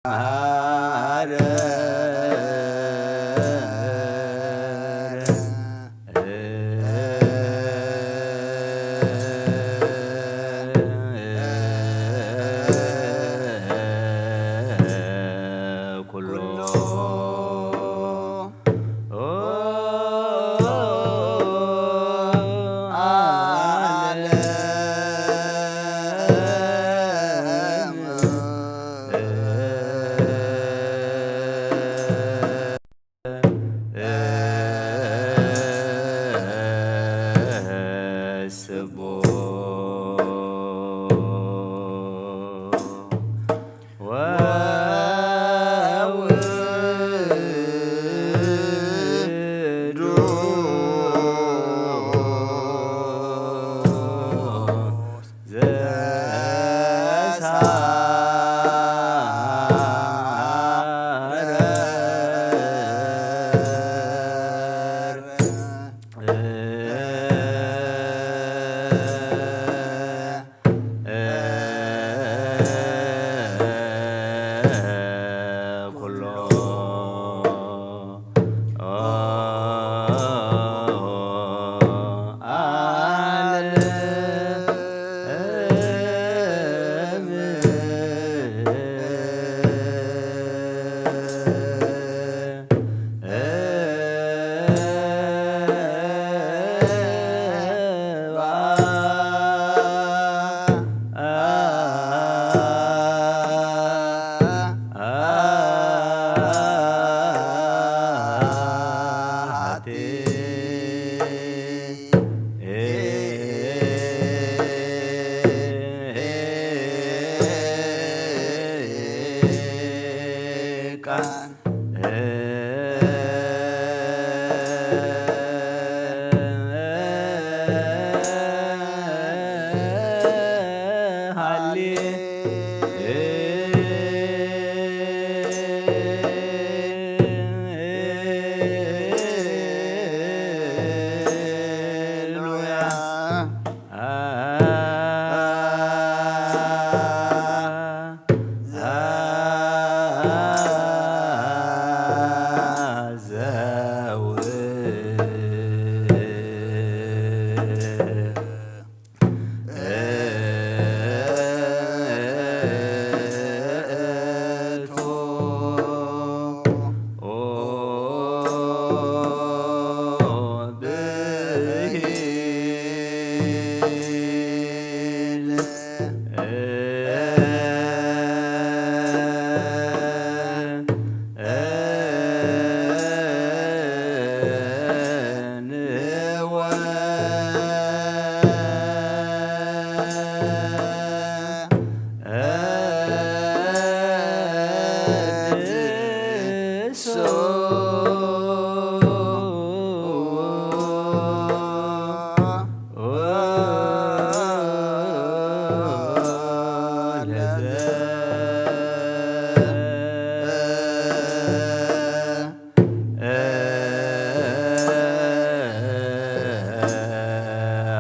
አረር ኩሎ ዓለም ስቡ ወውዱ ዘሳረር ኩሎ ዓለም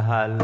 ሃሎ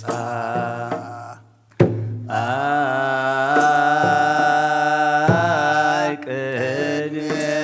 ወይብጻሕ ቅድሜከ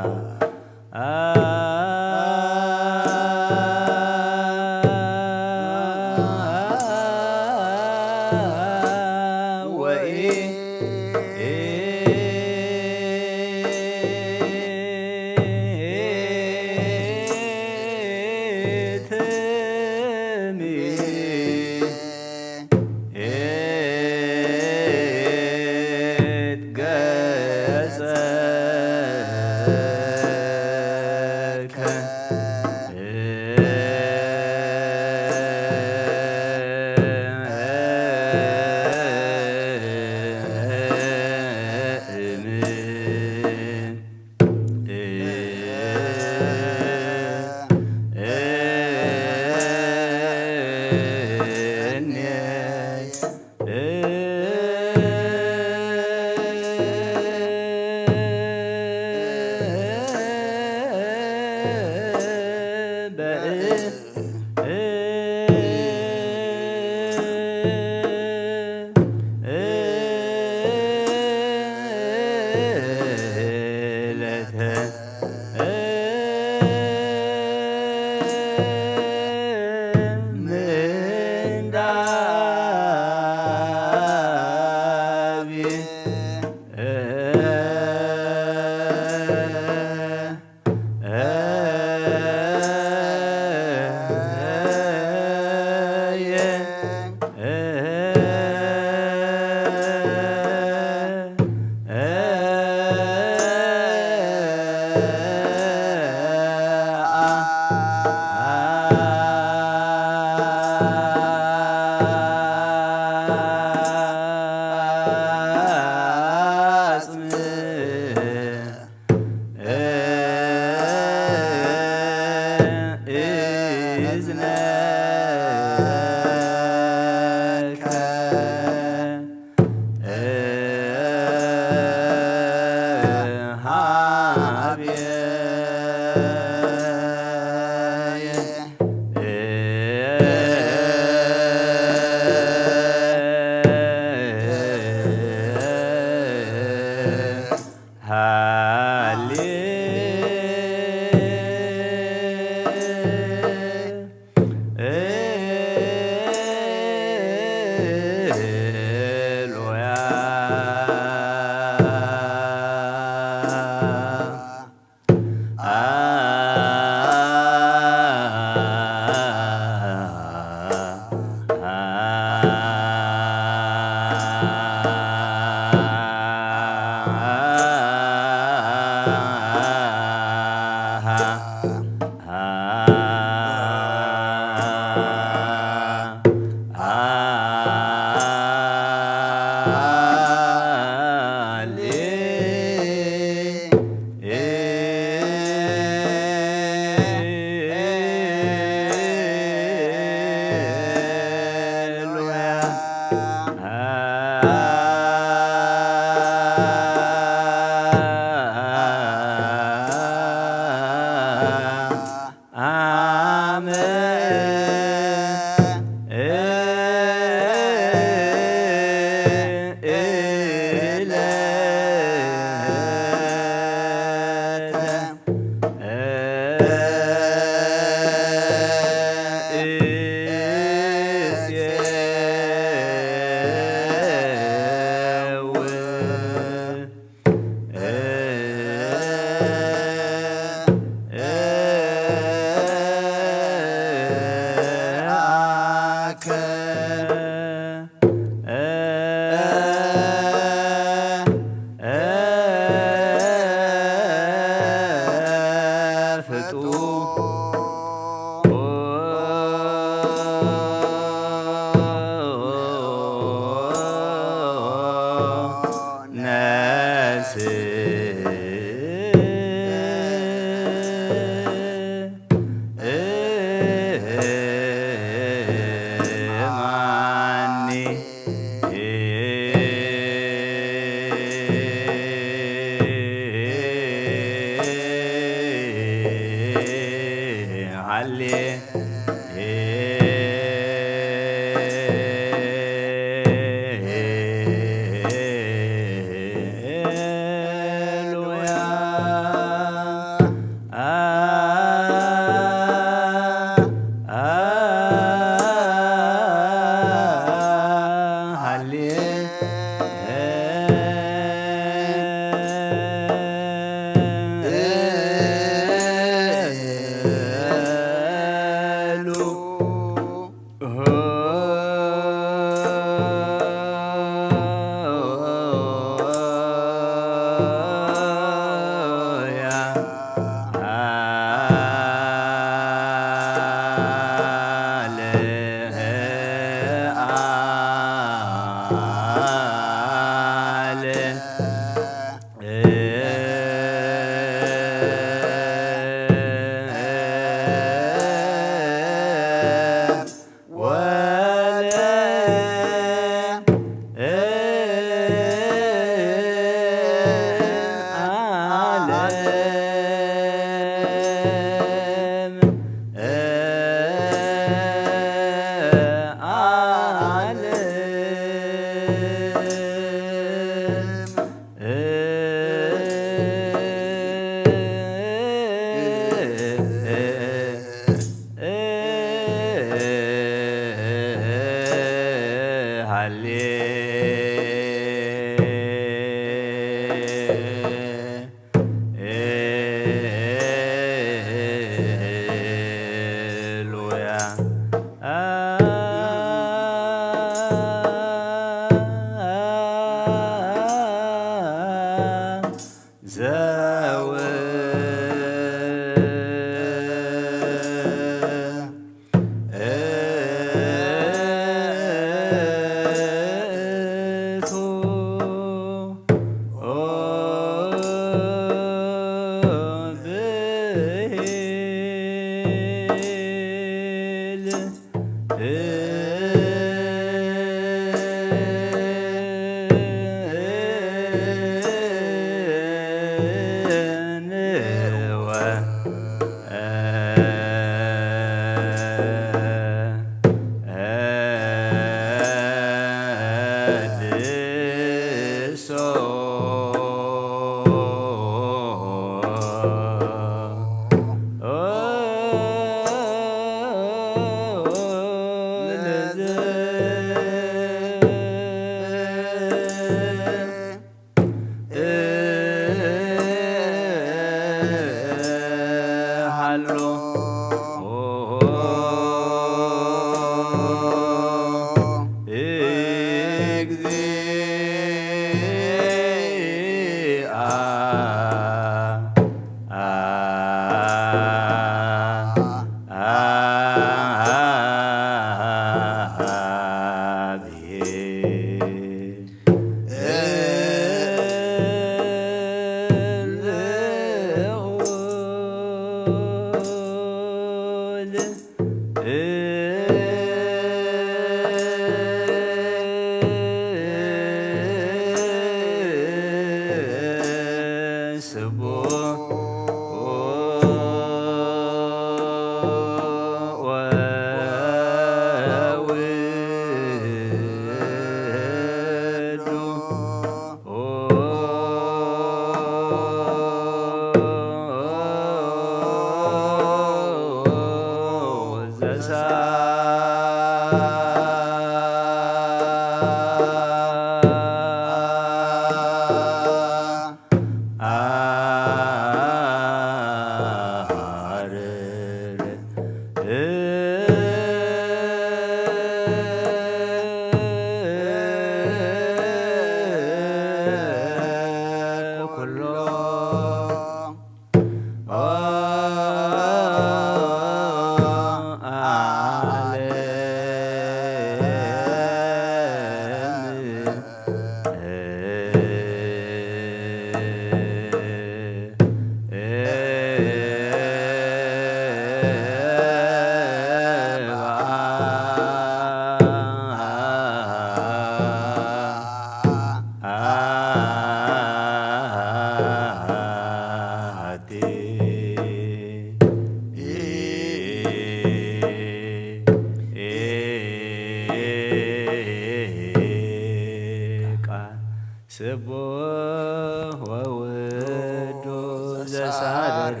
ስቡሕ ወውዱስ ዘሳድር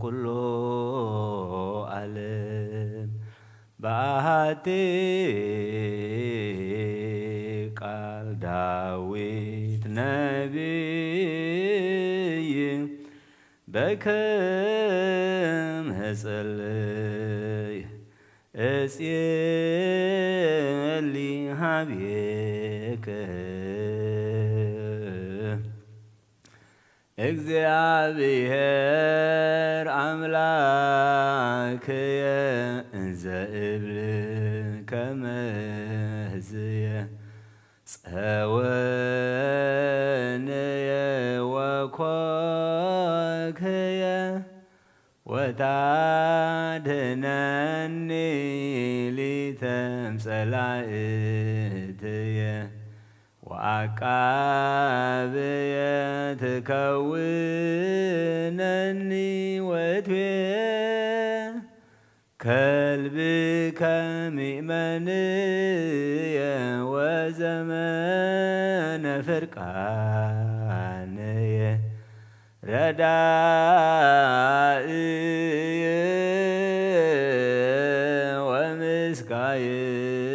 ኩሉ ዓለም ብኣሃቲ ቃል ዳዊት ነቢይ በከም እጽልይ እጽሊ ሃቤከ እግዚኣብሔር ኣምላክየ እንዘ እብል ከመ ህዝየ ጸወንየ ወኮክየ ወታድነኒ ሊተም ጸላእትየ ወዓቃብየ ትከውነኒ ወትቤ ከልቢ ከሚእመንየ ወዘመነ ፍርቃንየ ረዳእየ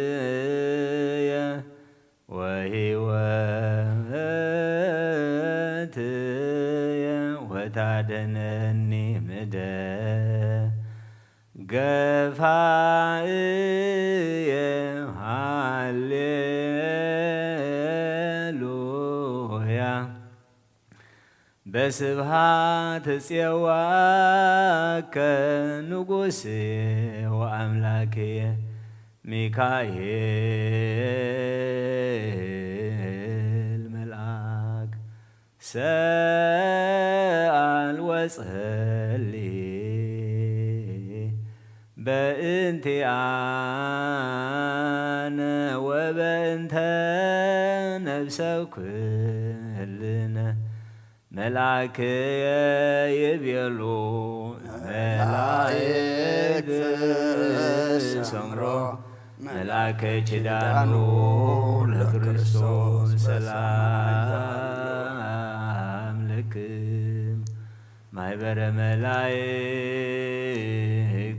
ወምስካይየ ወህይወትየ ወታደነኒ ምደ ገፋእየ ሃሌሉያ በስብሃት እጽዋከ ንጉስየ ወኣምላክየ ሚካኤል መልኣክ ሰኣል ወጸሊ በእንቲኣነ ወበእንተ ነብሰ ኩልነ መልኣክየ ይቤሉ መላእክት ሰምሮ መልአከ ኪዳኑ ለክርስቶስ ሰላም ለክም ማህበረ መላእክት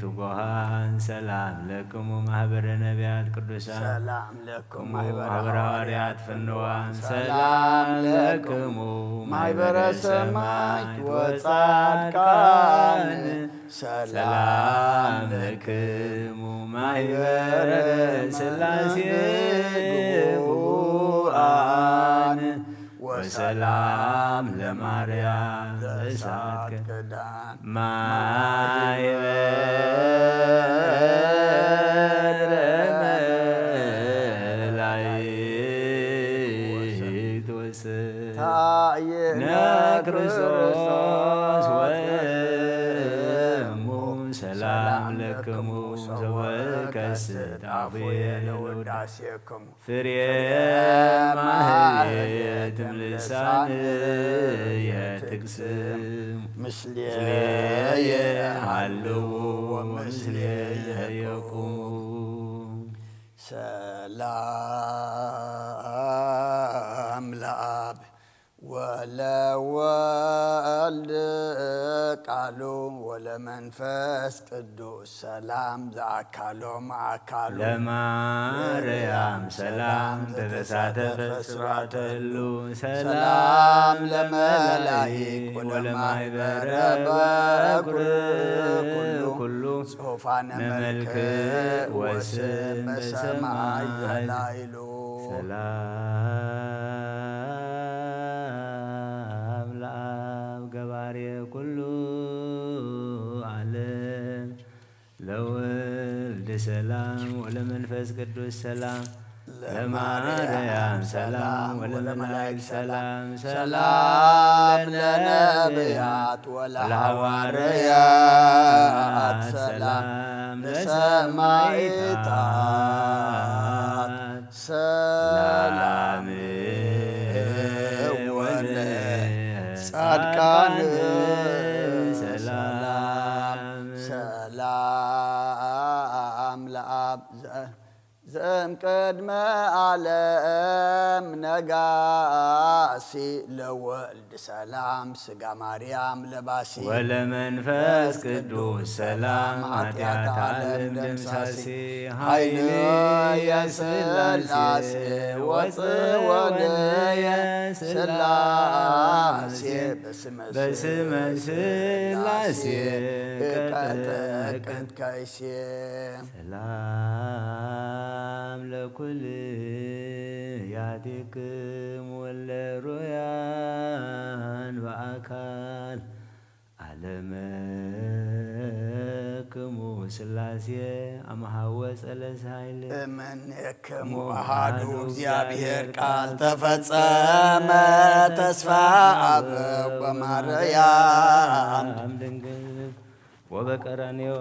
ትጉሃን ሰላም ለክሙ ማህበረ ነቢያት ቅዱሳን ሰላም ለክሙ ማህበረ ሐዋርያት ፍንዋን ሰላም ለክሙ ማህበረ ሰማዕት ወጻድቃን ሰላም ለክሙ ማህበረ ስላሴ ግቡአን ወሰላም ለማርያም ዘእሳት ክዳን ማህበረ መላእክት ወስብሐት ታየነ ክርስቶስ ወእሙ ሰላም ለክሙ ዘወከስት አፉየ ለውዳሴክሙ ፍሬ ማህሌትም ልሳንየ ትቅስም ምስሌየ ሃልዉ ወምስሌየ የቁሙ ሰላም ለአብ ወለወልድ ቃሉ ወለመንፈስ ቅዱስ ሰላም ዘአካሎም አካሉ ለማርያም ሰላም ዘተሳተፈ ስብሐተ ህሉ ሰላም ለመላይክ ወለማህበረ በኩር ኩሉ ጽሑፋነ መልክዕ ወስም በሰማይ ዘላይሉ ሰላም ለአብ ገባሬ ኩሉ ዓለም ለወልድ ሰላም ወለመንፈስ ቅዱስ ሰላም ለማርያም ሰላም ወለመላእክት ሰላም ሰላም ለነቢያት ወለሐዋርያት ሰላም ለሰማዕታት ሰላም ወለጻድቃን ሰላም ሰላም ለአብ ዘእምቅድመ ዓለም ነጋ ለወልድ ሰላም ስጋ ማርያም ለባሲ ወለመንፈስ ቅዱስ ሰላም ኃጢአት ዓለም ደምሳሲ ኃይልየ ሥላሴ ወጽወልየ ሥላሴ በስመ በስመ ሥላሴ ሥላሴ ቀጠቀጥ ቀጥቀይሴ ሰላም ለኩልያቲክሙ እለ ሩያን በአካል አለመክሙ ሥላሴ አመ ሐወ ጸለስ ኃይል እምኔክሙ አሐዱ አሐዱ እግዚአብሔር እግዚአብሔር ቃል ቃል ተፈጸመ ተፈጸመ ተስፋ አብ ተስፋ አብ ወማርያም ድንግል ወበቀራንዮ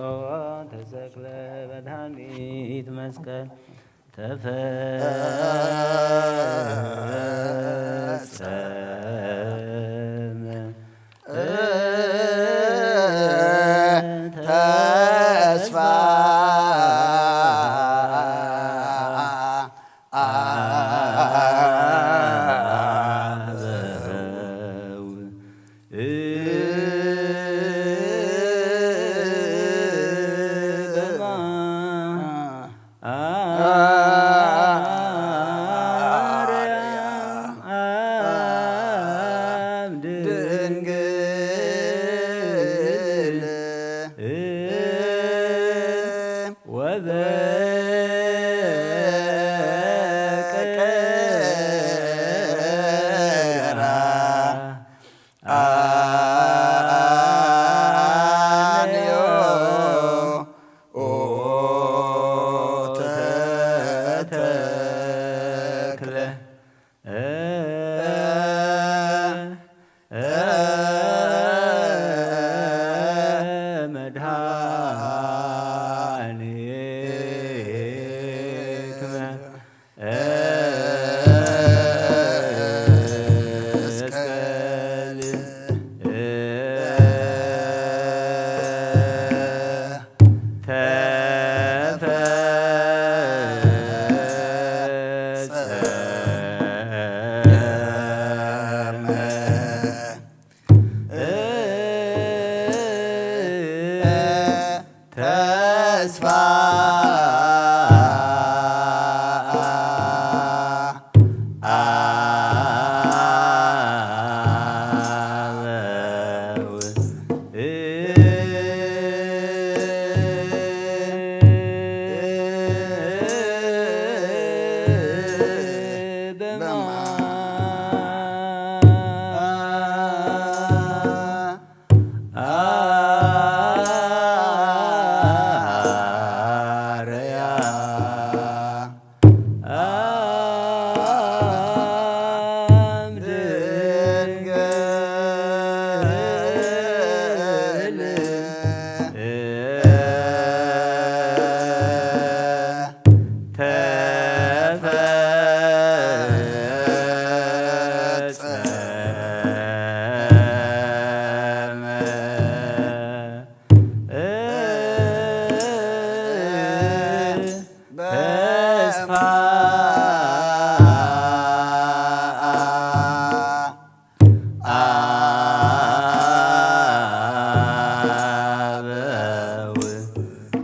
ተሰቅለ መድኃኒት መስቀል ተፈጸመ ተስፋ አበው በማርያም ድንግል ወበቀራ አንዮ ተተክለ መድኃኒትነ መስቀል ተፈጸመ ተስፋ አበው በማርያም አም ድንግል ተፈጸመ። ተስፋ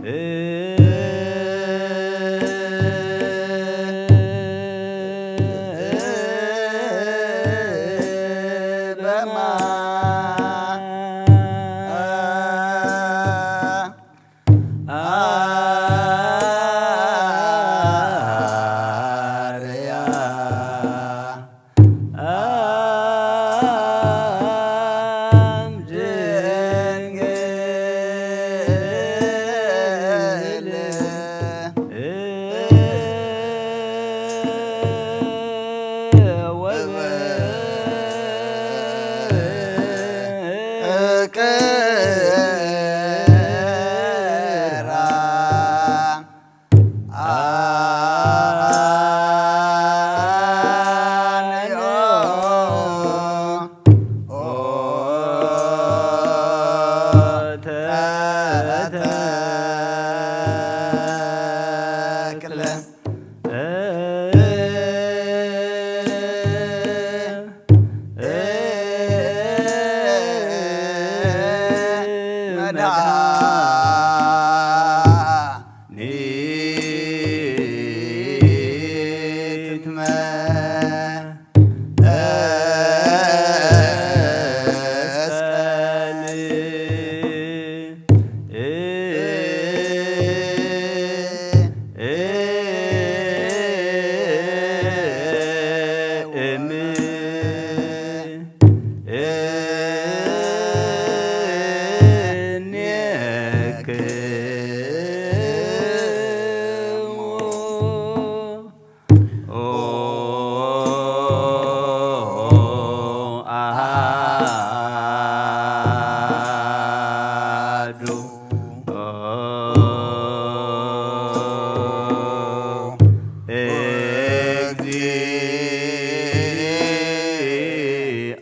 አበው በማ አርያ አም ድንግል ወበ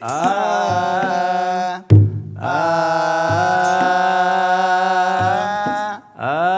አ አ አ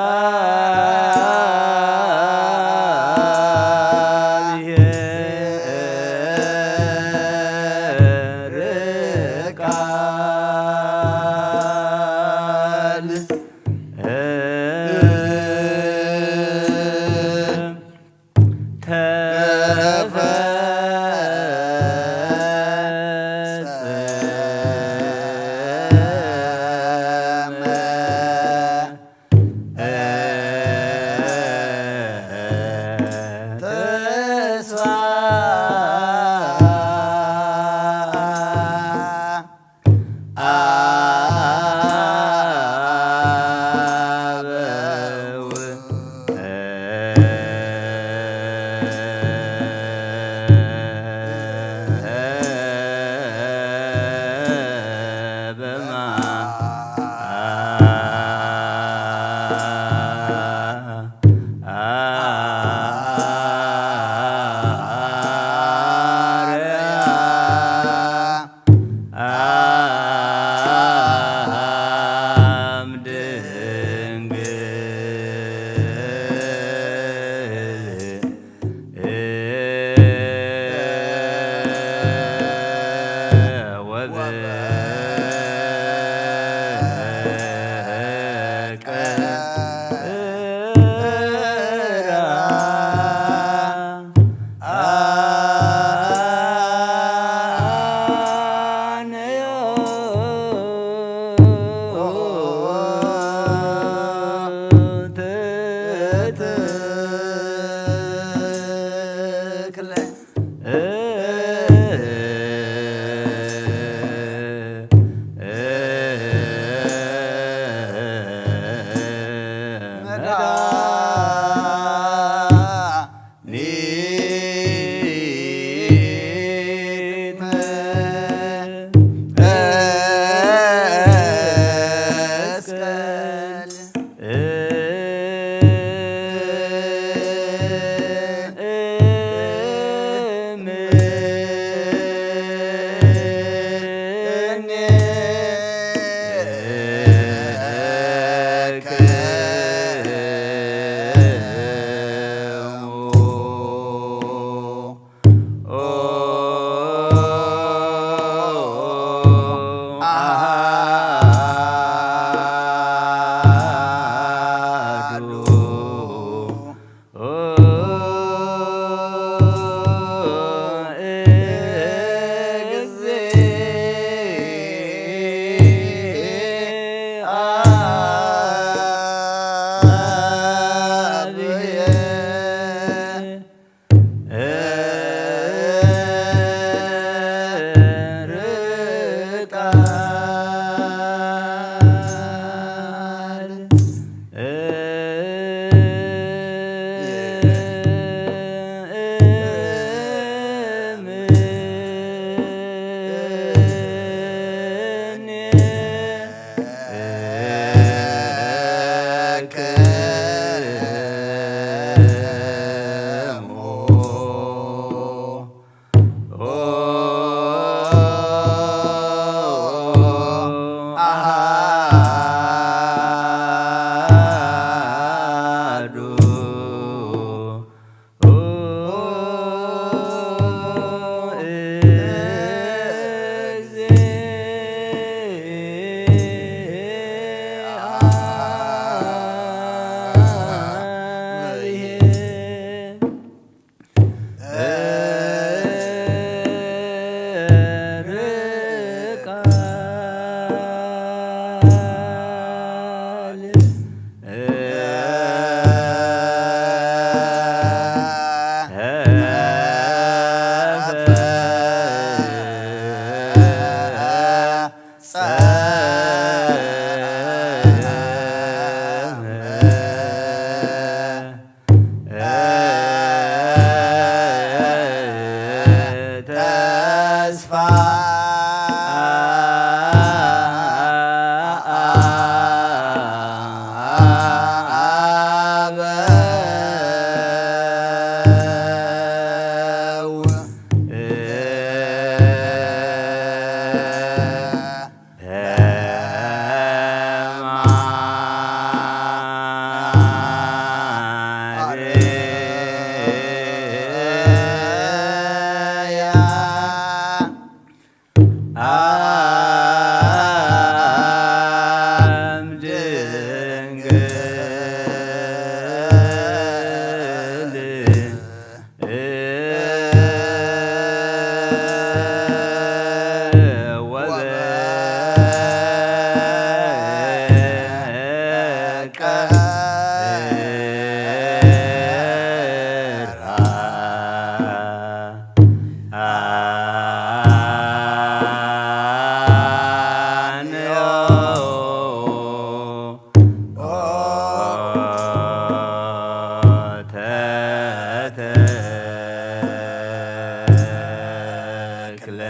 ኣም ድንግል ወበቀራ አንዮ ተተክለ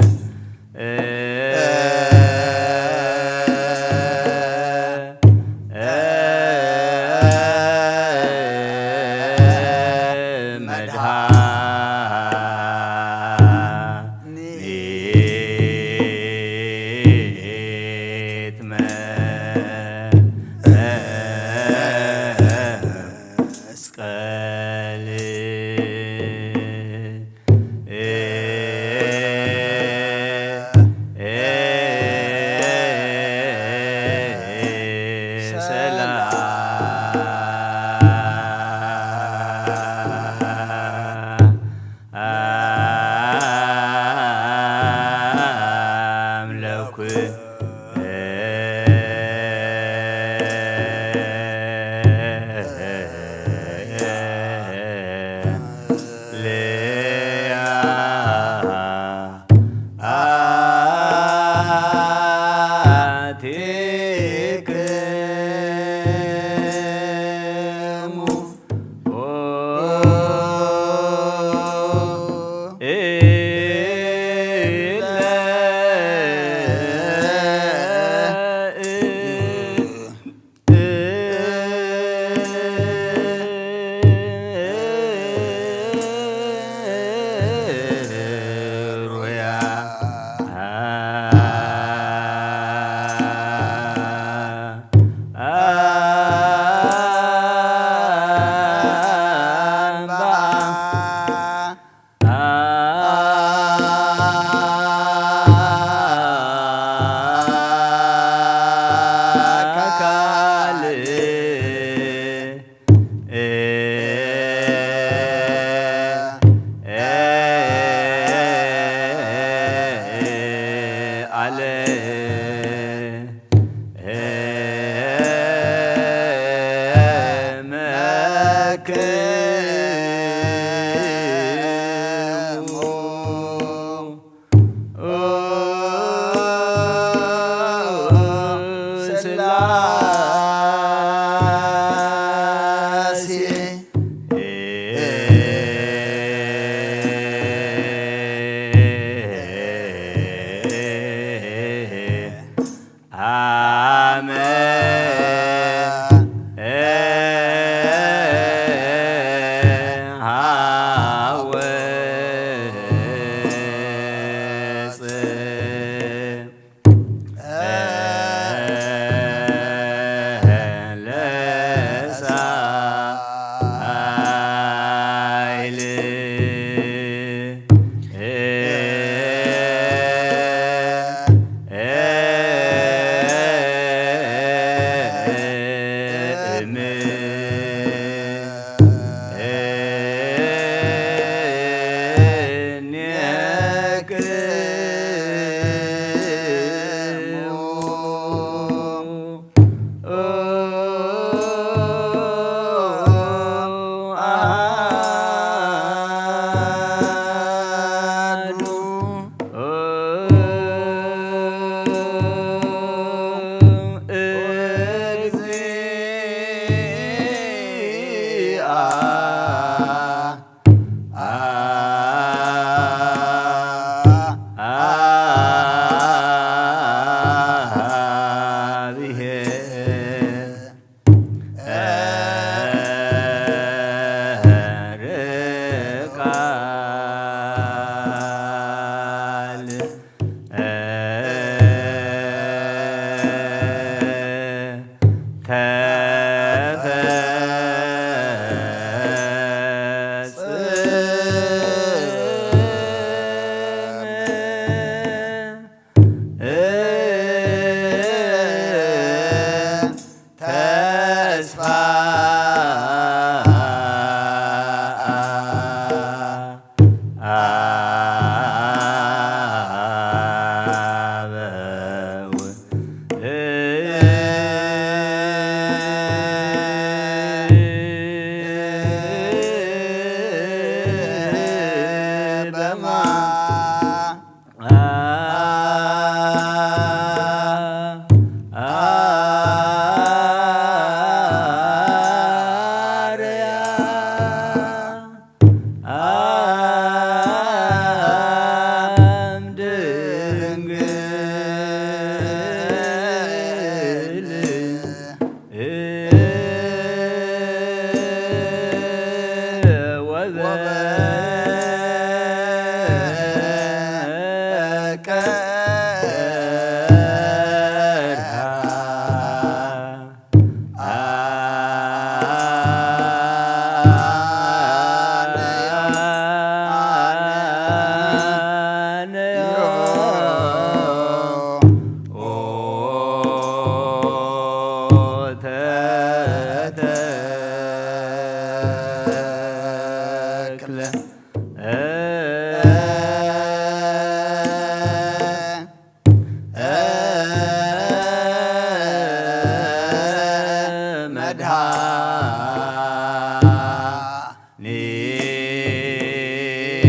መድኃኒት መስቀል ሰላም ለኩ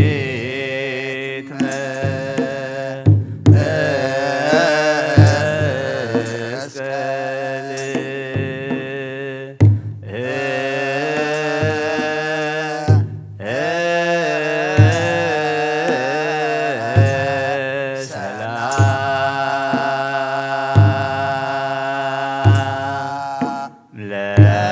መድኃኒት መስቀል ሰላም ለኩልያ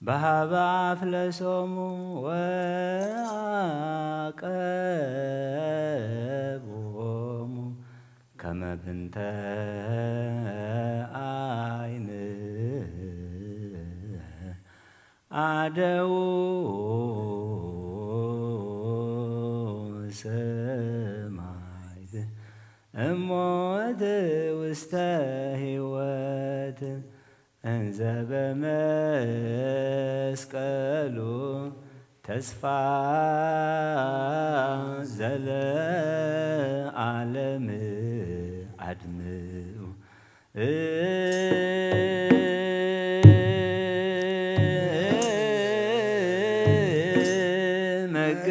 በሃበ ኣፍለሶሙ ወአቀብኦሙ ከመ ብንተ ዓይን ኣደዉ ሰማይት እሞት ውስተ ህይወት እንዘ በመስቀሉ ተስፋ ዘለዓለም አድምዑ። መገ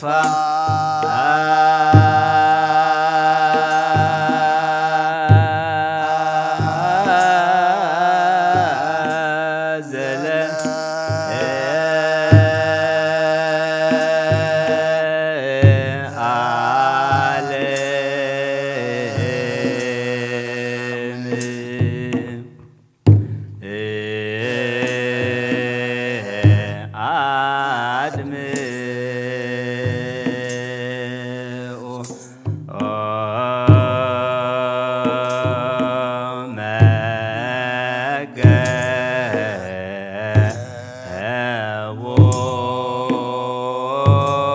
ተስፋ ዘለ ዓለም። አድምዑ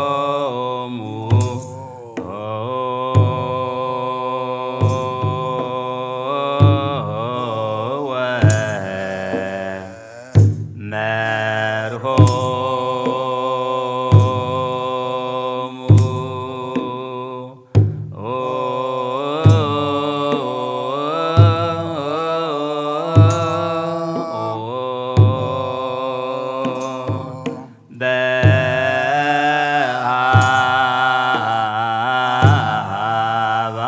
መገቦሙ ወመርሆሙ። በሃባ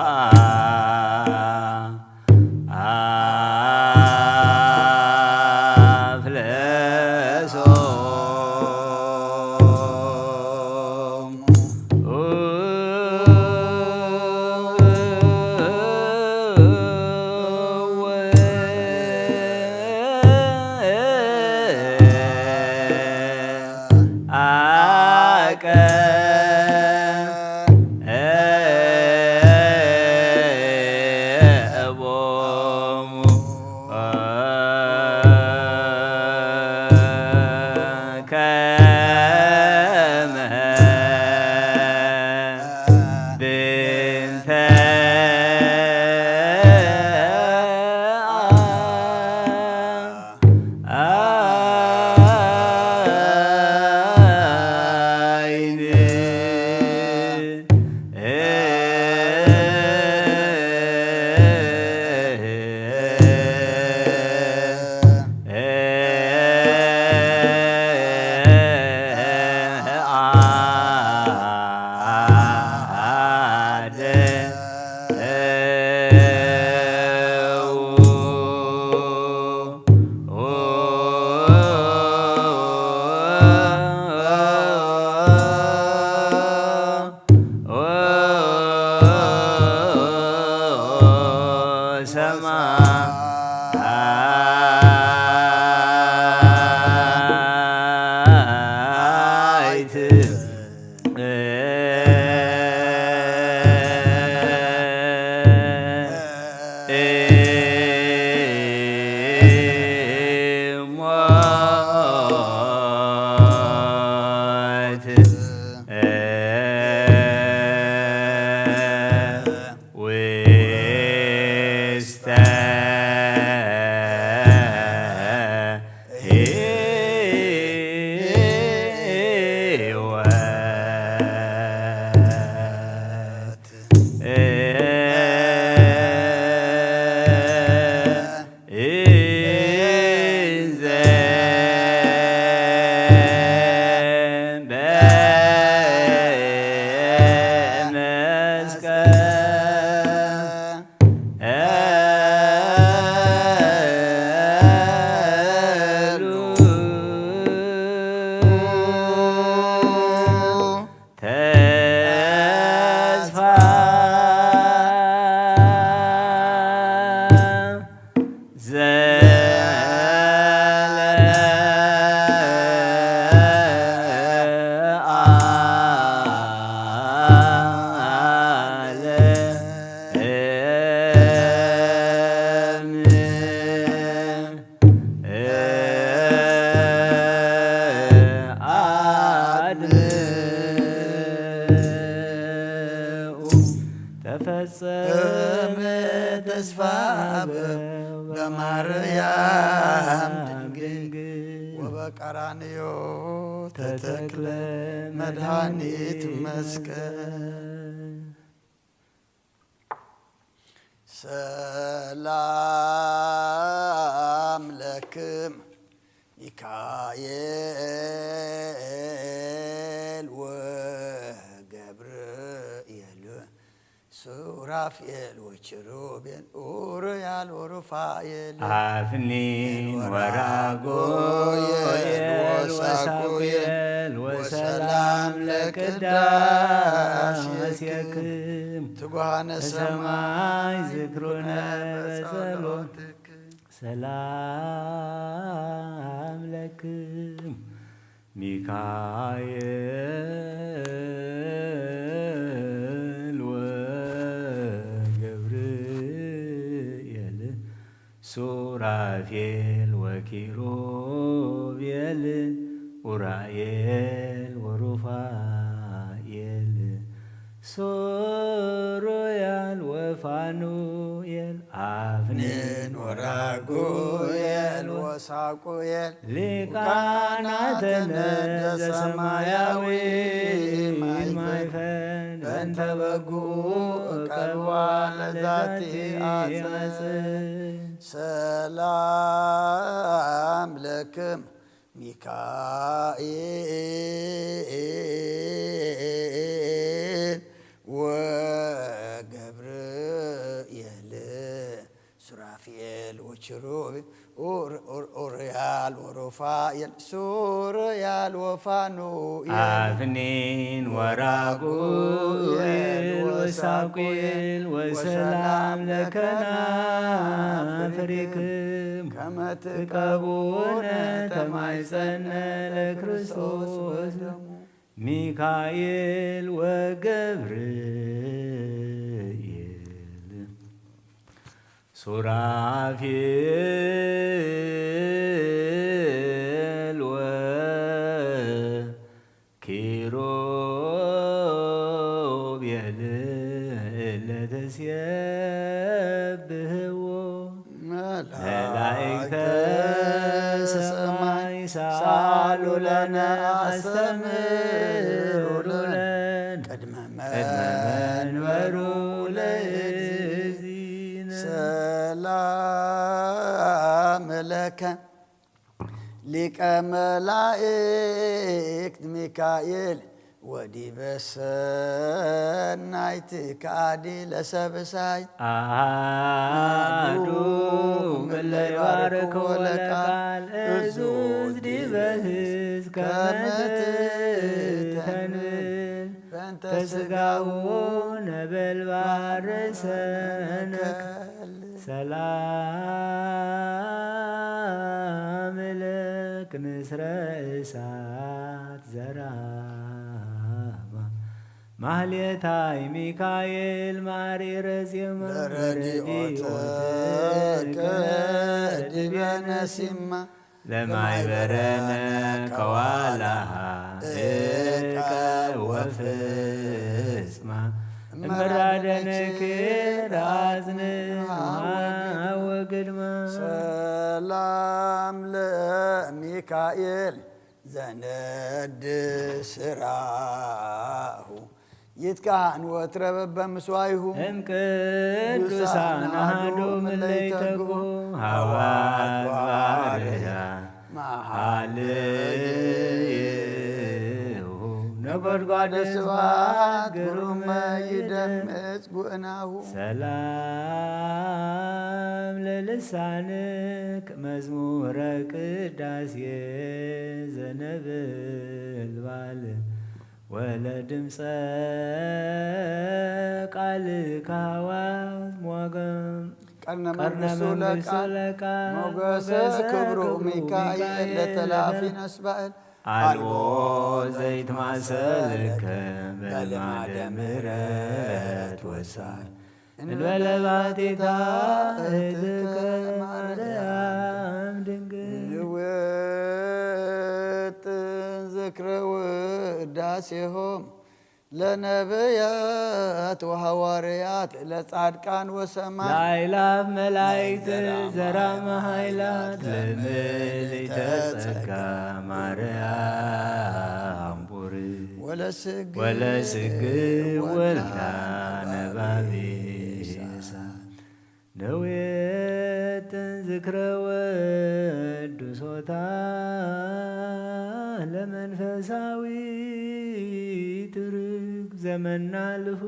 አፍለሶሙ። አቀቦሙ ከመ ብንተ አይን። ሰማይት ሞት ውስተ ሕይወት። እንዘ በመስቀሉ ተስፋ ዘለዓለም። አድምዑ። ተፈጸመ ተስፋ በማርያም ድንግል ወበቀራንዮ ተተክለ መድኃኒት መስቀል። ሰላም ለክም ሚካኤል ወ ሱራፌል ወኪሩቤል ኡሩያል ወሩፋኤል አፍኒን ወራጉኤል ወሳጉኤል ወሰላም ለቅዳሴክም ትጓነ ሰማይ ዝክሩነ በጸሎትክም ሰላም ለክም ሚካኤል ወገብርኤል ሱራፌል ወኪሩቤል ኡራኤል ወሩፋኤል ሱሩያል ወፋኑኤል አፍኒን ወራጉኤል ወሳቁኤል ሊቃናተ ነደ ሰማያዊ ማይፈን በእንተ በጉ ቀርቧ ለዛቲ አጽ ሰላም ለክም ሚካኤል ወገብርኤል ሱራፊኤል ወኪሩቤል ኡር- ኡር- ኡርያል ወሩፋኤል ሱርያል ወፋኑኤል አፍኒን ወራጉኤል ወሳቁኤል ወሰላም ለከናፍሪክም ከመ ትቀቡነ ተማይጸነ ለክርስቶስ ወደሙ ሚካኤል ወገብርኤል ሱራፌል ወኪሩቤል እለ ተሴብሕዎ መላእክተ ሰማይ ሳሉ ለነ አስተምሩ ለነ ቅድመ መንበሩ ለእግዚእነ ሰላም ለከ ሊቀ መላእክት ሚካኤል ወዲበ ሰናይት ከአዲ ለሰብሳይ አሃዱ እለ ይባርኮ ለቃል እዙዝ ዲበ ህዝ ከመ ትተንብል በእንተ ስጋሁ ነበልባል ርእሰነ ሰላም ለክ ንስረ እሳት ዘራማ ማህሌታይ ሚካኤል ማሪረ ዜማ ለረድኤትከ ለረድኤትከ ዲበነ ሲማ ለማይበረነ ከዋላሃ እቀ ወፍጽማ እምራደነኪ ራዝን ወግድማ ሰላም ለሚካኤል ዘነድ ስራሁ ይትካን ወትረ በበምስዋይሁ እም ቅዱሳን አሐዱ እለ ይተግሁ ሀዋት ባርያ መኃልይሁ ነጎድጓደ ስብሐት ግሩመ ይደምጽ ጉእናሁ ሰላም ለልሳንክ መዝሙረ ቅዳሴ ዘነበልባል ወለድምፀ ቃልከ ሀዋስ ሞገም ቀርነ ቀርነ መንግስቱ መንግስቱ ለቃል ለቃል ሞገሰ ሞገሰ ክብሩ ክብሩ ሚካኤል ሚካኤል ለተላፊ ለተ- ነስባኤል አልቦ አልቦ ዘይትማሰልከ በልማደ ምሕረት ወሳል እንበለ ባቲታ እህትከ ማርያም ድንግል ንውጥን ዝክረ ውዳሴሆም ለነብያት ወሐዋርያት ለጻድቃን ወሰማዕት ለአእላፍ መላእክት ዘራመ ኃይላት ለምልዕተ ጸጋ ማርያም ቡርክ ወለስግ ወለስግ ወልዳ ወልዳ ነባቤ ነባቤ እሳት ነዌትን ዝክረ ወድሶታ ለመንፈሳዊ ትርክ ዘመና ልፉ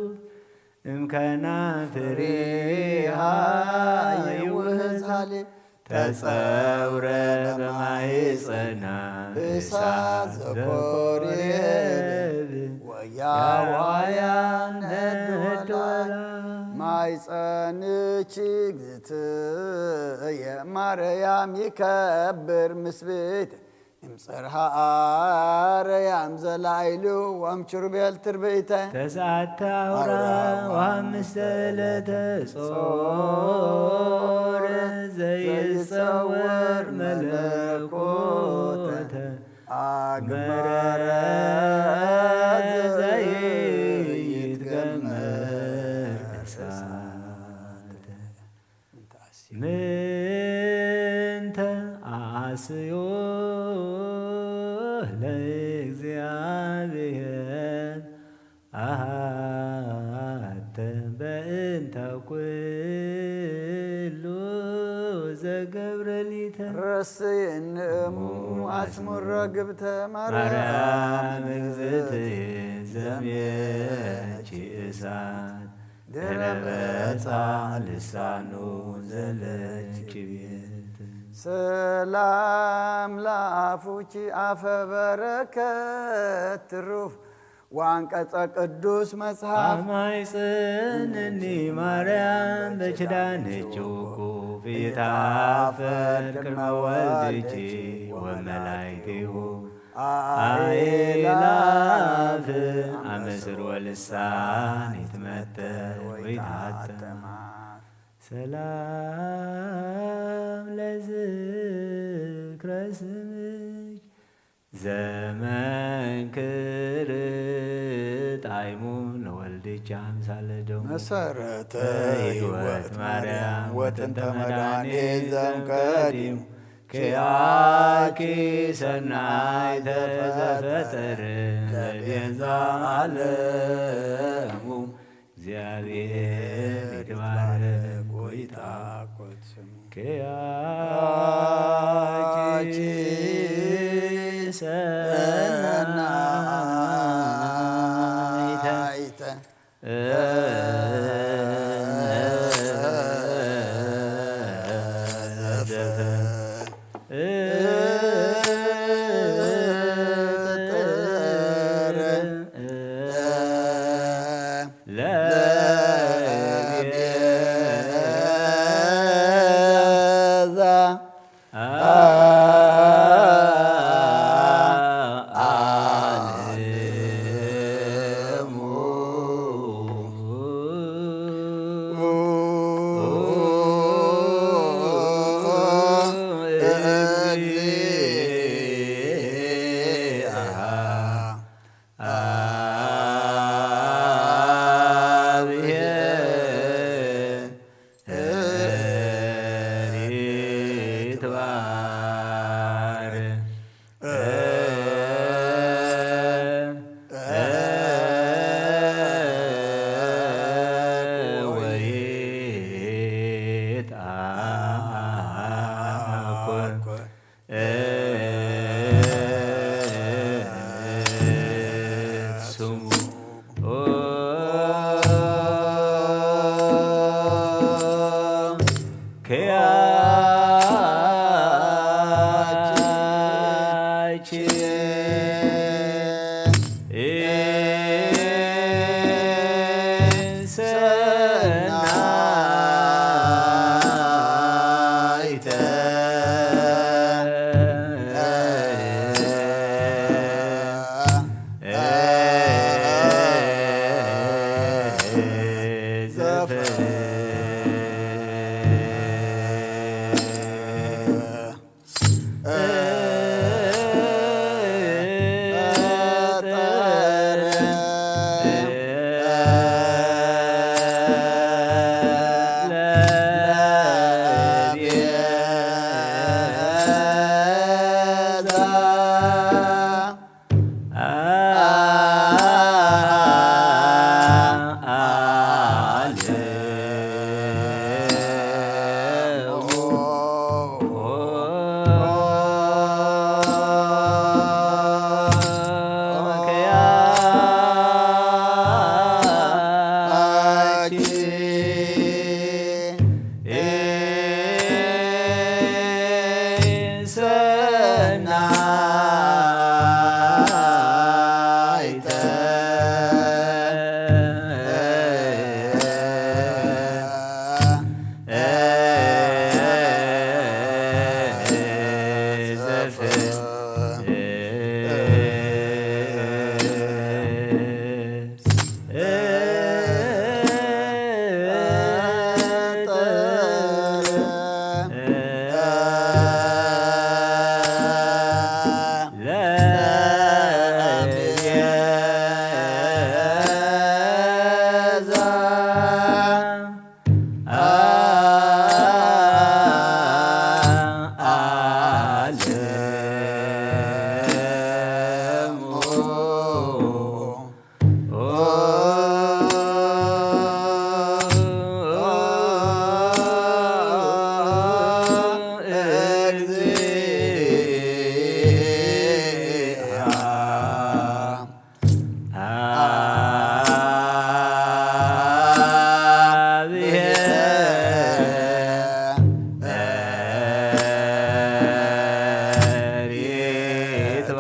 እምከናፍሪሃ ይውህዛሌ ተጸውረ በማይ ጸና እሳት ዘኮሬብ ወያዋያን ነዶላ። ማይ ጸንች ግዝእትየ ማርያም ይከብር ምስብእት እምጽርሃ ኣረያም ዘላይሉ ወም ኪሩቤል ትርብእተ ተስዓተ ኣውራ ወሓምስተ ዕለተ ጾር ዘይጸወር መለኮተ ኣግመረ ዘይትገመር እሳተ። ምንተ ኣስዮ። ምንተ ኣስዮ ለእግዚኣብሔር ኣሃተ በእንተ ኩሉ ዘገብረ ሊተ። ረስየኒ እሙ ኣስሙረ ግብተ ማርያም ማርያም እግዝእትየ ዘምየኪ እሳት ድረ በጻ ልሳኑ ዘለች ቤት። ሰላም ለአፉኪ አፈ በረከት ትሩፍ ወአንቀጸ ቅዱስ መጽሐፍ። አማይጽንኒ ማርያም በኪዳንኪ ውቁፍ ይትአፈር ቅድመ ወልድኪ ወመላእክቲሁ አእላፍ አመስር ወልሳን ይትመተር ወይትአተማ። ሰላም ለዝክረ ስምኪ ዘመንክር ጣዕሙ ለወልድኪ አምሳለ ደሙ። መሰረተ ሕይወት ማርያም ወጥንተ መድኃኒት ዘምቀዲሙ ኪያኪ ሰናይተ ዘፈጠረ ለቤዛ ዓለሙ። እግዚኣብሔር ይትባረክ ወይትአኮት ስሙ። ኪያኪ ሰናይተ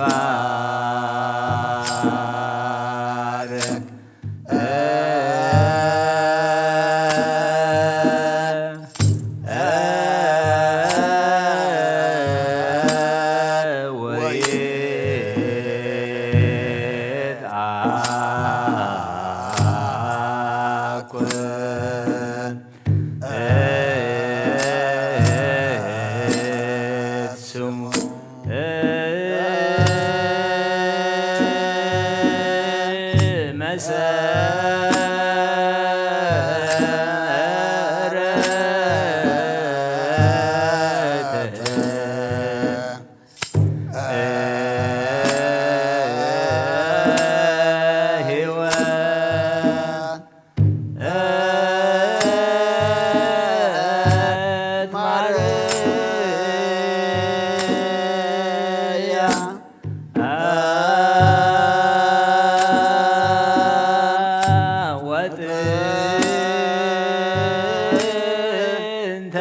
ባርክ ወይትአኩን ስሙ መሰረት ሕይወት ማርያም ወጥንተ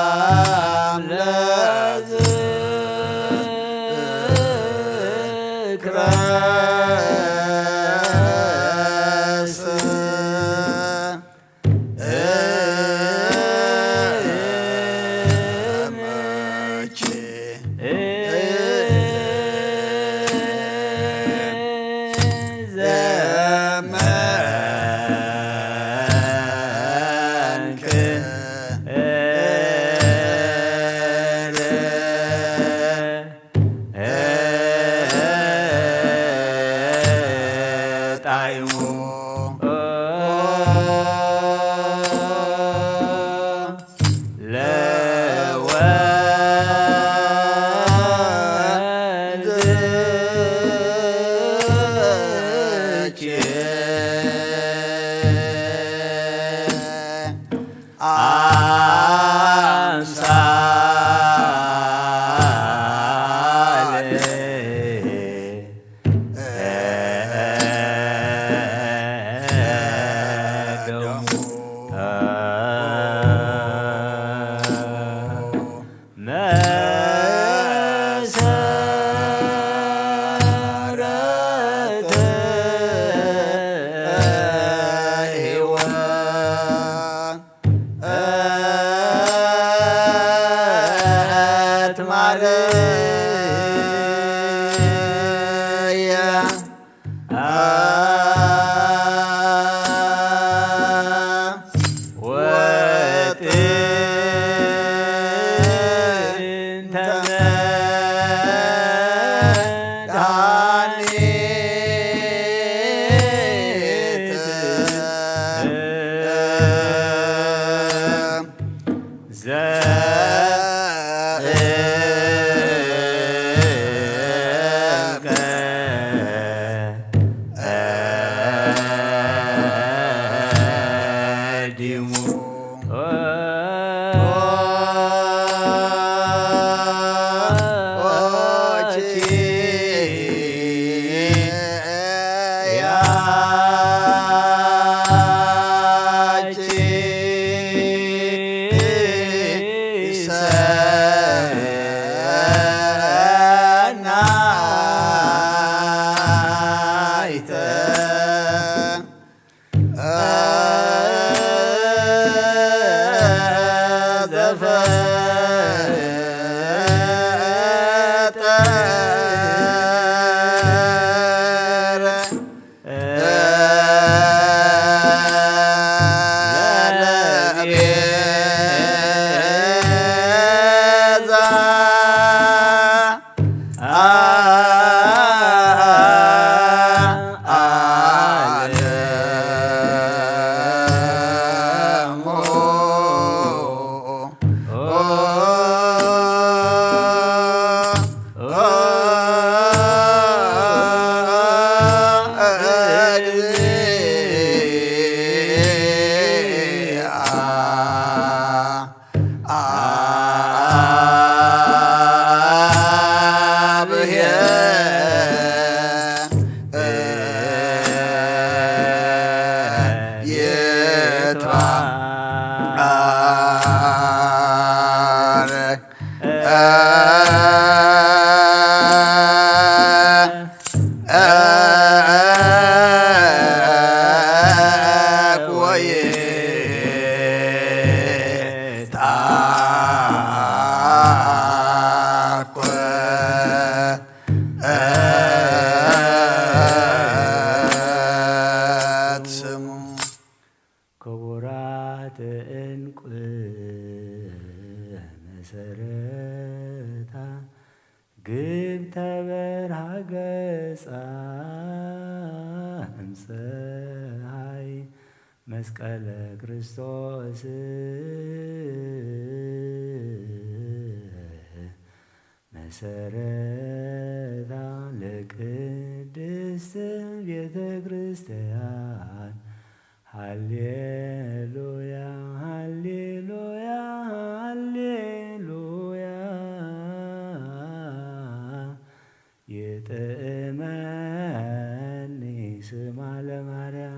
ሰላም ለዝክረ ጣዕሙ ለወልድኪ አምሳለ ደሙ መሰረተ ሕይወት ማርያም ወጥንተ መድኃኒት ዘእቀ ቀዲሙ ክቡራት እንቁ መሰረታ ግብተ በርሃ ገጻ እምፀሃይ መስቀለ ክርስቶስ መሰረታ ለቅድስት ቤተ ክርስቲያን። ሃሌሉያ፣ ሃሌሉያ፣ ሃሌሉያ። ይጥዕመኒ ስማ ለማርያም።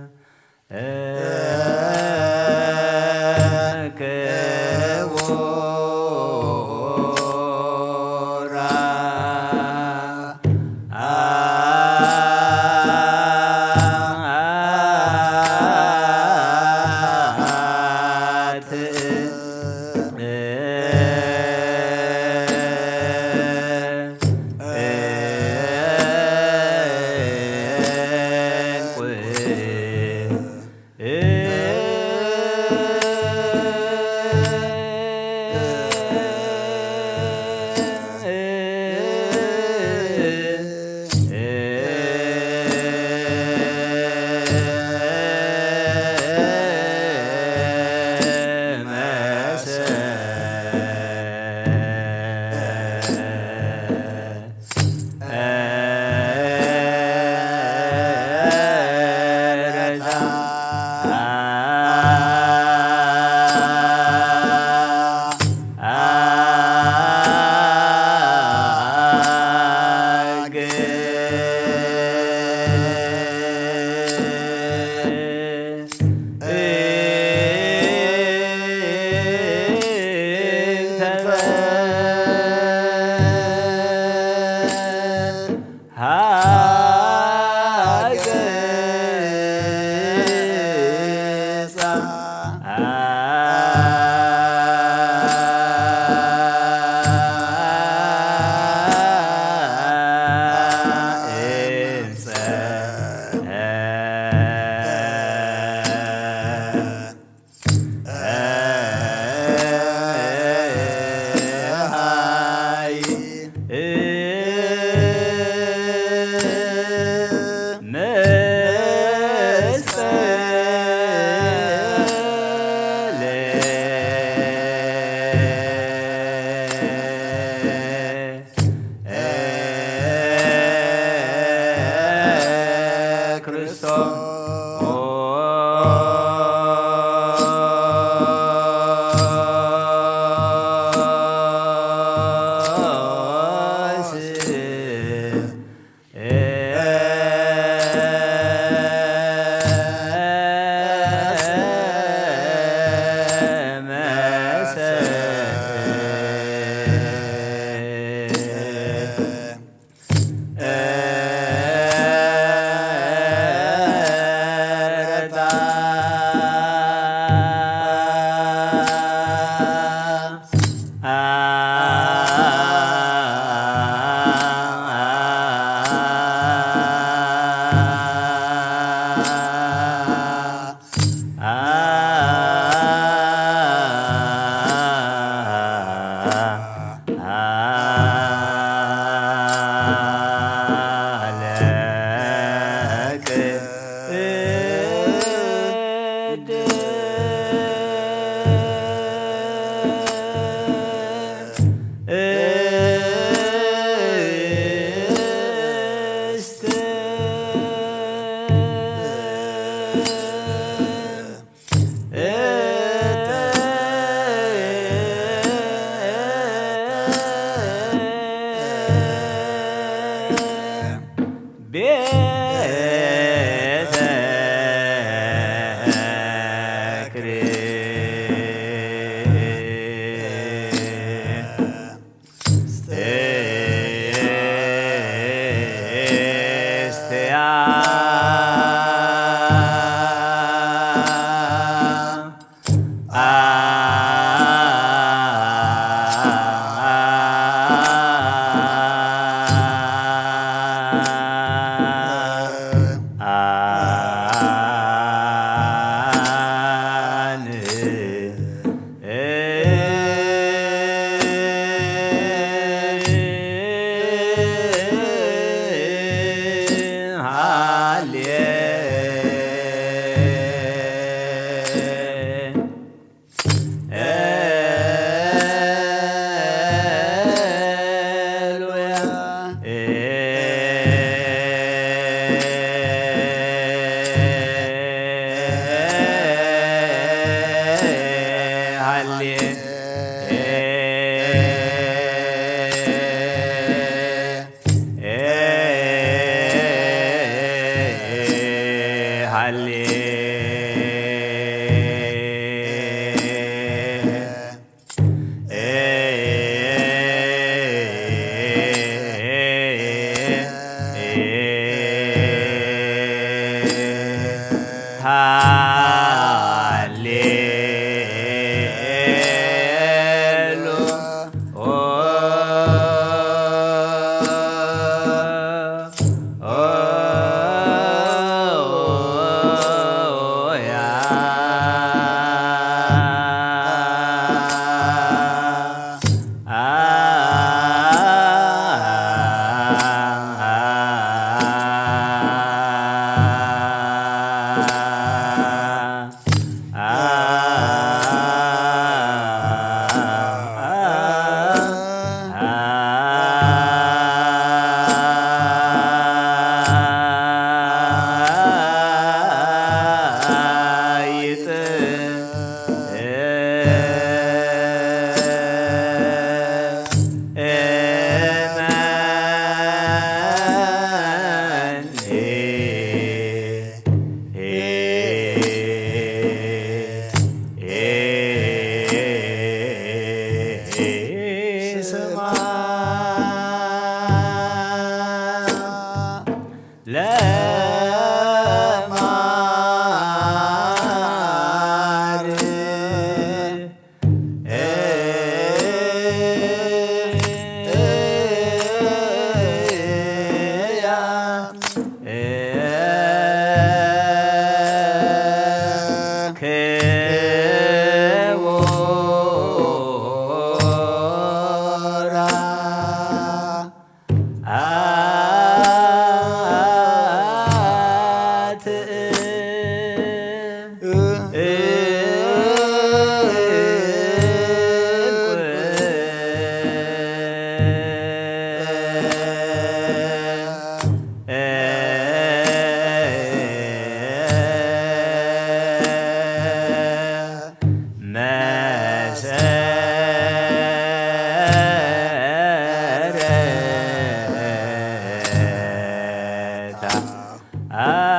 ኣግ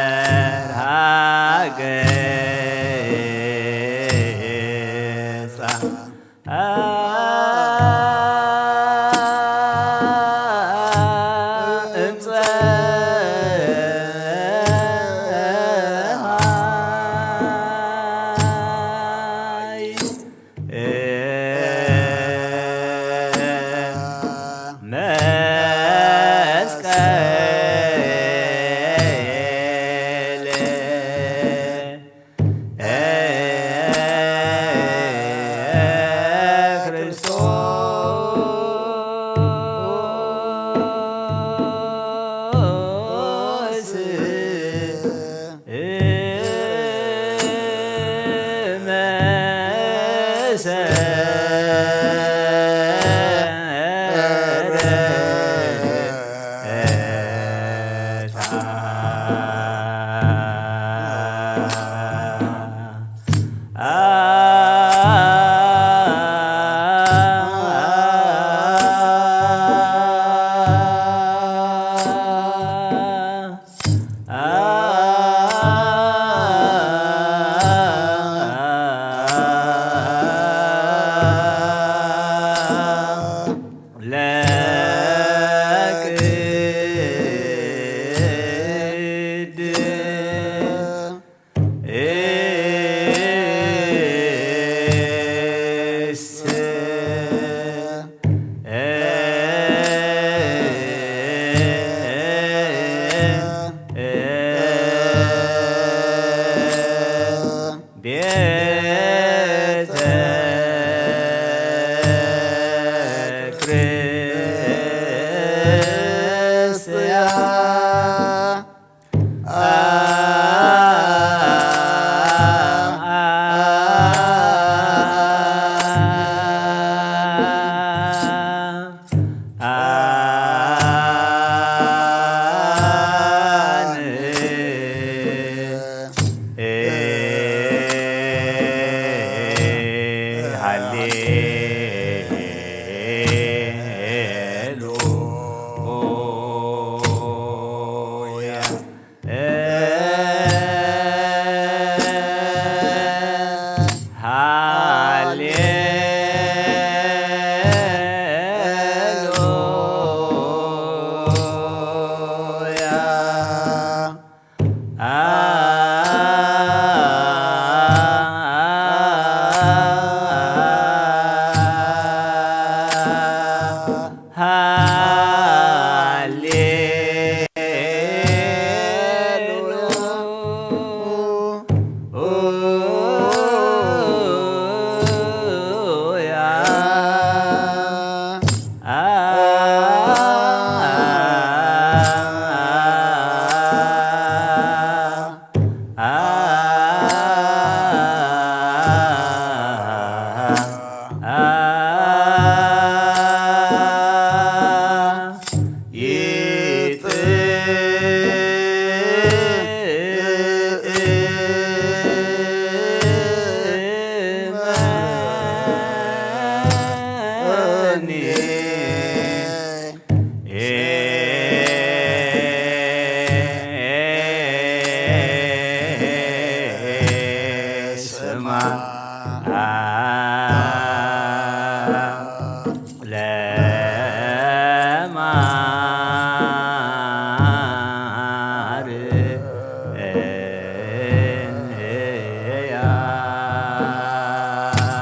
ተበርሃ ገጻ ቤተ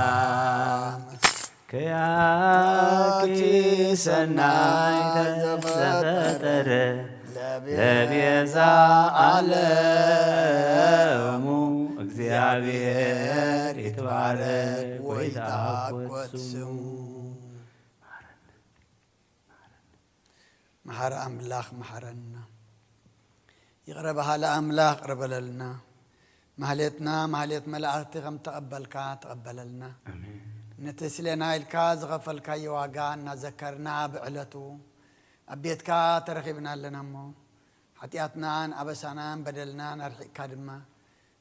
ክርስቲያን ክያኪ ሰናይ ዘፈጠረ ለቤዛ ዓለሙ እግዚኣብሔር ይትባረክ ወይትዓወት ስሙ። መሓሪ ኣምላኽ መሓረና። ይቕረ በሃሊ ኣምላኽ ቅረ በለልና። ማህሌትና ማህሌት መላእኽቲ ከም ተቐበልካ ተቐበለልና። ኣሜን። ነቲ ስሌና ኢልካ ዝኸፈልካዮ ዋጋ እናዘከርና ብዕለቱ ኣብ ቤትካ ተረኺብና ኣለና እሞ፣ ሓጢኣትናን ኣበሳናን በደልናን ኣርሒቕካ ድማ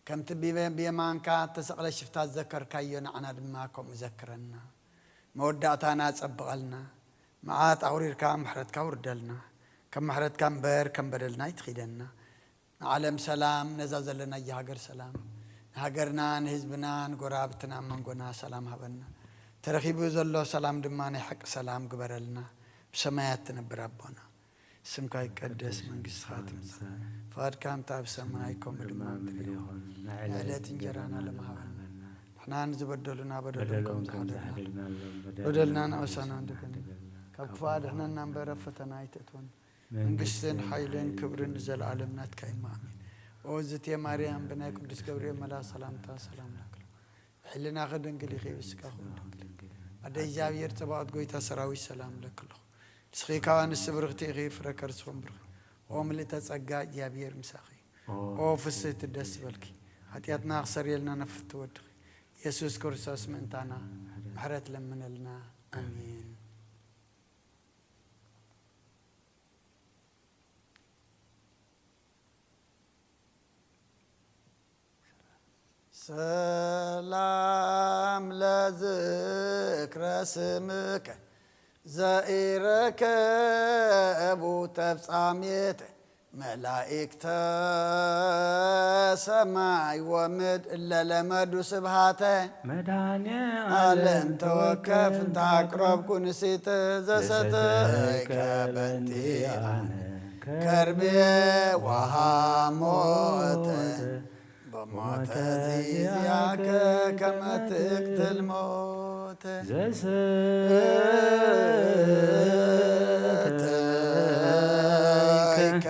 ከምቲ ብየ-፣ ብየማንካ እተሰቕለ ሽፍታ ዝዘከርካዮ፣ ንዓና ድማ ከምኡ ዘክረና። መወዳእታና ጸብቐልና። መዓት ኣቑሪርካ ምሕረትካ ውርደልና። ከም ምሕረትካ እምበር ከም በደልና ኣይትኺደና። ንዓለም ሰላም፣ ነዛ ዘለናያ ሃገር ሰላም። ንሃገርና፣ ንህዝብና፣ ንጎረባብትና፣ ኣብ መንጎና ሰላም ሃበና። ተረኺቡ ዘሎ ሰላም ድማ ናይ ሓቂ ሰላም ግበረልና። ብሰማያት ትነብር ኣቦና፣ ስምካ ይቀደስ፣ መንግስትኻ ትምጻእ፣ ፍቓድካ እንተ ኣብ ሰማይ ከምኡ ድማ ኣብ ምድሪ ይኹን። ንዕለት እንጀራና ሎሚ ሃበና። ንሕና ንዝበደሉና በደሎም ከም ዝሓደግና፣ በደልና ንኣውሳና እንድገና፣ ካብ ክፉእ ኣድሕነና እምበር ኣብ ፈተና ኣይተእትወና። መንግስትን ሓይልን ክብርን ንዘለኣለም ናትካ እዩ። ኣሜን። ኦ ዝቴ ማርያም፣ ብናይ ቅዱስ ገብርኤል መልኣኽ ሰላምታ ሰላም እልኪ። ብሕልናኺ ድንግል ኢኺ፣ ብስጋኺ እውን ድንግል። ኣደ እግዚኣብሔር ጸባኦት፣ ጎይታ ሰራዊት፣ ሰላም እለኪ ኣለኹ። ንስኺ ካብ ኣንስቲ ብርኽቲ ኢኺ፣ ፍረ ከርስኺ እውን ብሩኽ እዩ። ኦ ምልእተ ጸጋ፣ እግዚኣብሔር ምሳኺ እዩ። ኦ ፍስህቲ፣ ደስ ይበልኪ። ሓጢኣትና ክሰርየልና ነፍቲ ወድኺ የሱስ ክርስቶስ ምእንታና ምሕረት ለምነልና። ኣሜን። ሰላም ለዝክረ ስምከ ዘኢረከቡ ተፍጻሜተ መላእክተ ሰማይ ወምድር እለ ለመዱ ስብሃተ መድኃኔ ዓለም ተወከፍ እንተ አቅረብኩ ንሲተ ዘሰተይከ በንቲ አነ ከርቤ ወሃሞተ በሞተ ዚዚያከ ከመ ትቅትል ሞተ ዘሰተይከ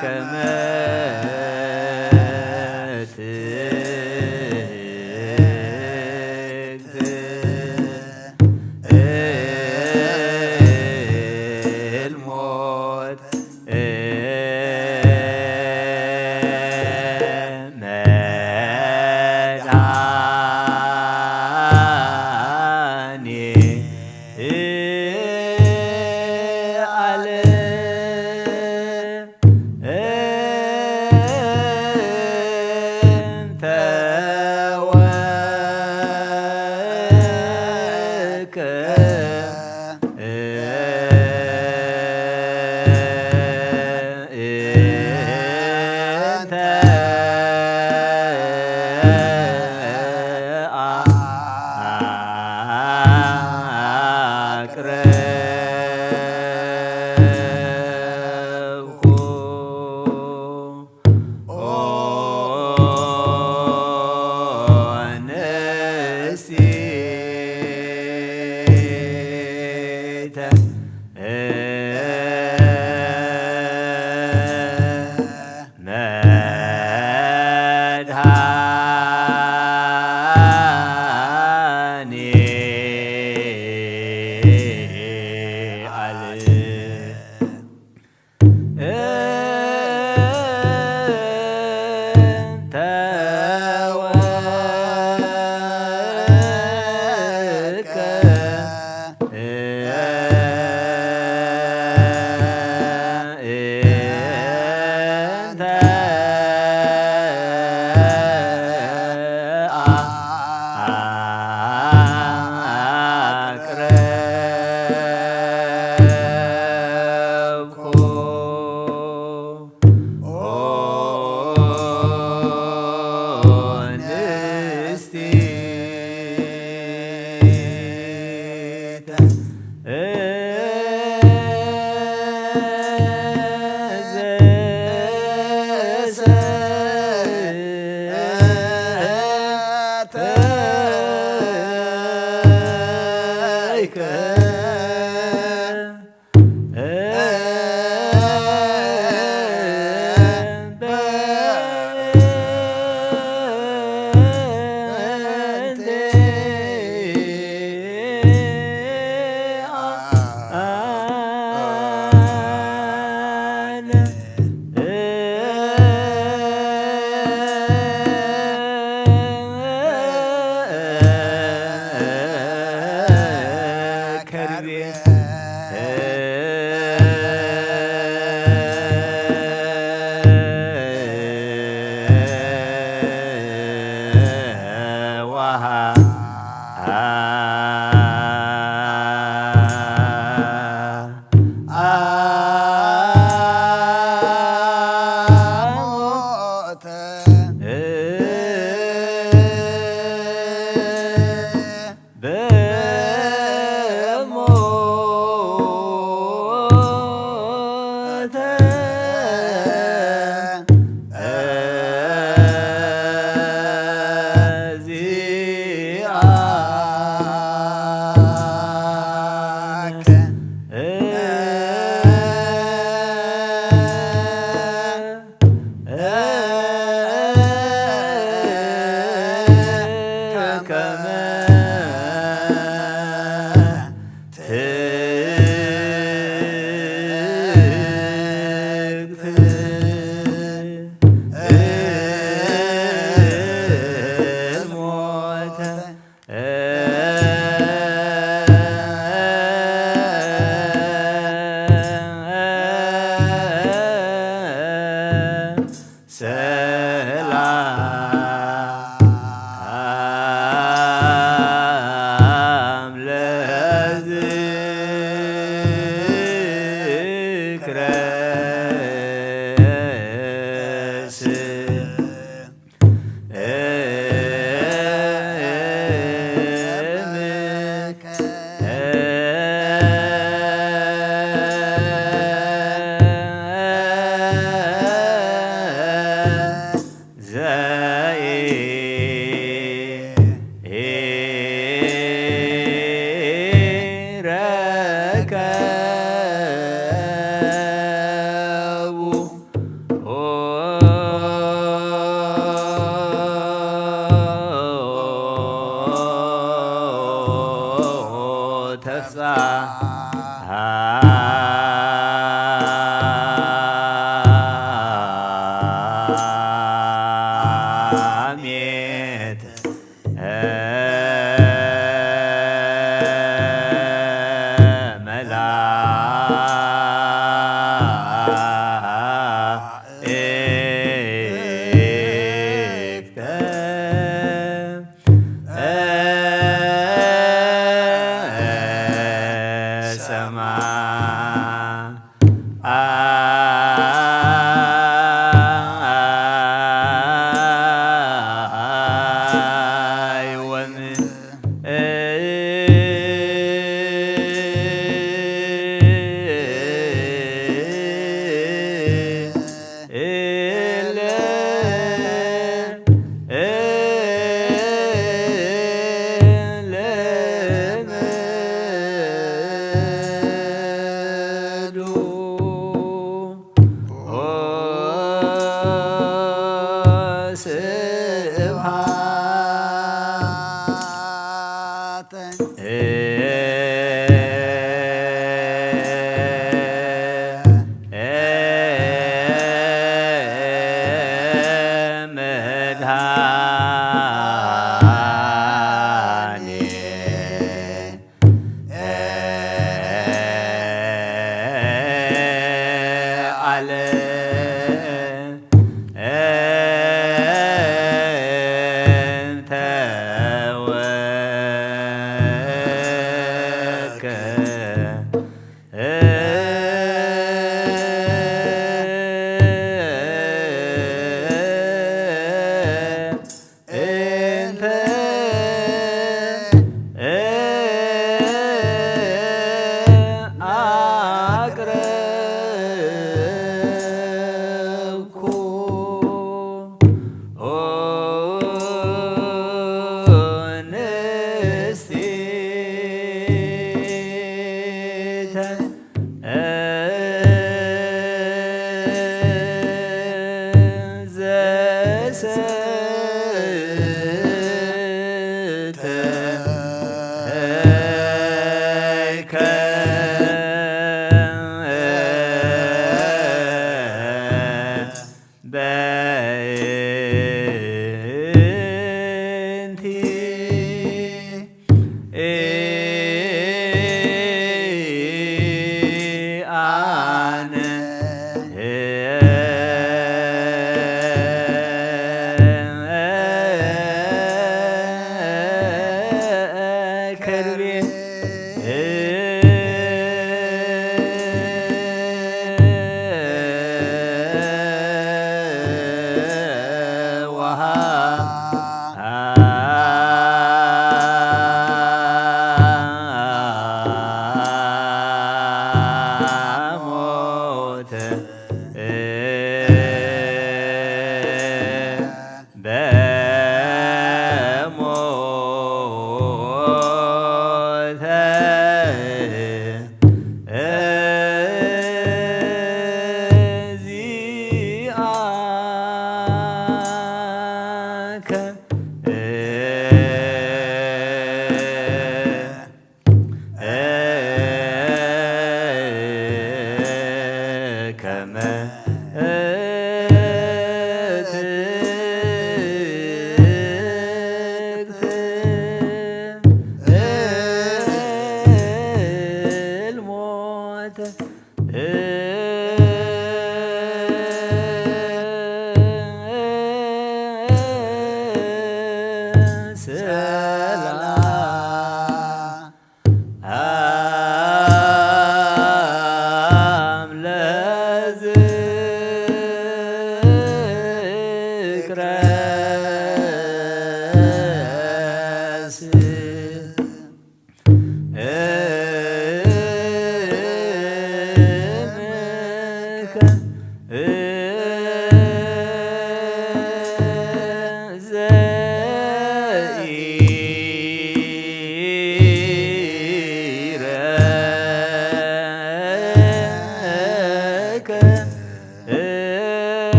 ከመ ትግት ሞት መድኃኒ ዓለም እንተ ወከ እንተ አቅረብኩ ኦ ንስቲተ መድኃኒ ዓለም እንተ ወከ ተፍጻሜት መላእክተ ሰማይ ወምድር ስብሐት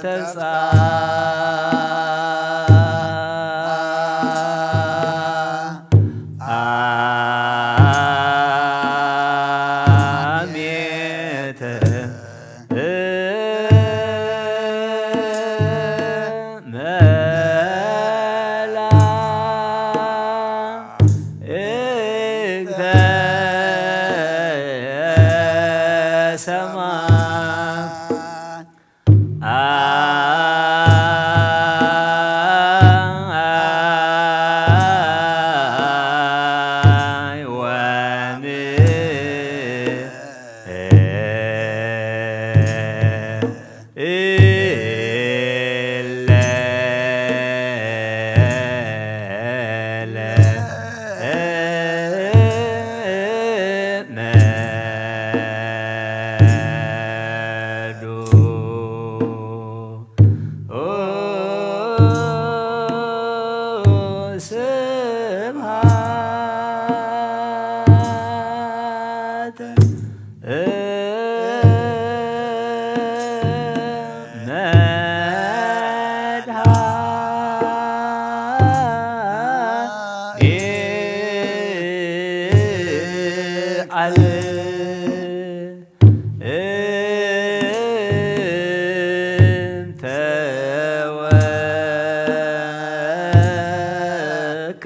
ተብጻ ኣሜተ መላእክተ ሰማይ ስብሐት መድኃኒዓለም። እንተ ወከ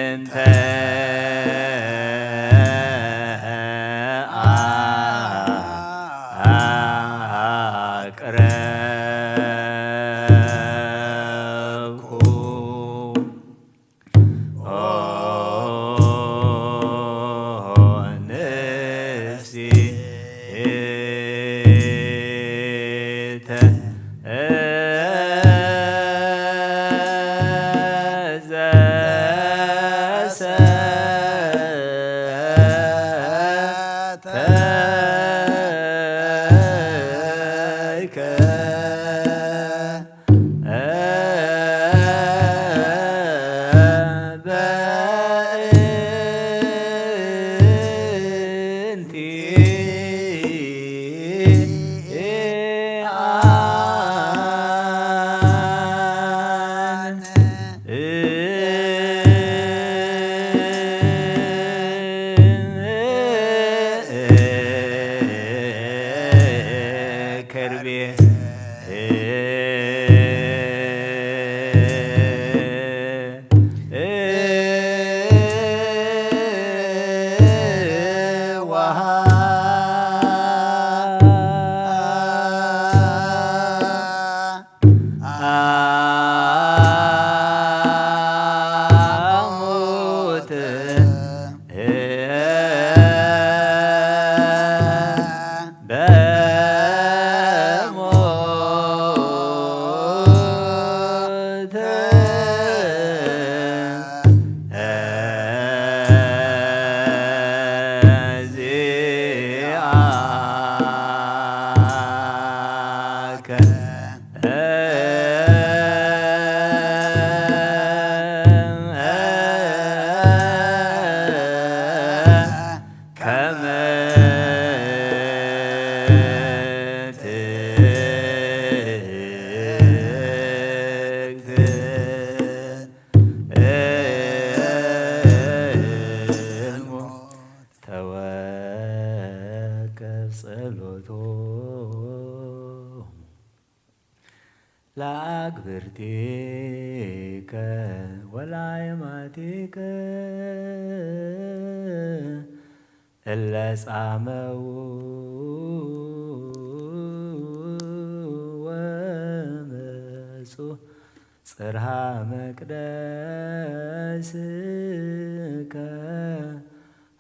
እንተ አቅረብኩ ከርቤ ተወከፍ ጸሎቶ ለአግብርቲከ ወላይማቲከ እለ ጻመው ወመጹ ጽርሃ መቅደስከ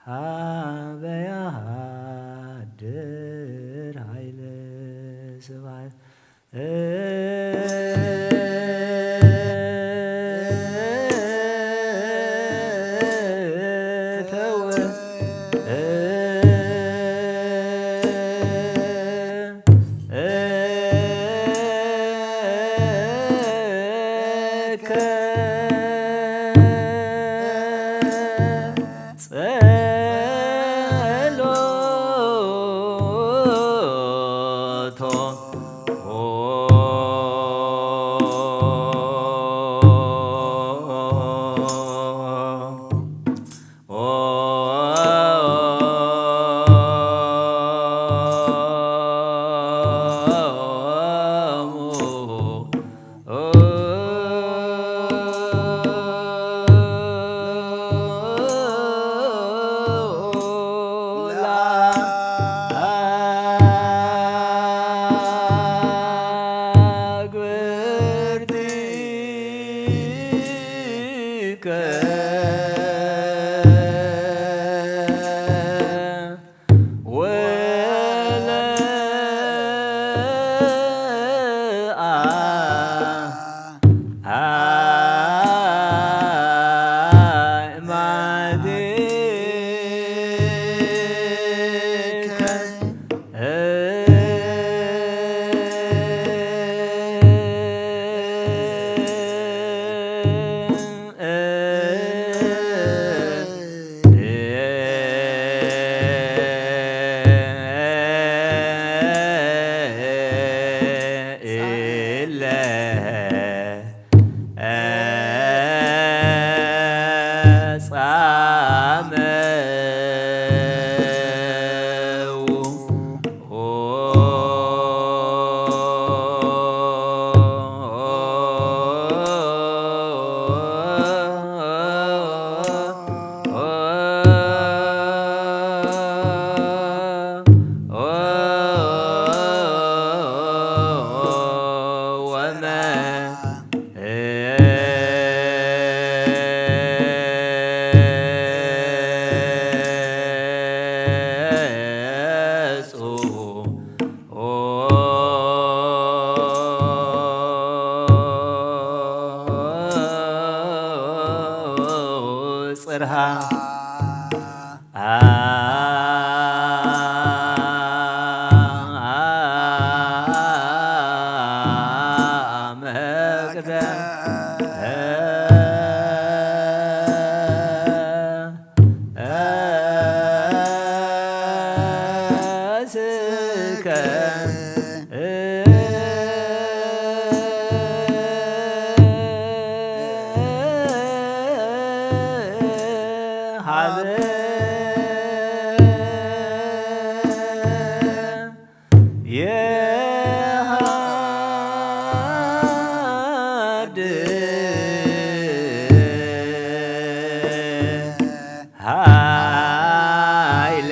ሀበ ያሃድር ኃይል ስብሐት። አመው ወመ ጽርሃ ጽርሃ መቅደስከ ሀበየ ሀድስ ኃይለ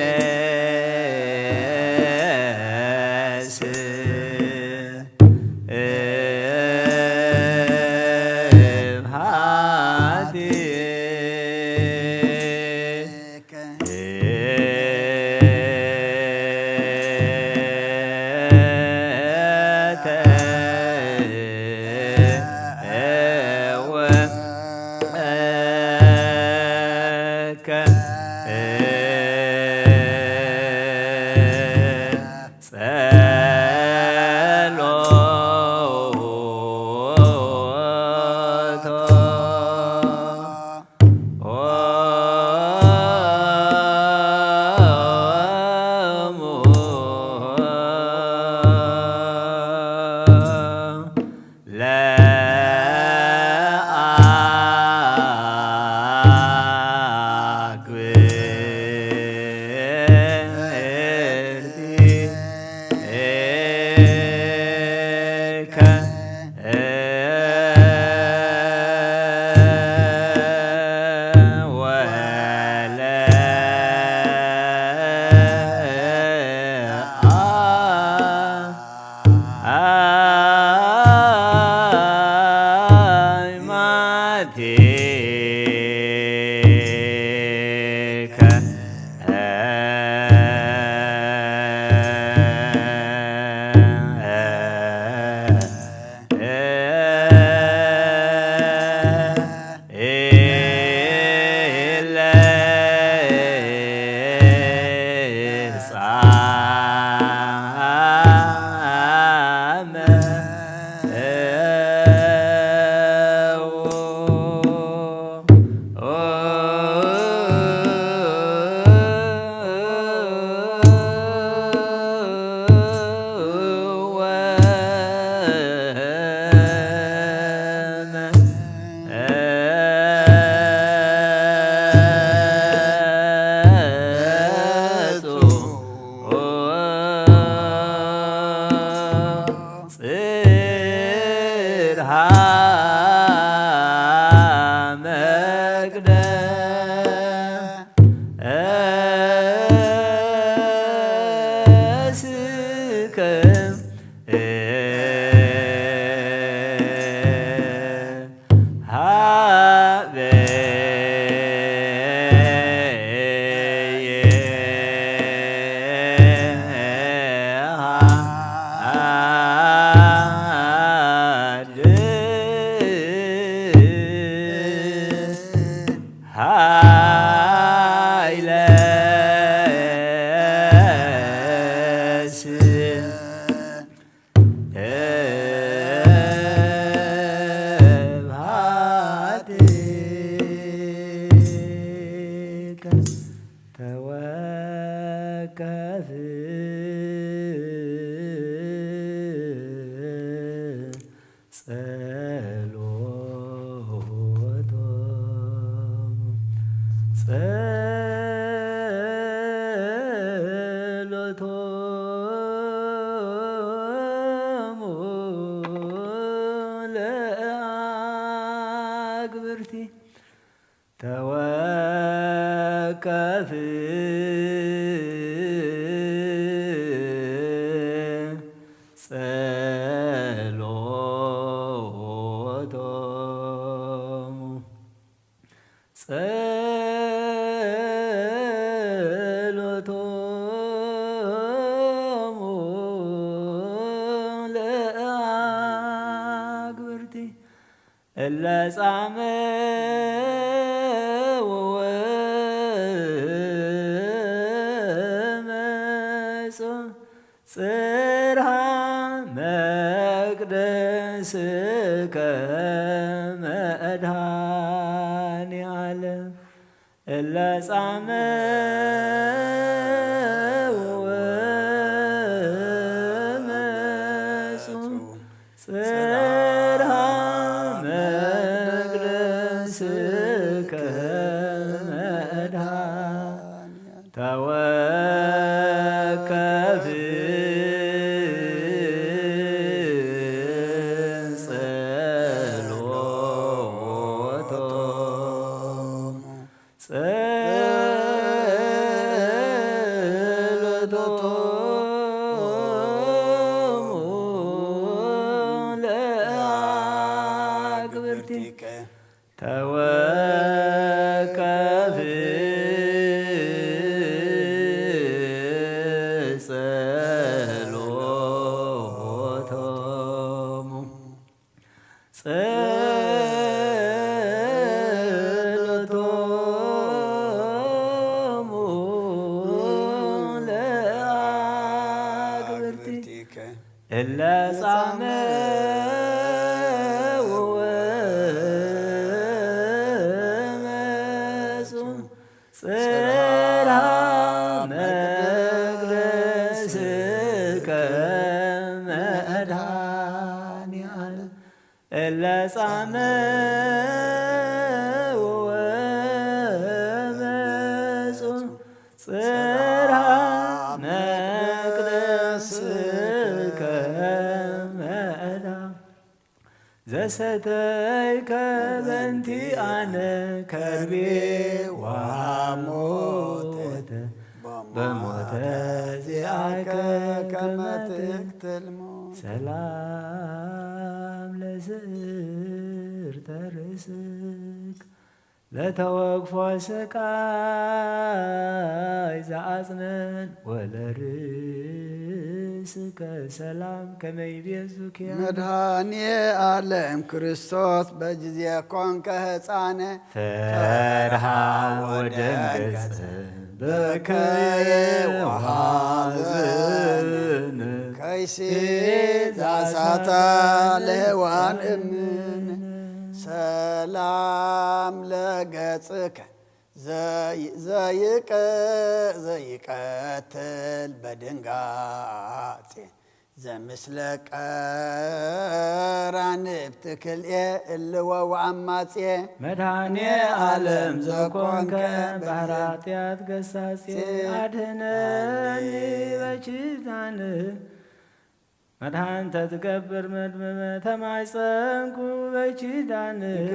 ስብሐትከ። ተወከፍ ጸሎቶም። ጸሎቶሙ ለአግብርቲ ተወከፍ ጸሎቶሙ። ጸሎቶሙ ለአግብርቲ እለ ጻምእ ወመጹ ጽርሃ መቅደስከ መድኃኔ ዓለም። እለ ጻምእ ወመጹ ጽርሃ መቅደስከ መድኃኔ ተወከፍ ጸሎቶሙ። ጸሎቶሙ ለአግብርቲከ ተወከፍ ጸሎቶሙ። ጸሎቶሙ ለአግብርቲከ እለ ጻምእ ወመጹ ጽርሃ መቅደስከ መድኃኔ ዓለም። እለ ጻምእ ወመጹ ጽርሃ መቅደስከ መድኃኔ ዘሰተይከ በንቲአነ ከርቤ ወሐሞተ በሞተ ዚአከ ከመ ትቅትል ሞት። ሰላም ለስእርተ ርእስክ ለተወክፎ ስቃይ ዘአጽነን ወለርእስከ ሰላም ከመ ይቤዙኪ። መድኃኔ ዓለም ክርስቶስ በጊዜ ኮንከ ሕፃነ ፈርሃ ወደንገጸ በከየ ወሐዘን ከይሲ ዛሳታ ለሔዋን እምን ሰላም ለገጽከ ዘይ-፣ ዘይቀ-፣ ዘይቀትል በድንጋጼ ዘምስለ ቀራንብት ክልኤ እልወ ወአማጼ። መድኃኔ ዓለም ዘኮንከ ባህረ ኃጢአት ገሳጼ አድህነኒ በኪዳን መድኃኒተ ትገብር መድመመ ተማይጸንኩ በኪዳንከ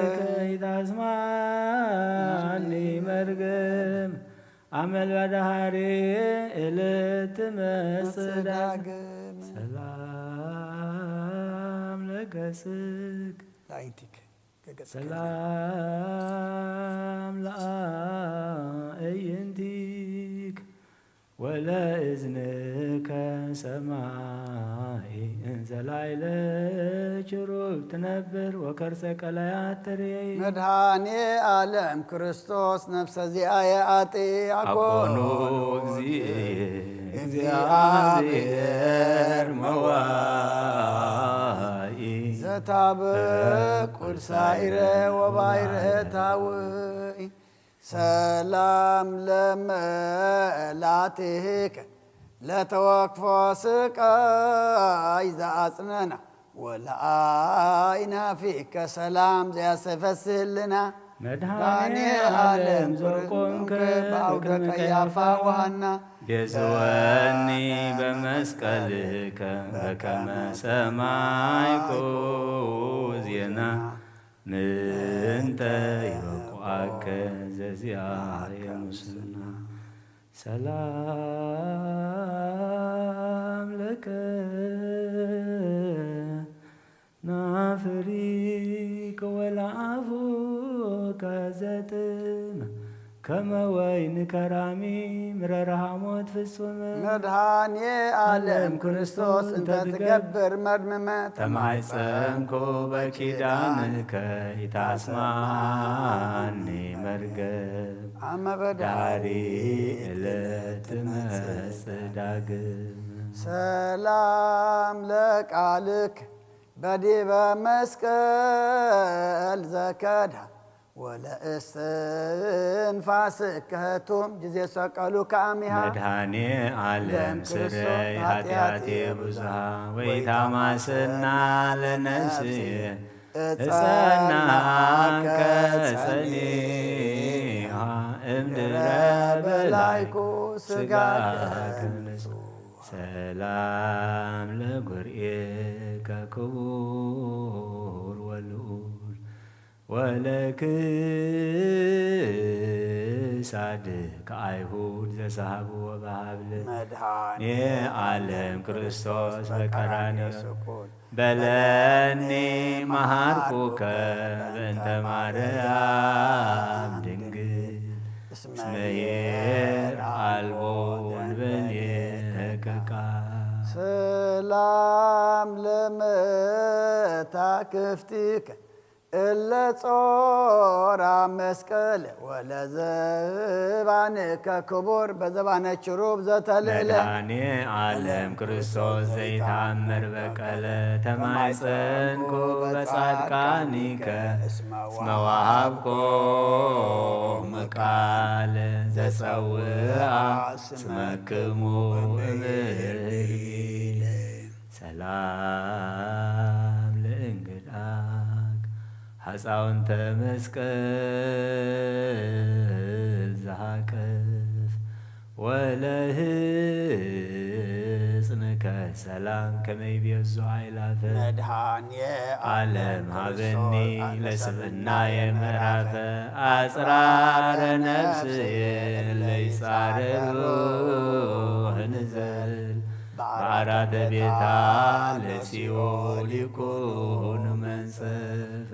ኢታስማኒ መርገም አመል በዳሃሪ እልትመጽእ ዳግም። ሰላም ለገጽክ ለአይንቲክ ሰላም ለአእይንቲክ ወለእዝንከ ሰማይ እንዘ ላዕለ ኪሩብ ትነብር ወከርሰ ቀላያት ትሬይ። መድኃኔ ዓለም ክርስቶስ ነፍሰ ዚአየ አጢ አኮኑ አኮኑ እግዚእ እግዚአብሔር መዋኢ ዘታበቁል ሳይረ ወባይረ ታውኢ። ሰላም ለመላትከ ለተወክፎ ስቃይ ዘአጽነና ወለአይናፊከ ሰላም ዘያስተፈስህልና። መድኃኔ ዓለም ዘቆምከ በአውደ ቀያፋ ወሐና፣ ቤዝወኒ በመስቀልከ በከመ ሰማይኩ ዜና፣ ምንተ ይበቁአከ ዘዚአየ ሙስና። ሰላም ለከ ናፍሪክ ወለአፉከ ዘጥም ከመ ወይን ከራሚ ምረረ ሐሞት ፍጹም። መድኃኔ ዓለም ክርስቶስ እንተ ትገብር መድምመ፣ ተማይጸንኩ በኪዳንከ ኢታስማኒ መርገም፣ አመ በዳሪ እለት ትመጽእ ዳግም። ሰላም ለቃልክ በዲበ መስቀል ዘከዳ ወለእስትንፋስከ ህቱም ጊዜ ሰቀሉ ከአሚሃ። መድኃኔ ዓለም ስረይ ኃጢአቴ ብዙሃ ወይታማስና ለነፍስየ እጸናከ ጸኒሃ እምድረ በላይኩ ስጋከ ንጹሕ። ሰላም ለጉርኤከ ክቡር ወልዑል ወለክሳድከ አይሁድ ዘሰሃብዎ በሃብል መድኃኔ ዓለም ክርስቶስ በቀራንዮ በለኒ መሃርኩከ በእንተ ማርያም ድንግል እስመ ኄር አልቦ ወንበሌከ ቃል። ሰላም ለመታክፍቲከ እለ ጾራ መስቀል ወለዘባንከ ክቡር በዘባነ ችሩብ ዘተልእለ። መድኃኔ ዓለም ክርስቶስ ዘይተአምር በቀለ ተማይጸንኩ በጻድቃኒከ እስመ ወሃብኮሙ ቃል ዘጸውአ ስመክሙ እምህር። ሰላም ለእንግድዓክ ሐፃውንተ መስቀል ዘሃቅፍ ወለህፅንከ ሰላም ከመይ ቤዙ አይላፈ። መድኃኔ ዓለም ሃበኒ ለስብእናየ ምዕራፈ አጽራረ ነፍስየ ለይጻረሩ ህንዘል በአራተ ቤታ ለሲኦል ይኩኑ መንጸፍ።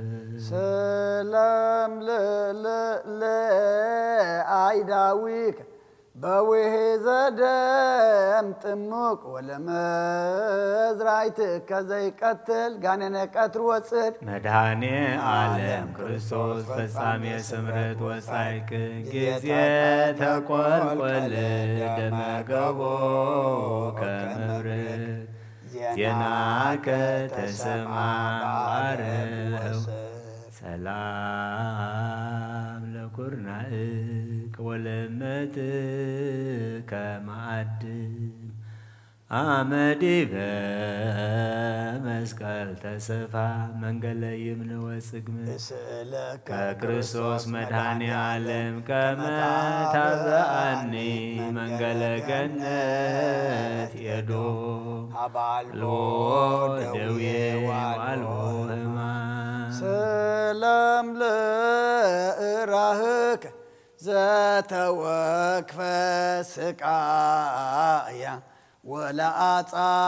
ሰላም ለ- ለ- ለአይዳዊከ በውሔ ዘደም ጥሙቅ ወለመዝራይትከ ዘይቀትል ጋኔነ ቀትር ወጽድ። መድኃኔ ዓለም ክርስቶስ ፈጻሜ ስምረት ወጻይክ ጊዜ ተቆልቆል ደመገቦ ከመብርህ ዜናከ ተሰማ በአረብ ወሰብ። ሰላም ለኩርናእክ ወለመትከ መዓድም አመዲበ መስቀል ተሰፋ መንገለ ይምነ ወጽግም። እስእለከ ከክርስቶስ መድኃኔ ዓለም ከመ ታበአኒ መንገለ ገነት ኤዶም። አባልቦ ደዌ ዋልቦ ህማም። ሰላም ለእራህከ ዘተወክፈ ስቃያ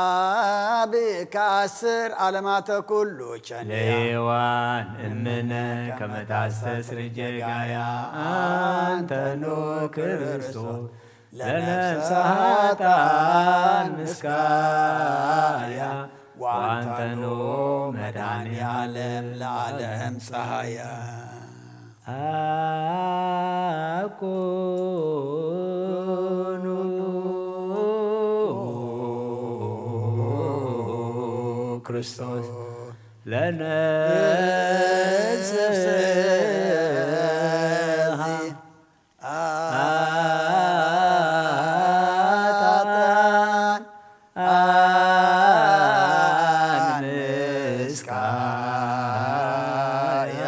ወለአጻብዕከ አስር ዓለማተ ኩሉ ቸንያ። ለሔዋን እምነ ከመ ታስተስሪ ጌጋያ አንተኑ ክርስቶስ ለነፍሰ ኃጥኣን ምስካያ ወአንተኑ መድኃኔ ዓለም ለዓለም ፀሃያ። አኮኑ ክርስቶስ ለነፍስሃ አጣን አንስካያ።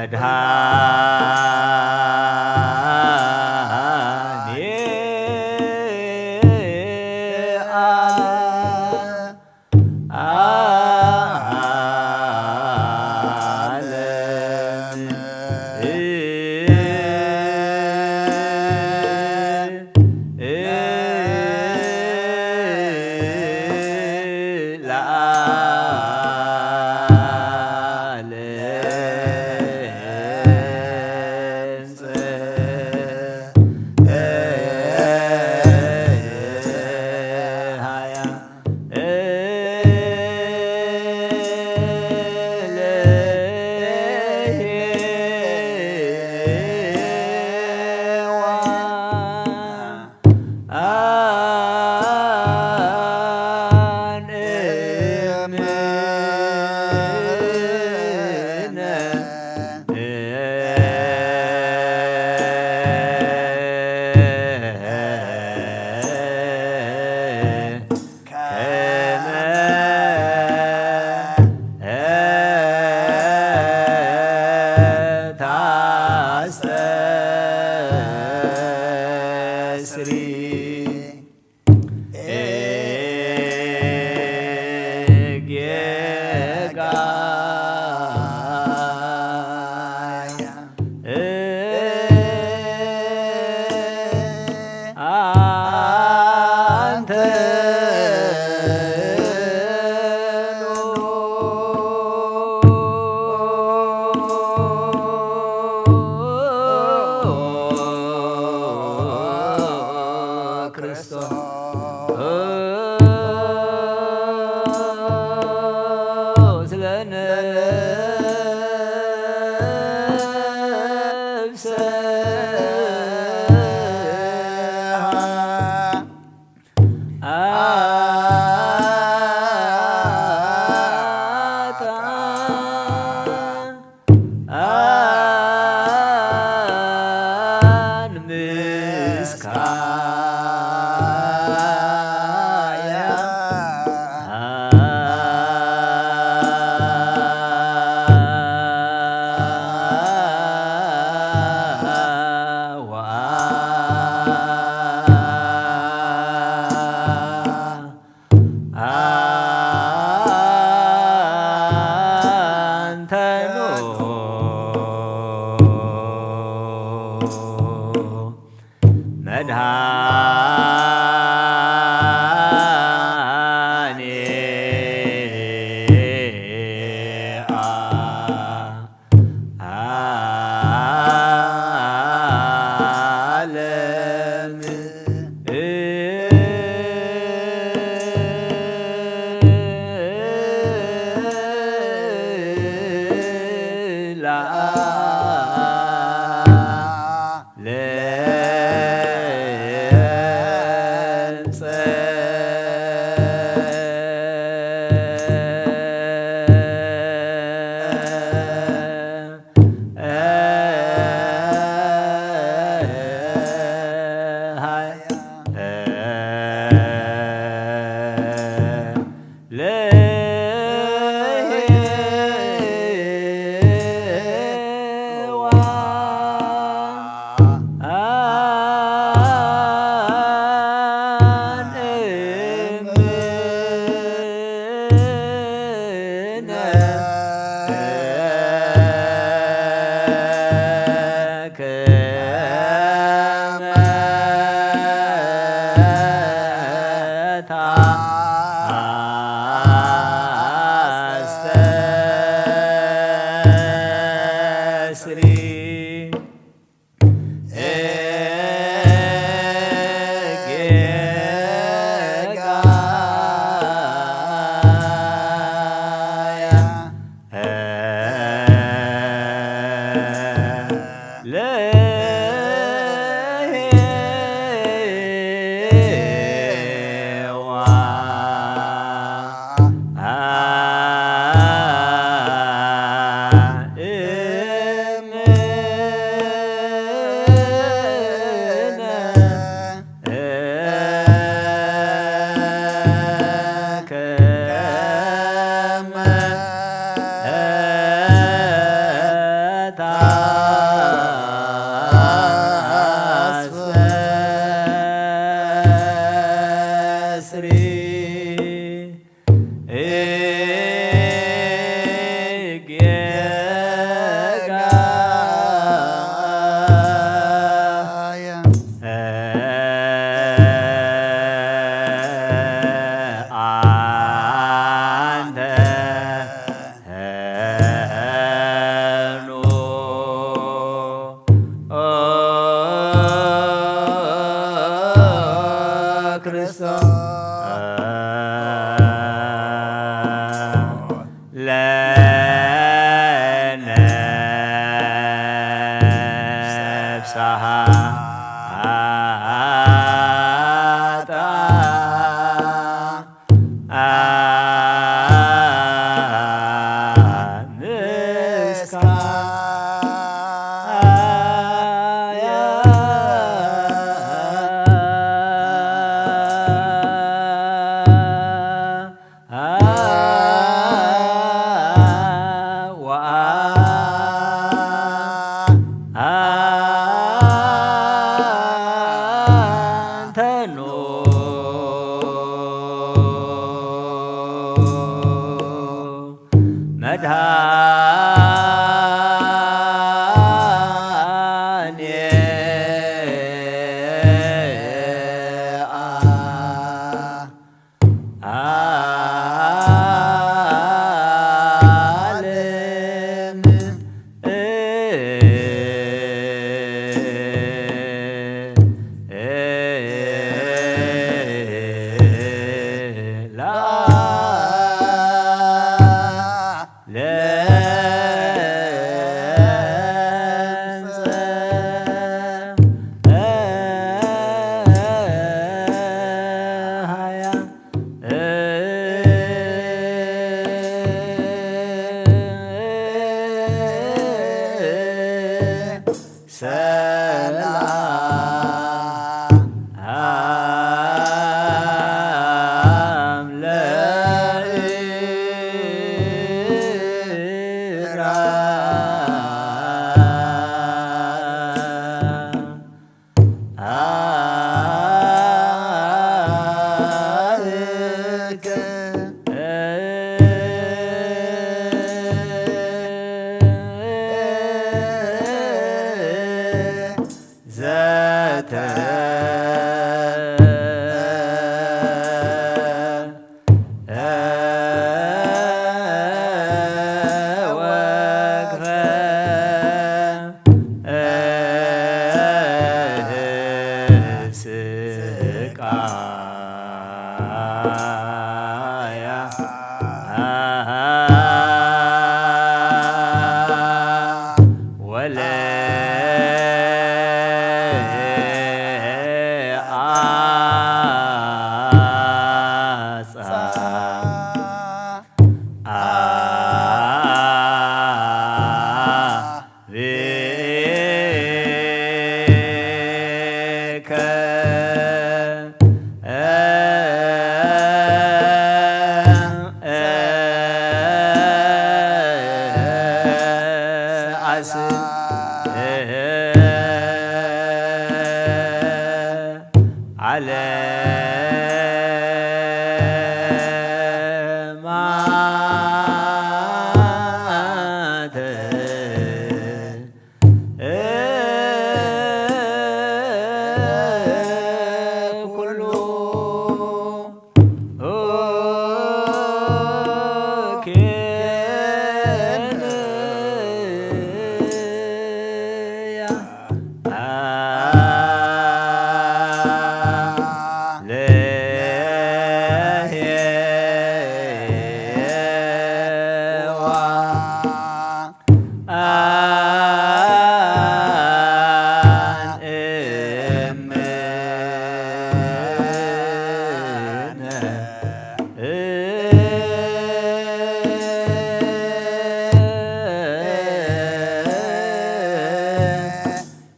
መድኃኔ ዓለም ለዓለም። ዓለማት ኩሉ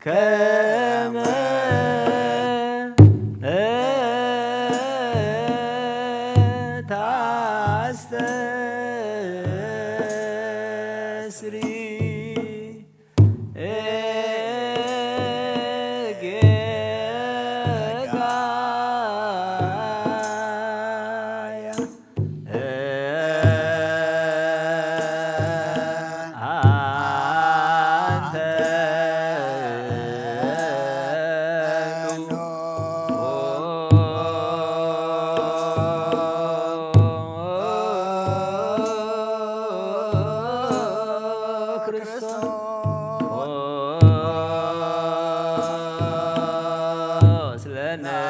ከመ ታስተስሪ ጌጋያ አንተ ክርስቶስ ለነፍሰ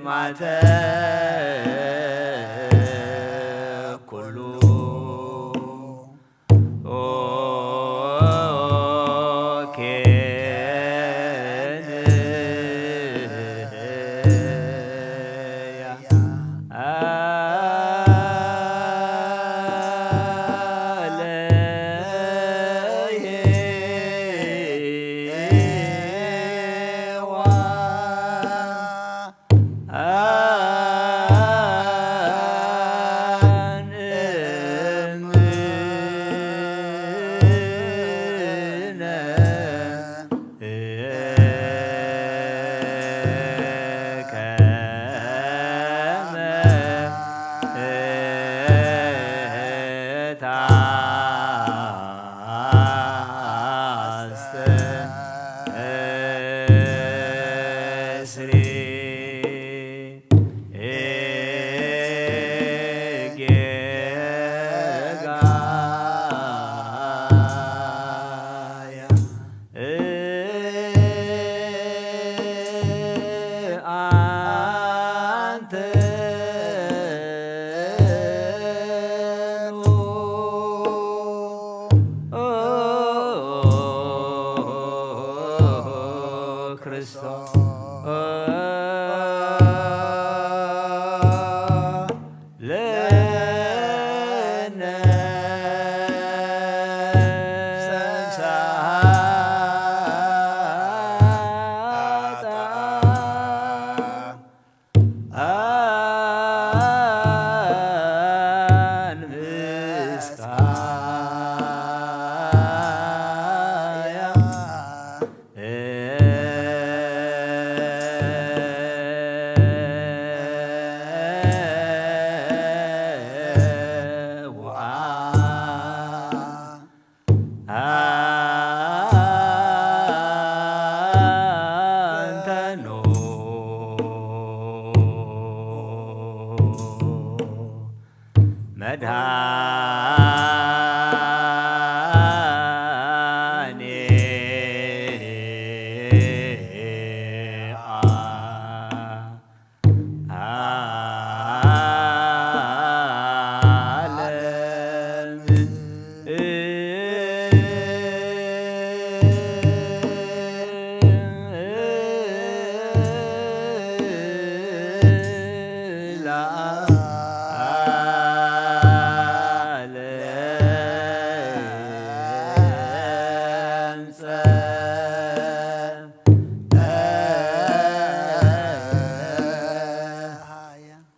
ማተ ኩሉ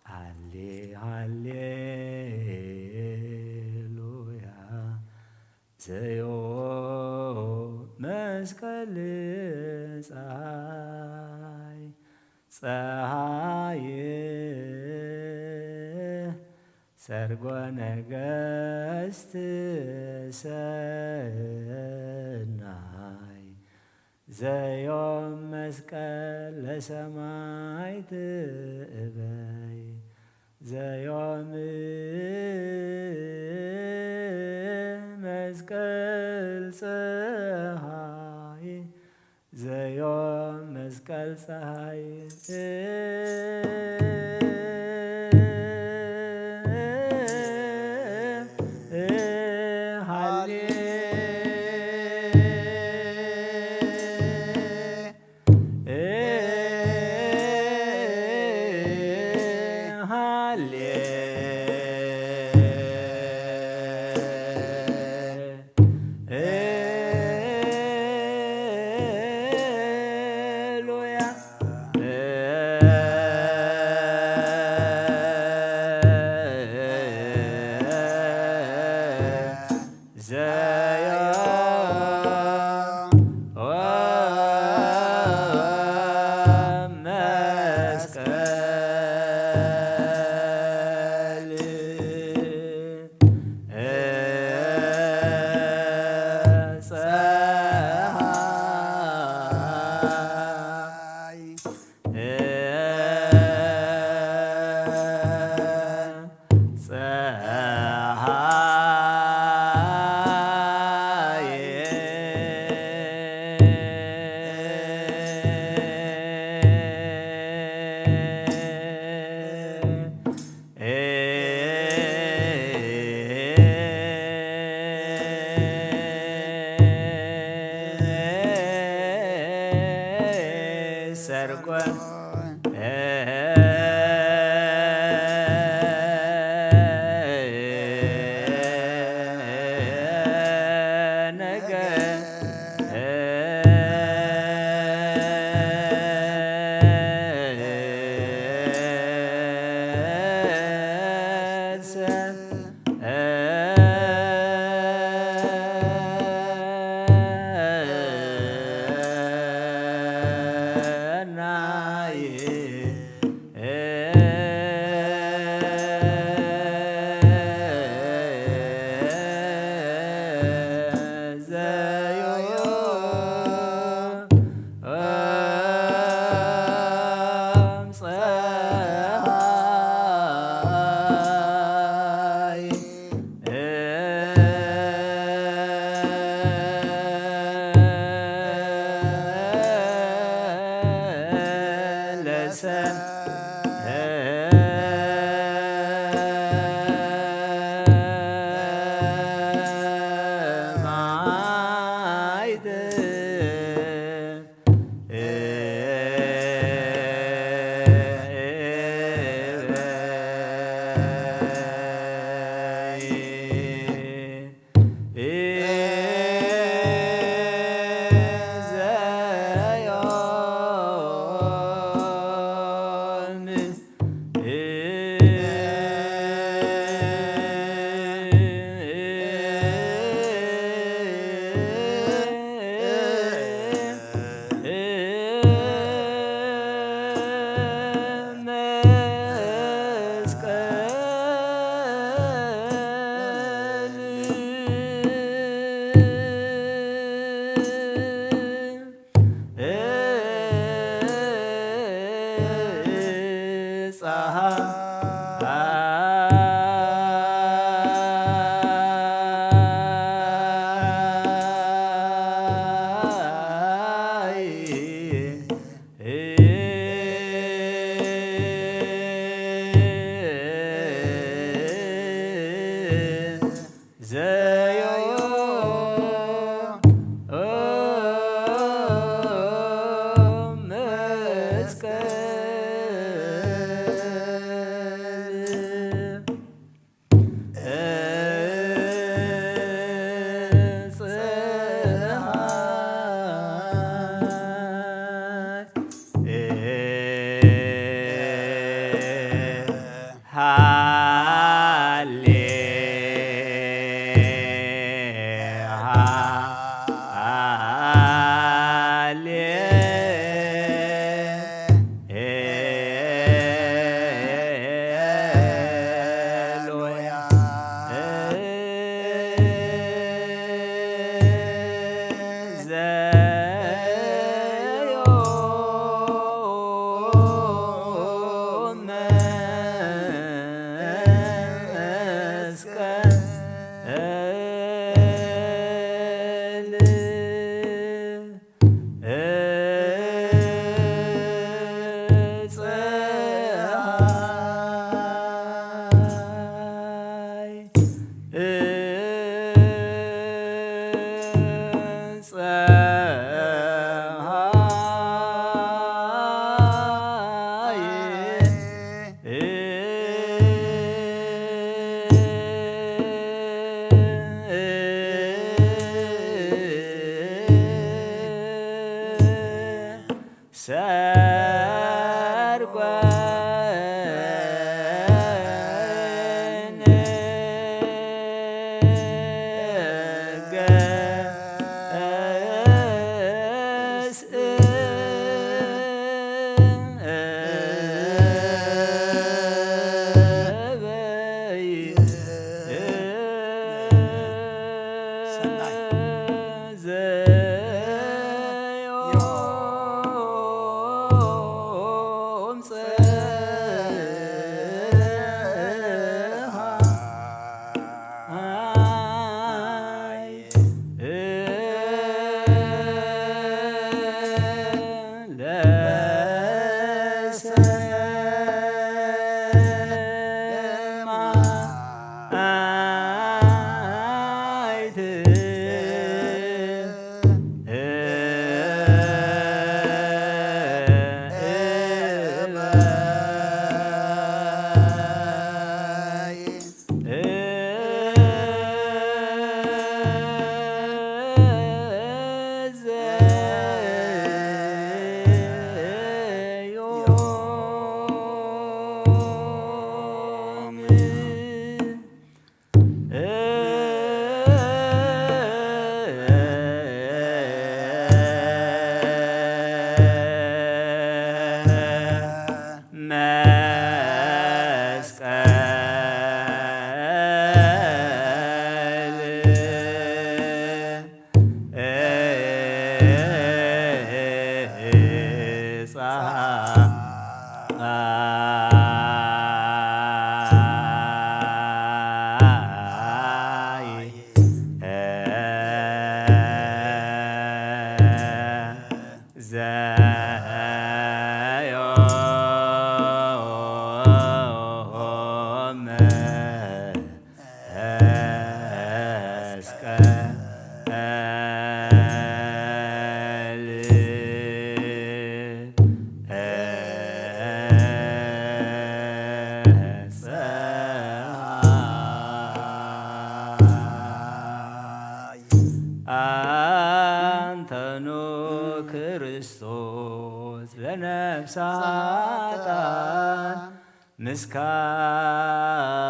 ሃሌ ሃሌሉያ ዘዮ መስቀል ፀሃይ ፀሃይ ሰርጎ ነገስት ሰናይ ዘዮም መስቀል ለሰማይት እበይ ዘዮም መስቀል ፀሃይ ዘዮም መስቀል ፀሃይ ሃሌ ሃሌ ሉያ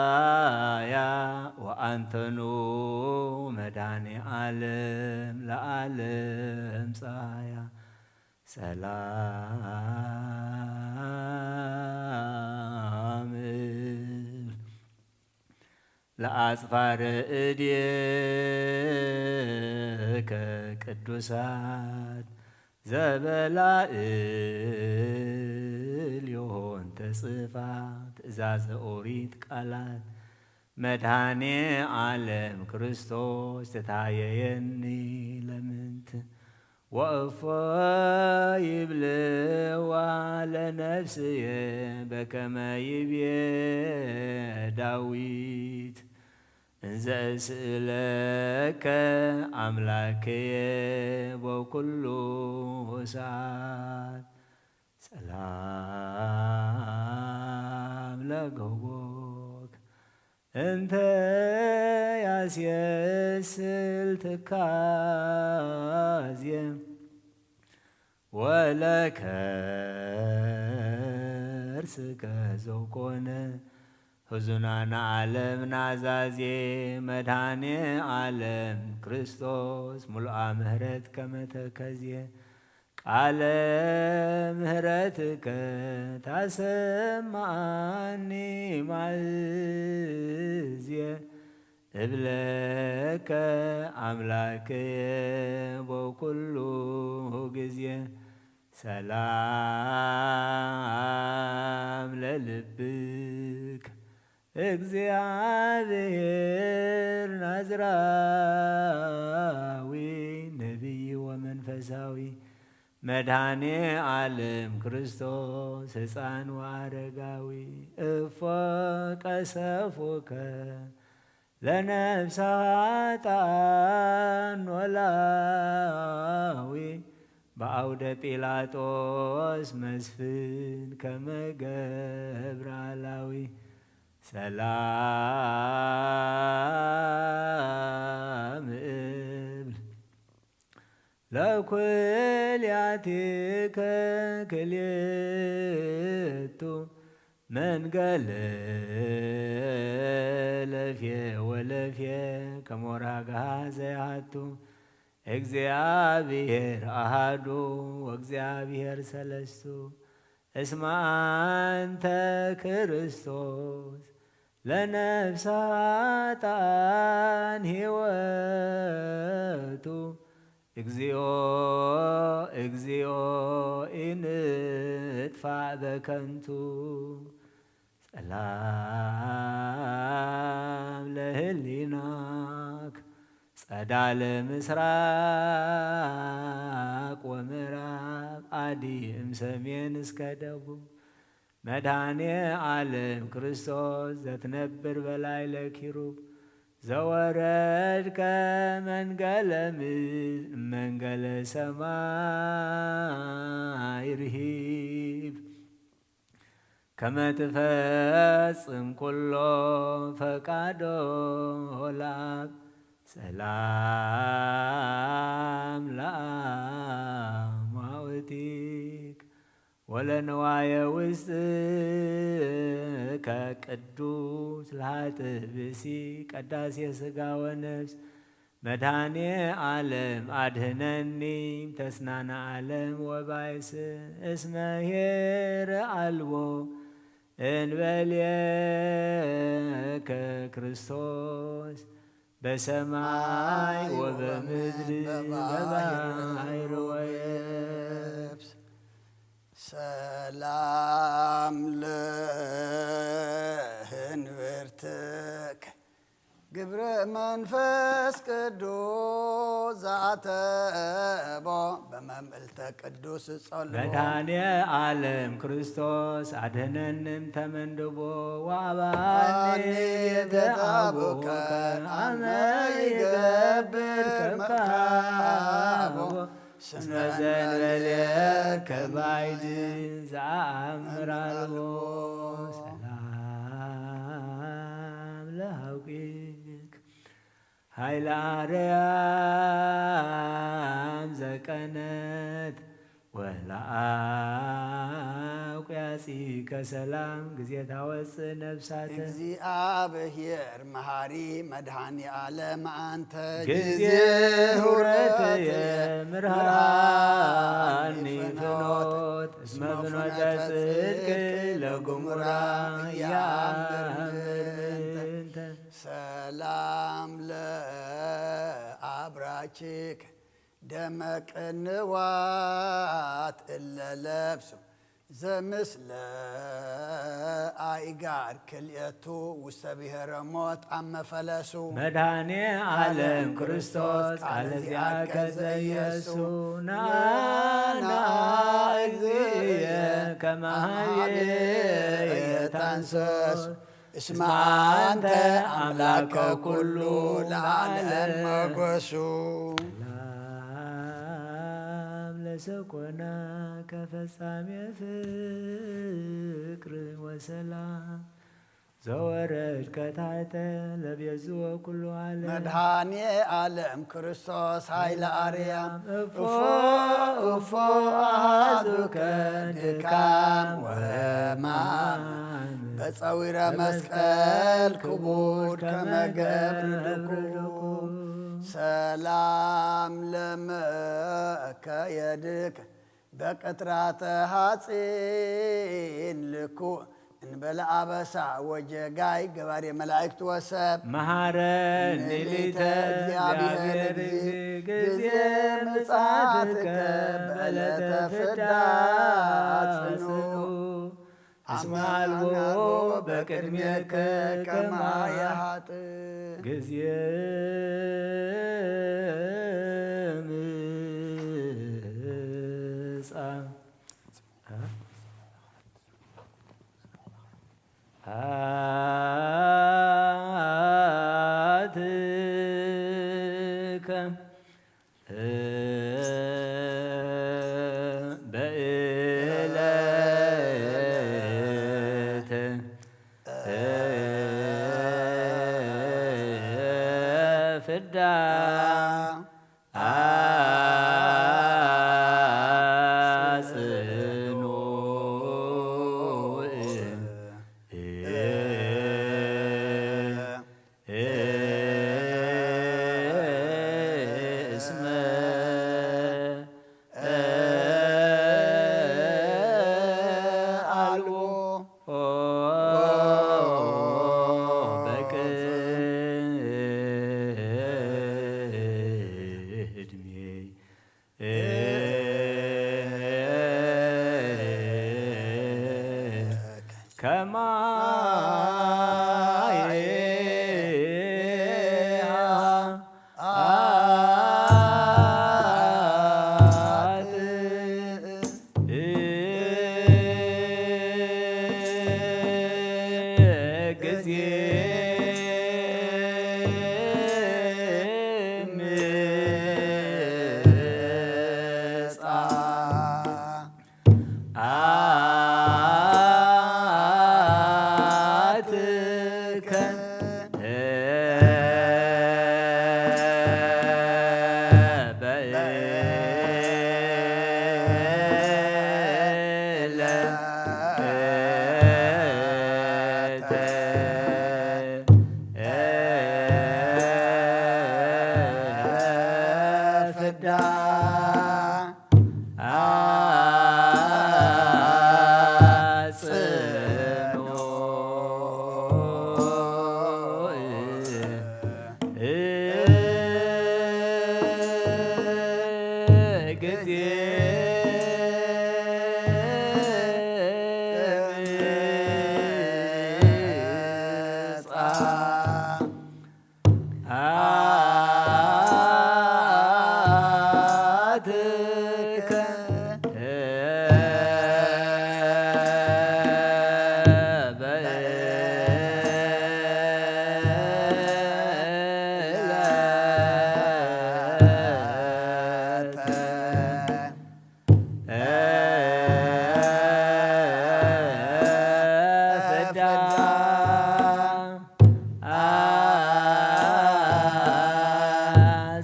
ምስካያ ወኣንተኑ መድኃኔ ዓለም ለዓለም ጸሃያ ሰላም ለአጽፋረ እዴከ ቅዱሳት ዘበላእል ዮሆን ተጽፋ ትእዛዘ ኦሪት ቃላት መድኃኔ ዓለም ክርስቶስ ትታየየኒ ለምንት ወእፎ ይብልዋ ለነፍስየ በከመ ይብዬ ዳዊት እንዘ እስእለከ አምላክየ በኩሉ ሰዓት ሰላም ለገቦክ እንተ ያስየስል ትካዝየ ወለከርስከ ዘውኮነ ህዙናነ ዓለም ናዛዜ መድኃኔ ዓለም ክርስቶስ ሙሉአ ምህረት ከመተከዝየ ቃለ ምህረትከ ታሰማኒ ማእዝየ እብለከ አምላክየ በኩሉ ግዜ ሰላም ለልብክ እግዚአብሔር ናዝራዊ ነቢይ ወመንፈሳዊ መድኃኔ ዓለም ክርስቶስ ሕፃን ወአረጋዊ እፎ ቀሰፉከ ለነፍሰ ኃጥኣን ኖላዊ በአውደ ጲላጦስ መስፍን ከመ ገብረ አላዊ ሰላም እብል ለኩልያቲከ ክልኤቱ መንገለ ለፌ ወለፌ ከመ ወርሃ ገሃ ዘይሃቱ እግዚአብሔር አሃዱ ወእግዚአብሔር ሰለስቱ እስመ አንተ ክርስቶስ ለነፍሰ ኃጥኣን ሕይወቱ እግዚኦ እግዚኦ ኢንጥፋእ በከንቱ ሰላም ለህሊናክ ጸዳለ ምስራቅ ወምዕራብ አዲ እምሰሜን እስከ ደቡብ መድኃኔ ዓለም ክርስቶስ ዘትነብር በላይ ለኪሩብ ዘወረድከ መንገለ ምድር መንገለ ሰማይ ርሂብ ከመ ትፈጽም ኩሎ ፈቃዶ ለአብ ሰላም ለአማውቲክ ወለንዋየ ውስጥከ ቅዱስ ለኃጥእ ብእሲ ቀዳሴ ሥጋ ወነፍስ መድኃኔ ዓለም አድህነኒ ተስናነ ዓለም ወባይስ እስመ ኄር አልቦ እንበልየከ ክርስቶስ በሰማይ ወበምድር በባሕር ወየብስ ሰላም ለህንብርትክ ግብረ መንፈስ ቅዱስ ዘአተቦ በመምዕልተ ቅዱስ ጸልቦ መድኃኔ ዓለም ክርስቶስ አድህነንም ተመንድቦ ወአባኒ ቤተ አቡከ አመ ይገብር ከብካቦ እስመ ዘእንበሌከ ባይድ ዘአምር አልቦ ሰላም ለሐውቂክ ኃይለ አርያም ዘቀነት ወለአውቅያጽ ከሰላም ግዜ ታወፅእ ነብሳተ። እግዚኣብሔር መሃሪ መድኃኔ ዓለም ኣንተ ጊዜ ጊዜ ህውረተየ ህውረተየ ምርሃኒ ምርሃኒ ፍኖት ፍኖት እስመ ፍኖተ ጽድቅ ለግሙራ ያምር ምንተ። ሰላም ለአብራችክ ደመ ቅንዋት እለ ለብሱ ዘምስለ ኣእጋር ክልኤቱ ውስተ ብሔረ ሞት ኣመፈለሱ። መድኃኔ ዓለም ክርስቶስ ቃለ ዚአከ ዘኢየሱ። ናና እግዚእየ ከመ ሀቤ ታንሶስ እስመ አንተ አምላከ ኩሉ ለዓለም ሞገሱ። ሰላም ለሰኮና ከፈጻሜ ፍቅር ወሰላም ዘወረድ ከታሕተ ለቤዝወ ኩሉ ዓለም። መድኃኔ ዓለም ክርስቶስ ኃይለ አርያም እፎ እፎ አሃዙከ ድካም ወሕማም በጸዊረ መስቀል ክቡድ ከመ ገብር ድኩ። ሰላም ለመከየድከ በቅጥራተ ሐጺን ልኩ እንበለ አበሳ ወጀጋይ ገባሬ መላእክት ወሰብ መሐረኒ ሊተ ሊተ እግዚአብሔር እግዚእ ጊዜ ምጽአትከ በዕለተ ፍዳ ጽኑ። እስመ አልቦ በቅድሜከ ከማየ ኃጥእ። ጊዜ ምጻ አትከ በእለተ ፍዳ አጽንኦ እስመ አልቦ በቅድሜ ከማየ ጊዜ ምጻ አትከ በእለተ ፍዳ አጽንኦ ጊዜ ምጻ አትከ በዕለተ ፍዳ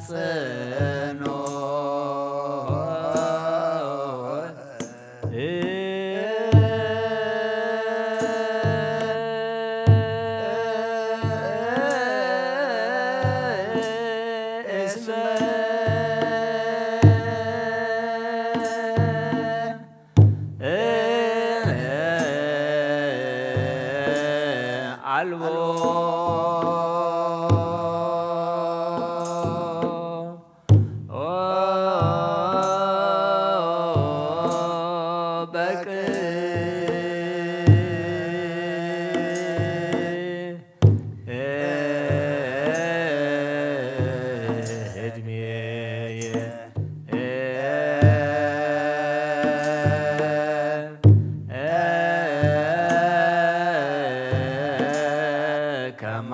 አጽንኦ ኣልቦ በቅድሜየ ከማ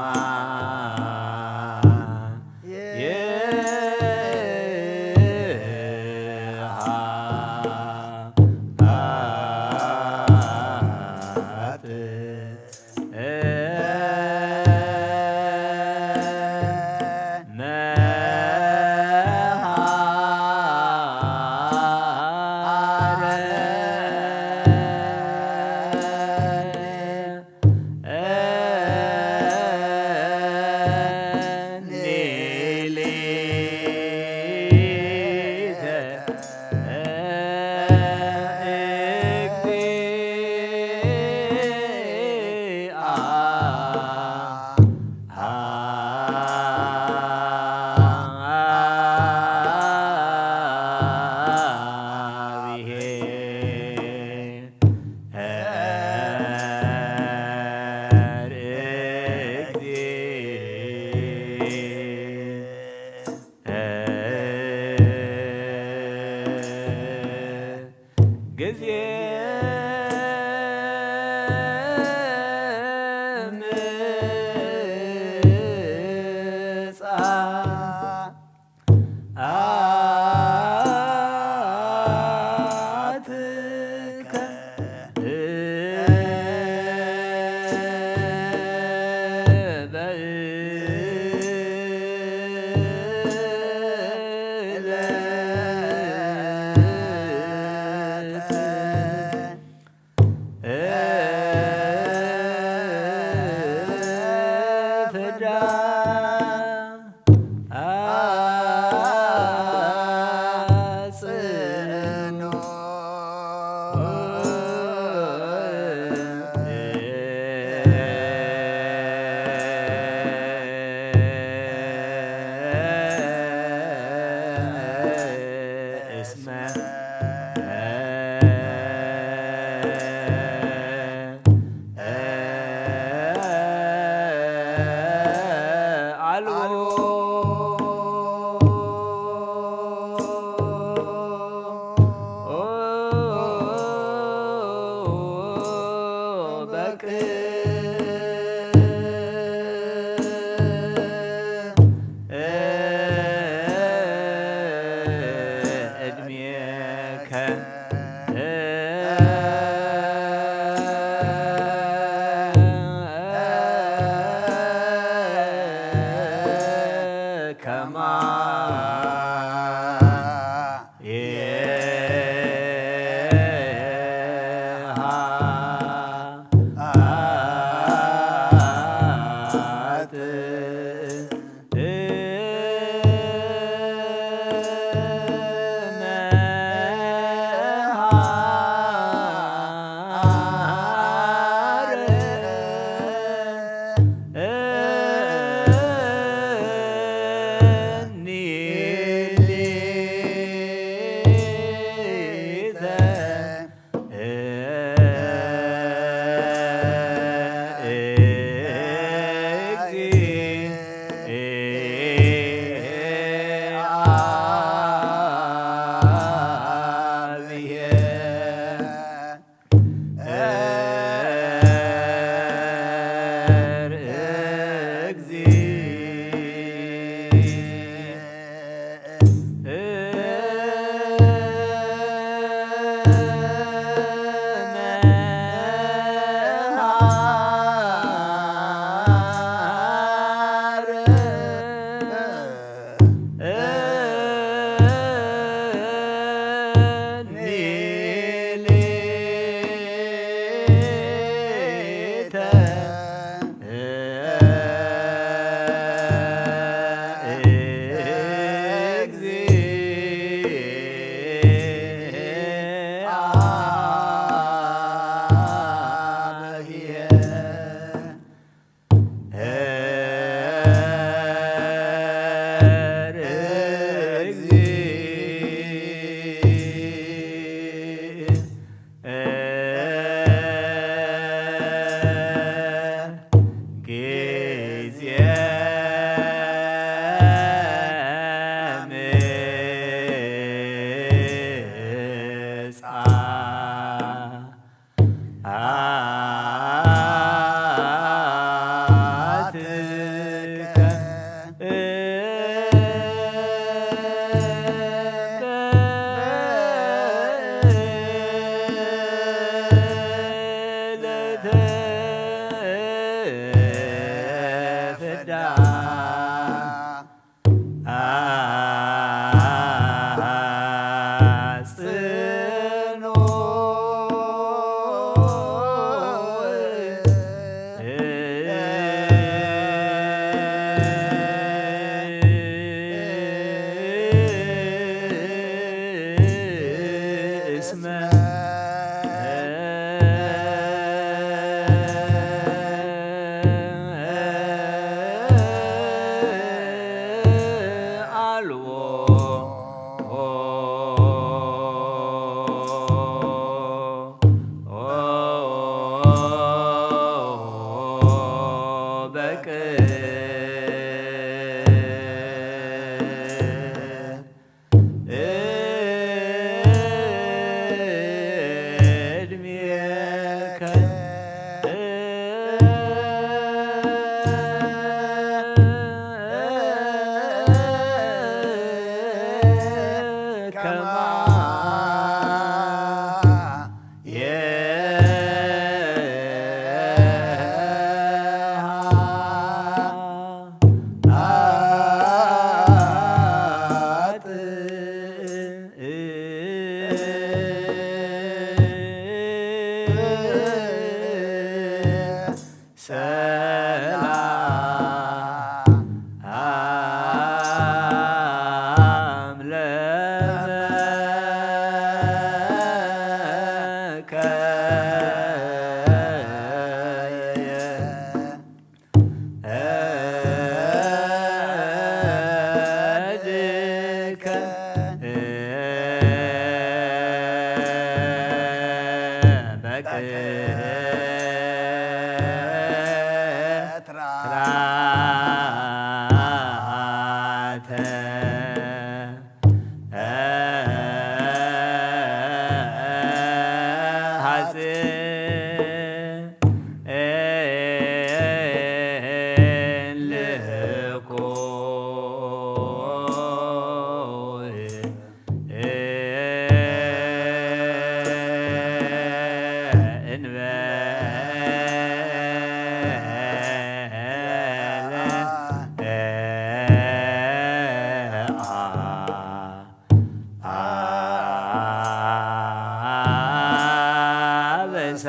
አበሳ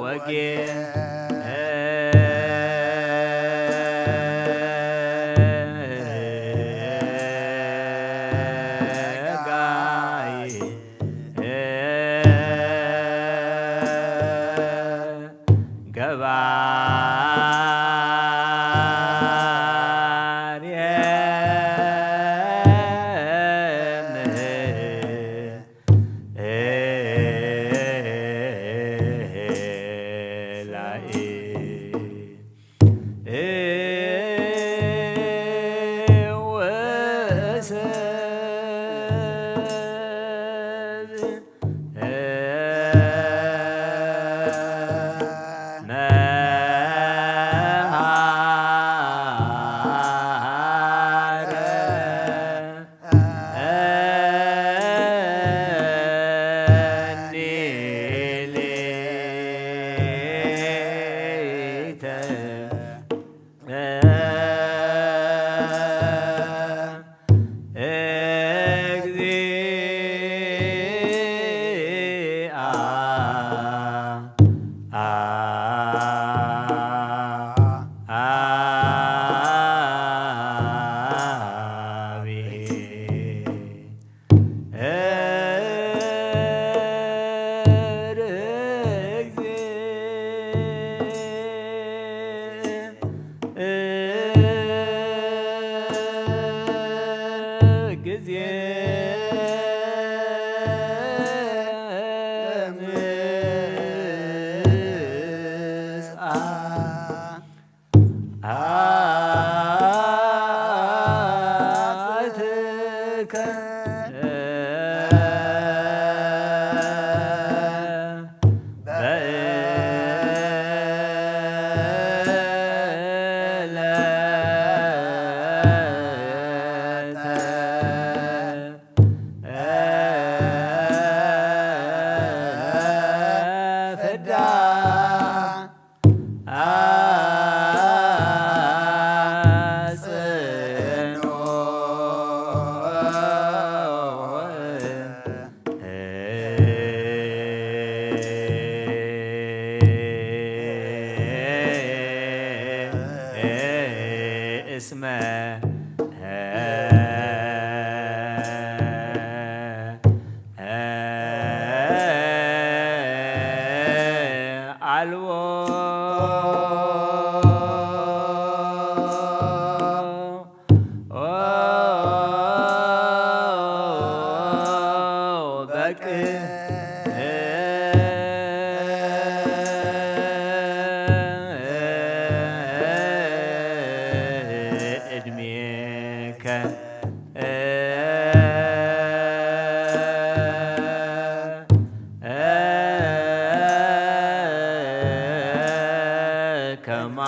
ወጌ እስመ አልቦ በቅ እድሜከ ከማ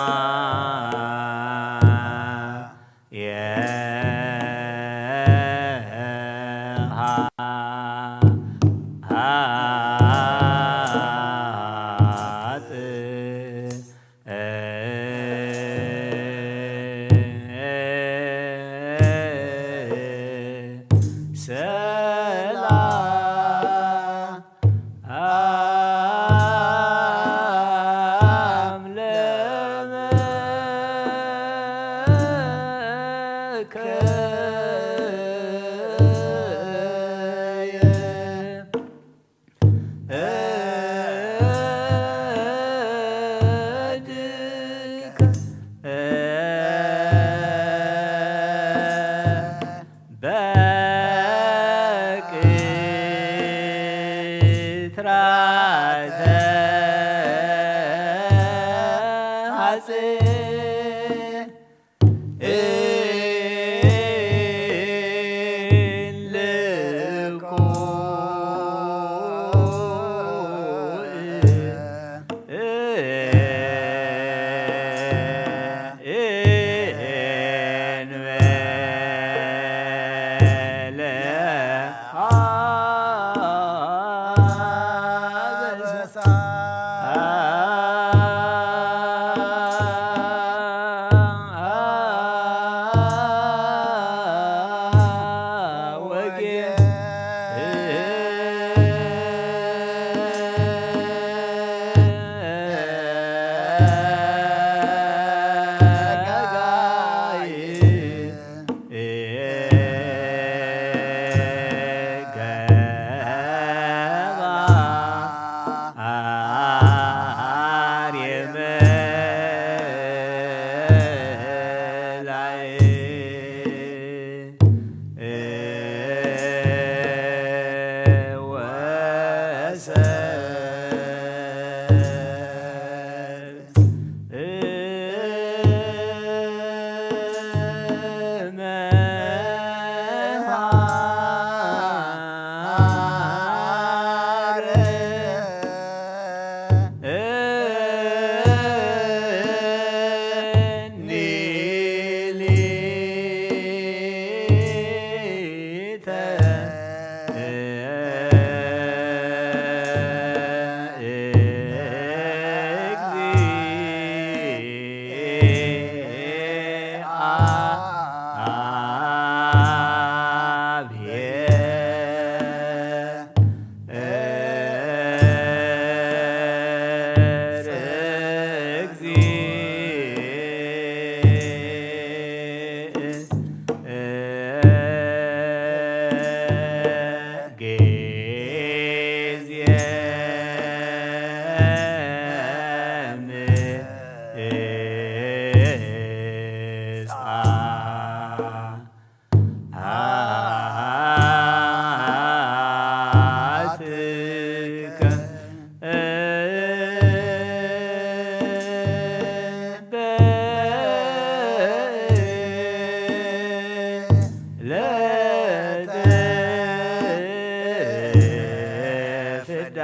ፍዳ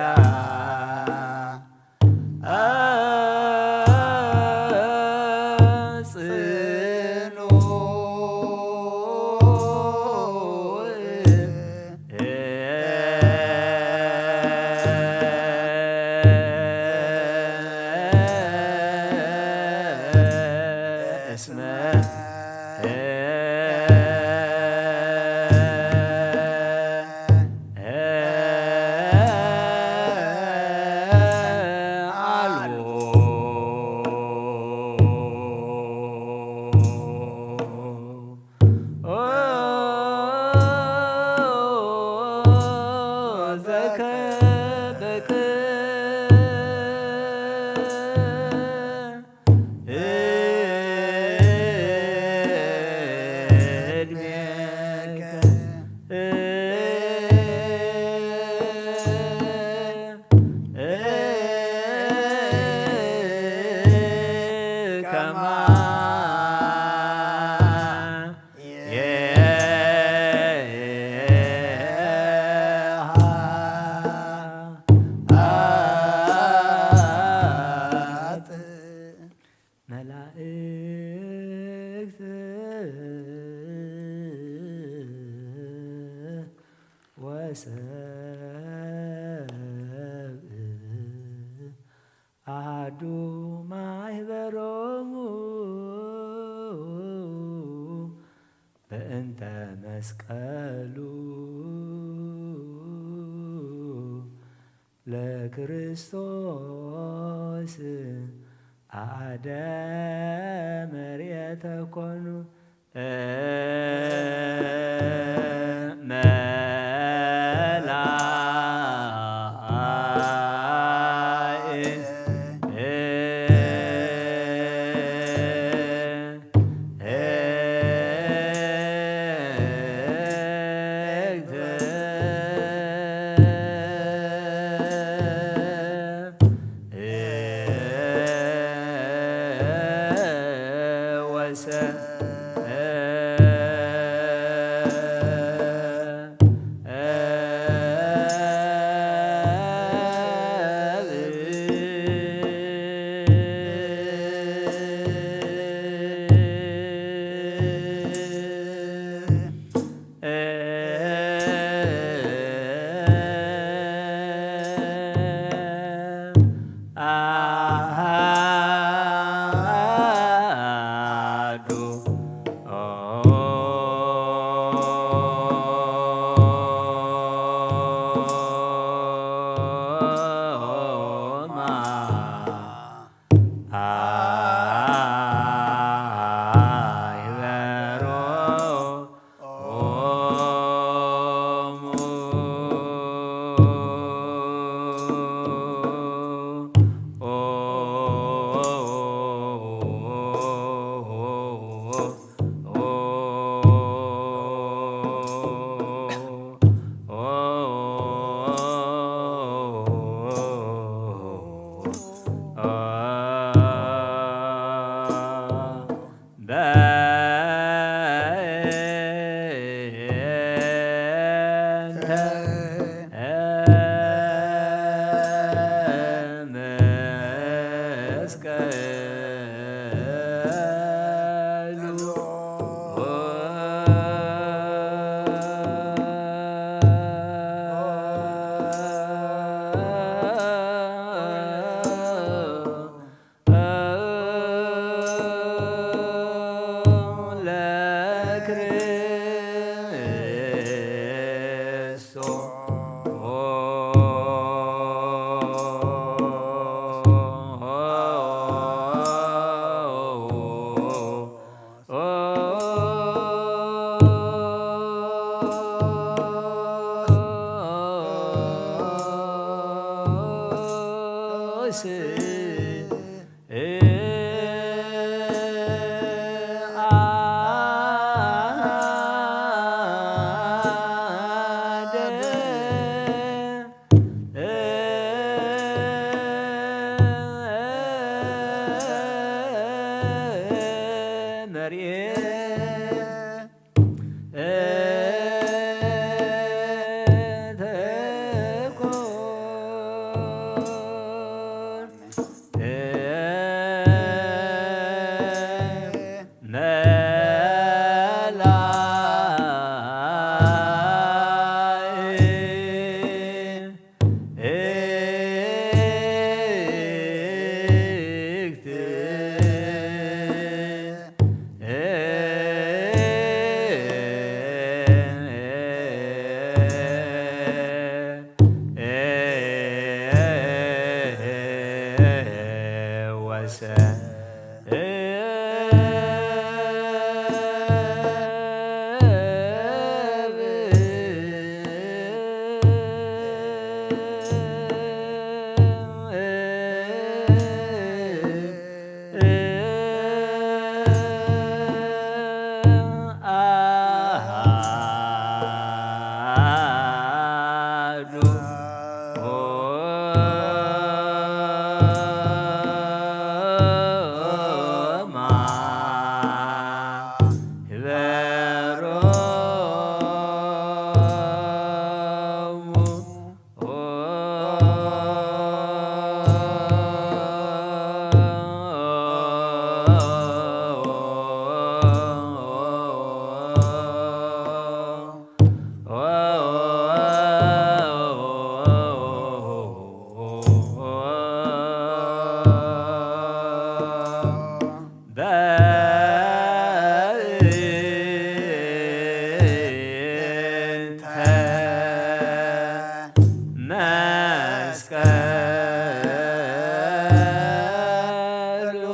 ጽኑ እስመ አልቦ ዘከበከ መላእክት ወሰብእ ኣሐዱ ማሕበሮሙ በእንተ መስቀሉ ለክርስቶስ ኣደ መርየተ ኮኑ። በእንተ መስቀሉ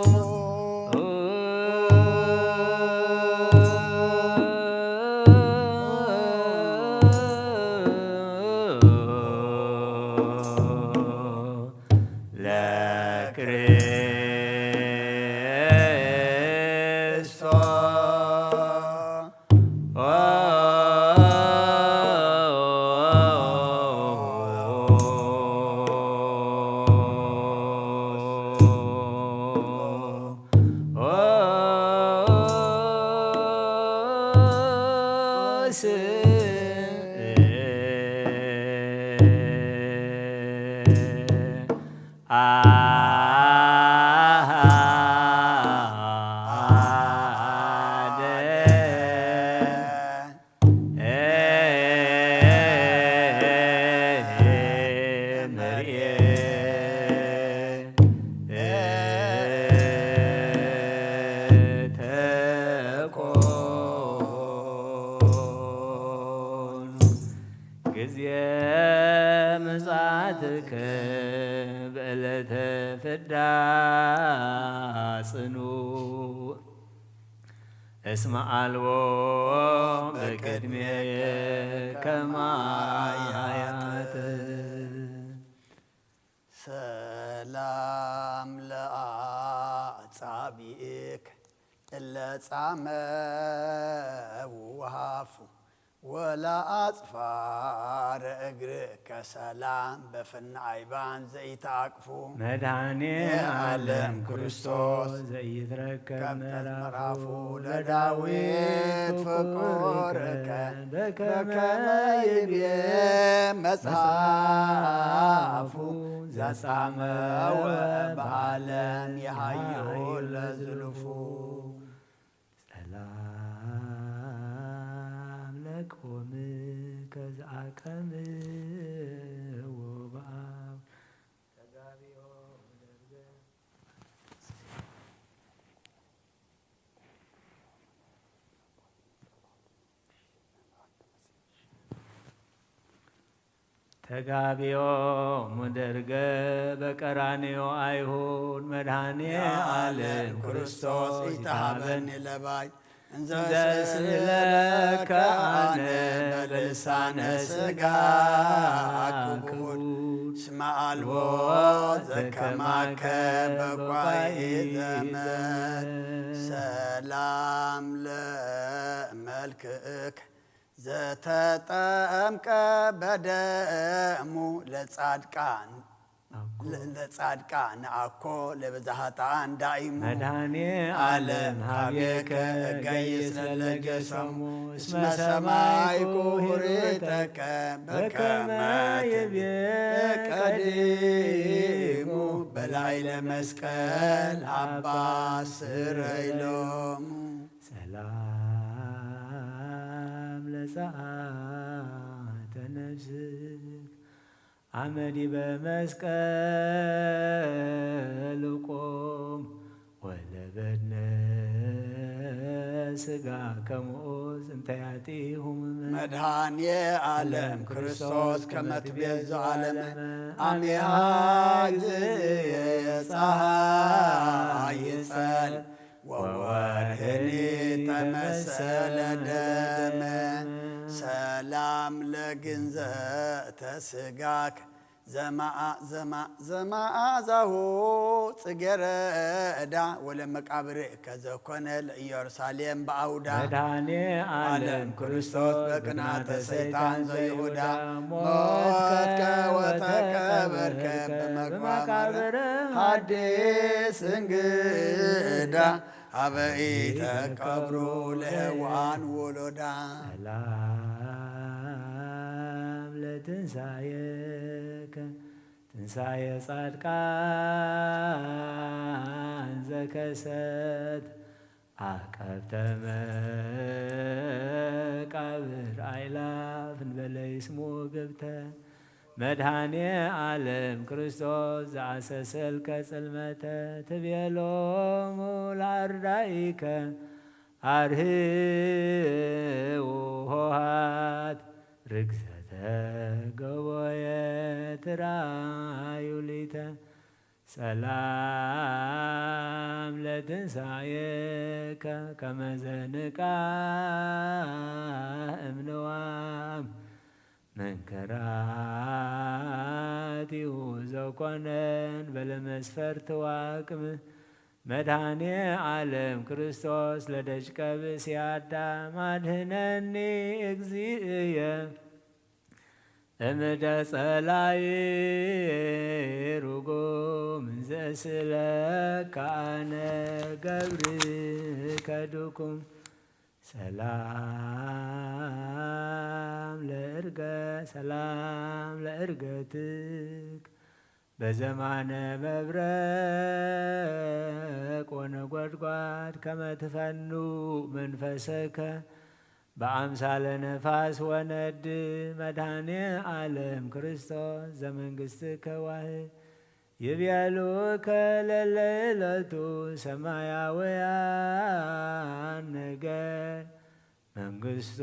ለክርስቶስ ተኮኑ። ግዜ ምጽኣትከ በዕለተ ፍዳ ጽኑ። እስመ ኣልቦ በቅድሜከ ማያት። ሰላም ለአጻብዕከ እለ ጻመ ውሃፉ ወለአጽፋረ እግርከ ሰላም በፍና ኣይባን ዘይተአቅፉ። መድኃኔ ዓለም ክርስቶስ ዘይትረከብ ምዕራፉ ለዳዊት ፍቁርከ በከመ ይቤ መጽሐፉ ዘጻመወ በዓለም የሃዩ ለዝሉፉ። ሰላም ለቆም ከዝአቀም ወበአብ ተጋቢኦ ደርገ ተጋቢኦሙ ደርገ በቀራንዮ አይሁድ መድኃኔ ዓለም ክርስቶስ ይትሃበኒ ለባይ እንዘ ስእለከ አነ በልሳነ ሥጋ ክቡድ እስመ አልቦ ዘከማከ በቋይ ዘመን ሰላም ለመልክእከ ዘተጠምቀ በደሙ ለጻድቃን ለጻድቃን አኮ ለበዛ ኃጥኣን ዳኢሙ። መድኃኔ ዓለም ሀቤከ እገይስ ለለገሰሙ እስመ ሰማይኩ ሁሬተከ በከመ ይቤ ቀዲሙ በላዕለ መስቀል አባ ስረይ ሎሙ። ሰላም ለጸአተ ነፍስከ አመ ዲበ መስቀል ቆም ወለበድነ ሥጋ ከመኦዝ እንተ ያጥኢሁም መድኃኔ ዓለም ክርስቶስ ከመ ትቤዞ ዓለመ አሜሃ ግዝየ ጸሓይ ይጸል ወወርህኒ ተመሰለ ደመ ሰላም ለግንዘተ ሥጋከ ዘማአ ዘማ ዘማአዛሁ ጽጌረዳ ወለመቃብር ከዘኮነ ለኢየሩሳሌም በአውዳ መድኃኔ ዓለም ክርስቶስ በቅናተ ሰይጣን ዘይሁዳ ሞትከ ወተቀበርከ በመቃብር ሐዲስ እንግዳ አበ ኢተቀብሩ ለሕያዋን ወሎዳ። ሰላም ለትንሳኤከ ትንሳኤ ጻድቃን ዘከሰት አቀብተ መቃብር አእላፍ ለይስምዑ ግብተ። መድኃኔ ዓለም ክርስቶስ ዘአሰሰልከ ጽልመተ ትቤሎሙ ለአርዳኢከ አርህዉ ኆኃት ርግዘተ ገቦየ ትራዩ ሊተ። ሰላም ለትንሳኤከ ከመ ዘንቃህ እምንዋም መንከራቲሁ ዘኮነን በለመስፈርት ዋቅም። መድኃኔ ዓለም ክርስቶስ ለደጅቀ ብእሲ አዳም አድህነኒ እግዚእየ እምደ ጸላኢ ርጉም እንዘ እስእለከ አነ ገብርከ ድኩም። ሰላም ለእርገ-፣ ሰላም ለእርገትክ በዘማነ መብረቅ ወነጎድጓድ ከመ ትፈኑ መንፈሰከ በአምሳለ ነፋስ ወነድ። መድኃኔ ዓለም ክርስቶስ ዘመንግሥትከ ዋህድ ይቤሉከ ለለይለቱ ሰማያውያን ነገር መንግሥቱ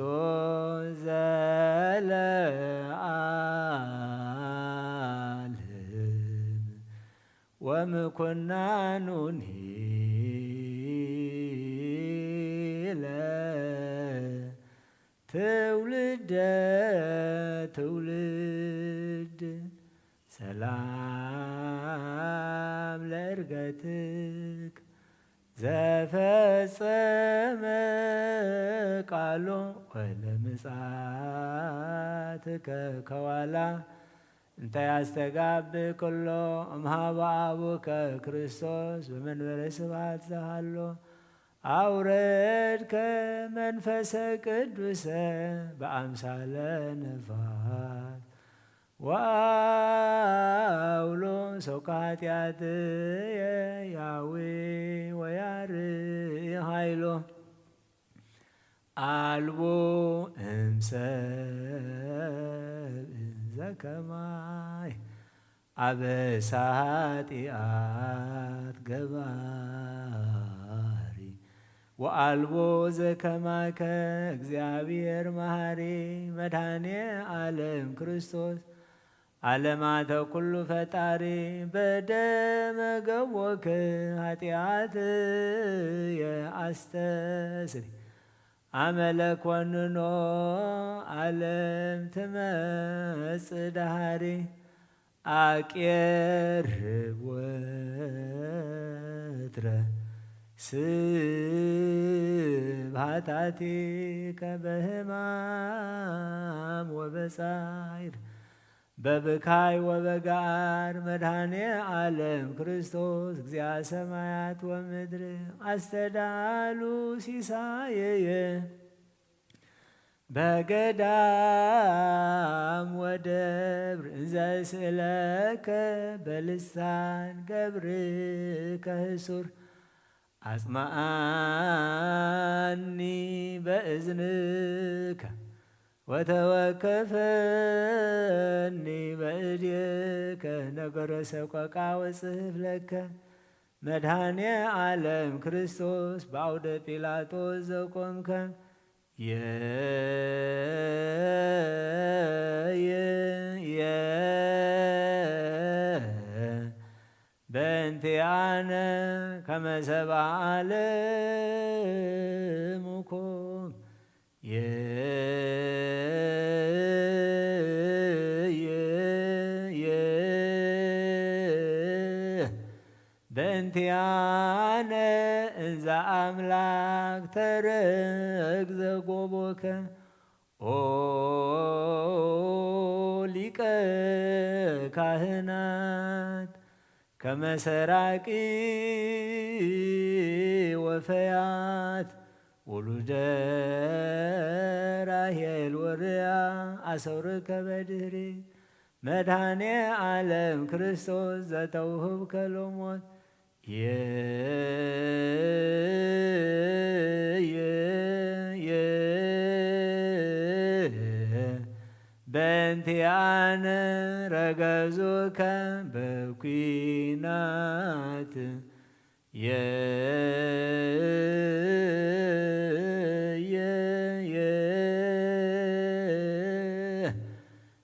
ዘለዓለም ወምኩናኑኒ ለትውልደ ትውልድ። ሰላም ለእርገትክ ዘፈጸመ ቃሎ ወለምጽአትከ ከዋላ እንተ ያስተጋብ ኩሎ እምሃበ አቡከ ክርስቶስ በመንበረ ስብሐት ዘሃሎ አውረድከ መንፈሰ ቅዱሰ በአምሳለ ነፋስ ወአውሎ ሶከ ኃጢአትየ ያዊ ወያርኢ ኃይሎ። አልቦ እምሰብ እንዘ ከማይ አበሳ ኃጢአት ገባሪ ወአልቦ ዘከማከ እግዚአብሔር መሐሪ። መድኃኔ ዓለም ክርስቶስ ዓለማተ ኩሉ ፈጣሪ በደመ ገቦክ ኃጢአትየ አስተስሪ አመለ ኮንኖ ዓለም ትመጽእ ደሃሪ። አቄርብ ወትረ ስብሐታቲከ በህማም ወበጻይር በብካይ ወበጋር። መድኃኔ ዓለም ክርስቶስ እግዚአ ሰማያት ወምድር አስተዳሉ ሲሳየየ በገዳም ወደብር እንዘ እስእለከ በልሳን ገብርከ ህሱር አጽምዓኒ በእዝንከ ወተወከፈኒ በእዴከ ነገረ ሰቆቃ ወጽህፍ ለከ። መድኃኔ ዓለም ክርስቶስ በአውደ ጲላጦስ ዘቆምከ የ-፣ የ-፣ የ-፣ በእንቲአነ ከመ ሰብአ ዓለም ኮን የ-፣ የ-፣ የ-፣ በእንቲአነ እንዘ አምላክ ተረግዘ ጎቦከ ኦ ሊቀ ካህናት ከመ ሰራቂ ወፈያት ውሉደ ራሄል ወርያ አሰውርከ በድህሪ መድኃኔ ዓለም ክርስቶስ ዘተውህብከ ሎሞት የ-፣ የ-፣ የ-፣ በእንቲኣነ ረገዙከ በኩናት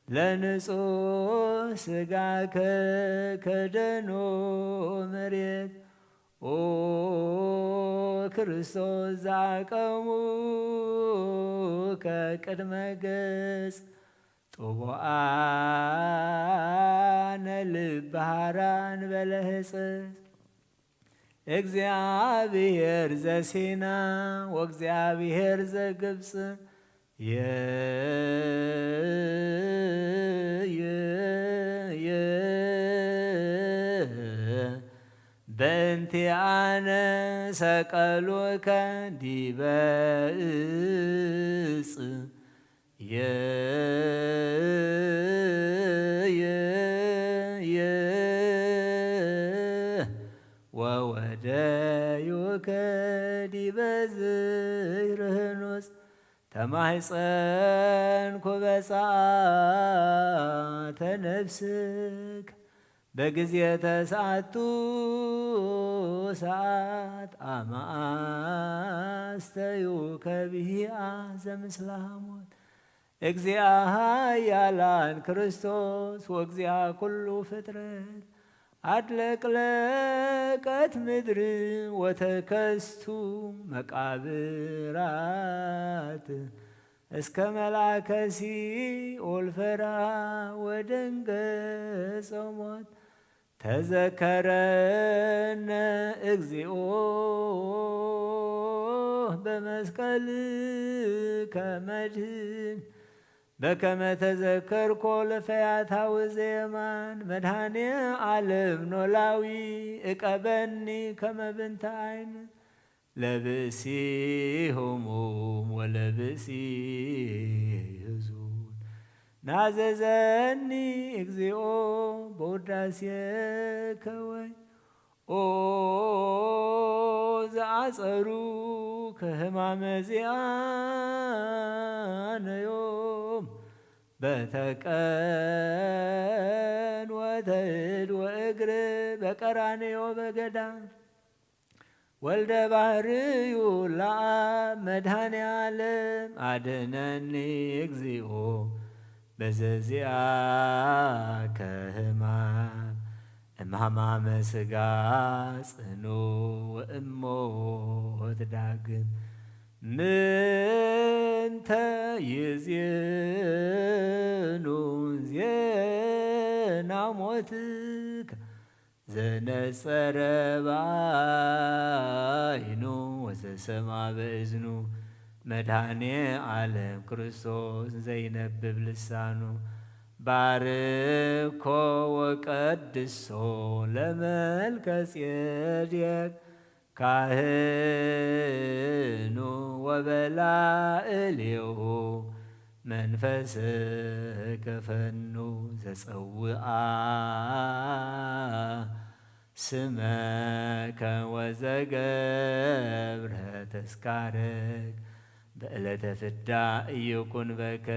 ለንጹህ ስጋከ ከደኖ መሬት። ኦ ክርስቶስ ዘአቀሙከ ቅድመ ገጽ ጥቡአነ ልብ ሃራን በለ ህጽጽ። እግዚኣብሔር ዘሲና ወእግዚኣብሔር ዘግብጽ በእንቲኣነ ሰቀሉከ ዲበ እጽ። ወወደዩከ ዲበ ዝህርህኑጽ። ተማሕጸንኩ በጸአተ ነፍስክ በግዜ ተስዓቱ ሰዓት አመ አስተዩ ከብሂአ ዘምስለ ሐሞት። እግዚአ ኃያላን ክርስቶስ ወእግዚአ ኩሉ ፍጥረት። አድለቅለቀት ምድር ወተከስቱ መቃብራት። እስከ መልአከ ሲኦል ፈራ ወደንገጸ ሞት። ተዘከረነ እግዚኦ በመስቀልከ መድህን። በከመ ተዘከርኮ ለፈያታዊ ዘየማን መድኃኔ ዓለም ኖላዊ እቀበኒ ከመ ብንተ ዓይን። ለብእሲ ህሙም ወለብእሲ ህዙን ናዘዘኒ እግዚኦ በውዳሴከ ወይ። ኦ ዘአጸሩ ከህማመ ዚአነዮም በተቀን ወተእድ ወእግር በቀራንዮ በገዳም። ወልደ ባህርዩ ለአብ መድኃኔ ዓለም አድነኒ እግዚኦ በዘዚአከ ህማም። እምሃማመ ሥጋ ጽኑ ወእሞት ዳግም። ምንተ ይዜኑ ዜና ሞትከ ዘነጸረ በዓይኑ ወዘሰማ በእዝኑ። መድኃኔ ዓለም ክርስቶስ ዘይነብብ ልሳኑ። ባርኮ ወቀድሶ ለመልከ ጼዴቅ ካህኑ ወበላዕሌሁ መንፈስከ ፈኑ ዘጸውአ ስመከ ወዘገብረ ተስካረክ። በዕለተ ፍዳ ኢይኩን በከ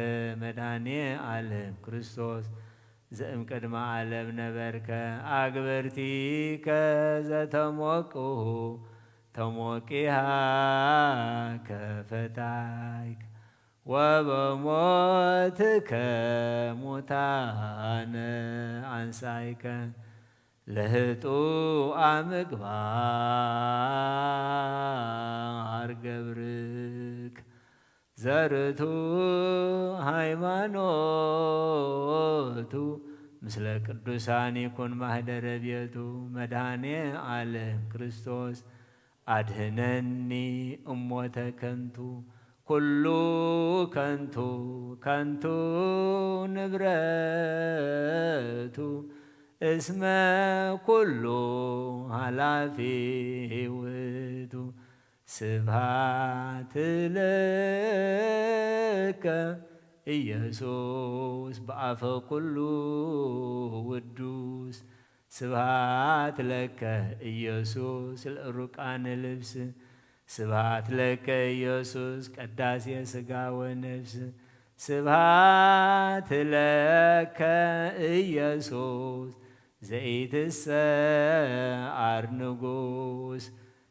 መድኃኔ ዓለም ክርስቶስ ዘእምቅድመ ዓለም ነበርከ። አግብርቲከ ዘተሞቅሁ ተሞቂሃ ከፈታይክ ወበሞትከ ሙታነ አንሳይከ። ለህጡአ ምግባር ገብርክ ዘርቱ ሃይማኖቱ ምስለ ቅዱሳን ይኩን ማህደረ ቤቱ። መድኃኔ ዓለም ክርስቶስ አድህነኒ እሞተ ከንቱ። ኩሉ ከንቱ ከንቱ ንብረቱ እስመ ኩሉ ኃላፊ ውእቱ። ስብሐት ለከ ኢየሱስ በአፈ ኩሉ ውዱስ። ስብሐት ለከ ኢየሱስ ለእሩቃነ ልብስ። ስብሐት ለከ ኢየሱስ ቀዳሴ ሥጋ ወነፍስ። ስብሐት ለከ ኢየሱስ ዘኢትሰዓር ንጉስ።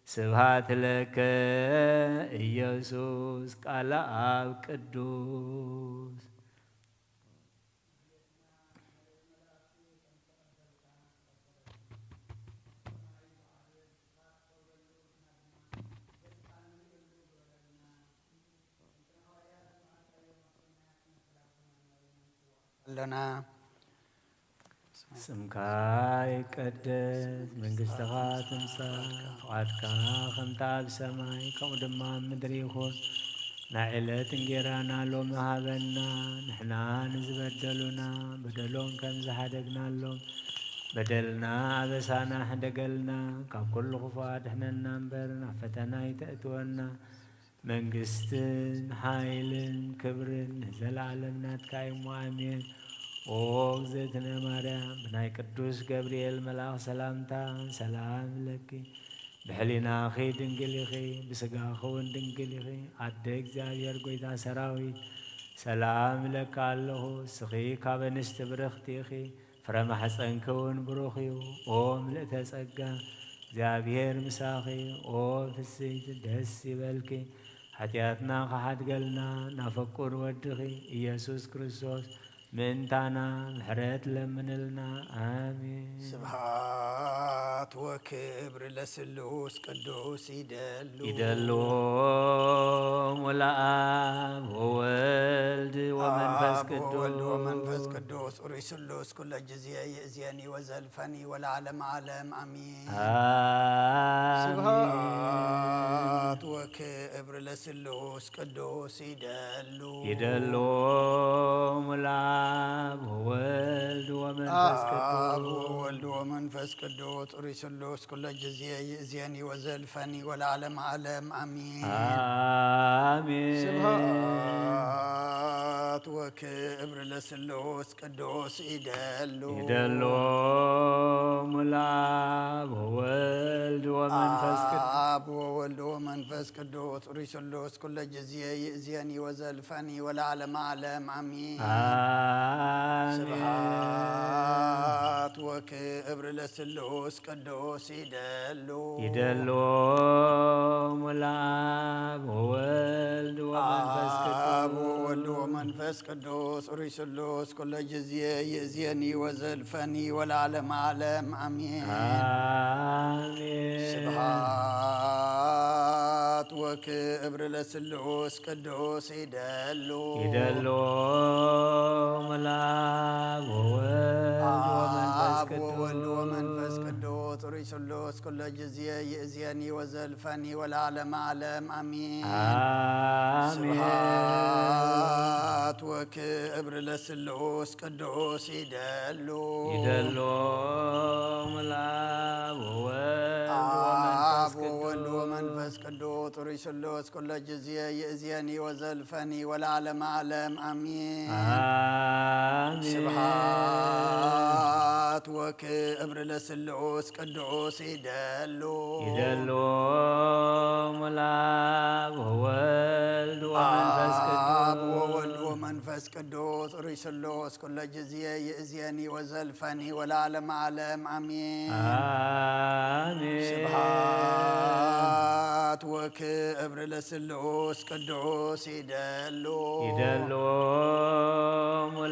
ስብሐት ለከ ኢየሱስ ቃለ ኣብ ቅዱስ። ኣለና። ስምካ ይቀደስ፣ መንግስትኻ ትምጻእ፣ ፍቓድካ ከምታ ኣብ ሰማይ ከምኡ ድማ ኣብ ምድሪ ይኹን። ናይ ዕለት እንጌራና ሎሚ ሃበና፣ ንሕና ንዝበደሉና በደሎም ከም ዝሓደግናሎም በደልና ኣበሳና ሕደገልና፣ ካብ ኩሉ ክፉእ ኣድሕነና እምበር ናብ ፈተና ኣይተእትወና። መንግስትን ሓይልን ክብርን ንዘለዓለም ናትካ እዩ እሞ ኣሜን። ኦ እግዝእትነ ማርያም፣ ብናይ ቅዱስ ገብርኤል መልኣኽ ሰላምታ ሰላም እብለኪ። ብሕሊናኺ ድንግል ኢኺ፣ ብስጋኺ እውን ድንግል ኢኺ። ኣደ እግዚኣብሔር ጐይታ ሰራዊት፣ ሰላም እብለኪ ኣለኹ። እስኺ ካብ ኣንስቲ ብርኽቲ ኢኺ፣ ፍረ ማሕፀንኪ እውን ብሩኽ እዩ። ኦ ምልእተ ጸጋ፣ እግዚኣብሔር ምሳኺ። ኦ ፍስሕቲ፣ ደስ ይበልኪ። ሓጢኣትና ክሓድገልና ናብ ፍቁር ወድኺ ኢየሱስ ክርስቶስ ምእንታና ምሕረት ለምንልና። ኣሜን። ስብሐት ወክብር ለስሉስ ቅዱስ ይደሉ። ይደሉ ለአብ ወወልድ ወመንፈስ አብ ወወልድ ቅዱስ። ወመንፈስ ቅዱስ ርእይ ስሉስ ኩለ ጊዜ ይእዜኒ ወዘልፈኒ ወለዓለመ ዓለም አሚን። አሜን። ስብሐት ወክብር ለስሉስ ቅዱስ ይደሉ። ይደሉ ለአብ ወወልድ ወመንፈስ አብ ቅዱስ። ወወልድ ወመንፈስ ቅዱስ ርእይ ስሉስ ኩለ ጊዜ ይእዜኒ ወዘልፈኒ ወለዓለመ ዓለም አሚን። አሜን። ስብሐት ወክብር ለስሉስ ቅዱስ ይደሉ። ይደሉ ለአብ ወወልድ ወመንፈስ ቅዱስ። አብ ወወልድ ወመንፈስ ቅዱስ ርእይ ስሉስ ኩለ ጊዜ ይእዜኒ ወዘልፈኒ ወለዓለመ ዓለም አሚን። አሜን። ስብሐት ወክብር ለስሉስ ቅዱስ ይደሉ። ይደሉ ለአብ ወወልድ ወመንፈስ አብ ቅዱስ። ወወልድ ወመንፈስ ቅዱስ ርእይ ስሉስ ኩለ ጊዜ ይእዜኒ ወዘልፈኒ ወለዓለመ ዓለም አሜን። አሜን። ስብሐት ወክብር ለስሉስ ቅዱስ ይደሉ። ይደሉ ለአብ ወወልድ ወመንፈስ አብ ቅዱስ። ወወልድ ወመንፈስ ቅዱስ ርእይ ስሉስ ኩለ ጊዜ ይእዜኒ ወዘልፈኒ ወለዓለመ ዓለም አሚን። አሜን። ስብሐት ወክብር ለስሉስ ቅዱስ ይደሉ። ይደሉ ለአብ ወወልድ ወመንፈስ አብ ወወልድ ቅዱስ። ወመንፈስ ቅዱስ ርእይ ስሉስ ኩለ ጊዜ ይእዜኒ ወዘልፈኒ ወለዓለመ ዓለም አሚን። አሜን። ስብሐት ወክብር ለስሉስ ቅዱስ ይደሉ። ይደሉ ለአብ ወወልድ ወመንፈስ አብ ቅዱስ። ወወልድ ወመንፈስ ቅዱስ ርእይ ስሉስ ኩለ ጊዜ ይእዜኒ ወዘልፈኒ ወለዓለመ ዓለም አሚን። አሜን። ስብሐት ወክብር ለስሉስ ቅዱስ ይደሉ። ይደሉ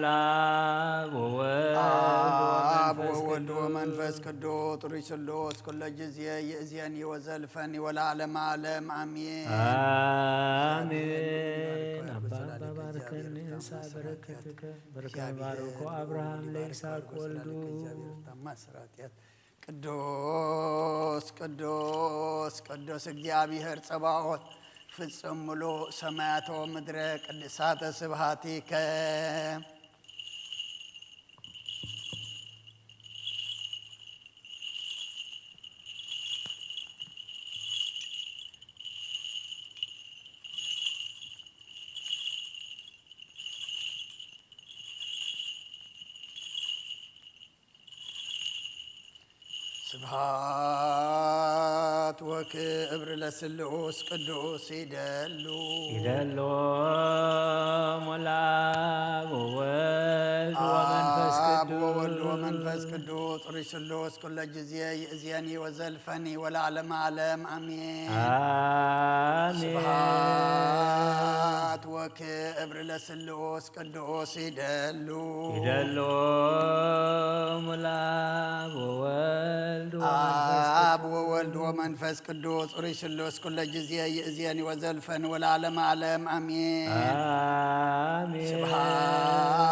ለአብ ወወልድ አብ ወመንፈስ ወወልድ ቅዱስ። ወመንፈስ ቅዱስ ርእይ ስሉስ ኩለ ጊዜ ይእዜኒ ወዘልፈኒ ወለዓለመ ዓለም አሚን። አሜን። አባ ባርከኒ ንሳ በረከትከ በርከ ባርኮ አብርሃም ለይስሐቅ ወልዱ። ቅዱስ ቅዱስ ቅዱስ እግዚአብሔር ጸባኦት ፍጹም ምሉእ ሰማያተ ወምድረ ቅድሳተ ስብሐቲከ። ስብሐት ወክብር ለስሉስ ቅዱስ ይደሉ። ይደሎ ሞላ ወወልድ ወመንፈስ አብ ቅዱስ ወወልድ ወመንፈስ ቅዱስ ሩይ ስሉስ ኩለ ጊዜ ይእዜኒ ወዘልፈኒ ወለዓለመ ዓለም አሜን። አሜን። ስብሐት ወክብር ለስሉስ ቅዱስ ይደሉ። ይደሎ ሞላ ወወልድ ወመንፈስ አብ ወወልድ ወመንፈስ ቅዱስ ሩይ ስሉስ ኩለ ጊዜ ይእዜኒ ወዘልፈኒ ወለዓለመ ዓለም አሜን። አሜን። ስብሐት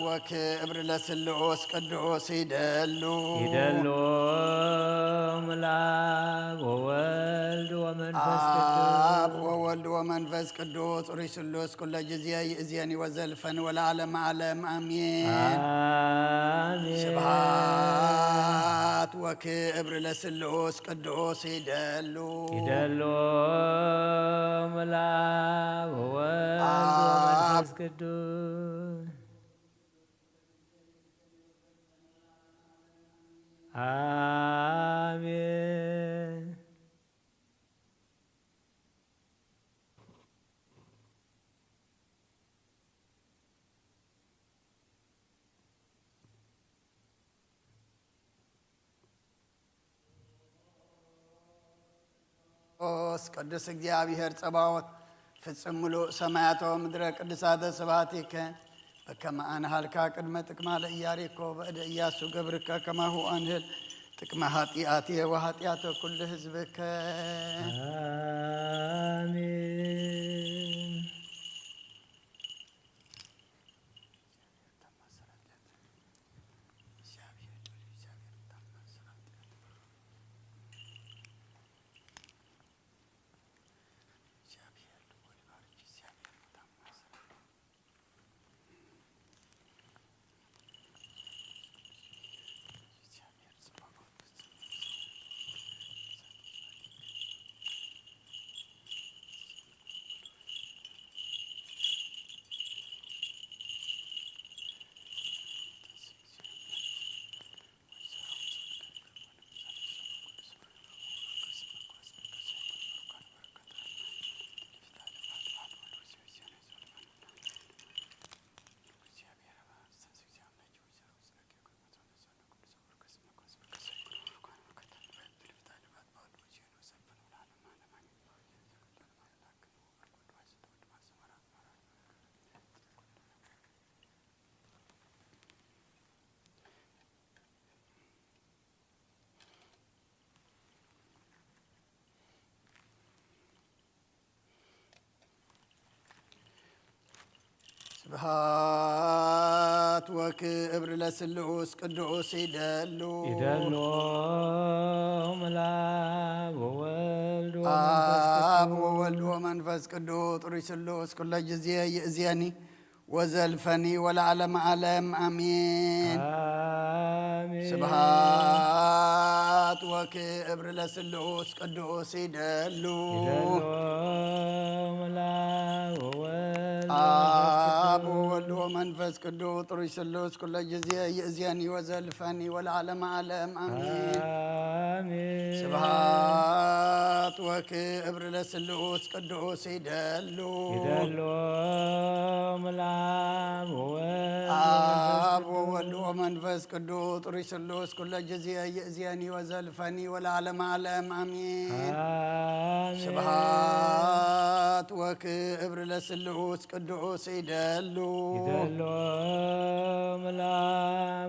ወክብር ለስሉስ ቅዱስ ይደሉ። ይደሎ ሞላ ወወልድ ወመንፈስ ቅዱስ አብ ወወልድ ወመንፈስ ቅዱስ ሩይ ስሉስ ኩለ ጊዜ ይእዜኒ ወዘልፈኒ ወለዓለመ ዓለም አሜን። አሜን። ስብሐት ወክብር ለስሉስ ቅዱስ ይደሉ። ይደሎ ሞላ ወወልድ አብ ወመንፈስ ቅዱስ አሜን። ቅዱስ ቅዱስ እግዚኣብሔር ጸባዖት ፍጽም ምሉእ ሰማያት ወምድረ ቅዱሳተ ስብሐቲከ በከመ ኣንሃልካ ቅድመ ጥቅማ ለኢያሪኮ በእደ ኢያሱ ገብርከ ከማሁ ኣንህል ጥቅመ ኃጢአትየ ወኃጢአተ ኩሉ ህዝብከ። አሜን። ስብሐት ወክብር ለስሉስ ቅዱስ ይደሉ። ይደሎ ሞላ ወወልድ አብ ወመንፈስ ወወልድ ወመንፈስ ቅዱስ ጥሩይ ስሉስ ኩለ ጊዜ ይእዜኒ ወዘልፈኒ ወለዓለመ ዓለም አሜን። አሜን። ስብሐት ወክብር ለስሉስ ቅዱስ ይደሉ። ይደሎ ሞላ ወወልድ አብ ወወልድ ወመንፈስ ቅዱስ ጥሩይ ስሉስ ኩለ ጊዜ ይእዜኒ ወዘልፈኒ ወለዓለመ ዓለም አሜን። አሜን። ስብሐት ወክብር ለስሉስ ቅዱስ ይደሉ። ይደሎ ሞላ ወወልድ አብ ወወልድ ወመንፈስ ቅዱስ ጥሩይ ስሉስ ኩለ ጊዜ ይእዜኒ ወዘልፈኒ ወለዓለመ ዓለም አሜን። አሜን። ስብሐት ወክብር ለስሉስ ቅዱስ ይደሉ። ይደሎ ሞላ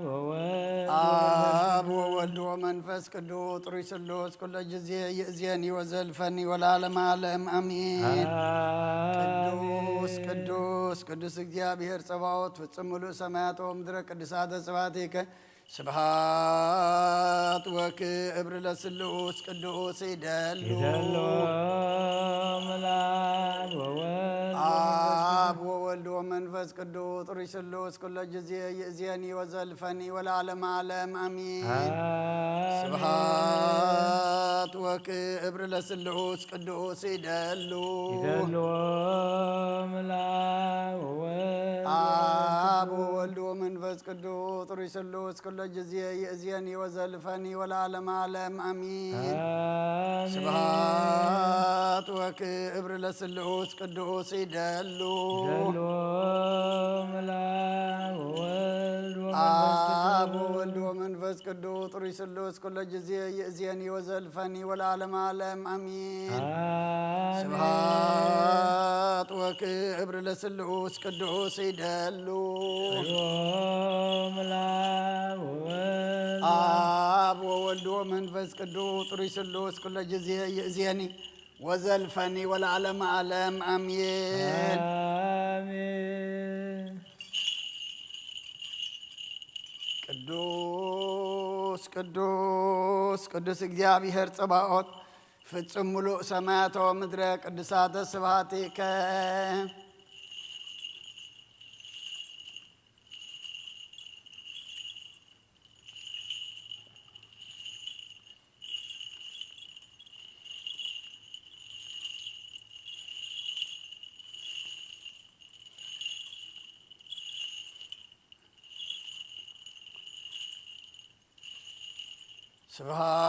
ወወልድ አብ ወወልድ ወመንፈስ ቅዱስ ጥሩይ ስሉስ ኩለ ጊዜ ይእዜኒ ወዘልፈኒ ወለዓለመ ዓለም አሜን። አሜን። ቅዱስ ቅዱስ ቅዱስ እግዚኣብሔር ጸባኦት ፍጽም ምሉእ ሰማያት ወምድረ ቅዱሳተ ስብሐቲከ ስብሐት ወክብር ለስሉስ ቅዱስ ይደሉ። ይደሎ ሞላ ወወልድ አብ ወወልድ ወመንፈስ ቅዱስ ጥሩይ ስሉስ ኩለ ጊዜ ይእዜኒ ወዘልፈኒ ወለዓለመ ዓለም አሜን። አሜን። ስብሐት ወክብር ለስሉስ ቅዱስ ይደሉ። ይደሎ ሞላ ወወልድ አብ አብ ወወልድ ወመንፈስ ቅዱስ ጥሩይ ስሉስ ኩሎ ጊዜ ይእዜኒ ወዘልፈኒ ወለዓለመ ዓለም አሚን። አሜን። ስብሐት ወክብር ለስሉስ ቅዱስ ይደሉ። ይደሉ። አብ ወወልድ ወመንፈስ ቅዱስ ጥሩይ ስሉስ ኩሎ ጊዜ ይእዜኒ ወዘልፈኒ ወለዓለመ ዓለም አሚን። አሜን። ስብሐት ወክብር ለስሉስ ቅዱስ ይደሉ። ይደሉ። አብ ወወልድ ወመንፈስ ቅዱስ ጥሩይ ስሉስ ኩሎ ጊዜ ይእዜኒ ወዘልፈኒ ወለዓለመ ዓለም አሜን። አሜን። ቅዱስ ቅዱስ ቅዱስ እግዚኣብሔር ጸባኦት ፍጹም ምሉእ ሰማያት ወምድረ ቅዱሳተ ስብሐቲከ።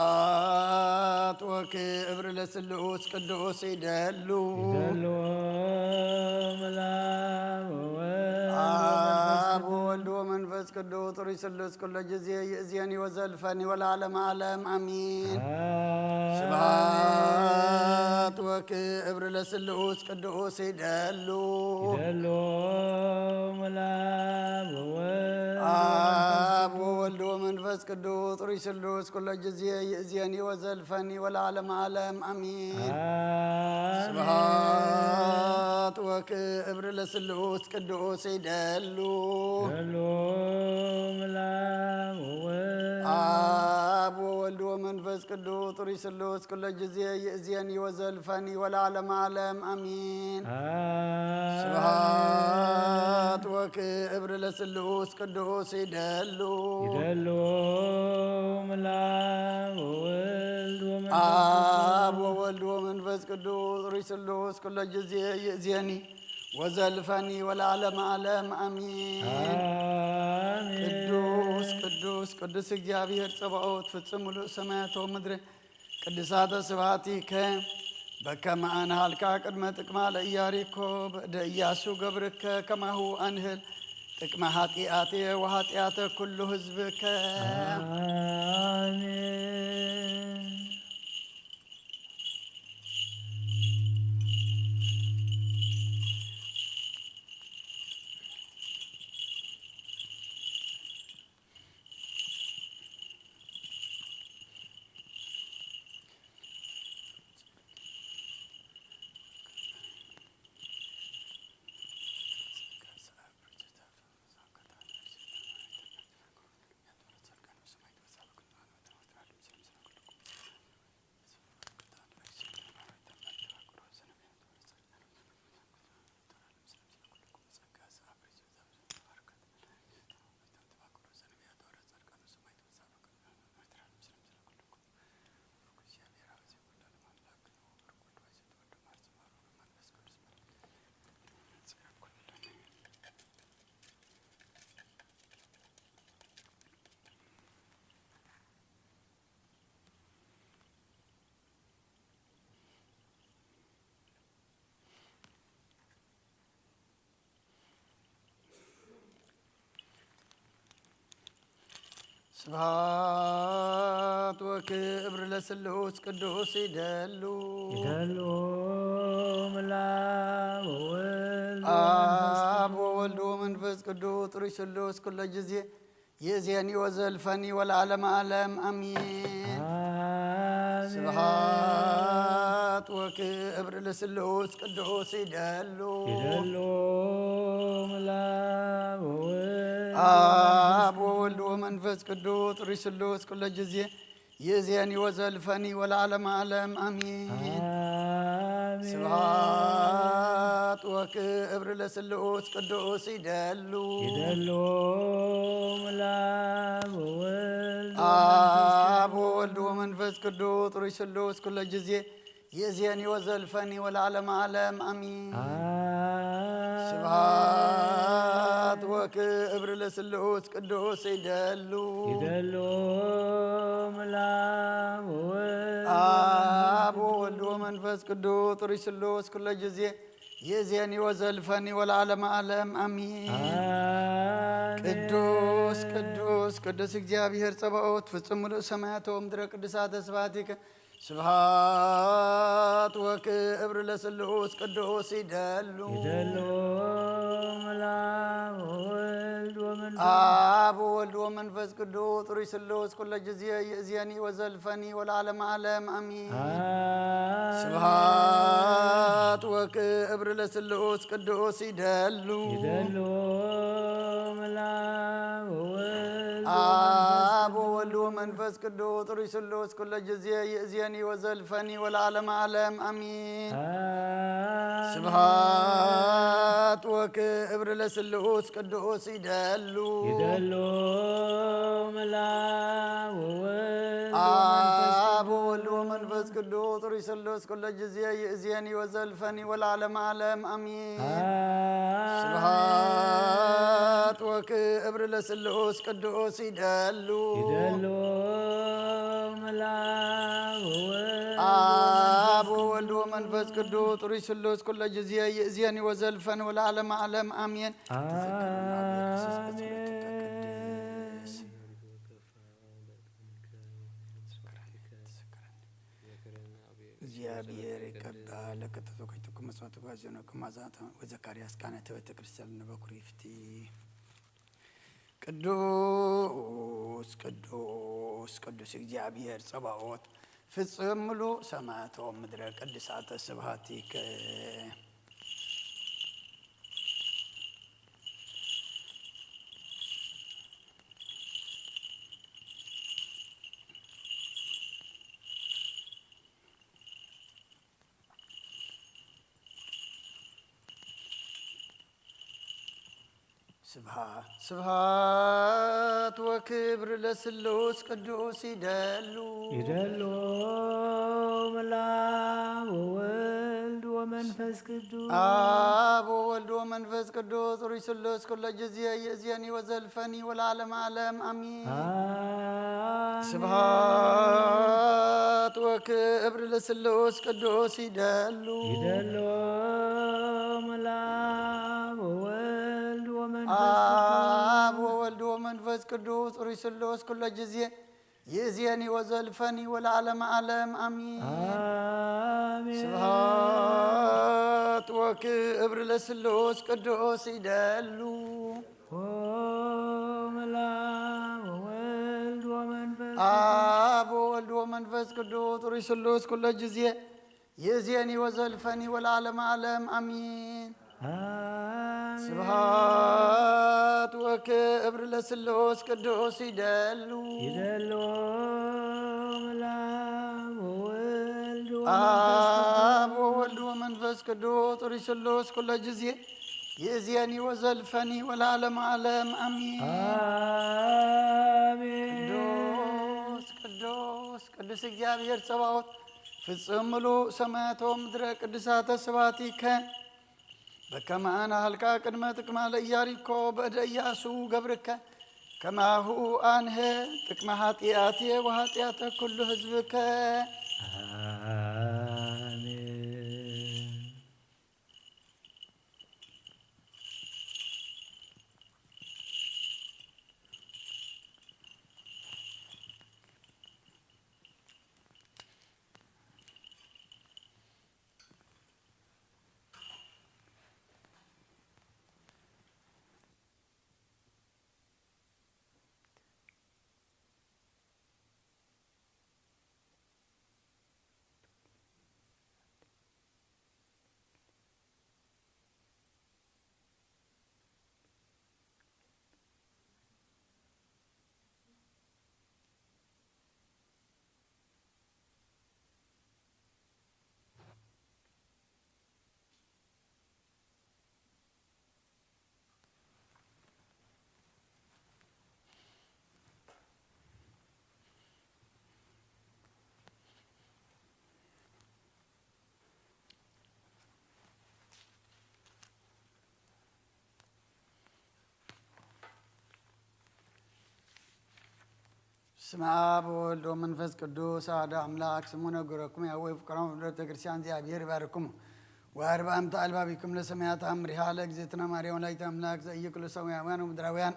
ስብሐት ወክብር ለስሉስ ቅዱስ ይደሉ። ይደሉ። አብ ወወልድ ወመንፈስ ቅዱስ ጥሩይ ስሉስ ኩሎ ጊዜ ይእዜኒ ወዘልፈኒ ወለዓለመ ዓለም አሚን። አሜን። ስብሐት ወክብር ለስሉስ ቅዱስ ይደሉ። ይደሉ። አብ ወወልድ ወመንፈስ ቅዱስ ጥሩይ ስሉስ ኩሎ ጊዜ ይእዜኒ ወዘልፈኒ ወለዓለመ ዓለም አሚን። አሜን። ስብሐት ወክብር ለስሉስ ቅዱስ ይደሉ። ይደሉ። አብ ወወልድ ወመንፈስ ቅዱስ ጥሩይ ስሉስ ኩሎ ጊዜ ይእዜኒ ወዘልፈኒ ወለዓለመ ዓለም አሚን። አሜን። ስብሐት ወክብር ለስሉስ ቅዱስ ይደሉ። ይደሉ። አብ ወወልድ ወመንፈስ ቅዱስ ጥሩይ ስሉስ ኩሎ ጊዜ ይእዜኒ ወዘልፈኒ ወለዓለመ ዓለም አሚን። አሜን። ቅዱስ ቅዱስ ቅዱስ እግዚኣብሔር ጸባኦት ፍጹም ምሉእ ሰማያት ወምድረ ቅዱሳተ ስብሐቲከ በከመ አንሃልካ ቅድመ ጥቅማ ለኢያሪኮ በእደ ኢያሱ ገብርከ ከማሁ አንህል ጥቅመ ኃጢአቴ ወኃጢአተ ኩሉ ህዝብከ። አሜን። ስብሐት ወክብር ለስሉስ ቅዱስ ይደሉ። ይደሉ። ምላብ ወወልድ ወመንፈስ አብ ወወልድ ወመንፈስ ቅዱስ ጥሩይ ስሉስ ኩሎ ጊዜ ይእዜኒ ወዘልፈኒ ወለዓለመ ዓለም አሚን። አሜን። ስብሐት ወክብር ለስሉስ ቅዱስ ይደሉ። ይደሉ። ምላብ ወወልድ አብ ወወልድ ወመንፈስ ቅዱስ ጥሩይ ስሉስ ኩሎ ጊዜ ይእዜኒ ወዘልፈኒ ወለዓለመ ዓለም አሚን። አሜን። ስብሐት ወክብር ለስሉስ ቅዱስ ይደሉ። ይደሉ። ምላብ ወወልድ አብ ወወልድ ወመንፈስ ቅዱስ ጥሩይ ስሉስ ኩሎ ጊዜ ይእዜኒ ወዘልፈኒ ወለዓለመ ዓለም አሚን። አሜን። ስብሐት ወክብር ለስሉስ ቅዱስ ይደሉ። ይደሉ ምላም ወወልድ አብ ወወልድ ወመንፈስ ቅዱስ ጥሩይ ስሉስ ኩለ ጊዜ ይእዜኒ ወዘልፈኒ ወለዓለመ ዓለም አሚን። አሜን። ቅዱስ ቅዱስ ቅዱስ እግዚአብሔር ጸባኦት ፍጹም ምሉእ ሰማያት ወምድረ ቅዱሳተ ስብሐቲከ ስብሐት ወክብር ለስሉስ ቅዱስ ይደሉ። ይደሉ ምላም ወወልድ ወመንፈስ አብ ወወልድ ወመንፈስ ቅዱስ ጥሩይ ስሉስ ኩለ ጊዜ ይእዜኒ ወዘልፈኒ ወለዓለመ ዓለም አሚን። አሜን። ስብሐት ወክብር ለስሉስ ቅዱስ ይደሉ። ይደሉ ምላም ወወልድ አብ ወወልድ ወመንፈስ ቅዱስ ጥሩይ ስሉስ ኩለ ጊዜ ይእዜኒ ወዘልፈኒ ወለዓለመ ዓለም አሚን። አሜን። ስብሐት ወክብር ለስሉስ ቅዱስ ይደሉ። ይደሉ ምላም ወወልድ አብ ወወልድ ወመንፈስ ቅዱስ ጥሩይ ስሉስ ኩለ ጊዜ ይእዜኒ ወዘልፈኒ ወለዓለመ ዓለም አሚን። አሜን። ስብሐት ወክብር ለስሉስ ቅዱስ ይደሉ። ይደሉ ምላም ወወልድ አብ ወወልድ ወመንፈስ ቅዱስ ጥሩይ ስሉስ ኩለ ጊዜ ይእዜኒ ወዘልፈኒ ወለዓለመ ዓለም አሜን። አሜን። እግዚአብሔር ይቀባ ለከተቶከይትኩም መስዋዕት ጓዘኖ ከማዛታ ወዘካርያስ ካህናተ ቤተ ክርስቲያን ነበኩሪ ፍቲ ቅዱስ ቅዱስ ቅዱስ እግዚኣብሔር ጸባኦት ፍጽም ምሉእ ሰማያቶም ምድረ ቅድሳተ ስብሐቲከ። ስብሐት ስብሐት ወክብር ለስሉስ ቅዱስ ይደሉ ይደሉ ምላም ወወልድ ወመንፈስ ቅዱስ አብ ወወልድ ወመንፈስ ቅዱስ ሩይ ስሉስ ኩለ ጊዜ ይእዜኒ ወዘልፈኒ ወለዓለም ዓለም አሚን። አሜን። ስብሐት ወክብር ለስሉስ ቅዱስ ይደሉ ይደሉ ምላም ወወልድ ወመንፈስ አብ ቅዱስ ወወልድ ወመንፈስ ቅዱስ ሩይ ስሉስ ኩለ ጊዜ ይእዜኒ ወዘልፈኒ ወለዓለም ዓለም አሚን። አሜን። ስብሐት ወክብር ለስሉስ ቅዱስ ይደሉ ኦ ምላም ወወልድ ወመንፈስ አብ ወወልድ ወመንፈስ ቅዱስ ሩይ ስሉስ ኩለ ጊዜ ይእዜኒ ወዘልፈኒ ወለዓለም ዓለም አሚን። አሜን። ስብሐት ወክብር ለስሉስ ቅዱስ ይደሉ ይደሉ ምላም ወወልድ ወመንፈስ አብ ወወልድ ወመንፈስ ቅዱስ ሩይ ስሉስ ኩለ ጊዜ ይእዜኒ ወዘልፈኒ ወለዓለም ዓለም አሚን። አሜን። ቅዱስ ቅዱስ ቅዱስ እግዚኣብሔር ጸባኦት ፍጽም ምሉእ ሰማያት ወምድረ ቅዱሳተ ስብሐቲከ በከመ አነ ሀልቃ ቅድመ ጥቅማ ለኢያሪኮ በእደ ኢያሱ ገብርከ ከማሁ አንሀ ጥቅመ ኃጢአቴ ወኃጢአተ ኩሉ ህዝብከ። አሜን። በስመ አብ ወወልድ ወመንፈስ ቅዱስ አሐዱ አምላክ። ስሙ ነገረኩም ያወይ ፍቅሮም ወደ ቤተክርስቲያን እግዚአብሔር ይባርክሙ። ወአርባዕተ አልባቢኩም ለሰማያት አምሪሃ ለእግዝእትነ ማርያም ወላዲተ አምላክ ዘኢይክሉ ሰማያውያን ወምድራውያን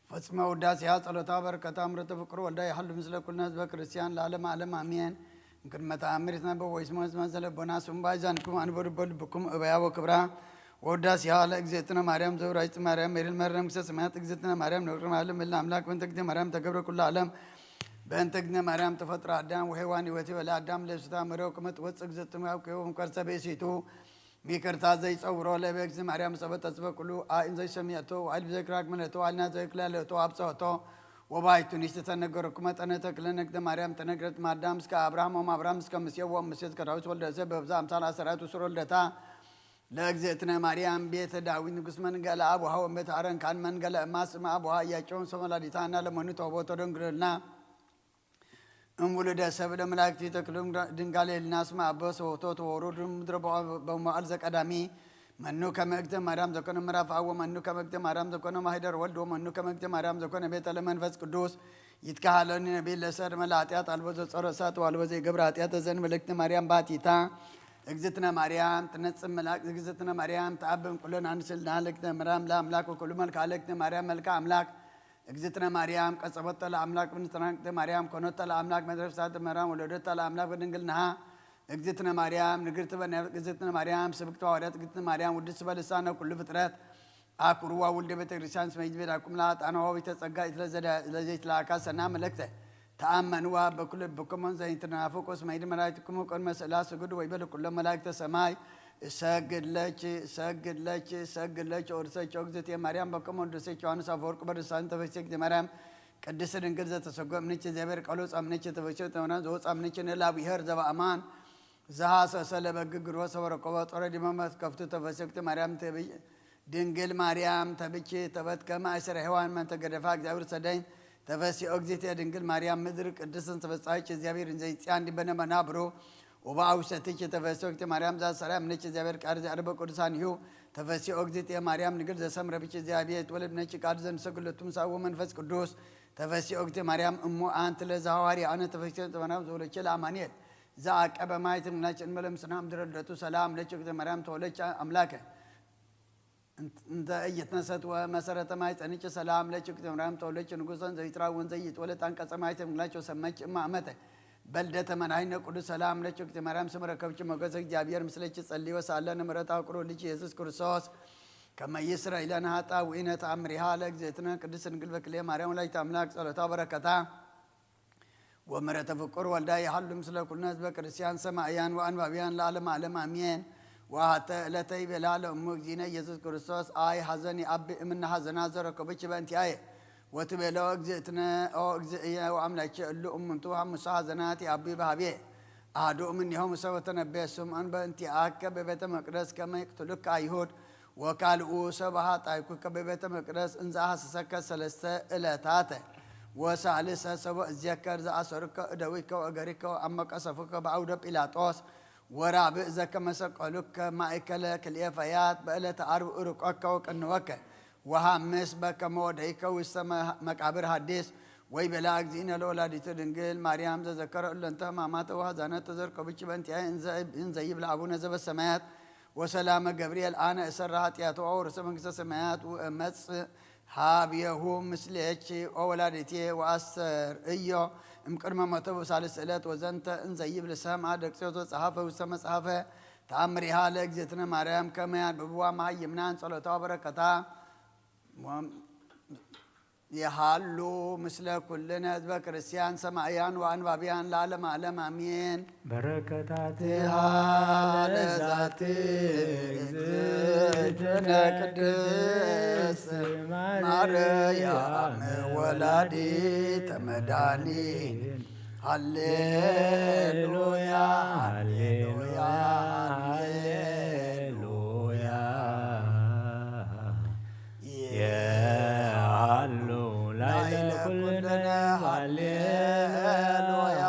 ፈጽመ ውዳሴያ ጸሎታ በረከታ ምረተ ፍቅሩ ወልዳ ይሃሉ ምስለ ኩልነ ህዝበ ክርስቲያን ለዓለም ዓለም አሜን። እንክድመ ተአምር ይትነበብ ወይስሞ ህዝመ ዘለቦና ስሙ ባይዛንኩም አንበሩ በልብኩም እበያ ወክብራ ወዳሴሃ ለእግዝእትነ ማርያም ዘውራይት ማርያም ሜሪል መረም ክሰ ሰማያት እግዝእትነ ማርያም ነውር ማለም እለ አምላክ በእንተ እግዝእትነ ማርያም ተገብረ ኩሉ ዓለም። በእንተ እግዝእትነ ማርያም ተፈጥሮ አዳም ወሔዋን ህይወት ይበለ አዳም ለብስታ መረው ክመት ወፅ እግዝእትነ አውቄው እንኳን ሰበይሲቱ ሚቅርታ ዘይጸውሮ ለበ እግዝእትነ ማርያም ጸበ ተጽበ ኩሉ አእን ዘይሰሚያቶ ዋይል ብዘክራክ ምለቶ ዋልና ዘይክላለቶ አብጸወቶ። ወባይቱ ንሽቲ ተነገረኩ መጠነ ተክለ ነግደ ማርያም ተነግረት ማዳም እስከ አብርሃም ወም አብርሃም እስከ ምስየው ወም ምስየት ከዳዊት ወልደ ሰብ በብዛ አምሳል አሰራት ውስር ወልደታ ለእግዝእትነ ማርያም ቤተ ዳዊት ንጉስ መንገለ አቡሃ ወንበተ አረንካን መንገለ እማ ስመ አቡሃ እያጨውን ሰመላዲታ እና ለመኑ ተውቦ ተደንግሎልና እምውሉደ ሰብ ለመላእክቲ ተክሉም ድንጋሌ ልናስመ አበ ሰውቶ ተወሩድ ምድረ በመዋዕል ዘቀዳሚ መኑ ከመ እግዝእተ ማርያም ዘኮነ ምዕራፍ አብ ወመኑ ከመ እግዝእተ ማርያም ዘኮነ ማህደር ወልድ ወመኑ ከመ እግዝእተ ማርያም ዘኮነ ቤተ ለመንፈስ ቅዱስ ይትካሃለኒ ነቢይ ለሰር መለ ኃጢአት አልቦ ዘጸሮ እሳት ዋልቦ ዘይገብረ ኃጢአት ተዘን መልእክት ማርያም ባቲታ እግዝእትነ ማርያም ትነጽም መልአክ እግዝእትነ ማርያም ተአብም ኩለን አንስልና ለእግዝእትነ ማርያም ለአምላክ ወኩሉ መልክዓ ለእግዝእትነ ማርያም መልክዓ አምላክ እግዝእትነ ማርያም ቀጸበቶ ለአምላክ ብንጽናቅተ ማርያም ኮኖቶ ለአምላክ መድረፍሳተ ማርያም ወለደቶ ለአምላክ በድንግልናሃ እግዝእትነ ማርያም ንግርት በነ እግዝእትነ ማርያም ስብክተ ሐዋርያት እግዝእትነ ማርያም ውድስ በልሳነ ኩሉ ፍጥረት አኩርዋ ውልደ ቤተ ክርስቲያን ስመ ይትቤዳኩም ለአጣነዋ ቤተ ጸጋ ለዘይትላካ ሰና መለክተ ተአመንዋ በኩል ልብኩም ዘይትናፍቁ ስመ ይድ መላእክትኩም ቅድመ ስእላ ስግዱ ወይበል ኩሎ መላእክተ ሰማይ እሰግድ ለኪ እሰግድ ለኪ እሰግድ ለኪ ኦርሰኪ እግዝእትየ ማርያም በከመ ወደሰኪ ዮሐንስ አፈወርቅ በርሳን ተፈሴ እግዝእትየ ማርያም ቅድስት ድንግል ዘተሰጎ እምንኪ እግዚአብሔር ቃሉ ወፃ እምንኪ ተፈሴ ተመራን ዘወፃ እምንኪ ንላብ ይሄር ዘበአማን ዘሐሰሰ ለበግ ግሮ ሰበረቆበ ጦረ ዲመ መትከፍቱ ተፈሴ እግዝእትየ ማርያም ድንግል ማርያም ተብኪ ተበትከ ማእሰረ ሔዋን መንተ ገደፋ እግዚአብሔር ሰደኝ ተፈሲኦ እግዚእትየ ድንግል ማርያም ምድር ቅድስትን ተፈጻች እግዚአብሔር እንዘይጽያን ዲበነ መናብሮ ወበአውሰትኪ ተፈሲኦ እግዚእትየ ማርያም ዛሰራ እምነች እግዚአብሔር ቃል ዘአርበ ቅዱሳን ይሁ ተፈሲኦ እግዚእትየ ማርያም ንግል ዘሰምረ ብኪ እግዚአብሔር ትወለድ ነች ቃል ዘንሰግለቱም ሳዎ መንፈስ ቅዱስ ተፈሲኦ እግዚእትየ ማርያም እሞ አንቲ ለዘሐዋርያ አነ ተፈሲኦ ማርያም ዘወለች ለአማኑኤል ዘአቀበ ማይ ትምናች እንመለምስና ምድረ ልደቱ ሰላም ለች እግዚእትየ ማርያም ተወለች አምላከ እንተ እይትነሰት ወመሰረተ ማይ ጸንጭ ሰላም ለች እግዝእትየ ማርያም ተወለች ንጉሰን ዘይትራውን ዘይትወለድ አንቀጸ ማይ ተምግላቸው ሰመች እማ አመተ በልደተ መድኃኒነ ቅዱስ ሰላም ለች እግዝእትየ ማርያም ስመ ረከብች ሞገሰ እግዚአብሔር ምስለች ጸልይ ወሳለ ንምሕረት አውቅሮ ልጅ ኢየሱስ ክርስቶስ ከመ ይስረ ኢለነ ኃጣ ውኢነ ተአምሪሃ ለእግዝእትነ ቅድስት ድንግል በክልኤ ማርያም ወላዲተ አምላክ ጸሎታ በረከታ ወምሕረተ ፍቁር ወልዳ ይሃሉ ምስለ ኩልነ ህዝበ ክርስቲያን ሰማእያን ወአንባብያን ለዓለመ ዓለም አሜን። ወአሐተ ዕለተ ይቤላ ለእሙ እግዚእነ ኢየሱስ ክርስቶስ አይ ሐዘን ይአቢ እምነ ሐዘናት ዘረከቡኪ በእንቲአየ ወትቤሎ እግዝእትነ ኦ እግዝእየ ወአምላኬ እሉ እሙንቱ ሐሙሳ ሐዘናት ይአቢ በሀቤ አሐዱ እምኔሆሙ ሰበ ተነበየ ስምዖን በእንቲአከ በቤተ መቅደስ ከመ ይቅትሉከ አይሁድ ወካልኡ ሰብአ ኃጣይኩከ በቤተ መቅደስ እንዘ አሐሰሰከ ሰለስተ ዕለታተ ወሳልሰ ሰቦ እዜከር ዘአሰሩከ እደዊከ ወእገሪከ ወአመቀሰፉከ በአውደ ጲላጦስ ወራብዕ ዘከመ ሰቀሉከ ማእከለ ክልኤ ፈያት በዕለተ አርብ እርቆከ ወቀንወከ ወሐምስ በከመ ወደይከ ውስተ መቃብር ሐዲስ ወይቤላ እግዚእነ ለወላዲቱ ድንግል ማርያም ዘዘከረ እለንተ ሕማማተ ወሐዛናት ተዘርከቡኪ በእንቲአየ እንዘ ይብል አቡነ ዘበሰማያት ወሰላመ ገብርኤል አነ እሰራ ኃጢአቱ አወርሰ መንግስተ ሰማያት ወእመጽእ ሀብየሁ ምስሌኪ ኦ ወላዲቴ ወአስተርእዮ እምቅድመ ሞተ በሳልስት ዕለት ወዘንተ እንዘ ይብል ሰምዐ ደቅጽዮስ ወጸሐፈ ውስተ መጽሐፈ ተአምሪሃ ለእግዝእትነ ማርያም ከመ ያንብብዋ መሃይምናን ጸሎታ በረከታ ይሃሉ ምስለ ኩልነ ህዝበ ክርስቲያን ሰማእያን ወአንባብያን ለዓለመ ዓለም አሜን። በረከታትሃ ለዛቲ እግዝእትነ ቅድስት ማርያም ወላዲተ መድኃኒት ሃሌሉያ ሃሌሉያ ሃሌሉያ። የሃሉ ላዕለ ኩልነ ሃሌሉያ።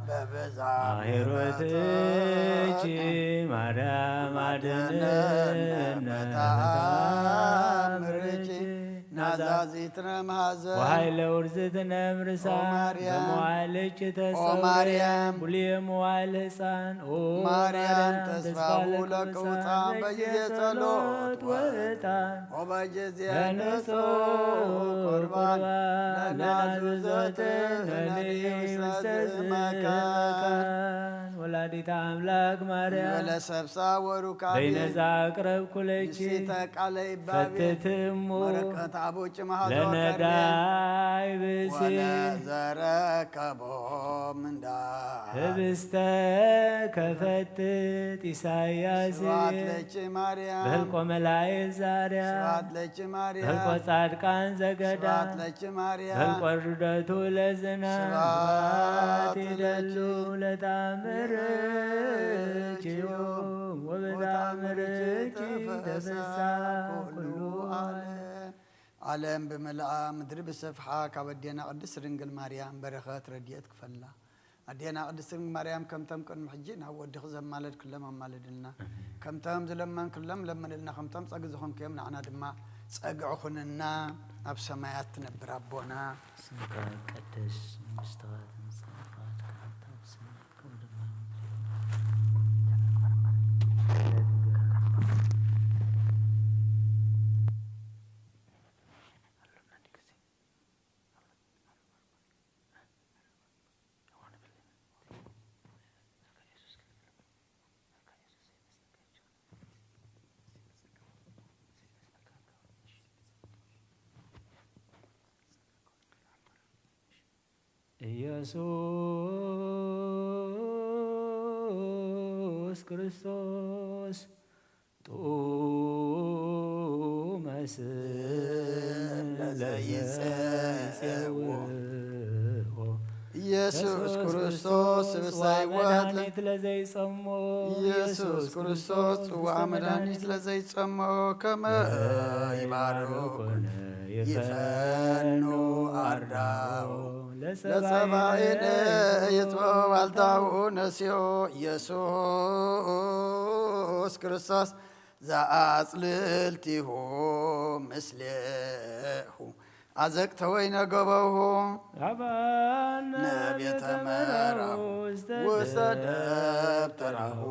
በብዛ ሄሮትኪ ማርያም አድነን በተአምርኪ ዛዚትነ ማሕዘን ወኃይለ ውርዝትነ ምርሳ ኦ ማርያም በመዋዕልኪ ኦ ተጸውረ ማርያም ብሉየ መዋዕል ሕፃን ኦ ማርያም ማርያም ተስፋሁ ተስፋሁ ለቅዱሳን ለቅዱሳን በጊዜ በጊዜ ጸሎት ጸሎት ወዕጣን ወበጊዜ ንጹሕ ንጹሕ ቁርባን ቁርባን ለናዙ ለናዙ ዘወትር ዘወትር ነቢይ ነቢይ ውስተ ውስተ ዝእመካን ዝእመካን። ወላዲተ ኣምላክ ማርያም እንበለ ሰብሳ ወሩካቤ በይነዛ ኣቅረብኩ ለኪ ንስተ ቃለ ይባቤ ፈትቲ እሞ መረቀት አቦጭ ማህዶ ከርቤ ለነዳይ ብእሲ ወለዘረከቦ ምንዳ ህብስተ ከፈትት ኢሳያስ ስብሐት ለኪ ማርያም በህልቆ መላእክት ዛርያ ስብሐት ለኪ ማርያም በህልቆ ጻድቃን ዘገዳ ስብሐት ለኪ ማርያም በህልቆ ርደቱ ለዝና ስብሐት ስብሐት ይደሉ ለኪ ለታምርኪ ወበታምርኪ ተፈሳ ኩሉ ዓለም። ዓለም ብምልኣ ምድሪ ብሰፍሓ ካብ ኣዴና ቅድስት ድንግል ማርያም በረኸት ረድኤት ክፈላ። ኣዴና ቅድስት ድንግል ማርያም ከምቶም ቅድሚ ሕጂ ናብ ወድኺ ዘማለድክሎም ኣማልድልና። ከምቶም ዝለመንክሎም ለምንልና። ከምቶም ጸጊ ዝኾንክዮም ንዓና ድማ ጸግዒ ኩንና። ኣብ ሰማያት ትነብር ኣቦና ስምካ ይቀደስ መንግስትኻ ትምጻእ ፍቃድካ ትኹን ኣብ ሰማይ ከምኡ ድማ ኣብ ምድሪ። ኢየሱስ ክርስቶስ ጥዑመ ስም ለዘይጸውዖ ኢየሱስ ክርስቶስ ስብሳይ ወትለ መድኃኒት ለዘይጸሞ ኢየሱስ ክርስቶስ ጽዋዕ መድኃኒት ለዘይጸሞ ከመ ይባርኩነ ይፈኑ አርዳኦ ለጸባኤነ ይትበው አልታው ነስዮ ኢየሱስ ክርስቶስ ዘአጽልልቲሁ ምስሌሁ አዘቅተ ወይነ ገበሁ አባነ ቤተ መራሁ ውስተ ደብተራሁ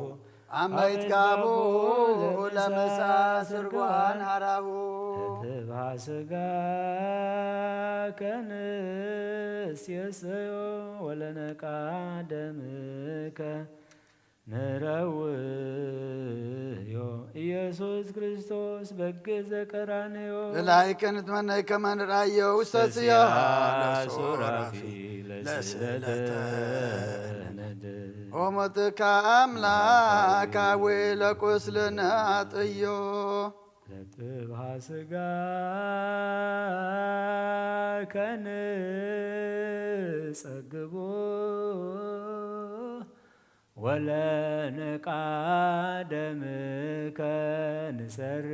አመይት ጋቡ ለምሳ ስርጓን ሐራሁ። ትትብሃ ስጋ ከንስየሰዮ ወለነቃ ደምከ ንረውዮ ኢየሱስ ክርስቶስ በግ ዘቀራንዮ። ብላይከ ንትመነይ ከመ ንርአዮ ውስተ ስያ ስያ ለሱራፊ ሱራፊ ለስለተ ለስለተ ነድ ኦሞትካ አምላክ አዊ ለቁስልነ አጥዮ። ለጥብሃ ስጋ ከንጸግቦ ወለንቃ ደምከ ንሰርቦ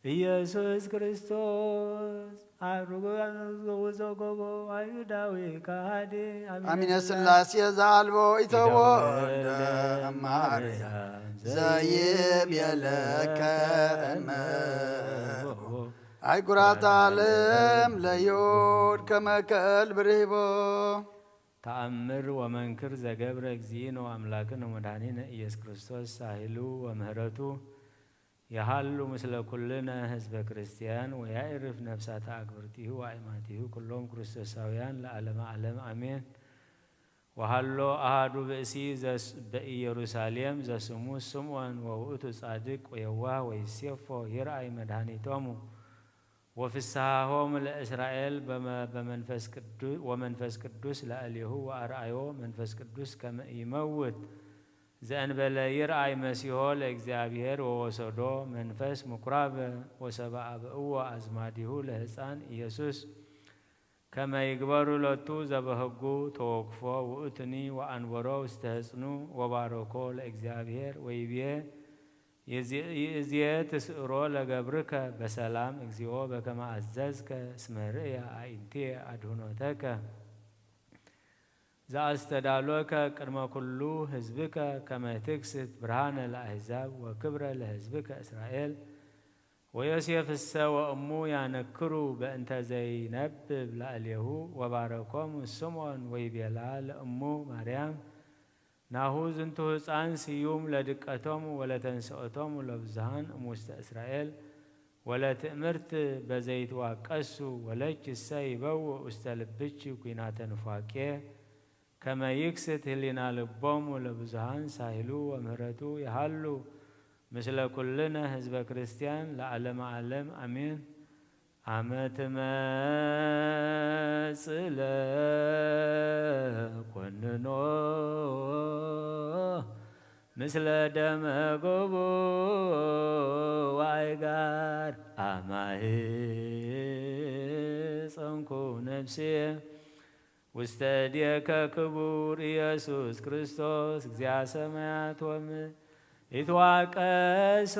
ኢየሱስ ክርስቶስ። አርጉ ዘጎቦ አይሁዳዊ ከሃዲ አሚነ ስላሴ ዘአልቦ ኢተወልደ እማርያም ዘይቤለከ እመቦ አይጉራት ዓለም ለዮድ ከመከል ብርሂቦ። ተአምር ወመንክር ዘገብረ እግዚእነ ወአምላክነ ወመድኃኒነ ኢየሱስ ክርስቶስ ሳህሉ ወምህረቱ የሃሉ ምስለ ኩልነ ህዝበ ክርስቲያን ወያዕርፍ ነፍሳተ አግብርቲሁ ወአእማቲሁ ኩሎም ክርስቶሳውያን ለዓለመ ዓለም አሜን። ወሃሎ አሃዱ ብእሲ ዘስ-፣ በኢየሩሳሌም ዘስሙ ስምዖን ወውእቱ ጻድቅ ወየዋህ ወይሴፎ ይርአይ መድኃኒቶሙ ወፍስሃሆሙ ለእስራኤል በመ-፣ በመንፈስ ቅዱ-፣ ወመንፈስ ቅዱስ ለእሌሁ ወአርአዮ መንፈስ ቅዱስ ከመ ኢይመውት ዘእንበለ ይርአይ መሲሖ ለእግዚአብሔር ወወሰዶ መንፈስ ምኩራብ ወሰብአ በእዎ አዝማዲሁ ለህፃን ኢየሱስ ከመ ይግበሩ ሎቱ ዘበህጉ ተወክፎ ውእቱኒ ወአንበሮ ውስተ ህፅኑ ወባረኮ ለእግዚአብሔር ወይቤ ይእዜ ትስእሮ ለገብርከ በሰላም እግዚኦ በከመ አዘዝከ እስመ ርእየ አዕይንትየ አድህኖተከ። ዘአስተዳሎከ ቅድመ ኩሉ ህዝብከ ከመ ትክስት ብርሃነ ለአሕዛብ ወክብረ ለህዝብከ እስራኤል። ወዮሴፍሰ ወእሙ ያነክሩ በእንተ ዘይነብብ ላዕሌሁ ወባረኮሙ ስምዖን ወይቤላ ለእሙ ማርያም ናሁ ዝንቱ ህፃን ስዩም ለድቀቶሙ ወለተንስኦቶሙ ለብዙሃን እሙስተ እስራኤል ወለትእምርት በዘይትዋቀሱ ወለኪሰ ይበውእ ውስተ ልብኪ ኩናተ ንፋቄ ከመ ይክስት ህሊና ልቦሙ ለብዙሃን ሳሂሉ ወምህረቱ ይሃሉ ምስለ ኩልነ ህዝበ ክርስቲያን ለዓለመ ዓለም ኣሜን። አመ ትመጽእ ለኮንኖ ምስለ ደመ ጎቦ ወአይጋር አማህ ጸንኩ ነፍሴ ውስተ እዴከ ክቡር ኢየሱስ ክርስቶስ እግዚአ ሰማያት ወምድር። ይትዋቀሱ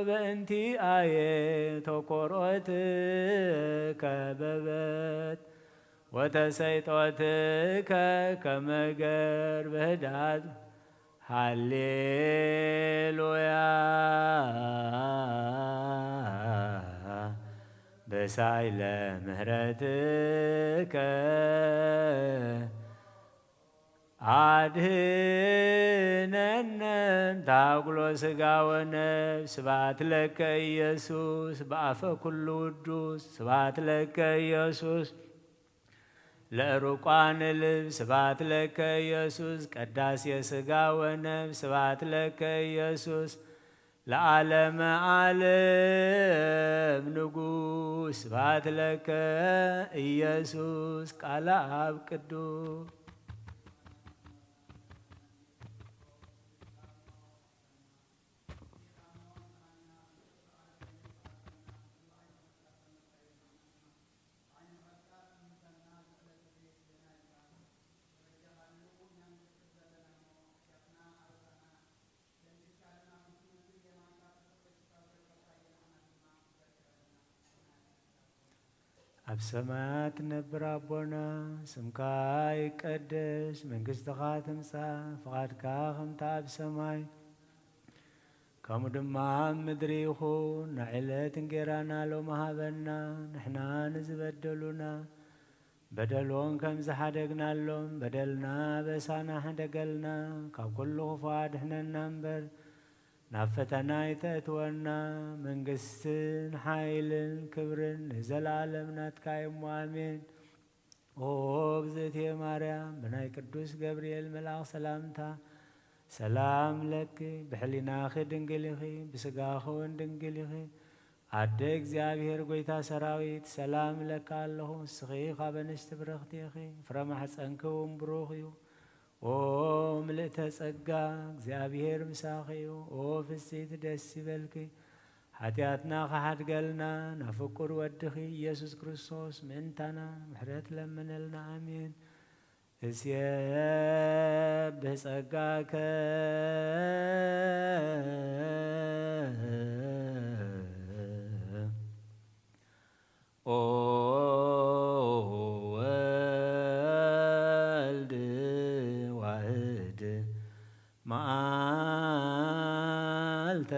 በእንቲአየ ተኮርኦትከ በበት ወተሰይጦትከ ከመ ገር በህዳት። ሃሌሉያ በሳይለ ምህረትከ አድህነነ ታጉሎ ስጋ ወነፍስ። ስብሐት ለከ ኢየሱስ በአፈ ኩሉ ውዱስ። ስብሐት ለከ ኢየሱስ ለእሩቋን ልብ። ስብሐት ለከ ኢየሱስ ቀዳሴ ስጋ ወነፍስ። ስብሐት ለከ ኢየሱስ ለዓለመ ዓለም ንጉስ። ስብሐት ለከ ኢየሱስ ቃለ አብ ቅዱስ። ኣብ ሰማያት ትነብር ኣቦና፣ ስምካ ይቀደስ፣ መንግስትኻ ትምጻእ፣ ፍቓድካ ከምታ ኣብ ሰማይ ከምኡ ድማ ኣብ ምድሪ ይኹን። ናይ ዕለት እንጌራና ሎሚ ሃበና፣ ንሕና ንዝበደሉና በደሎም ከም ዝሓደግናሎም በደልና በሳና ሕደገልና፣ ካብ ኩሉ ክፉእ ኣድሕነና እምበር፣ ናብ ፈተና ኣይተእትወና። መንግስትን ሓይልን ክብርን ንዘለኣለም ናትካ እዩ'ሞ፣ ኣሜን። ኦ እግዝእትየ ማርያም፣ ብናይ ቅዱስ ገብርኤል መልኣኽ ሰላምታ ሰላም ለኪ፣ ብሕሊናኺ ድንግል ኢኺ፣ ብስጋኺ እውን ድንግል ኢኺ። ኣደ እግዚኣብሔር ጐይታ ሰራዊት፣ ሰላም እለኪ ኣለኹ። ንስኺ ካብ ኣንስቲ ብርኽቲ ኢኺ፣ ፍረ ማሕፀንኪ እውን ብሩኽ እዩ። ኦ ምልእተ ጸጋ፣ እግዚኣብሔር ምሳኺ እዩ። ኦ ፍስሕቲ ደስ ይበልኪ፣ ሓጢኣትና ኽሓድገልና ናብ ፍቁር ወድኺ ኢየሱስ ክርስቶስ ምእንታና ምሕረት ለምነልና። ኣሜን። እሴብህ ጸጋከ ኦ ወልድ ዋህድ መዓልተ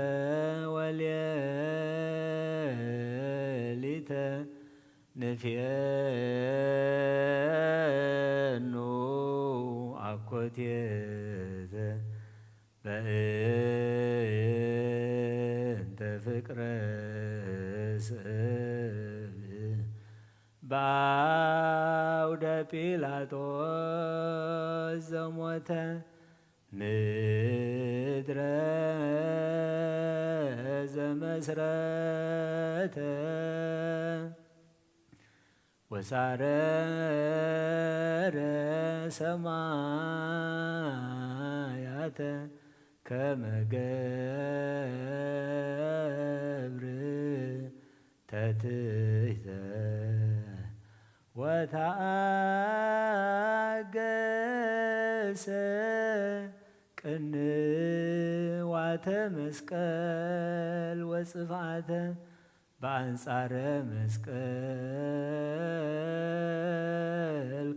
ወሌሊተ ንፌኑ አኮቴተ በእንተ ፍቅረ ሰብ በአውደ ጲላጦስ ዘሞተ ምድረ ዘመስረተ ወሳረረ ሰማያተ ከመ ገብር ተትሕተ ወተአገሰ ቅንዋተ መስቀል ወጽፍዓተ በአንጻረ መስቀል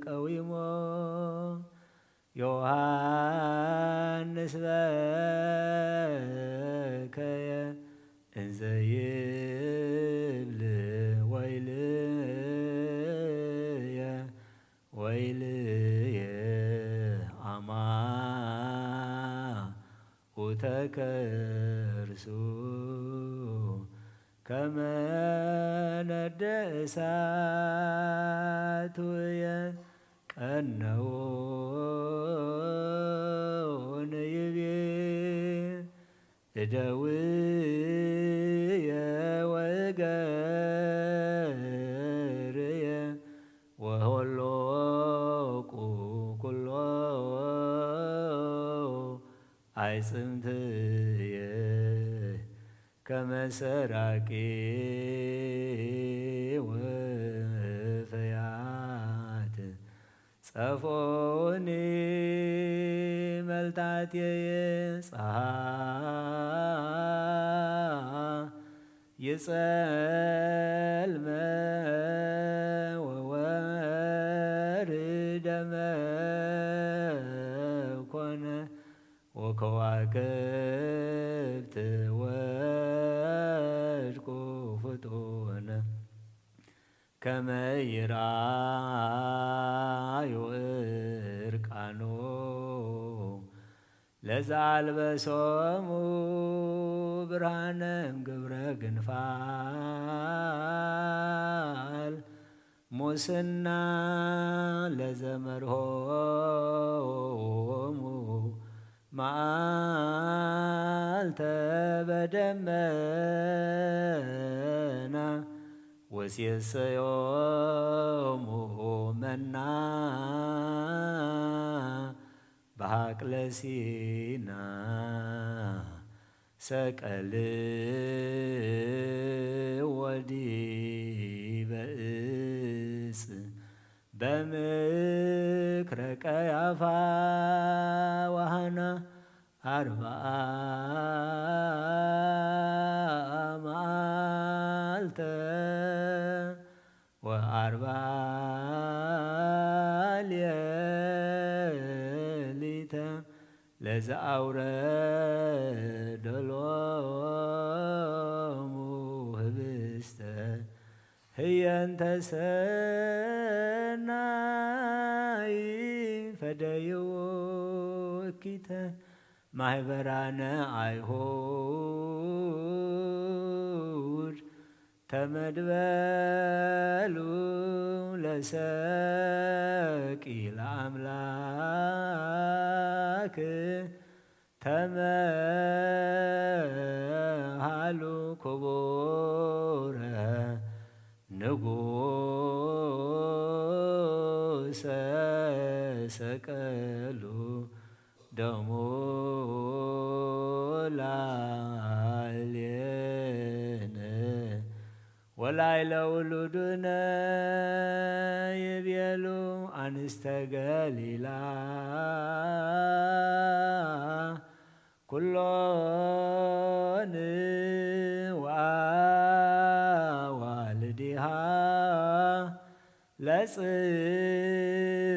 ቀዊሞ ዮሐንስ በከየ እንዘይ ከርሱ ከመ ነደ እሳት ውየቀነውን ይቤ እደውየ ወእገርየ ወሆሎቁ ኩሎ ኣይጽምትየ ከመ ሰራቂ ወፈያት ጸፎኒ መልታትየ ጸሃ ይጸልመ ወወርደመ ኮነ ወከዋክብት ወድቁ ፍጡነ ከመ ይርኣዩ እርቃኖ ለዘአልበሶሙ ብርሃነ እምግብረ ግንፋል ሙስና ለዘመርሆሙ መዓልተ በደመና ወሴሰዮሙ መና በሃቅለ ሲና ሰቀል ወዲበ እጽ በምክረ ቀያፋ ወሃና አርብዓ መዓልተ ወአርብዓ ሌሊተ ለዘአውረደ ሎሙ ህብስተ ህየንተ ሰናይ ፈደይዎ እኪተ ማህበራነ አይሁድ ተመድበሉ ለሰቂ ለአምላክ ተመሃሉ ክቡረ ንጉሰ ሰቀሉ ደሙ ላዕሌነ ወላዕለ ውሉድነ ይቤሉ አንስተ ገሊላ ኩሎን ወአዋልዲሃ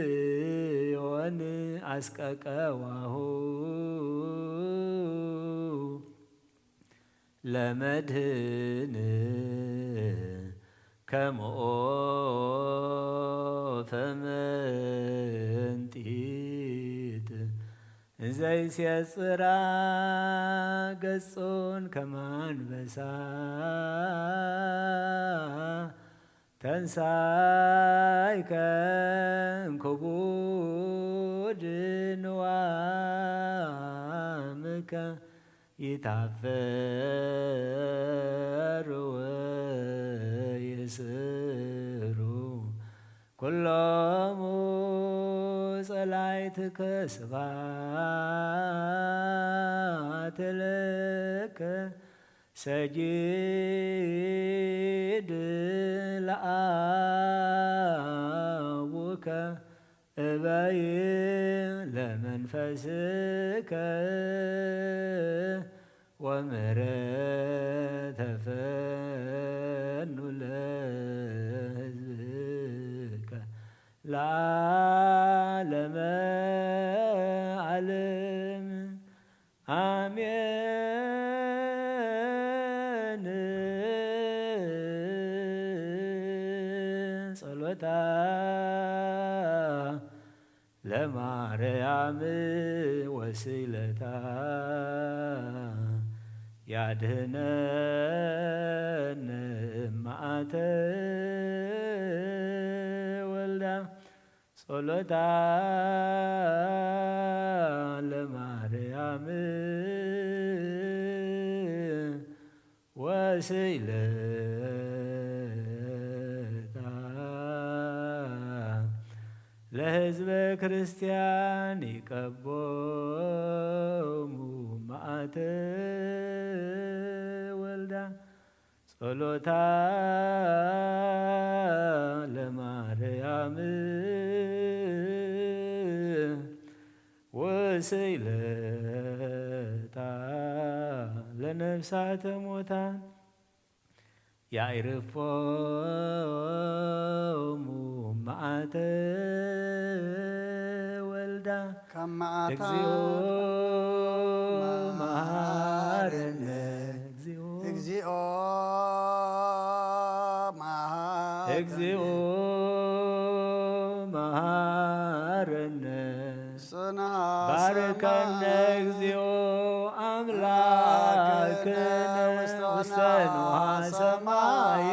ለጽዮን አስቀቀዋሁ ለመድህን ከመ ኦፈ መንጢት እንዘ ይሴጽራ ገጹን ከመ አንበሳ ተንሳይከ እምክቡድ ንዋምከ ይታፈር ወይስሩ ኩሎሙ ጸላይትከ ስብሐት ለከ ሰጊድ ለአቡከ እበይ ለመንፈስከ ወምህረት ተፈኑ ለህዝብከ ለዓለመ ዓለም። አሜን። ጸሎታ ለማርያም ወስለታ ያድህነን ማእተ ወልዳ ጸሎታ ለማርያም ወስእለታ ለህዝበ ክርስቲያን ይቀቦሙ ማእተ ወልዳ ጸሎታ ለማርያም ወስእለታ ለነፍሳተ ሞታን ያዕርፎሙ ማእተ ወልዳ ካብ መዓታ እግዚኦ መሃረነ። እግዚኦ መሃረነ። እግዚኦ መሃረነ። ጽንሃ ባርከነ ሰማይ እግዚኦ ኣምላክነ ውስተ ውስተ ንውሃ ንውሃ ሰማይ ሰማይ።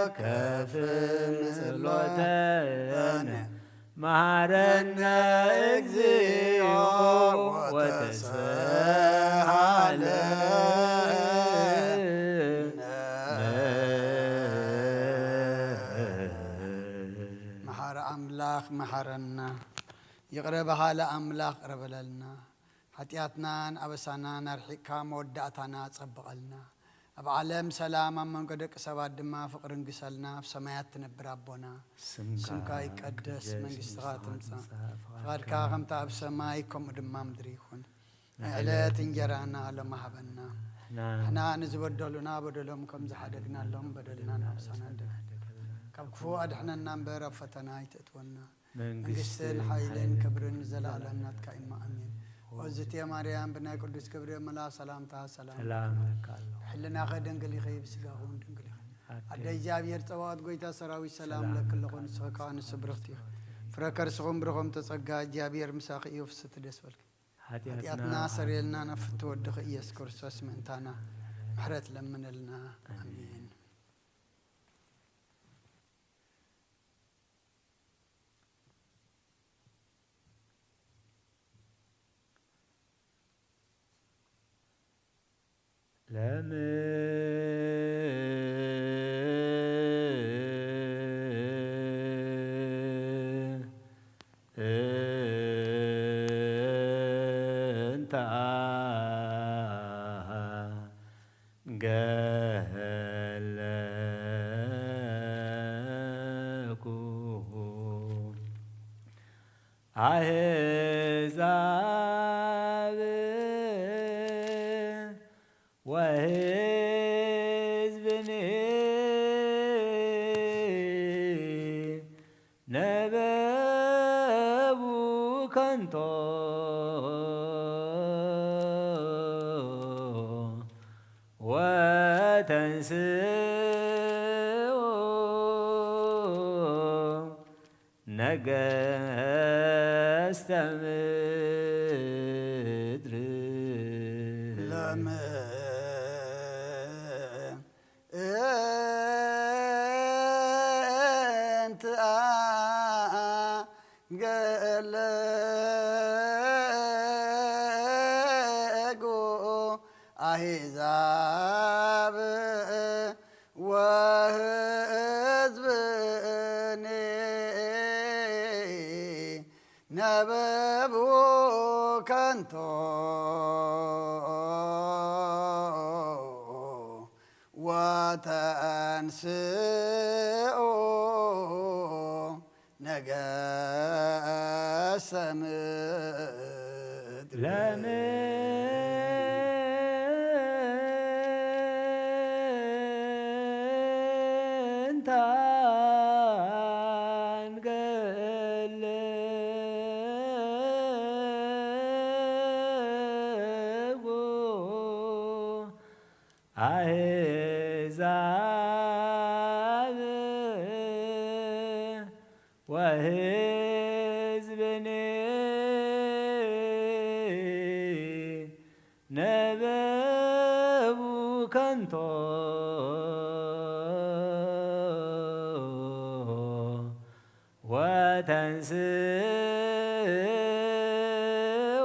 ተወከፍን ጸሎተነ መሃረነ እግዚኦ ወተሰሃለነ። መሓሪ ኣምላኽ መሓረና፣ ይቕረ በሃሊ ኣምላኽ ቅረ በለልና። ሓጢኣትናን ኣበሳናን ኣርሒቕካ መወዳእታና ጸብቐልና። ኣብ ዓለም ሰላም፣ ኣብ መንጎ ደቂ ሰባት ድማ ፍቕርን ግሰልና። ኣብ ሰማያት ትነብር ኣቦና፣ ስምካ ስምካ ይቀደስ፣ ይትቀደስ፣ መንግስትኻ መንግስትኻ ትምጻእ፣ ትምጻእ፣ ፍቓድካ ፍቓድካ ከምታ ኣብ ሰማይ ከምኡ ድማ ምድሪ ይኹን። ናይ ዕለት ዕለት እንጀራና ሎም ሃበና። ንሕና ንሕና ንዝበደሉና በደሎም ከም ዝሓደግናሎም በደልና ንኣምሳና ንሓድግ። ካብ ክፉእ ኣድሕነና እምበር ኣብ ፈተና ኣይተእትወና። መንግስትን መንግስትን ሓይልን ሓይልን ክብርን ክብርን ዘለኣለም ዘለኣለም ናትካ እዩ። እማ ኣሜን። ኦ እግዝእትየ ማርያም ብናይ ቅዱስ ገብርኤል መልኣኽ ሰላምታ ሰላም ሰላም እልኪ። እልካ ኣለኹ። ሕልናኺ ድንግል ኢኺ፣ ብስጋኺ እውን ድንግል ኢኺ። ኣደ ኣደ እግዚኣብሔር ጸባኦት ጎይታ ሰራዊት ሰላም ሰላም ለኪ እልካ ኣለኹ። ኣለኹ። ንስኺ ከኣ ንሱ ብርኽቲ ኢኺ። ፍረ ከርስኹም ብሩኽ እምተ ጸጋ እግዚኣብሔር ምሳኺ እዩ። ፍስቲ ደስ በልኪ። ሓጢኣትና ሓጢኣትና ሰሪልና ናብ ፍቲ ወድኺ ኢየሱስ ክርስቶስ ምእንታና ምሕረት ለምነልና። ኣሜን። ኣሜን። ለምእንተ ገለኩ ኣሕዛብ ወሕዝብኒ ነበቡ ከንቶ ወተንስኡ ነገስተ ምድር። ለምእንተ ገለጉ ኣሕዛብ ወሕዝብኒ ነበቡ ከንቶ ወተንስኡ ነገሰ ምድር። ለምእንተ ገለጉ ኣሕዛብ ህዝብኒ ነበቡ ከንቶ ወተንስኡ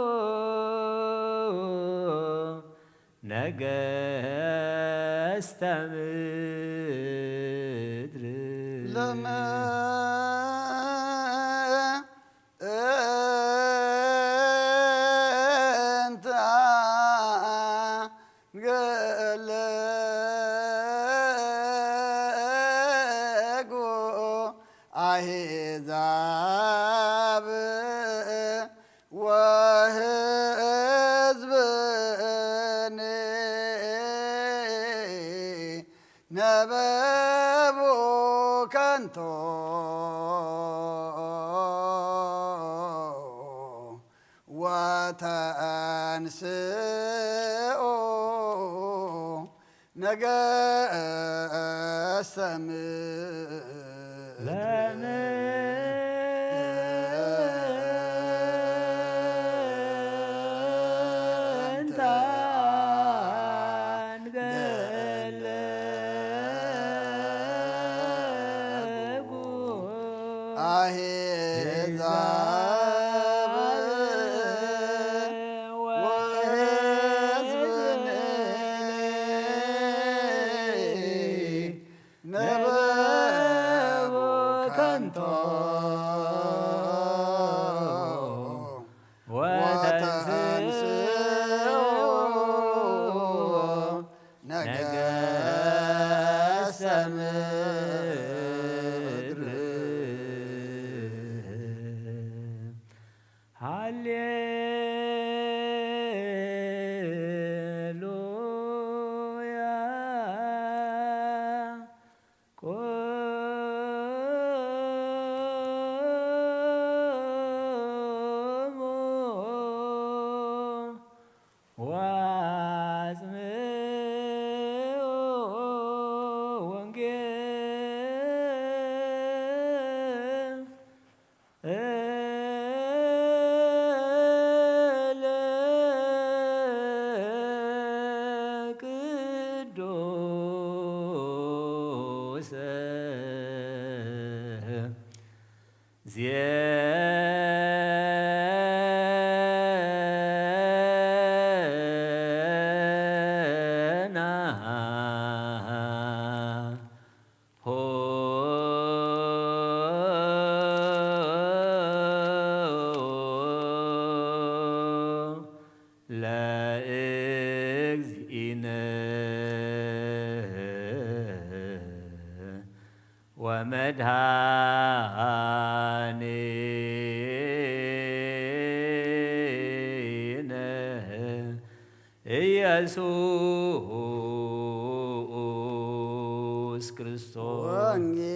ነገስተ ምድር። ለመንታ ገለጉ አሕዛብ ወሕዝብኒ ነበቡ ከንቶ ወተንስኡ ነገሰ ምድር። ለመንታን ገለጉ አሕዛብ ወሕዝብኒ ነበቡ ከንቶ ወተንስኡ ነገሰ ምድር። ሃሌሉያ። ቁሙ ወአጽምዑ ወንጌል ቅዱስ ዜና ሆ ለእግዚእነ ወመድኃኒነ ኢየሱስ ክርስቶስ።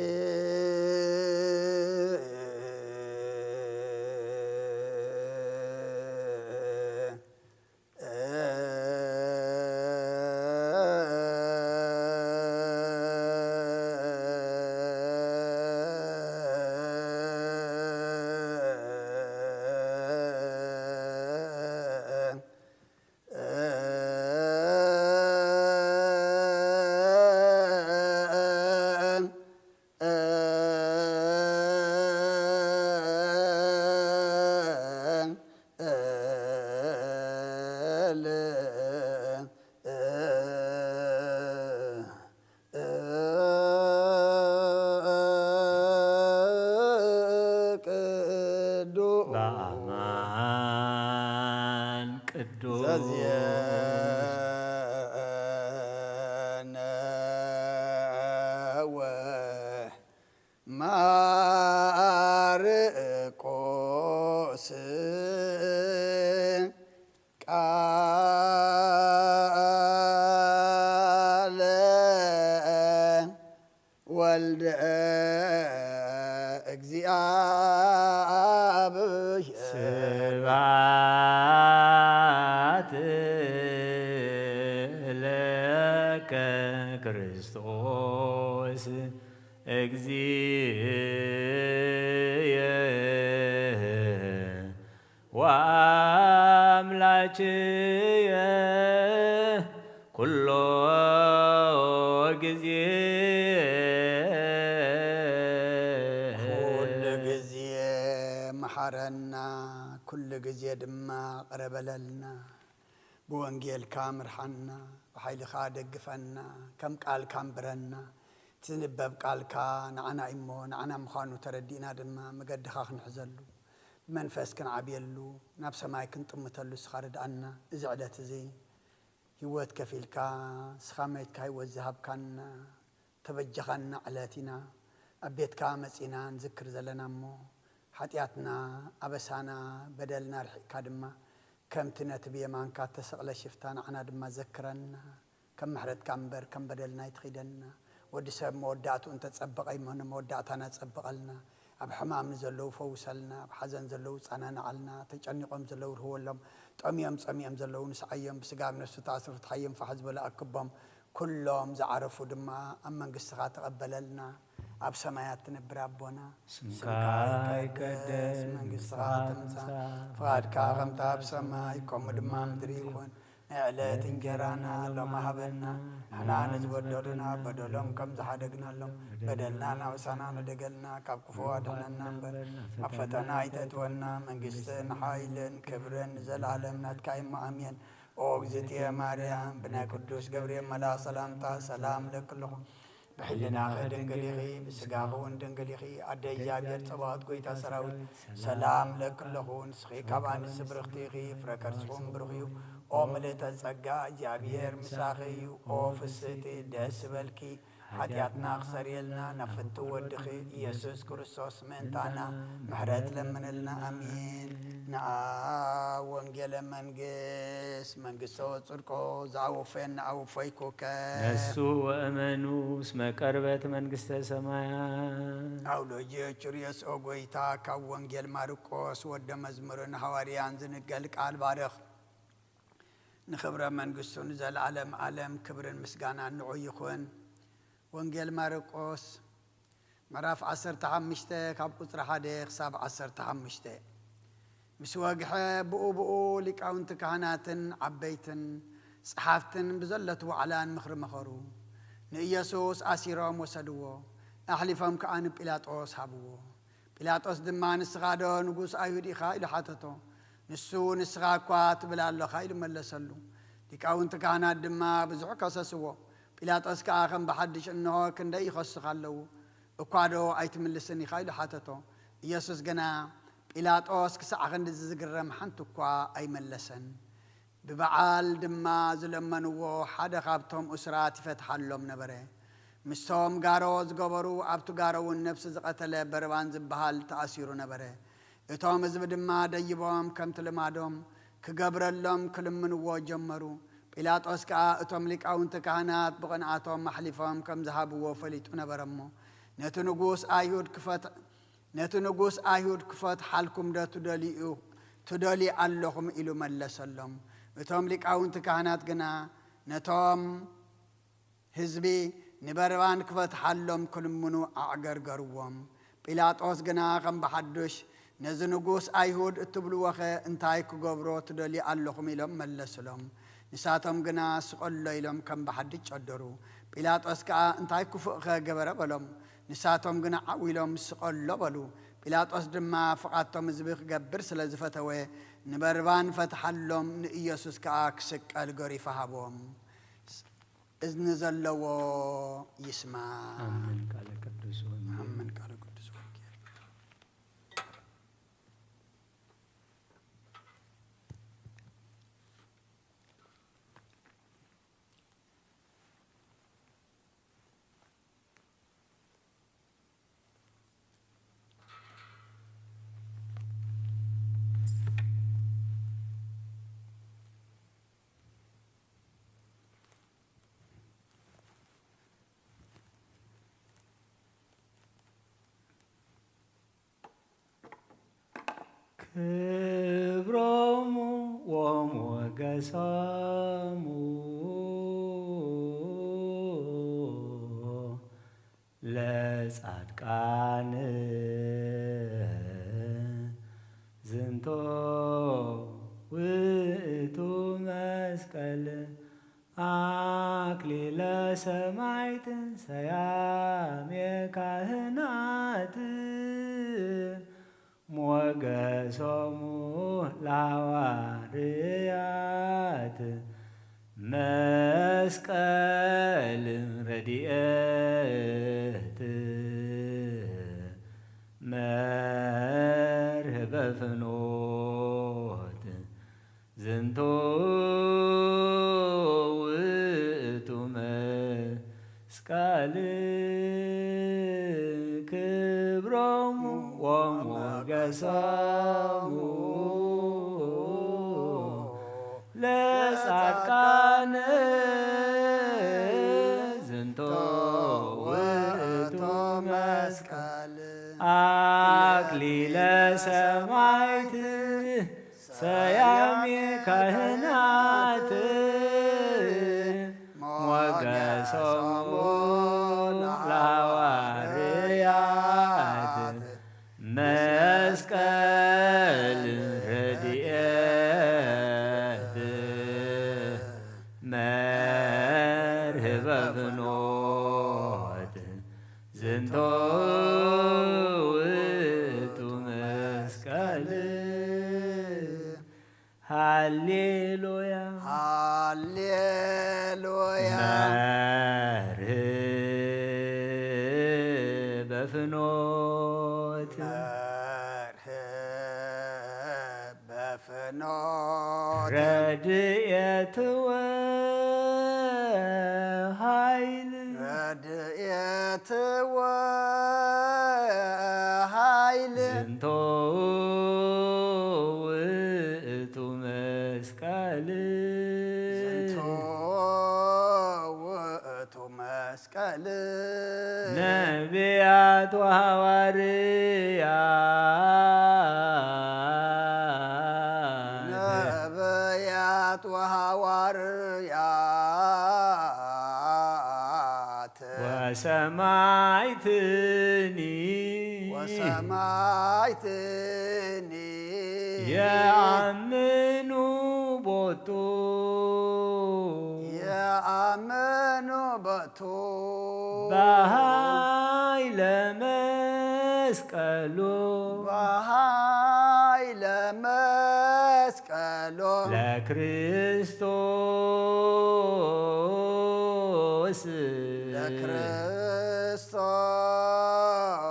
ወንጌል ቅዱስ በአማን ቅዱስ ዘዜነ ወማርቆስ ቃለ ወልደ እግዚአብሔር። ስብሐት ለከ ክርስቶስ እግዚእየ ወአምላክየ ኩሎ ግዜ። ኩሉ ግዜ መሓረና፣ ኩሉ ግዜ ድማ ቅረ በለልና። ብወንጌልካ ምርሓና፣ ብሓይልኻ ደግፈና፣ ከም ቃልካ ኣንብረና። እቲ ዝንበብ ቃልካ ንዓና እዩ እሞ፣ ንዓና ምዃኑ ተረዲእና ድማ መገድኻ ክንሕዘሉ፣ ብመንፈስ ክንዓብየሉ፣ ናብ ሰማይ ክንጥምተሉ ንስኻ ርድኣና። እዚ ዕለት እዚ ህይወት ከፊልካ፣ ንስኻ መሬትካ ህይወት ዝሃብካና፣ ተበጀኻና ዕለት ኢና ኣብ ቤትካ መጺና ንዝክር ዘለና እሞ፣ ሓጢኣትና፣ ኣበሳና፣ በደልና ርሒቕካ ድማ፣ ከምቲ ነቲ ብየማንካ እተሰቕለ ሽፍታ ንዓና ድማ ዘክረና። ከም ምሕረትካ እምበር ከም በደልና ኣይትኺደና። ወዲ ሰብ መወዳእትኡ እንተጸበቐ እሞ ንመወዳእታና ጸብቐልና። ኣብ ሕማም ንዘለዉ ፈውሰልና፣ ኣብ ሓዘን ዘለዉ ጸናንዓልና፣ ተጨኒቖም ዘለዉ ርህወሎም፣ ጠምዮም ጸሚኦም ዘለዉ ንስዓዮም፣ ብስጋ ኣብ ነፍሲ ተኣስሩ ፍትሓዮም፣ ፋሕ ዝበሉ ኣክቦም፣ ኩሎም ዝዓረፉ ድማ ኣብ መንግስትኻ ተቐበለልና። ኣብ ሰማያት ትነብር ኣቦና፣ ስምካ ይቀደስ፣ መንግስትኻ ትምጻእ፣ ፍቓድካ ከምታ ኣብ ሰማይ ከምኡ ድማ ኣብ ምድሪ ይኹን። ናይ ዕለት እንጀራና ሎሚ ሃበና፣ ንሕና ንዝበደሉና በደሎም ከም ዝሓደግናሎም፣ በደልና ናብሳና ንደገልና፣ ካብ ክፉ ኣድሕነና እምበር፣ ናብ ፈተና ኣይተእትወና፣ መንግስትን ሓይልን ክብርን ንዘለኣለም ናትካ እሞ ኣሜን። ኦ እግዝእትየ ማርያም፣ ብናይ ቅዱስ ገብርኤል መልኣኽ ሰላምታ ሰላም እለኪ ኣለኹ። ብሕልናኺ ድንግል ኢኺ፣ ብስጋኺ እውን ድንግል ኢኺ። ኣደ እግዚኣብሔር ጸባኦት፣ ጎይታ ሰራዊት፣ ሰላም እለኪ ኣለኹ። ንስኺ ካብ ኣንስቲ ብርኽቲ ኢኺ፣ ፍረ ከርስኺ እውን ብሩኽ እዩ። ኦ ምልእተ ጸጋ፣ እግዚኣብሔር ምሳኺ እዩ። ኦ ፍስህቲ፣ ደስ ይበልኪ። ሓጢኣትና ክሰርየልና ናብ ፍትው ወድኺ ኢየሱስ ክርስቶስ ምእንታና ምሕረት ለምንልና። ኣሜን። ንኣ ወንጌለ መንግስት መንግስቶ ጽድቆ ዝኣወፈየና ኣወፈይኩከ። ነሱ ወእመኑ እስመ ቀርበት መንግስተ ሰማያት። ኣውሎጂ ቹርዮስ ኦ ጎይታ ካብ ወንጌል ማርቆስ ወደ መዝሙርን ሃዋርያን ዝንገል ቃል ባርኽ። ንኽብረ መንግስቱ ንዘለዓለም ዓለም ክብርን ምስጋናን ንዑ ይኹን። ወንጌል ማርቆስ ምዕራፍ ዓሰርተ ሓሙሽተ ካብ ቁጽሪ ሓደ ክሳብ ዓሰርተ ሓሙሽተ። ምስ ወግሐ ብኡ ብኡ ሊቃውንቲ ካህናትን ዓበይትን ጸሓፍትን ብዘለት ዋዕላን ምኽሪ መኸሩ። ንኢየሱስ ኣሲሮም ወሰድዎ፣ ኣሕሊፎም ከኣ ንጲላጦስ ሃብዎ። ጲላጦስ ድማ ንስኻ ዶ ንጉስ ኣይሁድ ኢኻ? ኢሉ ሓተቶ። ንሱ ንስኻ እኳ ትብል ኣለኻ ኢሉ መለሰሉ። ሊቃውንቲ ካህናት ድማ ብዙሕ ከሰስዎ። ጲላጦስ ከኣ ከም ብሓድሽ እንሆ ክንደይ ይኸሱኻ ኣለዉ፣ እኳ ዶ ኣይትምልስን ኢኻ? ኢሉ ሓተቶ። ኢየሱስ ግና ጲላጦስ ክሳዕ ክንድዚ ዝግረም ሓንቲ እኳ ኣይመለሰን። ብበዓል ድማ ዝለመንዎ ሓደ ካብቶም እሱራት ይፈትሓሎም ነበረ። ምስቶም ጋሮ ዝገበሩ ኣብቲ ጋሮ እውን ነፍሲ ዝቐተለ በርባን ዝበሃል ተኣሲሩ ነበረ። እቶም ህዝቢ ድማ ደይቦም ከምቲ ልማዶም ክገብረሎም ክልምንዎ ጀመሩ። ጲላጦስ ከኣ እቶም ሊቃውንቲ ካህናት ብቕንኣቶም ኣሕሊፎም ከም ዝሃብዎ ፈሊጡ ነበረ እሞ ነቲ ንጉስ ኣይሁድ ክፈት ነቲ ንጉስ ኣይሁድ ክፈትሓልኩም ዶ ትደልዩ ትደልዩ ኣለኹም? ኢሉ መለሰሎም። እቶም ሊቃውንቲ ካህናት ግና ነቶም ህዝቢ ንበርባን ክፈትሓሎም ክልምኑ ኣዕገርገርዎም። ጲላጦስ ግና ከም ብሓዱሽ ነዚ ንጉስ ኣይሁድ እትብልዎኸ እንታይ ክገብሮ ትደልዩ ኣለኹም? ኢሎም መለስሎም። ንሳቶም ግና ስቐሎ ኢሎም ከም ብሓድሽ ጨደሩ። ጲላጦስ ከኣ እንታይ ክፉእኸ ገበረ? በሎም። ንሳቶም ግና ዓው ኢሎም ስቐሎ በሉ። ጲላጦስ ድማ ፍቓድቶም ህዝቢ ክገብር ስለ ዝፈተወ ንበርባን ፈትሓሎም፣ ንኢየሱስ ከኣ ክስቀል ገሪፉ ሃቦም። እዝኒ ዘለዎ ይስማዕ። ኣምን ቃለ ቅዱስ ወንጌል። ኣምን ቃለ ቅዱስ ወንጌል። ክብሮሙ ወሞገሶሙ ለጻድቃን ዝንቶ ውእቱ መስቀል አክሊለ ሰማዕት ሰያሜ ካህናት ሞገሶሙ ለሐዋርያት መስቀል ረድኤት መርህበ ፍኖት ዝንቱ ውእቱ መስቀል ክብሮሙ ወሞገሶሙ ለጻድቃን ዝንቱ ውእቱ መስቀል አክሊለ ሰማዕት ሰያሜ ካህናት ሞገሶሙ ለሐዋርያት መስቀል ረድኤት መርህበ ፍኖት ዝንቶ ውእቱ መስቀል። ሃሌሉያ። ሃሌሉያ። መርህበ ፍኖት። መርህበ ፍኖት። ረድኤት ወኃይል። ረድኤት ወኃይል። ዝንቶ ውእቱ መስቀል። ዝንቶ ውእቱ መስቀል። ነቢያት ወሐዋርያት። ነቢያት ወሐዋርያት። ወሰማዕትኒ። ወሰማዕትኒ። የአምኑ ቦቱ። የአምኑ ቦቱ። በኃይለ መስቀሉ። በኃይለ መስቀሉ። ለክርስቶስ።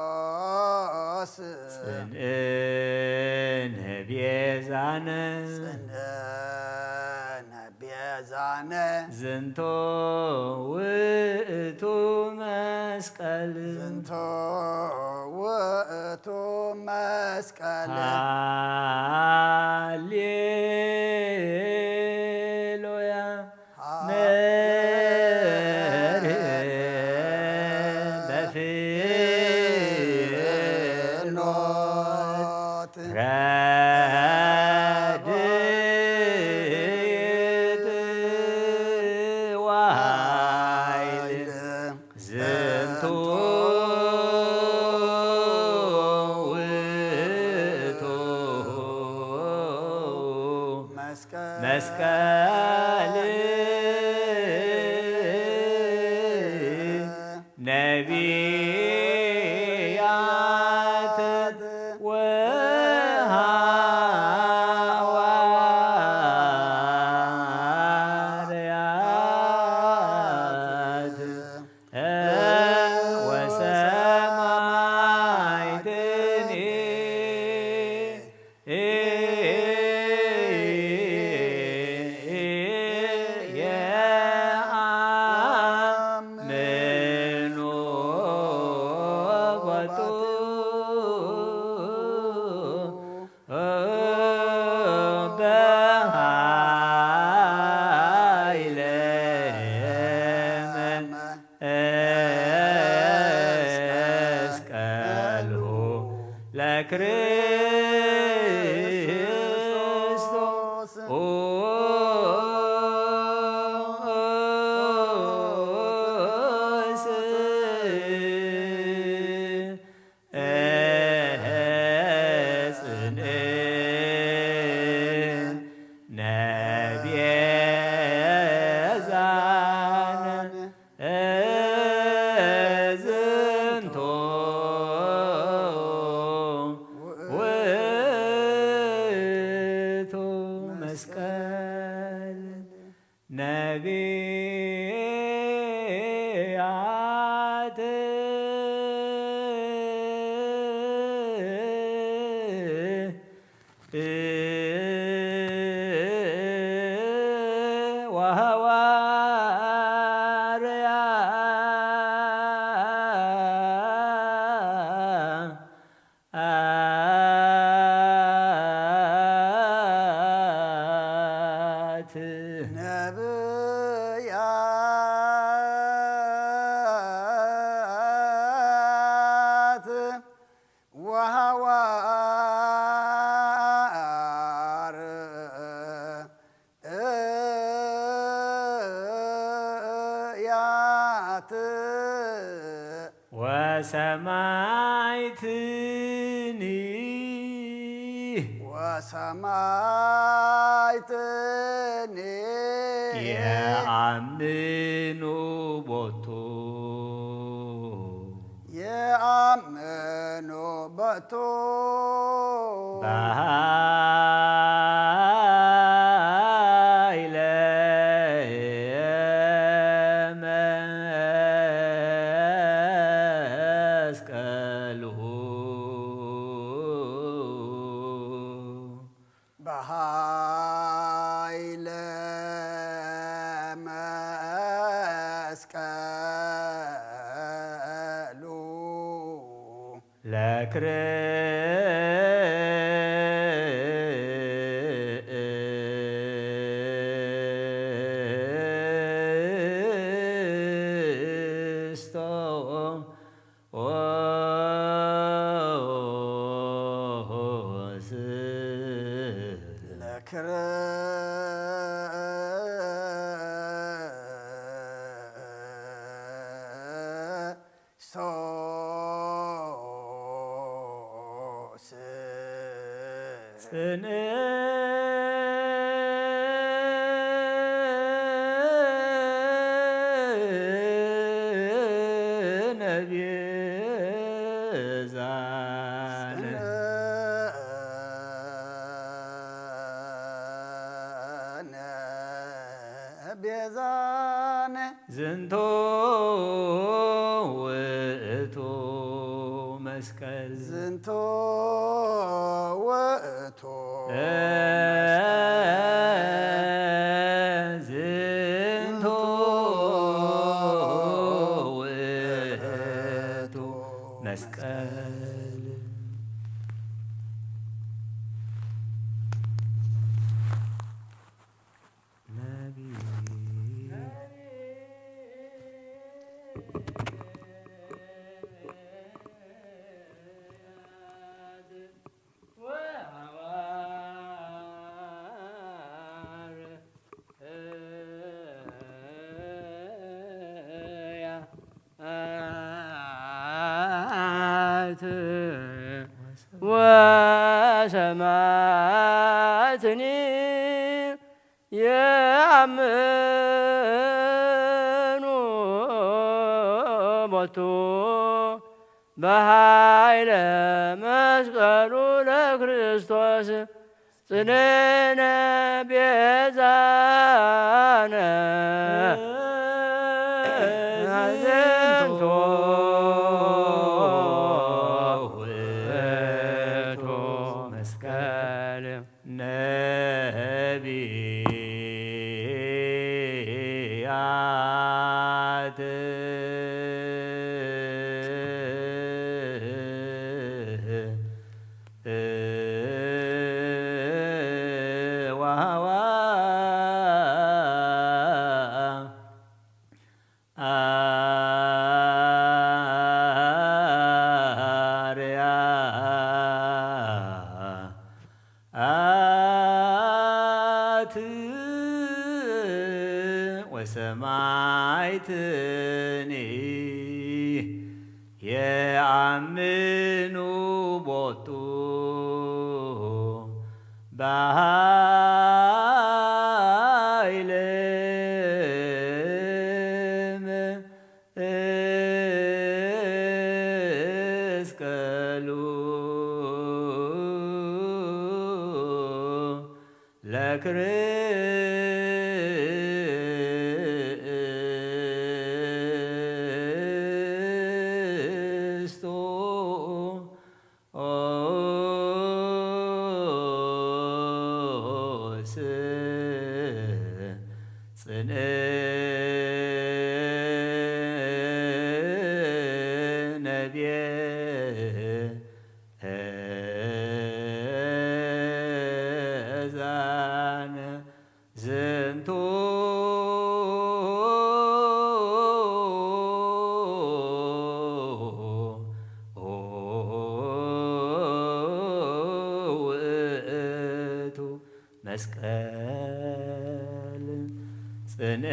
ለክርስቶስ። ጽንዕነ ቤዛነ። ጽንዕነ ቤዛነ። ዝንቶ ውእቱ መስቀል። ዝንቶ ውእቱ መስቀል። ሃሌሉያ። ሃሌሉያ። መርህበ ፍኖት። ረድኤት ወኃይል። ዝንቱ ውእቱ መስቀል። መስቀል። ነቢያት ወሐዋርያት። ወሰማዕትኒ። የአምኑ ቦቱ በኃይለ መስቀልሁ ለክርስቶስ። ነቢያት ወሐዋርያት ነቢያት ወሐዋርያት ወሰማዕትኒ ወሰማዕትኒ የአምኑ ቦቱ የአምኑ በቱ በኃይለ መስቀሉ በኃይለ መስቀሉ ለክርስቶስ ለክርስቶስ ጽንዕነ ቤዛነ ቤዛነ ዝንቶ ውእቱ መስቀል ዝንቶ ውእቱ ዝንቶ ውእቱ መስቀል ወሰማዕትኒ የአምኑ ቦቱ በኃይለ መስቀሉ ለክርስቶስ ጽንዕነ ቤዛነ ዝንቶ ውእቱ መስቀል ነቢያት ወሐዋ አርያት ወሰማዕትኒ የአምኑ ቦቱ በኃይለ መስቀሉ ለክርስቶስ ጽንዕነ ቤዛነ ዝንቱ ውእቱ መስቀል። ጽንዕነ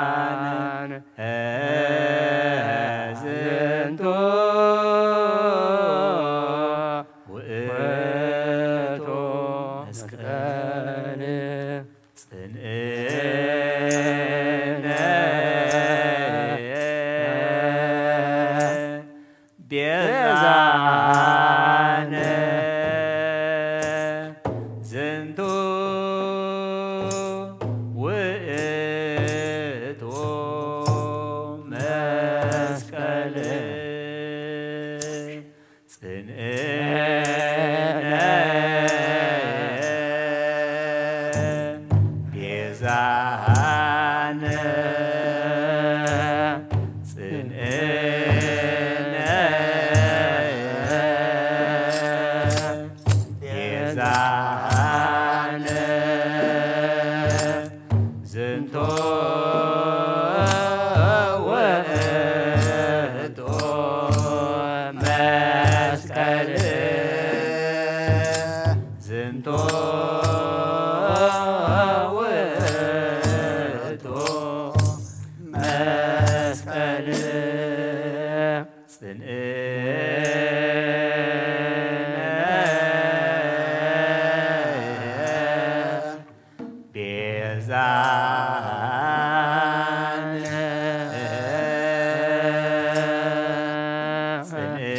ቤዛነ ዝንቱ ውእቱ መስቀል። ጽንዕነ ቤዛነ ዝንቱ ውእቱ መስቀል። ጽንዕነ ቤዛነ ጽንዕነ ቤዛነ ዝንቱ ውእቱ መስቀል። ዝንቱ ውእቱ መስቀል። ጽንዕነ ቤዛነ ጽንዕነ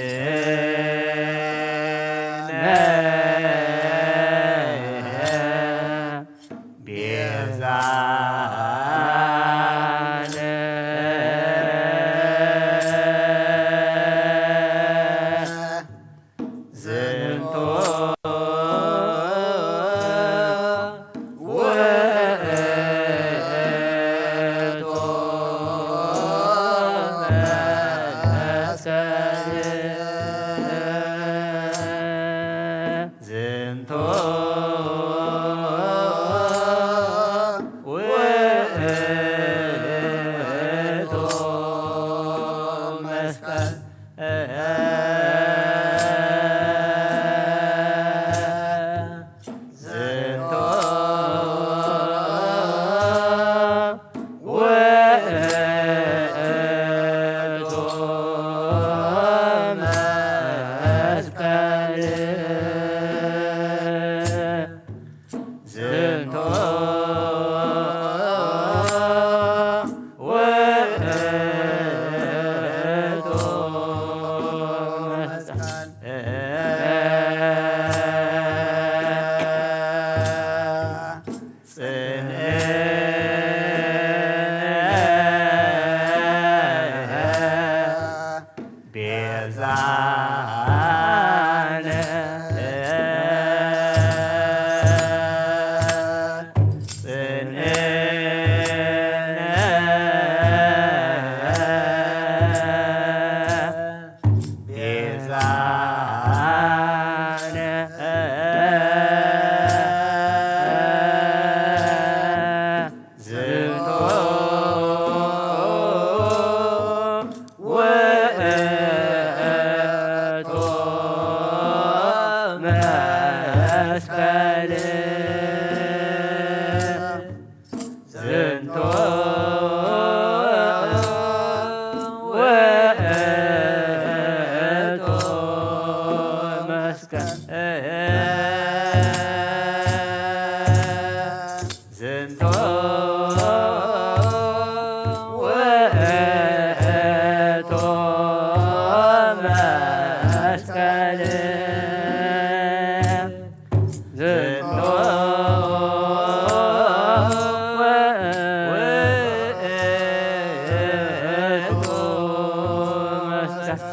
ቤዛነ ዝንቱ ውእቱ መስቀል። ዝንቱ ውእቱ መስቀል። ዝንቱ ውእቱ መስቀል። ዝንቱ ውእቱ መስቀል። ጽንዕነ ቤዛነ ጽንዕነ ቤዛነ ዝንቱ ውእቱ መስቀል። ዝንቱ ውእቱ መስቀል። ዝንቱ ውእቱ መስቀል። ዝንቱ ውእቱ መስቀል።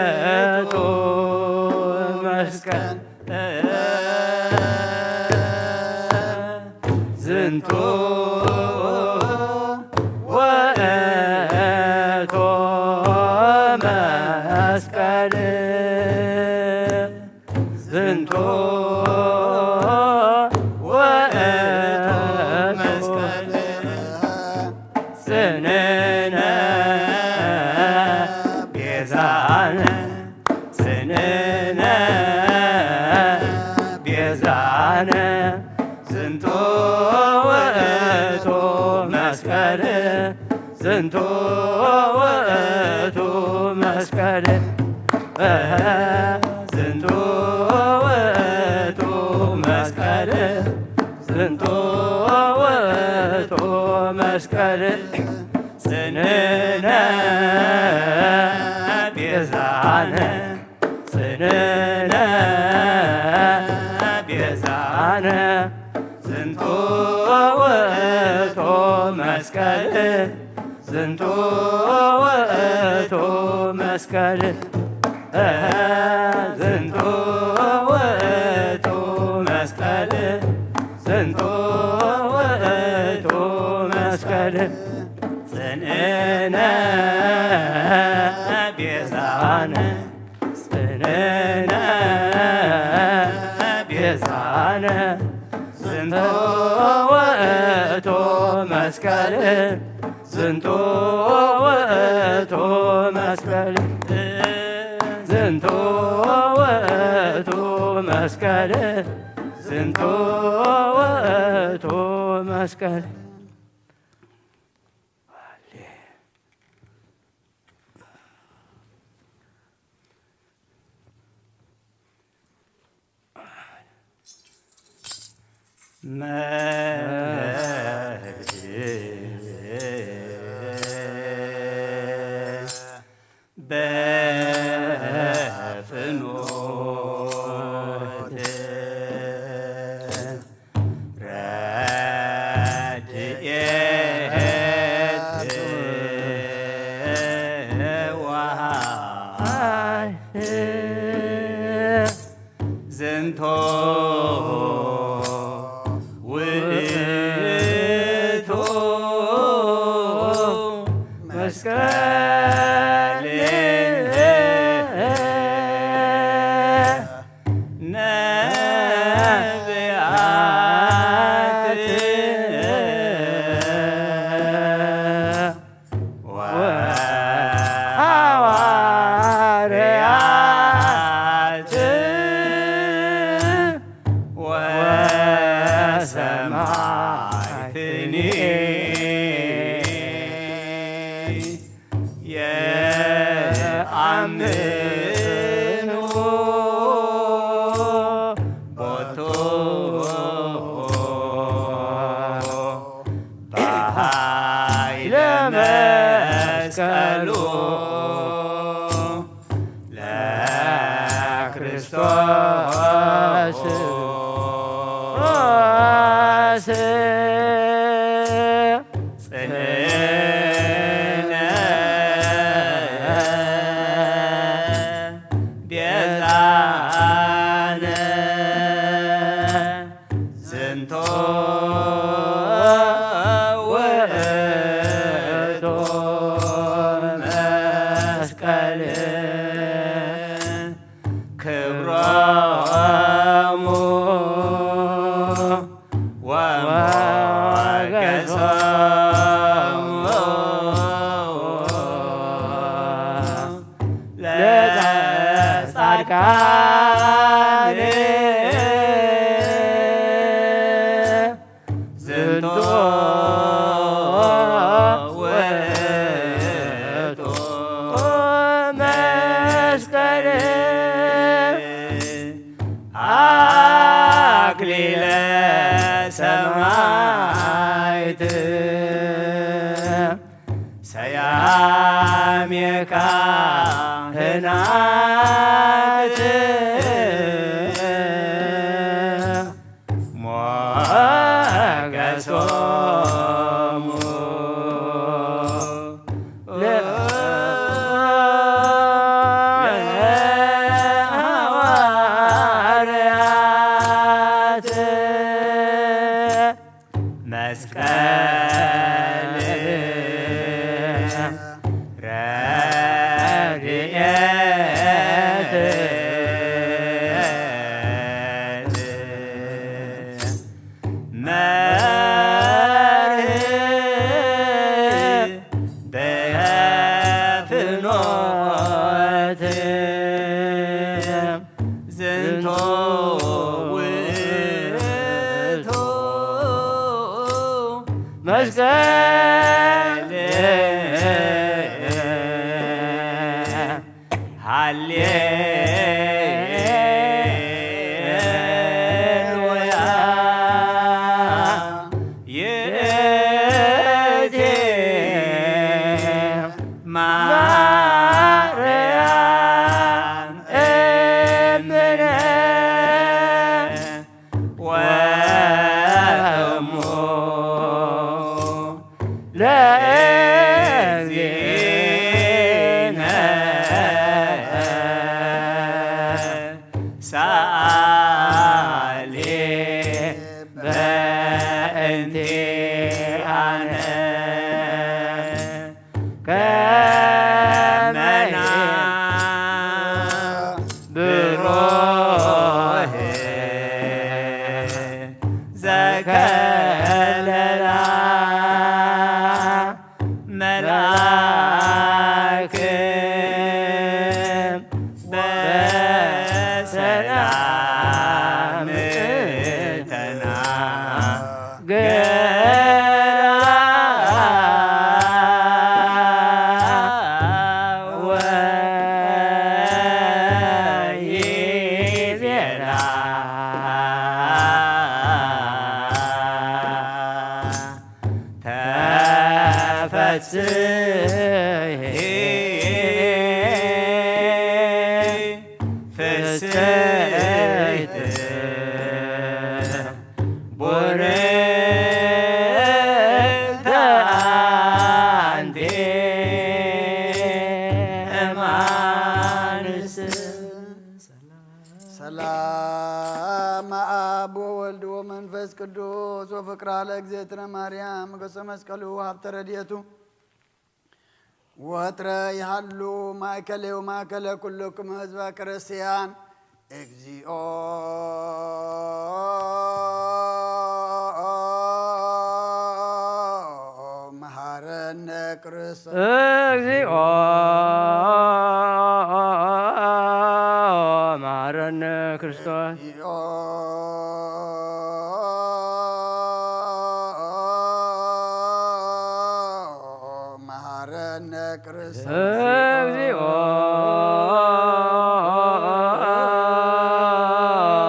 ውእቱ መስቀል ዝንቱ ውእቱ መስቀል ጽንዕነ ቤዛነ ጽንዕነ ቤዛነ ዝንቱ ውእቱ መስቀል ዝንቱ ውእቱ መስቀል ዝንቱ ውእቱ መስቀል ዝንቱ ውእቱ መስቀል ጽንዕነ ቤዛነ ጽንዕነ ቤዛነ ዝንቱ ውእቱ መስቀል ዝንቱ ውእቱ መስቀል ዝንቱ ውእቱ መስቀል ዝንቱ ውእቱ መስቀል ጽንዕነ ቤዛነ ጽንዕነ ቤዛነ ዝንቱ ውእቱ መስቀል ዝንቱ ውእቱ መስቀል ዝንቱ ውእቱ መስቀል ዝንቱ ውእቱ መስቀል ጽንዕነ ቤዛነ ጽንዕነ ቤዛነ ዝንቱ ውእቱ መስቀል ዝንቱ ውእቱ መስቀል ዝንቱ ውእቱ መስቀል ዝንቱ ውእቱ መስቀል በፍኖት ረድኤት ወኃይል ዝንቶ ውእቱ መስቀል ነቢያት ወሐዋርያት ወሰማዕትኒ የአምኑ ቦቱ በኃይለ መስቀሉ ለክርስቶስ ጽንዕነ ቤዛነ ዝንቶ ሞገሶሙ ለጻድቃን ዝንቱ ውእቱ መስቀል አክሊለ ሰማዕት ሰያሜ ካህናት ሞገሶሙ ለሐዋርያት መስቀል ረድኤት መርህ በፍኖት ዝንቱ ውእቱ መስቀል። ሃሌሉያ ይእቲ ማርያም እምነ ወእሙ ለእግዚእነ ሰአሊ በእንቲአነ። ከመና ብሩህ ዘከለላ መልአክ በሰላም ተና ገራ ወይቤላ ተፈስሒ ፍስሕት ቡርክት አንቲ እማንስ። ሰላም አብ ወወልድ ወመንፈስ ቅዱስ ወፍቅራ ለእግዝእትነ ማርያም ገጸ መስቀሉ ሀብተ ረድኤቱ ወጥረ ይሃሉ ማእከሌ ወማእከለ ኩልክም ህዝበ ክርስቲያን። እግዚኦ መሐረነ ክርስቶስ። እግዚኦ መሐረነ ክርስቶስ። እግዚኦ መሐረነ ክርስቶስ። እግዚኦ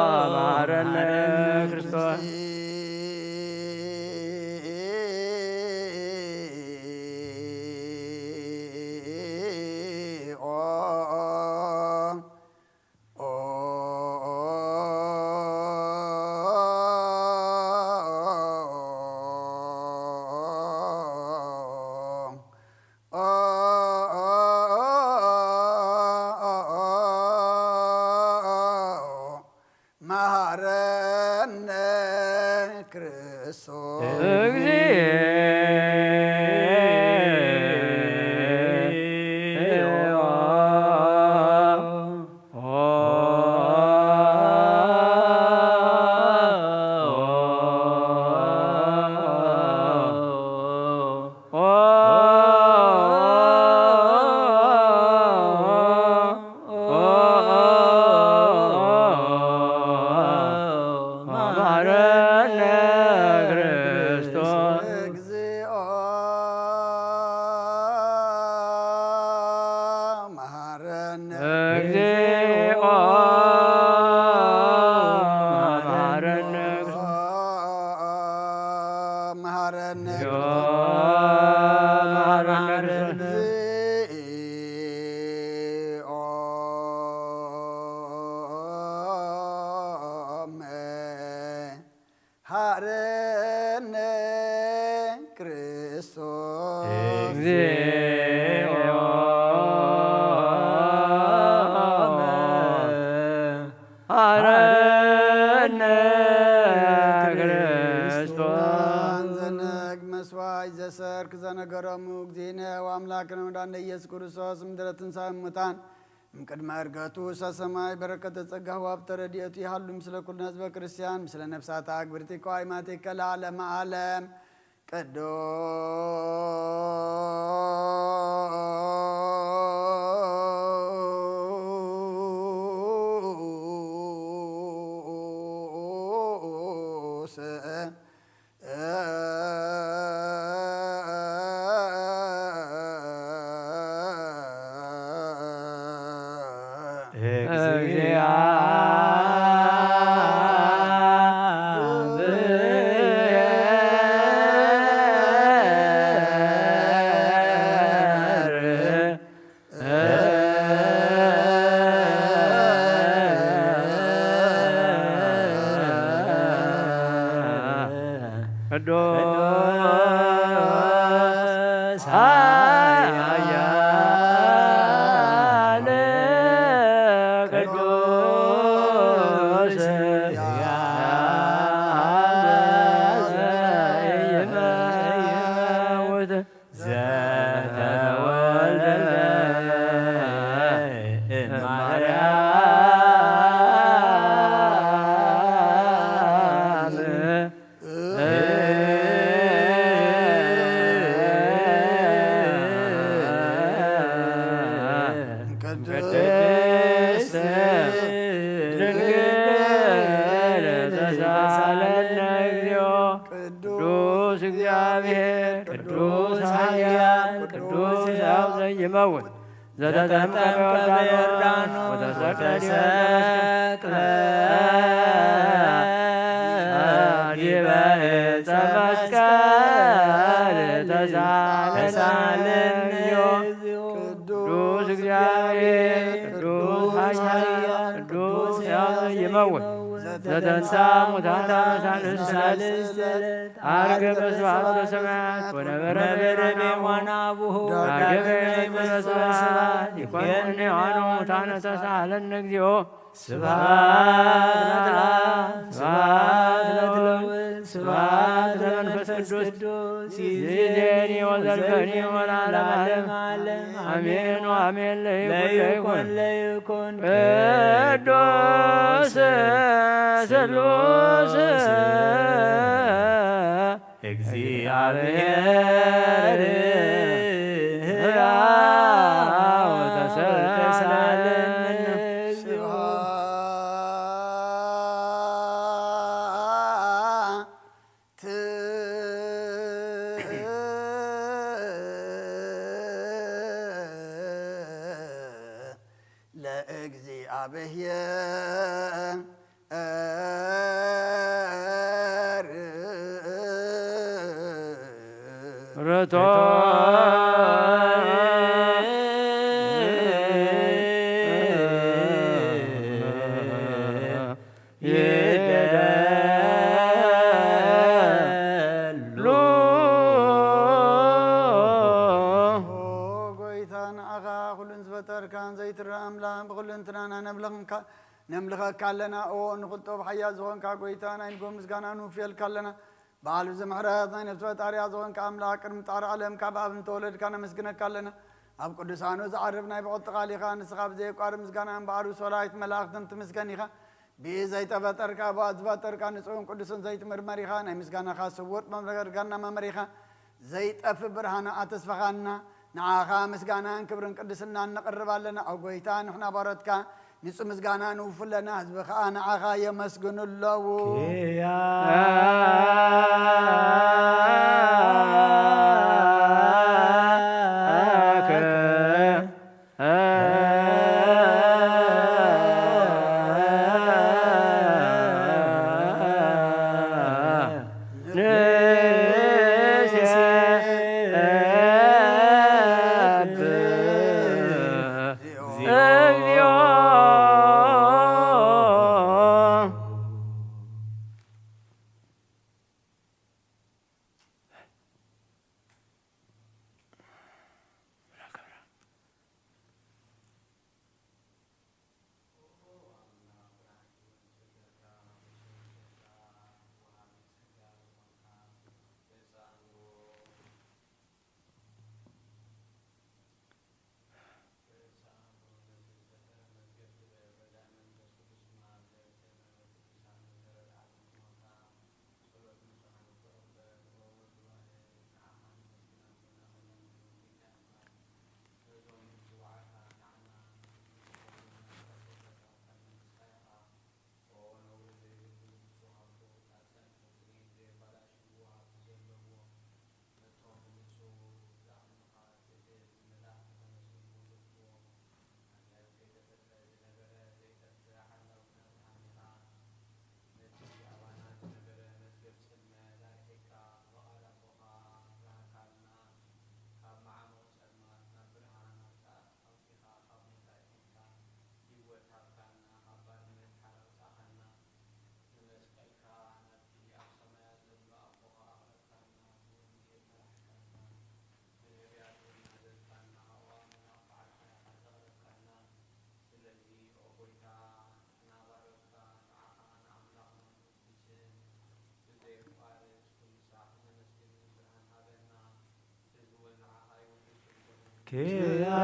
መሐረነ ክርስቶስ። መሐረነ ክርስቶስ። እግዚኦ። መሐረነ እግዚኦ ክርስቶስ። መሐረነ ክርስቶስ። እግዚኦ መሐረነ ክርስቶስ። እግዚኦ መሐረነ ክርስቶስ። ዘነግ መስዋዕት ዘሰርክ ዘነገሮሙ እግዚእነ ወኣምላክነ ወመድኃኒነ ኢየሱስ ክርስቶስ ምድረ ትንሣኤ እሙታን እምቅድመ ዕርገቱ ሰሰማይ በረከተ ጸጋሁ ሀብተ ረድኤቱ ይሃሉ ምስለ ኩልነ ህዝበ ክርስቲያን ምስለ ነፍሳተ ኣግብርቲከ ወኣይማቲከ ለዓለመ ዓለም። ቅዱስ እግዚአብሔር ቅዱስ ኃያል ቅዱስ ዘኢይመውት ዘተወልደ እማርያም ቅድስት ድንግል ተሳለነ እግዚኦ። ቅዱስ እግዚአብሔር ቅዱስ ኃያል ቅዱስ ሕያው ዘይመውት ዘተጠምቀ በዮርዳኖስ ወተሰቅለ ዲበ ዕፀ መስቀል ተሳለነ እግዚኦ። ቅዱስ እግዚአብሔር ቅዱስ ኃያል ቅዱስ ሕያው ዘይመውት ዘተንሳ ሙታን ሳልስት ዕለት አርገ በስብሐት በሰማያት ወነበረ በየማነ አቡሁ ዳግመ ይመጽእ በሰማያት ይኮን ዮሐኑ ሙታነ ተሳሃለነ እግዚኦ። ስብሐት ለአብ ስብሐት ለወልድ ስብሐት ለመንፈስ ቅዱስ ይእዜኒ ወዘልፈኒ ወለዓለመ ዓለም አሜን ወአሜን። ለይኩን ለይኩን ቅዱስ ስሉስ እግዚአብሔር ሕያው ተሳለነ። ለእግዚአብሔር ርቶ ይደሉ። ኦ ጎይታ ንኣኻ ኩሉን ዝፈጠርካን ዘይትረአ ኣምላኽ ብኹልንትናና ነምልኽካ ነምልኸካ ኣለና። ኦ ንኽልጦ ብሓያል ዝኾንካ ጎይታ ናይ ንጎ ምስጋና ንውፍየልካ ኣለና። በዓል ብዙ ምሕረት ናይ ነፍሲ ፈጣሪያ ዝኾንካ ኣምላኽ ቅድሚ ጣር ዓለም ካብ ኣብ እንተወለድካ ነመስግነካ ኣለና። ኣብ ቅዱሳኑ ዝዓርፍ ናይ ብቕልቲ ቃል ኢኻ። ንስኻ ብዘየቋርብ ምስጋና እምበኣር ብሶላይት መላእኽትን ትምስገን ኢኻ። ብኢድ ዘይተፈጠርካ ብኣት ዝፈጠርካ ንጹሕን ቅዱስን ዘይትምርመር ኢኻ። ናይ ምስጋናኻ ስውር መመርገርጋና መመሪኻ ዘይጠፍእ ብርሃን ኣተስፈኻና። ንዓኻ ምስጋናን ክብርን ቅድስናን ነቕርብ ኣለና። ኦ ጎይታ ንሕና ባሮትካ ንጹህ ምስጋና ንውፉለና ህዝቢ ኸኣ ንዓኻ የመስግኑ ኣለዉ። ኪያከ ኪያከ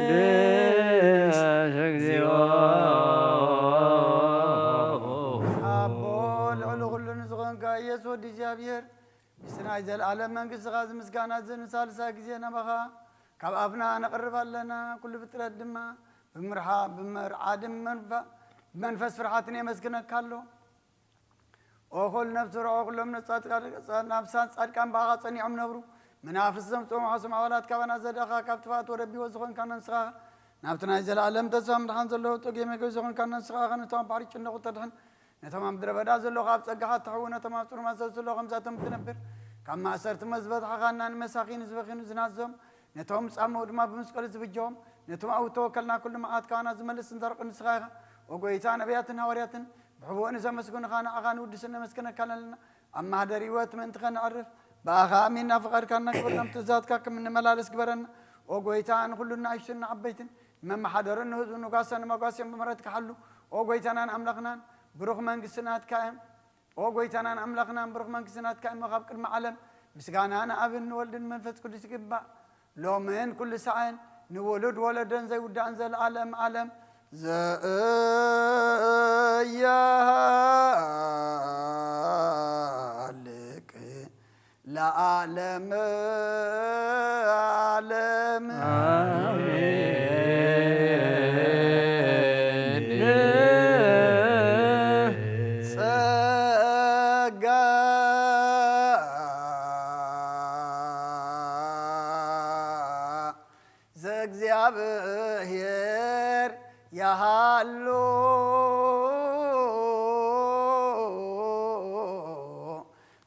ንወድስ እግዚኦ። ኣቦ ልዕሊ ኩሉ ንዝኾንካ ኢየሱስ ወዲ እግዚኣብሔር፣ ምስቲ ናይ ዘለኣለም መንግስትኻ እዚ ምስጋና እዚ ንሳልሳይ ግዜ ናባኻ ካብ ኣፍና ነቕርብ ኣለና። ኩሉ ፍጥረት ድማ ብምርሓ-፣ ብምርዓድን መንፈ-፣ ብመንፈስ ፍርሓትን የመስግነካ ኣሎ። ኦ ኹሉ ነፍሲ ርዖ ኩሎም ነጻድቃ-፣ ነፍሳት ጻድቃን ብኣኻ ጸኒዖም ነብሩ። መናፍስቲ ዘምጽኦም ሓሶም ኣባላት ካባና ዘዳኻ ካብ ጥፍኣት ወደቢዎ ዝኾንካ ንስኻ ናብቲ ናይ ዘለኣለም ተስፋ ምድሓን ዘለዎ ጸገም መገቢ ዝኾንካ ንስኻ ነቶም ኣብ ባሕሪ ጭነቑ ተድሕን፣ ነቶም ኣብ ምድረ በዳ ዘለዉ ካብ ጸጋኻ ትሕዉ፣ ነቶም ኣብ ጽሩማት ዘለዉ ከምዛቶም ትነብር፣ ካብ ማእሰርቲ መዝበትሓኻና ንመሳኺን ዝበኺኑ ዝናዞም፣ ነቶም ጻምኡ ድማ ብመስቀሉ ዝብጀዎም፣ ነቶም ኣብኡ ተወከልና ኩሉ መዓት ካባና ዝመልስን ዘርቕን ንስኻ ኢኻ። ኦ ጐይታ፣ ነቢያትን ሃዋርያትን ብሕቡእ ንዘመስግኑኻ ንዓኻ ንውድስን ነመስግነካን ኣለና። ኣብ ማህደር ህይወት ምእንቲ ኸነዕርፍ ብኣኻ ኣሚንና ፍቓድካ እናገበርና ትእዛዝካ ከም እንመላለስ ግበረና። ኦ ጐይታ፣ ንኹሉ ንኣሽቱን ንዓበይትን ንመመሓደርን ንህዝቡ ንጓሰን ንመጓስዮን ብምሕረትካ ሓሉ። ኦ ጐይታናን ኣምላኽናን፣ ብሩኽ መንግስቲ ናትካ እያ። ኦ ጐይታናን ኣምላኽናን፣ ብሩኽ መንግስቲ ናትካ እሞ ካብ ቅድሚ ዓለም ምስጋና ንኣብን ንወልድን መንፈስ ቅዱስ ይግባእ፣ ሎምን ኩሉ ሳዕን ንውሉድ ወለዶን ዘይውዳእን ዘለኣለም ዓለም። ዘእያሃልቅ ለዓለም ዓለም። ኣሜን። ጸጋ ዘእግዚኣብሔር ያሃሉ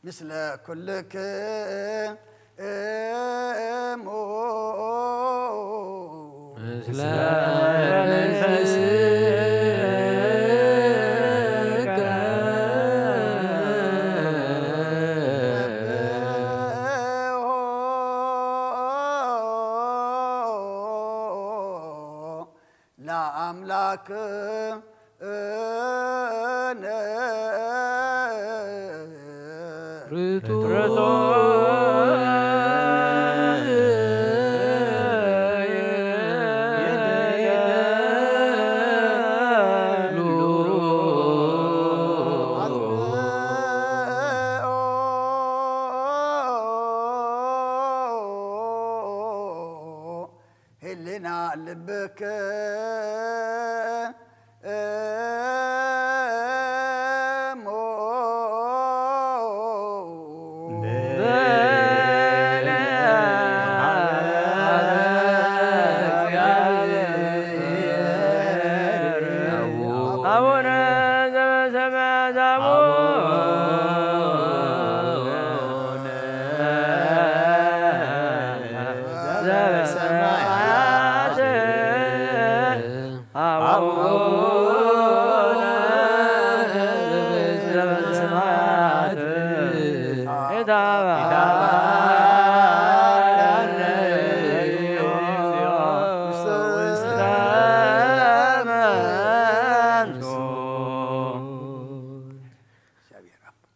ምስለ ኩልክሙ። ምስለ መንፈስከ። ለአምላክነ ርቱዕ ህልና ልብክ እሞ አቡነ ዘበሰማያት አቡነ ዘበሰማያት አቡነ ዘበሰማያት ይትባረክ ስምከ።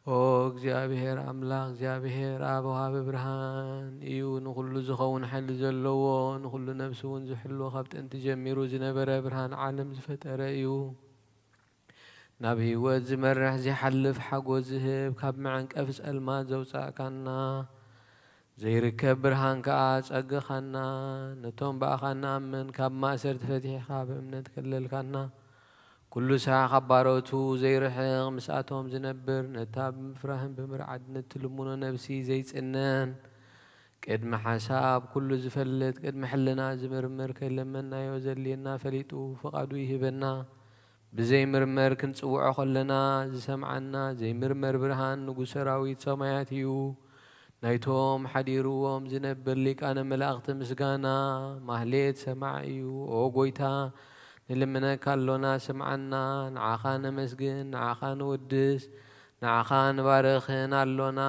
ኦ እግዚኣብሔር ኣምላኽ፣ እግዚኣብሔር ኣብ ወሃቢ ብርሃን እዩ። ንኹሉ ዝኸውን ሓይሊ ዘለዎ፣ ንኹሉ ነፍሲ እውን ዝሕሉ፣ ካብ ጥንቲ ጀሚሩ ዝነበረ፣ ብርሃን ዓለም ዝፈጠረ እዩ። ናብ ህይወት ዝመርሕ፣ ዘይሓልፍ ሓጎስ ዝህብ፣ ካብ መዐንቀፊ ጸልማት ዘውጻእካና፣ ዘይርከብ ብርሃን ከኣ ጸግኻና። ነቶም ብኣኻ ንኣምን፣ ካብ ማእሰርቲ ፈቲሕኻ ብእምነት ከለልካና። ኩሉ ሳዕ ካብ ባሮቱ ዘይርሕቕ፣ ምስኣቶም ዝነብር፣ ነታ ብምፍራህን ብምርዓድን እትልምኖ ነብሲ ዘይጽነን፣ ቅድሚ ሓሳብ ኩሉ ዝፈልጥ፣ ቅድሚ ሕልና ዝምርምር፣ ከይለመንናዮ ዘድልየና ፈሊጡ ፍቓዱ ይህበና። ብዘይምርመር ክንጽውዖ ከለና ዝሰምዓና ዘይምርመር ብርሃን ንጉስ ሰራዊት ሰማያት እዩ። ናይቶም ሓዲርዎም ዝነብር ሊቃነ መላእኽቲ ምስጋና ማህሌት ሰማዕ እዩ። ኦ ጐይታ፣ ንልምነካ ኣሎና፣ ስምዓና። ንዓኻ ነመስግን፣ ንዓኻ ንውድስ፣ ንዓኻ ንባርኽን ኣሎና፣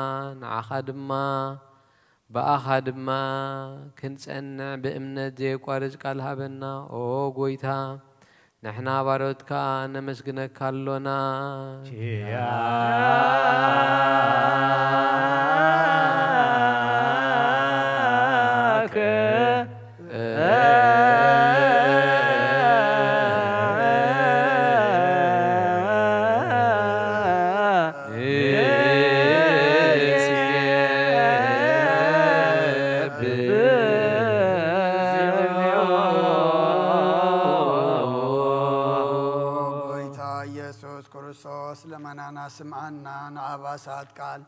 ንዓኻ ድማ ብኣኻ ድማ ክንጸንዕ ብእምነት ዘየቋርጽ ቃል ሃበና። ኦ ጎይታ፣ ንሕና ባሮትካ ነመስግነካ ኣሎና። ኪያከ ጎይታ ኢየሱስ ክርስቶስ ለመናና ስምዓና፣ ንኣባሳት ቃል፣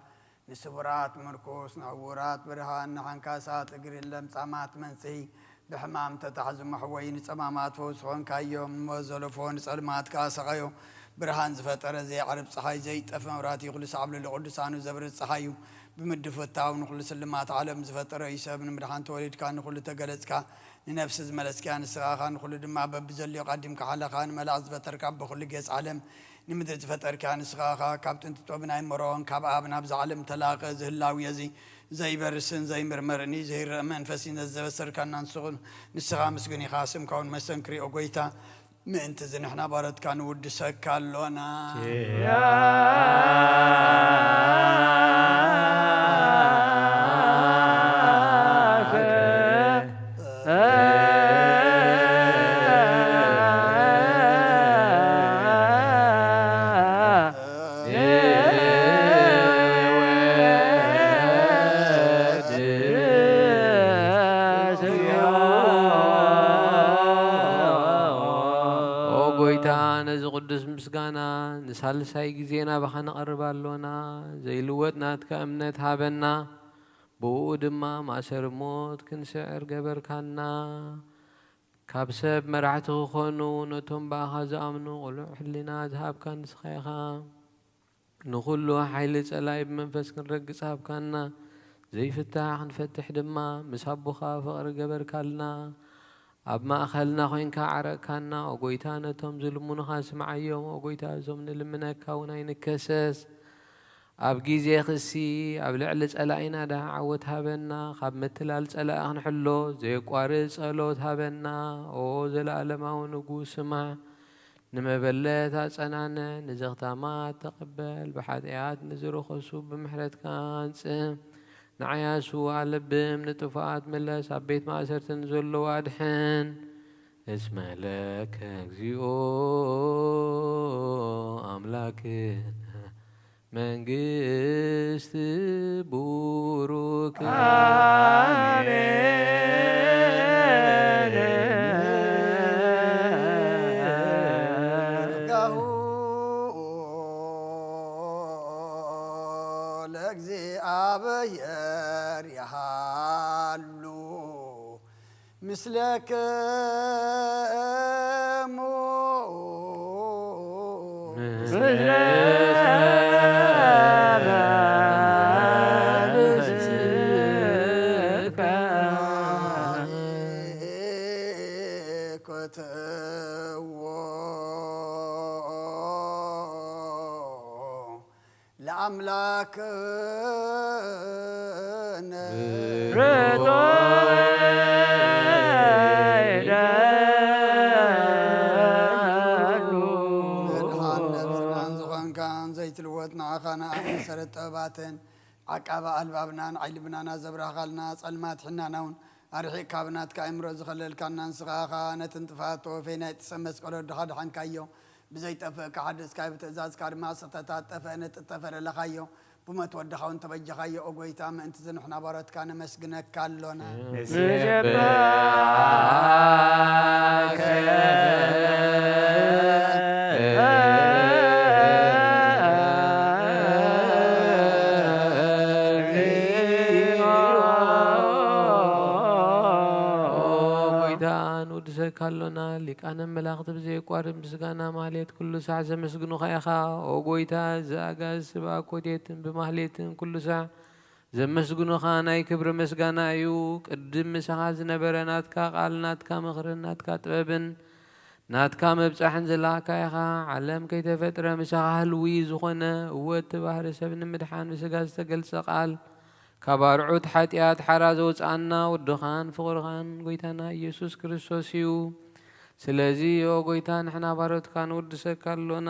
ንስቡራት ምርኩስ፣ ንዕውራት ብርሃን፣ ንሓንካሳት እግሪ፣ ለምጻማት መንጽሂ፣ ብሕማም ተታሕዙ መሕወዪ፣ ንጸማማት ፈውሲ ኾንካዮም፣ ንሞት ዘለፎ ንጸልማት ከኣ ሰቐዮ። ብርሃን ዝፈጠረ ዘየዕርብ ጸሓይ፣ ዘይጠፍእ መብራህቲ፣ ኩሉ ሳዕ ኣብ ልዕሊ ቅዱሳኑ ዘብርህ ጸሓይ እዩ። ብምድፍታው ንኹሉ ስልማት ዓለም ዝፈጠረ እዩ። ሰብ ንምድሓን ተወሊድካ፣ ንኹሉ ተገለጽካ፣ ንነፍሲ ዝመለስካያ ንስኻ ኢኻ። ንኹሉ ድማ በብዘልዮ ቀዲምካ ሓለኻ፣ ንመላእኽት ዝፈጠርካ፣ በኹሉ ጌጽ ዓለም ንምድሪ ዝፈጠርካያ ንስኻ ኢኻ። ካብ ጥንቲ ጥበብ ናይ መሮን ካብ ኣብ ናብዛ ዓለም ተላእኸ። እዚ ህላዌ እዚ ዘይበርስን ዘይምርመርን እዩ። ዘይረአ መንፈስ እዩ። ነዚ ዘበሰርካና ንስኹ-፣ ንስኻ ምስጉን ኢኻ። ስምካ እውን መሰንክር እዩ፣ ኦ ጎይታ። ምእንቲ እዚ ንሕና ባሮትካ ንውድሰካ ኣሎና። ኦ ጎይታ፣ ነዚ ቅዱስ ምስጋና ንሳልሳይ ግዜ ናባኻ ነቐርብ ኣሎና። ዘይልወጥ ናትካ እምነት ሃበና፣ ብእኡ ድማ ማእሰሪ ሞት ክንስዕር ገበርካና። ካብ ሰብ መራሕቲ ክኾኑ፣ ነቶም ብኣኻ ዝኣምኑ ቅሉዕ ሕሊና ዝሃብካ ንስኻ ኢኻ። ንኹሉ ሓይሊ ጸላኢ ብመንፈስ ክንረግጽ ሃብካና። ዘይፍታሕ ክንፈትሕ ድማ ምስ ኣቦኻ ፍቕሪ ገበርካልና። ኣብ ማእከልና ኮይንካ ዓረቕካና። ኦ ጎይታ፣ ነቶም ዝልምኑኻ ስምዓዮም። ኦ ጎይታ፣ እዞም ንልምነካ እውን ኣይንከሰስ። ኣብ ግዜ ክሲ ኣብ ልዕሊ ጸላኢና ደኣ ዓወት ሃበና። ካብ ምትላል ጸላኢ ክንሕሎ ዘየቋርጽ ጸሎት ሃበና። ኦ ዘለኣለማዊ ንጉስ፣ ስማዕ። ንመበለት ኣጸናንዕ፣ ንዘኽታማት ተቐበል፣ ብሓጢኣት ንዝረኸሱ ብምሕረትካ ኣንጽህ። ንዓያሱ ኣለብም፣ ንጥፉኣት ምለስ፣ ኣብ ቤት ማእሰርቲ ንዘለዉ ኣድሕን። እስመ ለከ እግዚኦ ኣምላክነ መንግስት ቡሩክ። ኣሜን። ጸጋሁ ለእግዚኣብሔር ይሃሉ ምስለክሙ። ምስለ መንፈስከ። ኮትዎ ለኣምላክነ። ርቶ ይደሉ። መድሓን ነብስናን ዝኾንካን ዘይትልወጥ ንዓኻ ንኣብ መሰረት ጥበባትን ዓቃቢ ኣልባብናን ዓይኒ ልብናና ዘብራህኻልና ጸልማት ሕናና እውን ኣርሒቕ ካብ ናትካ ኣእምሮ ዝኸለልካና ንስኻ ኢኻ። ነቲ ንጥፍኣት ተወፈይ ናይ ጥሰ መስቀል ወድኻ ድሓንካዮ። ብዘይጠፍእ ክሓድስካዮ ብትእዛዝካ ድማ ስኽተታት ጠፍአ ነቲ ጠፈ ለለኻዮ። ብሞት ወድኻ እውን ተበጀኻዮ። ኦ ጎይታ፣ ምእንቲ እዚ ንሕና ባሮትካ ነመስግነካ ኣሎና። ንሴብሐከ። ኦ ጎይታ፣ ንውድሰካ ኣሎና። ሊቃነ መላእኽቲ ብዘየቋርጥ ምስጋና ማህሌት ኩሉ ሳዕ ዘመስግኑኻ ኢኻ። ኦ ጎይታ፣ እዚ ኣጋዚ ስብኣ ኮቴትን ብማህሌትን ኩሉ ሳዕ ዘመስግኑኻ ናይ ክብሪ ምስጋና እዩ። ቅድም ምሳኻ ዝነበረ ናትካ ቃል፣ ናትካ ምኽርን ናትካ ጥበብን ናትካ ምብጻሕን ዝለኣካይኻ ዓለም ከይተፈጥረ ምሳኻ ህልዊ ዝኾነ፣ እወ እቲ ባህሪ ሰብ ንምድሓን ብስጋ ዝተገልጸ ቃል፣ ካብ ኣርዑት ሓጢኣት ሓራ ዘውጽኣና ወድኻን ፍቕርኻን ጎይታና ኢየሱስ ክርስቶስ እዩ። ስለዚ ኦ ጎይታ ንሕና ባሮትካ ንውድሰካ ኣሎና።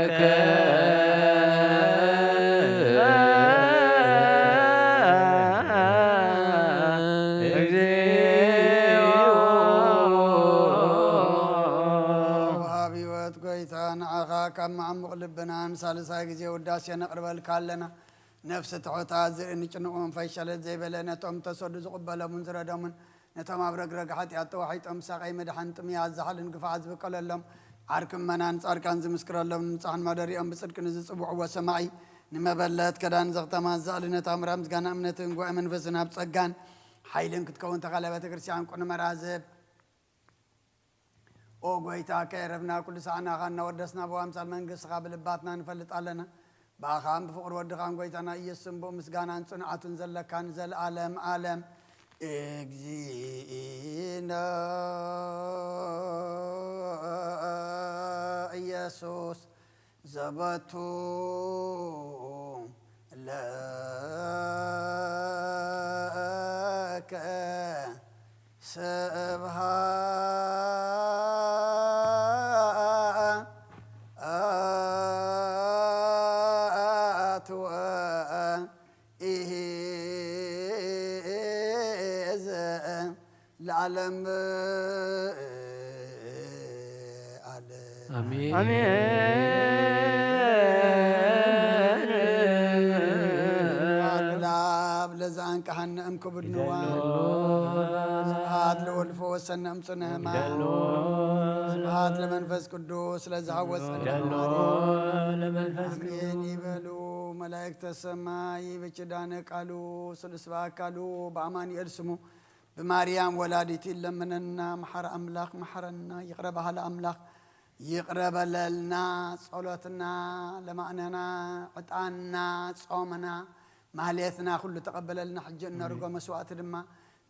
ንውድሰከ። እግዚኦ። ወሃብ ህይወት ጎይታ ንዓኻ ካብ መዓሙቕ ልብናን ሳልሳይ ግዜ ውዳሴ ነቕርበልካ ኣለና። ነፍሲ ትሑታት ዝርኢ ንጭንቑ መንፈስ ሸለል ዘይበለ ነቶም ተሰዱ ዝቕበሎምን ዝረዶምን ነቶም ኣብ ረግረግ ሓጢኣት ተዋሒጦም ሳቐይ መድሓን ጥምያት ዝሓልን ግፍዓት ዝበቀለሎም ዓርኪ እመናን ጻድቃን ዝምስክረሎም ንምጻሕን ማደሪኦም ብጽድቂ ንዝጽውዕዎ ሰማዒ ንመበለት ከዳን ዘኽተማት ዘኣሊ ነታ ምራ ምስጋና እምነትን ጉባኤ መንፈስን ኣብ ጸጋን ሓይልን ክትከውን ተኻለ ቤተ ክርስቲያን ቁንመራ ዝህብ ኦ ጎይታ ከየረፍና ኩሉ ሰዓናኻ እናወደስና ብዋምሳል መንግስትኻ ብልባትና ንፈልጥ ኣለና። ብኣኻን ብፍቕሪ ወድኻን ጎይታና ኢየሱስን ብኡ ምስጋናን ጽንዓቱን ዘለካን ዘለኣለም ኣለም። እግዚእነ ኢየሱስ ዘበቱ ለከ ስብሃት ወኢሂዘ ለዓለም ዓለም። ኣሜን። ኣሜን። ኣምላክ ለዘ ኣንቀሃነ እም ክቡድ ንዋን። ስብሐት ለወልድ ፈወሰነ እም ጽኑዕ ሕማም። ስብሐት ለመንፈስ ቅዱስ ለዘ ሐወሰነ። ኣሜን ይበሉ መላእክተ ሰማይ። ብኪዳነ ቃሉ ስሉስ በአካሉ በአማኑኤል ስሙ ብማርያም ወላዲት ይለምነና። መሓሪ ኣምላኽ መሓረና፣ ይቕረ በሃሊ ኣምላኽ ይቕረ በለልና። ጸሎትና፣ ለማእነና፣ ዕጣንና፣ ጾምና፣ ማህሌትና ኩሉ ተቐበለልና። ሕጂ እነርጎ መስዋእቲ ድማ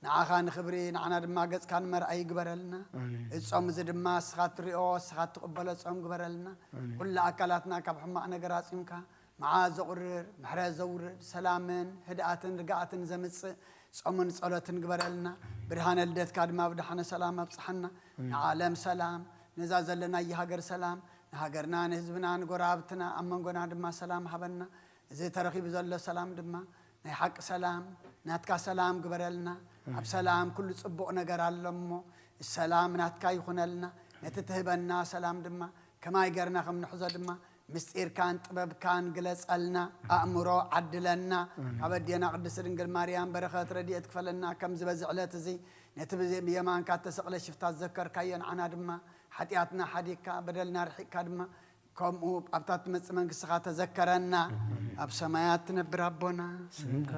ንዓኻ ንኽብሪ፣ ንዓና ድማ ገጽካ ንመርኣይ ይግበረልና። ኣሜን። እዚ ጾም እዚ ድማ እስኻ ትሪኦ፣ እስኻ ትቕበሎ ጾም ግበረልና። ኣሜን። ኩሉ ኣካላትና ካብ ሕማቕ ነገር ኣጺምካ መዓት ዘቑርር፣ ምሕረት ዘውርድ፣ ሰላምን ህድኣትን ርግኣትን ዘምጽእ ጾምን ጸሎትን ግበረልና። ብርሃነ ልደትካ ድማ ብደሓነ ሰላም ኣብጽሓና። ኣሜን። ንዓለም ሰላም፣ ነዛ ዘለናያ ሃገር ሰላም፣ ንሃገርና፣ ንህዝብና፣ ንጎረባብትና፣ ኣብ መንጎና ድማ ሰላም ሃበና። እዚ ተረኺቡ ዘሎ ሰላም ድማ ናይ ሓቂ ሰላም፣ ናትካ ሰላም ግበረልና። ኣብ ኣሜን። ሰላም ኩሉ ጽቡቕ ነገር ኣሎ እሞ፣ ሰላም ናትካ ይኹነልና። ነቲ ትህበና ሰላም ድማ ከማይ ጌርና ከም ንሕዞ ድማ ምስጢርካን ጥበብካን ግለጸልና፣ ኣእምሮ ዓድለና። ኣሜን። ካብ ኣዴና ቅድስቲ ድንግል ማርያም በረኸት ረድኤት ክፈለና። ከምዚ በዚ ዕለት እዚ ነቲ ብየማንካ እተሰቕለ ሽፍታ ዝዘከርካዮ፣ ንዓና ድማ ሓጢኣትና ሓዲግካ፣ በደልና ርሒቕካ ድማ፣ ከምኡ ኣብታ ትመጽእ መንግስትኻ ተዘከረና። ኣሜን። ኣብ ሰማያት ትነብር ኣቦና፣ ስምካ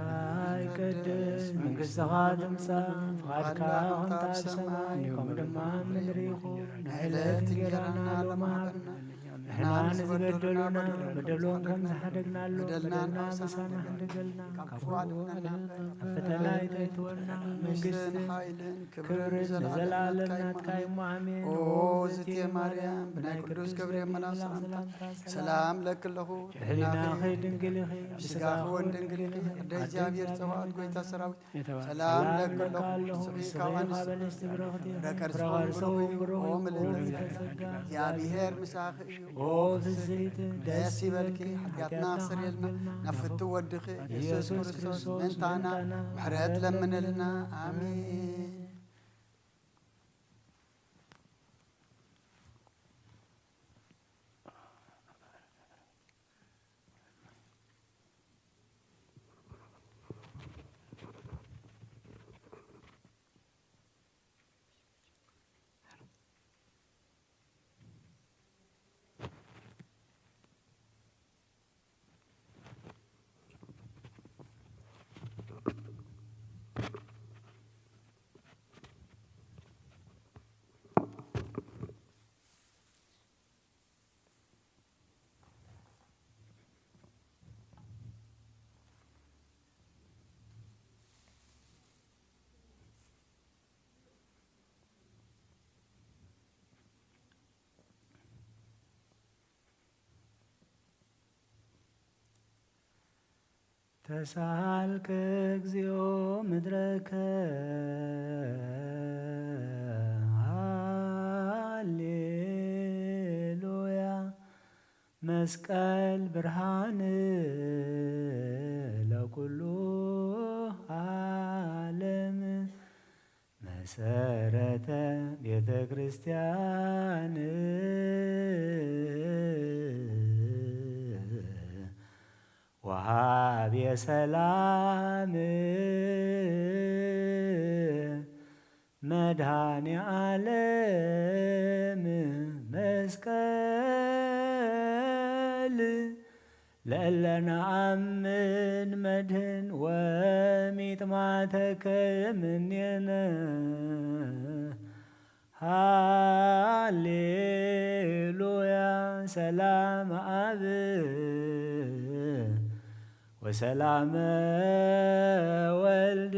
ይቀደስ፣ መንግስትኻ ትምጻእ፣ ፍቓድካ ከምታ ኣብ ሰማይ፣ ከምኡ ድማ ኣብ ምድሪ ይኹን። ናይ ዕለት እንጀራና ሎሚ ሃበና። ንሕና ንዝበደሉና በደሎም ከም ዝሓደግናሎም፣ በደልና በደልና ምሳና ንበደል። በደልና ካብ ክፉ ኣድሕነና። ኣብ ፈተና ኣይተእትወና፣ መንግስትን ሓይልን ክብርን ክብርን ንዘለኣለም ንዘለኣለም ናትካ እዩ። ኣሜን። ኦ ዝቴ ማርያም፣ ብናይ ቅዱስ ገብርኤል መልኣክ ሰላምታ ሰላም ለኪ ኣለኹ። ሕሊናኺ ድንግል ኢኺ፣ ብስጋኺ እውን ድንግል ኢኺ። ኣደ እግዚኣብሔር ጸባኦት፣ ጎይታ ሰራዊት፣ ሰላም ለኪ ኣለኹ። ንስኺ ካብ ኣንስቲ ፍረ ከርሲ እውን ብሩኽ እዩ። ኦ ምልዕቲ ጸጋ፣ እግዚኣብሔር ምሳኺ እዩ። ኦ ፍስሕቲ ደስ ይበልኪ፣ ሓጢኣትና ኣስተሰርየልና፣ ናብ ፍትው ወድኺ ኢየሱስ ክርስቶስ ምእንታና ምሕረት ለምንልና። ኣሜን። ተሳሃልከ እግዚኦ ምድረከ። ሃሌሉያ። መስቀል ብርሃን ለኩሉ ዓለም። መሰረተ ቤተ ክርስቲያን። ወሃቤ ሰላም። መድኃኔ ዓለም መስቀል ለእለ ነአምን መድህን ወሚጥማተከ እምኔነ። ሃሌሉያ። ሰላም አብ ወሰላመ ወልድ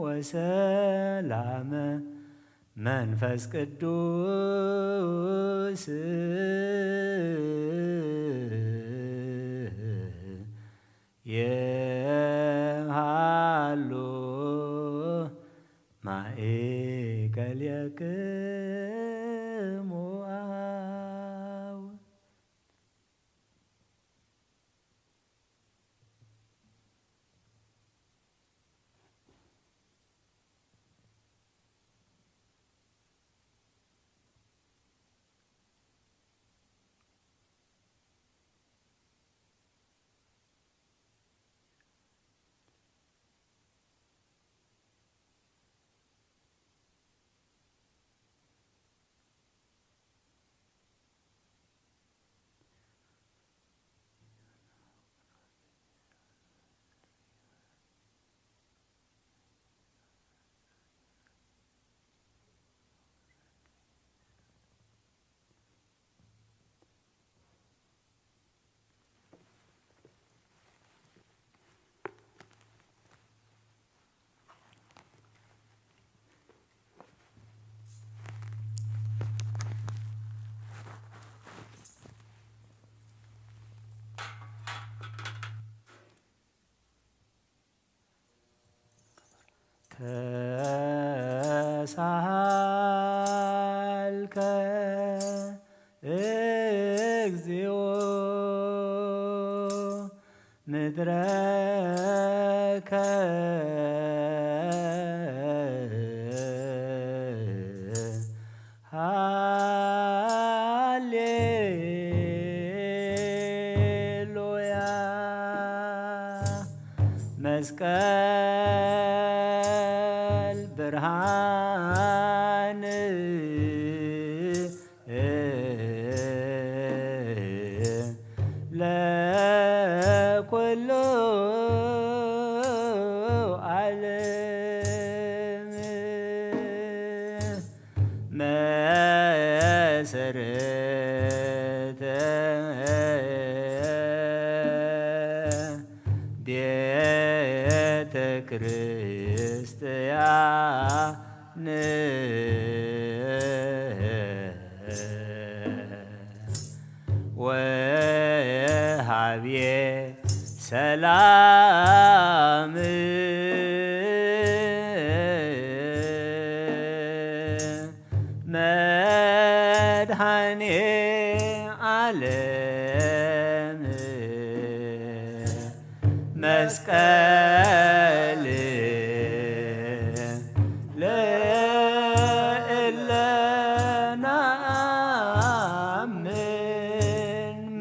ወሰላመ መንፈስ ቅዱስ የሃሉ ማእከሌክሙ አብ። ተሳሃልከ እግዚኦ ምድረከ። ሃሌሉያ። መስቀል ብርሃን ለኩሉ ዓለም። መሰረተ ቤተ ክርስቲያን። ወሃቤ ሰላም። መድኃኔ ዓለም መስቀል ለእለ ነአምን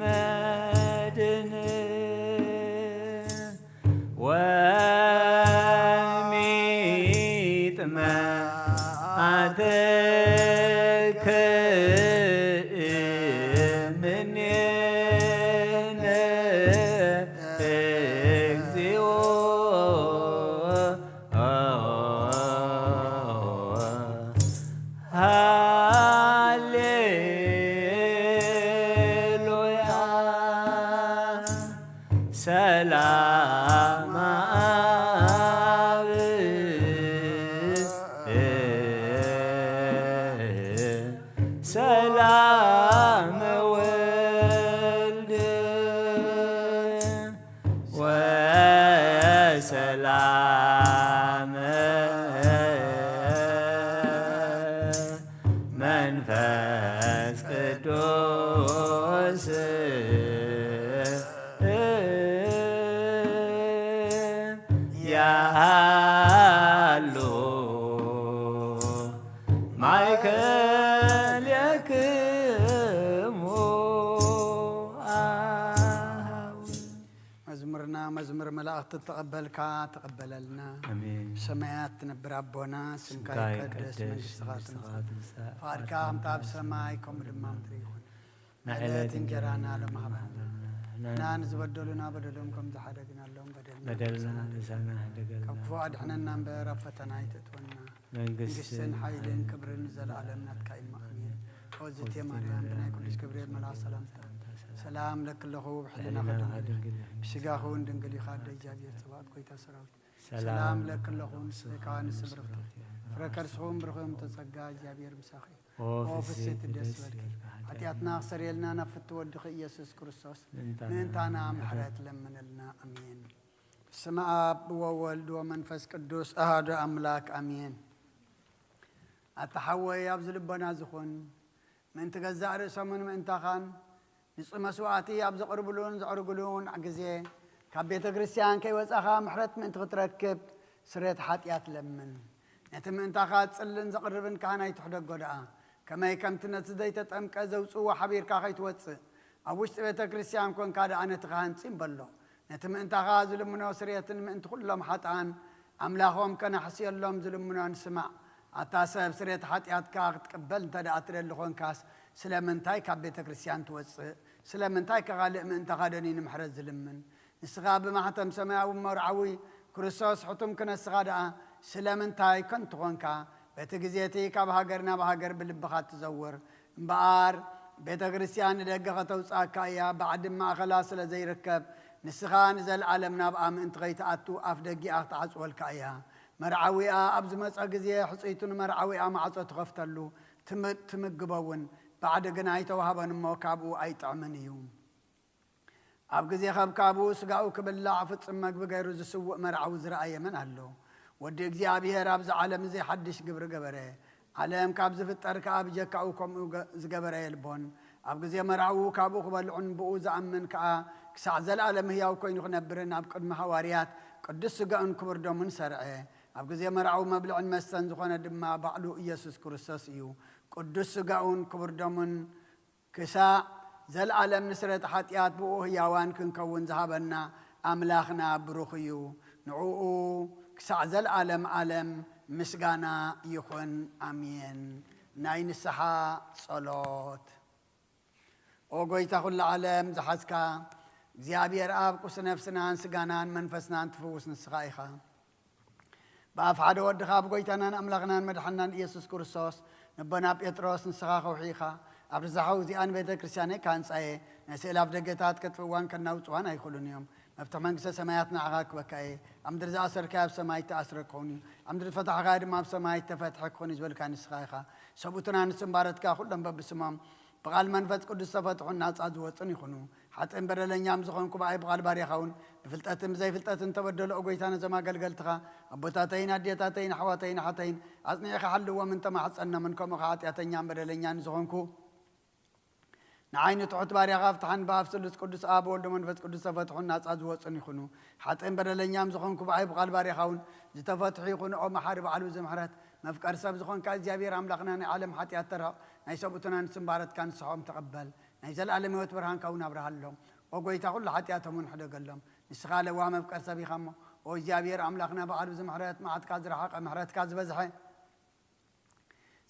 መድን። ወሚጥማዕትከ እምኔነ እግዚኦ። ሃሌሉያ። ሰላም አብ ሰላም ወልድ መንፈስ ቅዱስ ያሃሉ ማእከሌክሙ ኣሃው። መዝሙርና መዝሙር መላእኽቲ ተቐበልካ ተቐበለልና። ኣሜን። ብሰማያት ትነብር ኣቦና፣ ስምካ ስምካ ይቀደስ፣ ይቀደስ፣ መንግስትኻ መንግስትኻ ትምጻእ፣ ትምጻእ፣ ፍቓድካ ፍቓድካ ከምታ ኣብ ከምታ ሰማይ ከምኡ ድማ ኣብ ምድሪ ይኹን። ንዕለት ዕለት እንጀራና እንጀራና ሎም ሃበና። ሃበና። ንሕና ንዝበደሉና በደሎም ከም ዝሓደግናሎም በደልና በደልና ንሕና ንሕና ንሕና ሓደገልና። ካብ ክፉእ ኣድሕነና እምበር ኣብ ፈተና ኣይተእትወና። መንግስትን መንግስትን ሓይልን ሓይልን ክብርን ዘለኣለም ናትካ እዩ። ኣሜን። ኣሜን። ኦዝቴ ኦዝቴ ማርያም ማርያም ብናይ ቅዱስ ገብርኤል መልኣኽ ሰላምታ ሰላም ለኪ ኣለኹ፣ ብሕልናኻ ብሕልናኻ ድንግል ኢኺ፣ ድንግል ኢኺ፣ ብስጋኻ እውን ድንግል ኢኻ፣ ኣደ እግዚኣብሔር ጸባኦት ጎይታ ሰራዊት። ሰላም ሰላም ለኪ ኣለኹ፣ ንስኺ ከኣ ንስብርኽቲ ፍረ ከርስኺ እውን ብሩኽ እዩ፣ እምተ ጸጋ እግዚኣብሔር ምሳኺ እዩ። ኦ ኦ ፍስሕቲ ፍስሕቲ ደስ ደስ ይበልኪ፣ ይበልኪ፣ ሓጢኣትና ክሰርየልና ናብ ፍትው ወድኺ ኢየሱስ ክርስቶስ ምእንታና ምእንታና ምሕረት ምሕረት ለምንልና። ኣሜን። በስመ አብ ወወልድ ወመንፈስ ቅዱስ አሐዱ አምላክ አሜን። ኣታ ሓወይ ኣብዚ ልቦና ዝኹን ምእንቲ ገዛእ ርእሶምን ምእንታኻን ንጹህ መስዋዕቲ ኣብ ዘቕርብሉን ዘዕርግሉን ግዜ ካብ ቤተ ክርስቲያን ከይወጻኻ ምሕረት ምእንቲ ክትረክብ ስርየት ሓጢኣት ለምን። ነቲ ምእንታኻ ዝጽልን ዘቕርብን ካህን ኣይትሕደጎ ደኣ። ከመይ ከምቲ ነቲ ዘይተጠምቀ ዘውጽእዎ ሓቢርካ ከይትወጽእ ኣብ ውሽጢ ቤተ ክርስቲያን ኮንካ ደኣ ነቲ ካህን ጽም በሎ። ነቲ ምእንታኻ ዝልምኖ ስርየትን ምእንቲ ኩሎም ሓጥኣን ኣምላኾም ከነሕስየሎም ዝልምኖን ስማዕ። ኣታ ሰብ ስርየት ሓጢኣትካ ክትቅበል እንተ ደኣ ትደሊ ኾንካስ ስለምንታይ ካብ ቤተ ክርስቲያን ትወጽእ? ስለምንታይ ከኻልእ ምእንታኻ ደኒ ንምሕረት ዝልምን? ንስኻ ብማሕተም ሰማያዊ መርዓዊ ክርስቶስ ሕቱም ክነስኻ ደኣ ስለምንታይ ከንቱ ኾንካ? በቲ ግዜ እቲ ካብ ሃገር ናብ ሃገር ብልብኻ ትዘውር። እምበኣር ቤተ ክርስቲያን ንደገ ከተውጽኣካ እያ፣ ባዕዲ ማእኸላ ስለ ዘይርከብ፣ ንስኻ ንዘለኣለም ናብኣ ምእንቲ ከይትኣቱ ኣፍ ደጊኣ ክትዓጽወልካ እያ። መርዓዊኣ ኣብ ዝመጸ ግዜ ሕጽይቱ ንመርዓዊኣ ማዕጾ ትኸፍተሉ፣ ትም-፣ ትምግቦ እውን፣ ባዕዲ ግና ኣይተዋህቦን እሞ ካብኡ ኣይጥዕምን እዩ። ኣብ ግዜ ከብካቡ ስጋኡ ክብላዕ ፍጹም መግቢ ገይሩ ዝስውእ መርዓዊ ዝረኣየ መን ኣሎ? ወዲ እግዚኣብሔር ኣብዚ ዓለም እዚ ሓድሽ ግብሪ ገበረ። ዓለም ካብ ዝፍጠር ከኣ ብጀካኡ ከምኡ ገ-፣ ዝገበረ የልቦን። ኣብ ግዜ መርዓዊ ካብኡ ክበልዑን ብኡ ዝኣምን ከኣ ክሳዕ ዘለኣለም ህያው ኮይኑ ክነብርን ኣብ ቅድሚ ሃዋርያት ቅዱስ ስጋኡን ክቡር ደሙን ሰርዐ። ኣብ ግዜ መርዓዊ መብልዕን መስተን ዝኾነ ድማ ባዕሉ ኢየሱስ ክርስቶስ እዩ። ቅዱስ ስጋኡን ክቡር ደሙን ክሳዕ ዘለኣለም ንስርየት ሓጢኣት ብኡ ህያዋን ክንከውን ዝሃበና ኣምላኽና ብሩኽ እዩ። ንዕኡ ክሳዕ ዘለኣለም ዓለም ምስጋና ይኹን። ኣሜን። ናይ ንስሓ ጸሎት። ኦ ጎይታ ኩሉ ዓለም ዝሓዝካ እግዚኣብሔር ኣብ ቁስሊ ነፍስናን ስጋናን መንፈስናን ትፍውስ ንስኻ ኢኻ። ብኣፍ ሓደ ወድኻ ብጎይታናን ኣምላኽናን መድሓንናን ኢየሱስ ክርስቶስ ንቦና ጴጥሮስ ንስኻ ከውሒ ኢኻ። ኣብ ርዛሓዊ እዚኣ ንቤተ ክርስቲያነይ ካንጻየ ናይ ስእሊ ኣፍ ደገታት ከጥፍዋን ከናውጽዋን ኣይኽእሉን እዮም። መፍትሕ መንግስተ ሰማያት ንዓኻ ክበካ እየ። ኣብ ምድሪ ዝኣሰርካዮ ኣብ ሰማይ እተኣስረ ክኸውን እዩ፣ ኣብ ምድሪ ዝፈታሕካዮ ድማ ኣብ ሰማይ እተፈትሐ ክኸውን እዩ ዝበልካ ንስኻ ኢኻ። ሰብኡትና ንስም ባረትካ ኩሎም በብስሞም ብቓል መንፈስ ቅዱስ ዝተፈትሑን ናጻ ዝወጹን ይኹኑ። ሓጥእን በደለኛም ዝኾንኩ ብኣይ ብቓል ባርያኻ እውን ብፍልጠትን ብዘይፍልጠትን ተበደሉ። ኦ ጎይታ ነዞም ኣገልገልትኻ ኣቦታተይን ኣዴታተይን ኣሕዋተይን ኣሓተይን ኣጽኒዕኻ ሓልዎም እንተማሕጸኖምን ከምኡ ኸዓ ሓጢኣተኛን በደለኛን ዝኾንኩ ንዓይ ንትሑት ባርያኻ ፍትሓን ብኣፍ ስሉስ ቅዱስ ኣብ ወልዶ መንፈስ ቅዱስ ዝተፈትሑን ናጻ ዝወጹን ይኹኑ። ሓጥእን በደለኛም ዝኾንኩ ብኣይ ብቓል ባርያኻ እውን ዝተፈትሑ ይኹኑ። ኦ መሓሪ ባዕሉ ዝምሕረት መፍቀር ሰብ ዝኾንካ እግዚኣብሔር ኣምላኽና ናይ ዓለም ሓጢኣት ተርሕቕ ናይ ሰብኡትና ንስም ባረትካ ንስሖም ተቐበል። ናይ ዘለኣለም ህይወት ብርሃንካ እውን ኣብርሃሎም። ኦ ጎይታ ኩሉ ሓጢኣቶም እውን ሕደገሎም። ንስኻ ለዋህ መፍቀር ሰብ ኢኻ እሞ ኦ እግዚኣብሔር ኣምላኽና ባዕሉ ዝምሕረት መዓትካ ዝረሓቐ ምሕረትካ ዝበዝሐ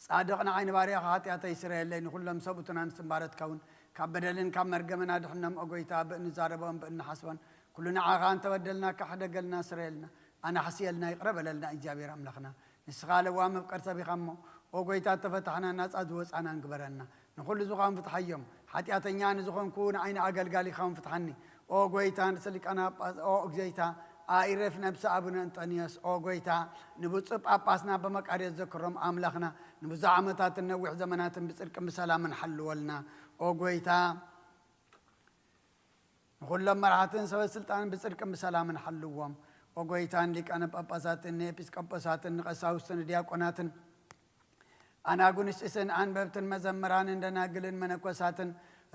ጻድቕ ንዓይ ንባርያኻ ሓጢኣተይ ስረየለይ። ንኹሎም ሰብኡትና ንስም ባረትካ እውን ካብ በደልን ካብ መርገምን ኣድሕኖም። ኦ ጎይታ ብእንዛረቦን ብእንሓስቦን ኩሉ ንዓኻ እንተበደልናካ ሕደገልና ስረየልና ኣናሕስየልና ይቕረ በለልና እግዚኣብሔር ኣምላኽና። ንስኻ ለዋህ መፍቀር ሰብ ኢኻ እሞ ኦ ጎይታ እተፈታሕና ናጻ ዝወጻና ንግበረና። ንኹሉ ዝኾን ፍትሓዮም። ሓጢኣተኛ ንዝኾንኩ ንዓይ ንኣገልጋሊኻ እውን ፍትሓኒ። ኦ ጎይታ ንርእሰ ሊቃነ ጳጳስ ኦ እግዜይታ ኣይረፍ ነብሲ ኣቡነ እንጠንዮስ ኦ ጎይታ ንብፁዕ ጳጳስና በመቃርዮስ ዘክሮም ኣምላኽና ንብዙሕ ዓመታትን ነዊሕ ዘመናትን ብጽድቅን ብሰላምን ሓልወልና። ኦ ጎይታ ንኹሎም መራሕትን ሰበ ስልጣንን ብጽድቅን ብሰላምን ሓልዎም። ኦ ጎይታ ንሊቃነ ጳጳሳትን ንኤጲስቆጶሳትን ንቀሳውስትን ንዲያቆናትን ኣናጉንስጥስን ኣንበብትን መዘምራንን ደናግልን መነኮሳትን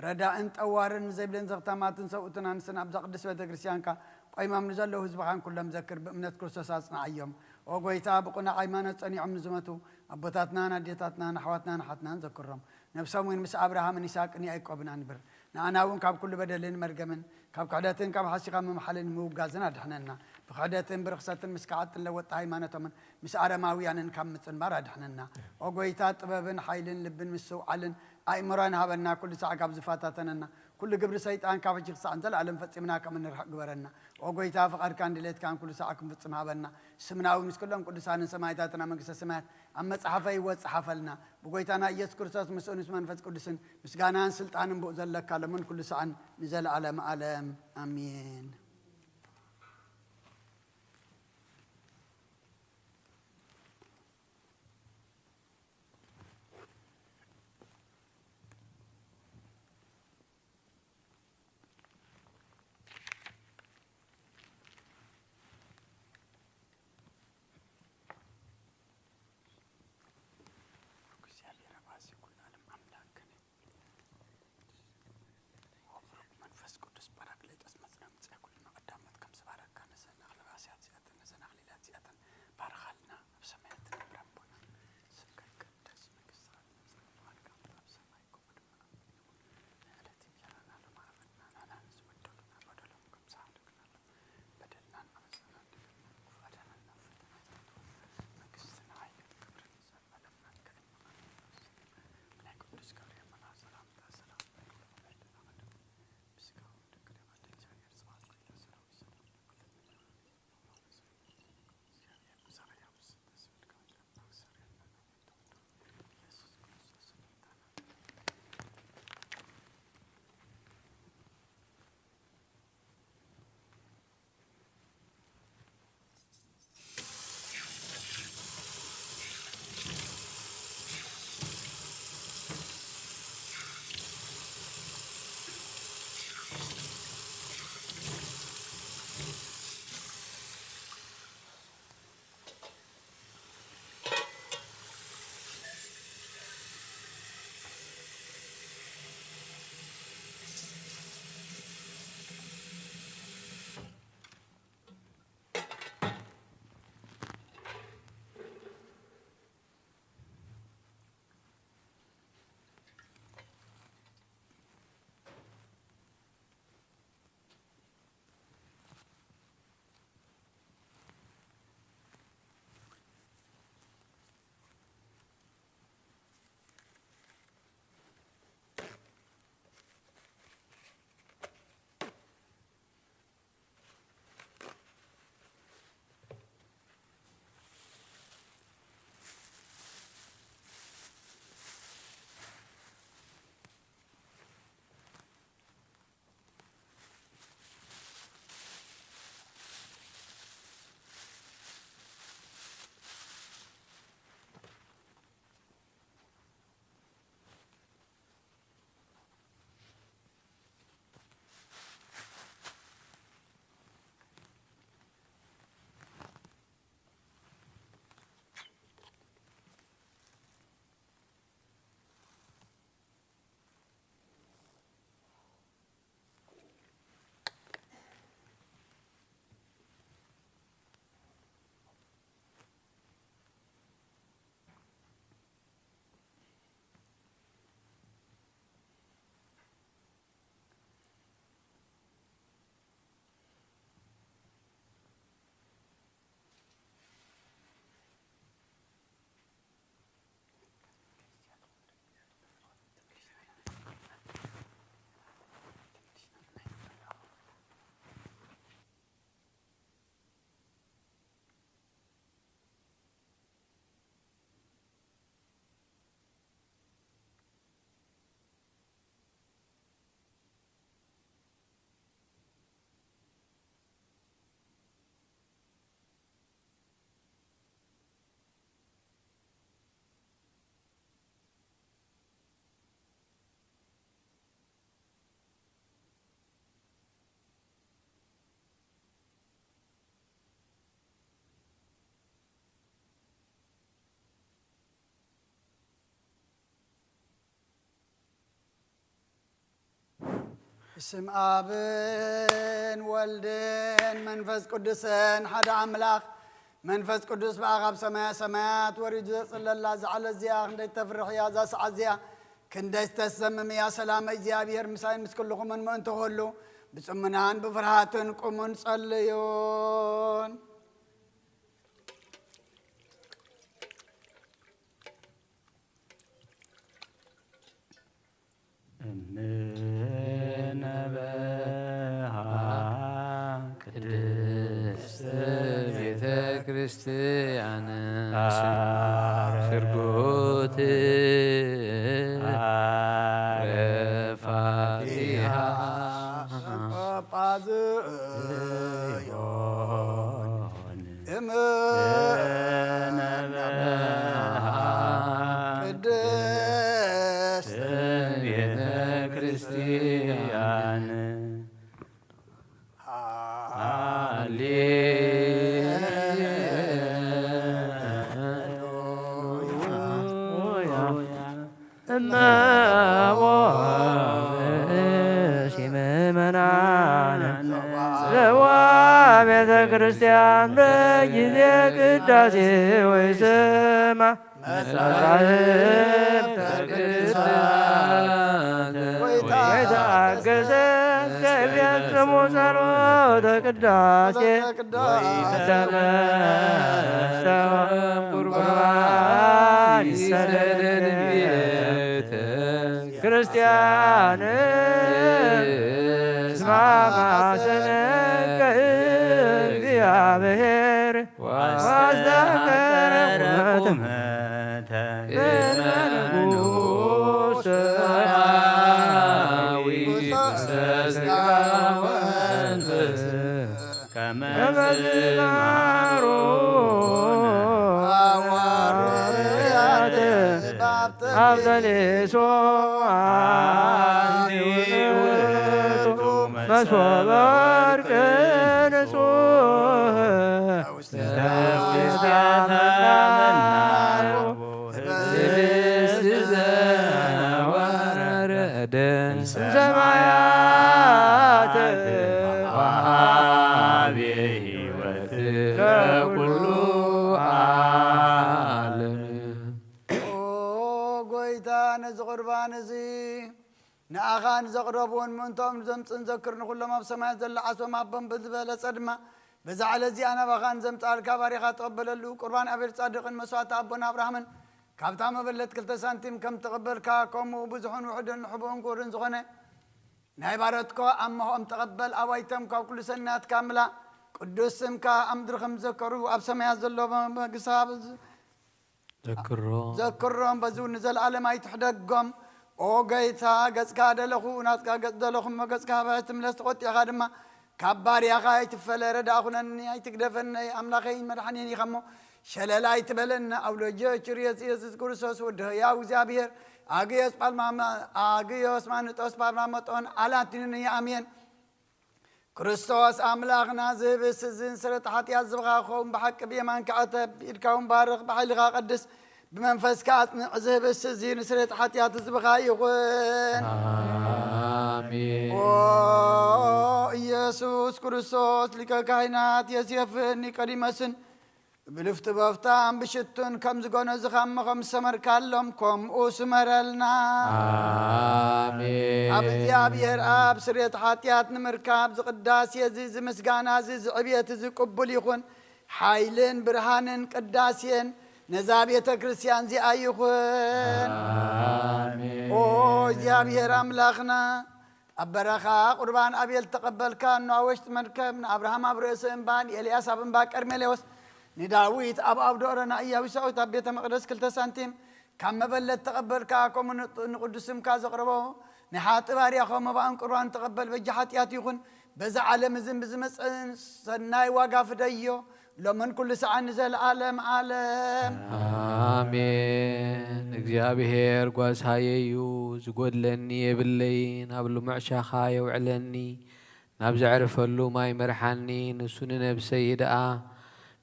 ረዳእን ጠዋርን ዘይብልን ዘኽታማትን ሰብኡትን ኣንስትን ኣብዛ ቅድስት ቤተ ክርስቲያንካ ቆይሞም ንዘለዉ ህዝብኻን ኩሎም ዘክር ብእምነት ክርስቶስ ኣጽንዓዮም። ኦ ጎይታ ብቕኑዕ ሃይማኖት ጸኒዖም ንዝመቱ ኣቦታትናን ኣዴታትናን ኣሕዋትናን ኣሓትናን ዘክሮም። ነብሶም እውን ምስ ኣብርሃምን ይስሐቅን ያዕቆብን ኣንብር። ንኣና እውን ካብ ኩሉ በደልን መርገምን ካብ ክሕደትን ካብ ሓሲኻ ምምሓልን ምውጋዝን ኣድሕነና። ብክሕደትን ብርኽሰትን ምስ ከሓጥን ለወጥቲ ሃይማኖቶምን ምስ ኣረማውያንን ካብ ምጽንባር ኣድሕነና። ኦ ጎይታ ጥበብን ሓይልን ልብን ምስትውዓልን ኣእምሮን ሃበና። ኩሉ ሳዕ ካብ ዝፈታተነና ኩሉ ግብሪ ሰይጣን ካብ ሕጂ ክሳዕ ንዘለኣለም ፈጺምና ከም እንርሕቕ ግበረና። ኦ ጎይታ ፍቓድካን ድሌትካን ኩሉ ሳዕ ክንፍጽም ሃበና። ስምና እውን ምስ ኩሎም ቅዱሳንን ሰማዕታትን ኣብ መንግስተ ሰማያት ኣብ መጽሓፈ ህይወት ጸሓፈልና። ብጎይታና ኢየሱስ ክርስቶስ ምስኡን ምስ መንፈስ ቅዱስን ምስጋናን ስልጣንን ብኡ ዘለካ ሎምን ኩሉ ሰዓን ንዘለኣለም ዓለም ኣሜን። መንፈስ ቅዱስ ጳራቅሊጦስ መጽና ምጽኣ ኩሉ ስም ኣብን ወልድን መንፈስ ቅዱስን ሓደ ኣምላኽ። መንፈስ ቅዱስ ብኣኻ ኣብ ሰማያ ሰማያት ወሪዱ ዘጽለላ እዛ ዓለት እዚኣ ክንደይ ተፍርሕ እያ እዛ ሰዓት እዚኣ። ክንደይ ተሰምም እያ። ሰላም እግዚኣብሔር ምሳይን ምስ ኩልኹምን ምእንቲ ኩሉ ብጽሙናን ብፍርሃትን ቁሙን ጸልዩን። እምነበሃ ቅድስት ቤተ ክርስቲያን ስርጉት ረፋቲሃ ጳጳዝዮን እምነበሃ ቅድስት ቤተ ክርስቲያን። ሃሌሉያ። እመቦ ምእሲ ምእመናን ዘዋ ቤተ ክርስቲያን በጊዜ ቅዳሴ ወይሰማ መጻሕፍተ ቅዱሳት ወይተአገሰ ከይፈጽሙ ጸሎተ ቅዳሴ ወይተመሰወ ቁርባን ይሰደድ ቤተ ክርስቲያን እስመ ማሰነ ከእግዚአብሔር ዋስተሐቀረ ቁመተ ቅድመ ንጉሥ ሰማያዊ ዘሥጋ ወመንፈስ ከመ ዝማሩ ሐዋርያት አብ ተሌሶ አንቲ ውእቱ መሶበ ወርቅ ንጹሕ ውስተ ውስቴታ መናሁ ህብስት ዘወረደ እምሰማያት ወሃቤ ሕይወት ለኩሉ ዓለም። ኦ ጎይታ፣ ነዚ ቁርባን እዚ ንኣኻ ንዘቕረብዎን ምእንታኦም ንዘምጽእን ዘክር። ንኹሎም ኣብ ሰማያት ዘሎ ዓሶም ኣቦም ብዝበለጸ ድማ በዛ ዕለት እዚኣ ናባኻ ንዘምጽኣልካ ባሪኻ ተቐበለሉ። ቁርባን ኣቤል ጻድቕን መስዋዕቲ ኣቦና ኣብርሃምን ካብታ መበለት ክልተ ሳንቲም ከም ተቐበልካ፣ ከምኡ ብዙሑን ውሑድን ንሕቡእን ክቡርን ዝኾነ ናይ ባረትኮ ኣምሆም ተቐበል። ኣባይቶም ካብ ኩሉ ሰናያትካ ምላ። ቅዱስ ስምካ ኣብ ምድሪ ከም ዝዘከሩ ኣብ ሰማያት ዘሎ መግስኻ ዘክሮ። ዘክሮም፣ በዚ እውን ንዘለኣለም ኣይትሕደጎም። ኦ ጎይታ፣ ገጽካ ደለኹ፣ ናጽካ ገጽ ደለኹ፣ እሞ ገጽካ ሃበ፣ ኣይትምለስ፣ ተቖጢዕካ ድማ ካብ ባርያኻ ኣይትፈለ። ረዳእ ኩነኒ፣ ኣይትግደፈኒ፣ ኣምላኸይን መድሓኒን ኢኻ እሞ ሸለል ኣይትበለኒ። ኣብ ሎጆ ችርዮስ ኢየሱስ ክርስቶስ ወዲ ህያው እግዚኣብሔር፣ ኣግዮስ ጳልማማ-፣ ኣግዮስ ማንጦስ ጳልማመጦን ኣላንቲንን ኣሜን። ክርስቶስ ኣምላኽና፣ እዚ ህብስት እዚ ንስርየት ሓጢኣት ዝህብኻ ክኸውን፣ ብሓቂ ብየማንካ ዕተብ፣ ብኢድካ እውን ባርኽ፣ ብሓይልኻ ቀድስ፣ ብመንፈስካ ኣጽንዕ፣ እዚ ህብስት እዚ ንስርየት ሓጢኣት ህዝብኻ ይኹን። ኣሜን። ኦ ኢየሱስ ክርስቶስ፣ ሊቀ ካህናት ዮሴፍን ኒቆዲሞስን ብልፍቲ በፍታን ብሽቱን ከም ዝጎነዝኻ እሞ ከም ዝሰመርካሎም፣ ከምኡ ስመረልና። ኣሜን። ኣብ እግዚኣብሔር ኣብ ስርየት ሓጢኣት ንምርካብ፣ እዚ ቅዳሴ እዚ፣ እዚ ምስጋና እዚ፣ እዚ ዕብየት እዚ ቅቡል ይኹን። ሓይልን ብርሃንን ቅዳሴን ነዛ ቤተ ክርስቲያን እዚኣ ይኹን። ኣሜን። ኦ እግዚኣብሔር ኣምላኽና፣ ኣብ በረኻ ቁርባን ኣቤል ተቐበልካ፣ እኖ ኣብ ወሽጢ መርከብ ንኣብርሃም ኣብ ርእሲ እምባ፣ ንኤልያስ ኣብ እምባ ቀርሜሌዎስ፣ ንዳዊት ኣብ ኣብ ዶሮ፣ ንኢያቡሳዊት ኣብ ቤተ መቕደስ ክልተ ሳንቲም ካብ መበለት ተቐበልካ፣ ከምኡ ን-፣ ንቅዱስ ስምካ ዘቕረቦ ናይ ሓጥእ ባርያኸ መባእን ቁርባን ተቐበል፣ በጃ ሓጢኣት ይኹን፣ በዛ ዓለም እዝን ብዝመጽእን ሰናይ ዋጋ ፍደዮ። ሎምን ኩሉ ሰዓት ንዘለዓለም ዓለም። ኣሜን። እግዚኣብሔር ጓሳየ እዩ፣ ዝጎድለኒ የብለይን። ኣብ ልሙዕ ሻኻ የውዕለኒ፣ ናብ ዘዕርፈሉ ማይ መርሓኒ። ንሱ ንነብሰይ ይድኣ፣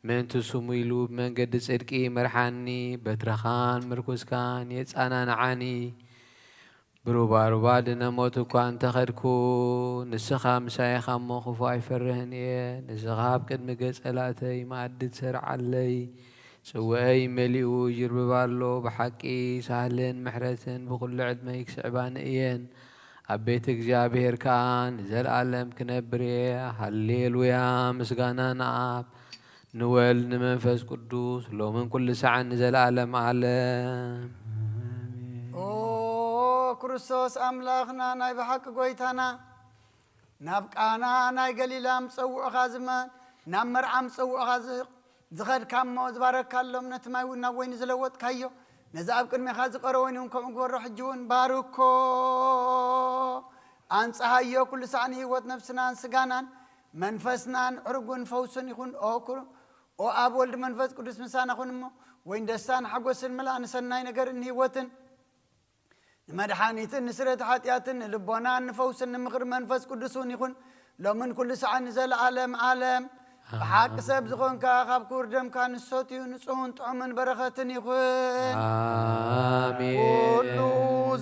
ምእንቲ ስሙ ኢሉ ብመንገዲ ጽድቂ ይመርሓኒ። በትርኻን ምርኩስካን የጻናንዓኒ። ብሩባሩባ ድነ ሞት እኳ እንተኸድኩ፣ ንስኻ ምሳይ ኢኻ እሞ ክፉእ ኣይፈርህን እየ። ንስኻ ኣብ ቅድሚ ገጸ ላእተይ መኣዲ ትሰርዓለይ፣ ጽውአይ መሊኡ ይርብብ ኣሎ። ብሓቂ ሳህልን ምሕረትን ብኹሉ ዕድመይ ክስዕባኒ እየን። ኣብ ቤት እግዚኣብሔር ከኣ ንዘለኣለም ክነብር እየ። ሃሌሉያ! ምስጋና ንኣብ፣ ንወልድ፣ ንመንፈስ ቅዱስ፣ ሎምን ኩሉ ሰዓን ንዘለኣለም ዓለም። ኦ ክርስቶስ ኣምላኽና ናይ ብሓቂ ጎይታና፣ ናብ ቃና ናይ ገሊላ ምጸውዕኻ ዝመ-፣ ናብ መርዓ ምጸውዕኻ ዝ-፣ ዝኸድካ እሞ ዝባረካሎም ነቲ ማይ እውን ናብ ወይኒ ዝለወጥካዮ፣ ነዚ ኣብ ቅድሜኻ ዝቐረ ወይኒ እውን ከምኡ ግበሮ። ሕጂ እውን ባርኮ፣ ኣንጽሃዮ። ኩሉ ሳዕ ንህይወት ነፍስናን ስጋናን መንፈስናን ዕርጉን ፈውስን ይኹን። ኦ ኩ-፣ ኦ ኣብ ወልድ መንፈስ ቅዱስ ምሳና ኩን እሞ፣ ወይን ደስታን ሓጎስን ምልኣ ንሰናይ ነገርን ህይወትን ንመድሓኒትን ንስረት ሓጢኣትን ንልቦናን ንፈውስን ንምኽሪ መንፈስ ቅዱስ እውን ይኹን፣ ሎምን ኩሉ ሰዓን ንዘለኣለም ዓለም። ብሓቂ ሰብ ዝኾንካ፣ ካብ ክቡር ደምካ ንሰትዩ ንጹህን ጥዑምን በረኸትን ይኹን። ኣሜን። ኩሉ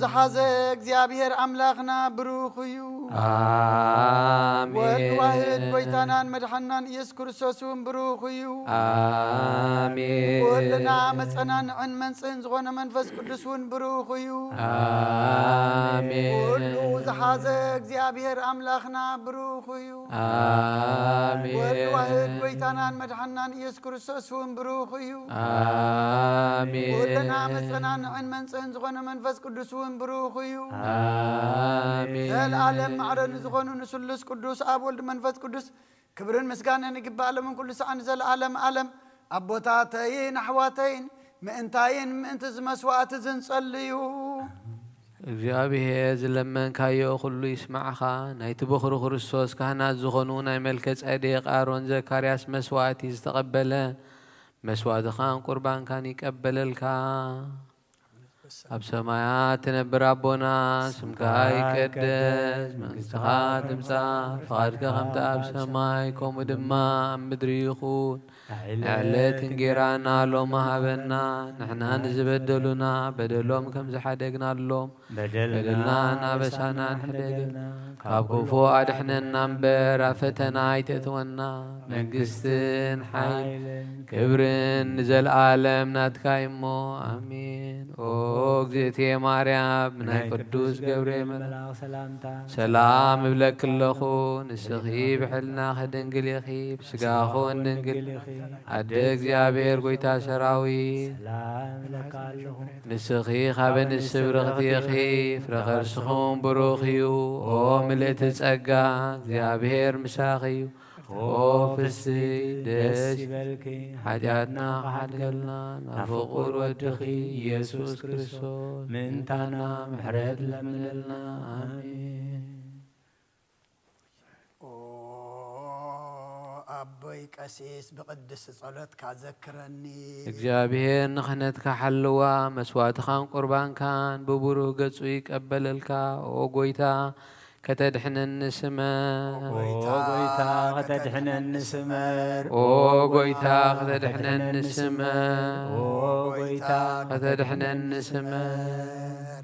ዝሓዘ እግዚኣብሔር ኣምላኽና ብሩኽ እዩ። ኣሜን። ወልድ ዋህድ ጎይታናን መድሓናን ኢየሱስ ክርስቶስ እውን ብሩኽ እዩ። ኣሜን። ኩልና መጸናንዕን መንጽህን ዝኾነ መንፈስ ቅዱስ እውን ብሩኽ እዩ። ኣሜን። ኩሉ ዝሓዘ እግዚኣብሔር ኣምላኽና ብሩኽ እዩ። ኣሜን። ወልድ ዋህድ ጎይታናን መድሓናን ኢየሱስ ክርስቶስ እውን ብሩኽ እዩ። ኣሜን። ኩልና መጸናንዕን መንጽህን ዝኾነ መንፈስ ቅዱስ እውን ብሩኽ እዩ። ኣሜን። ዘለዓለም ማዕረ ንዝኾኑ ንስሉስ ቅዱስ ኣብ ወልድ መንፈስ ቅዱስ ክብርን ምስጋናን ይግባእ፣ ሎምን ኩሉ ሰዓን ንዘለዓለም ዓለም። ኣቦታተይን ኣሕዋተይን፣ ምእንታይን ምእንቲ እዚ መስዋዕቲ እዚ ንጸልዩ። እግዚኣብሔር ዝለመንካዮ ኩሉ ይስማዕኻ። ናይቲ በኹሩ ክርስቶስ ካህናት ዝኾኑ ናይ መልከ ጼዴቅ፣ ኣሮን፣ ዘካርያስ መስዋዕቲ ዝተቐበለ፣ መስዋዕትኻን ቁርባንካን ይቀበለልካ። ኣብ ሰማያት ትነብር ኣቦና፣ ስምካ ይቀደስ፣ መንግስትኻ ትምጻእ፣ ፍቓድካ ከምቲ ኣብ ሰማይ ከምኡ ድማ ኣብ ምድሪ ይኹን። ዕለት እንጌራና ሎሚ ሃበና፣ ንሕና ንዝበደሉና በደሎም ከም ዝሓደግናሎም፣ በደልናን ኣበሳናን ሕደገልና፣ ካብ ክፉ ኣድሕነና እምበር፣ ኣብ ፈተና ኣይተእትወና። መንግስትን ሓይልን ክብርን ንዘለኣለም ናትካ እዩ እሞ፣ ኣሜን። ኦ እግዝእትየ ማርያም፣ ናይ ቅዱስ ገብርኤል መልኣኽ ሰላምታ ሰላም እብለኪ ኣለኹ። ንስኺ ብሕልናኺ ድንግል ኢኺ፣ ብስጋኺ እውን ድንግል ኢኺ። ኣደ እግዚኣብሔር፣ ጎይታ ሰራዊት፣ ሰላም እብለኪ ኣለኹ። ንስኺ ካብ ኣንስቲ ብርኽቲ ኢኺ፣ ፍረ ከርስኺ እውን ብሩኽ እዩ። ኦ ምልእቲ ጸጋ፣ እግዚኣብሔር ምሳኺ እዩ። ኦ ፍስሕቲ ደስ ይበልኪ፣ ሓጢኣትና ክሓድገልና፣ ናብ ፍቁር ወድኺ ኢየሱስ ክርስቶስ ምእንታና ምሕረት ለምነልና። ኣሜን። ኦ ኣቦይ ቀሲስ፣ ብቕድስቲ ጸሎትካ ዘክረኒ። እግዚኣብሔር ንኽህነትካ ሓልዋ፣ መስዋዕትኻን ቁርባንካን ብብሩህ ገጹ ይቀበለልካ። ኦ ጎይታ፣ ከተድሕነኒ ስመር። ኦ ጎይታ፣ ከተድሕነኒ ስመር። ኦ ጎይታ፣ ከተድሕነኒ ስመር። ኦ ጎይታ፣ ከተድሕነኒ ስመር። ስመር።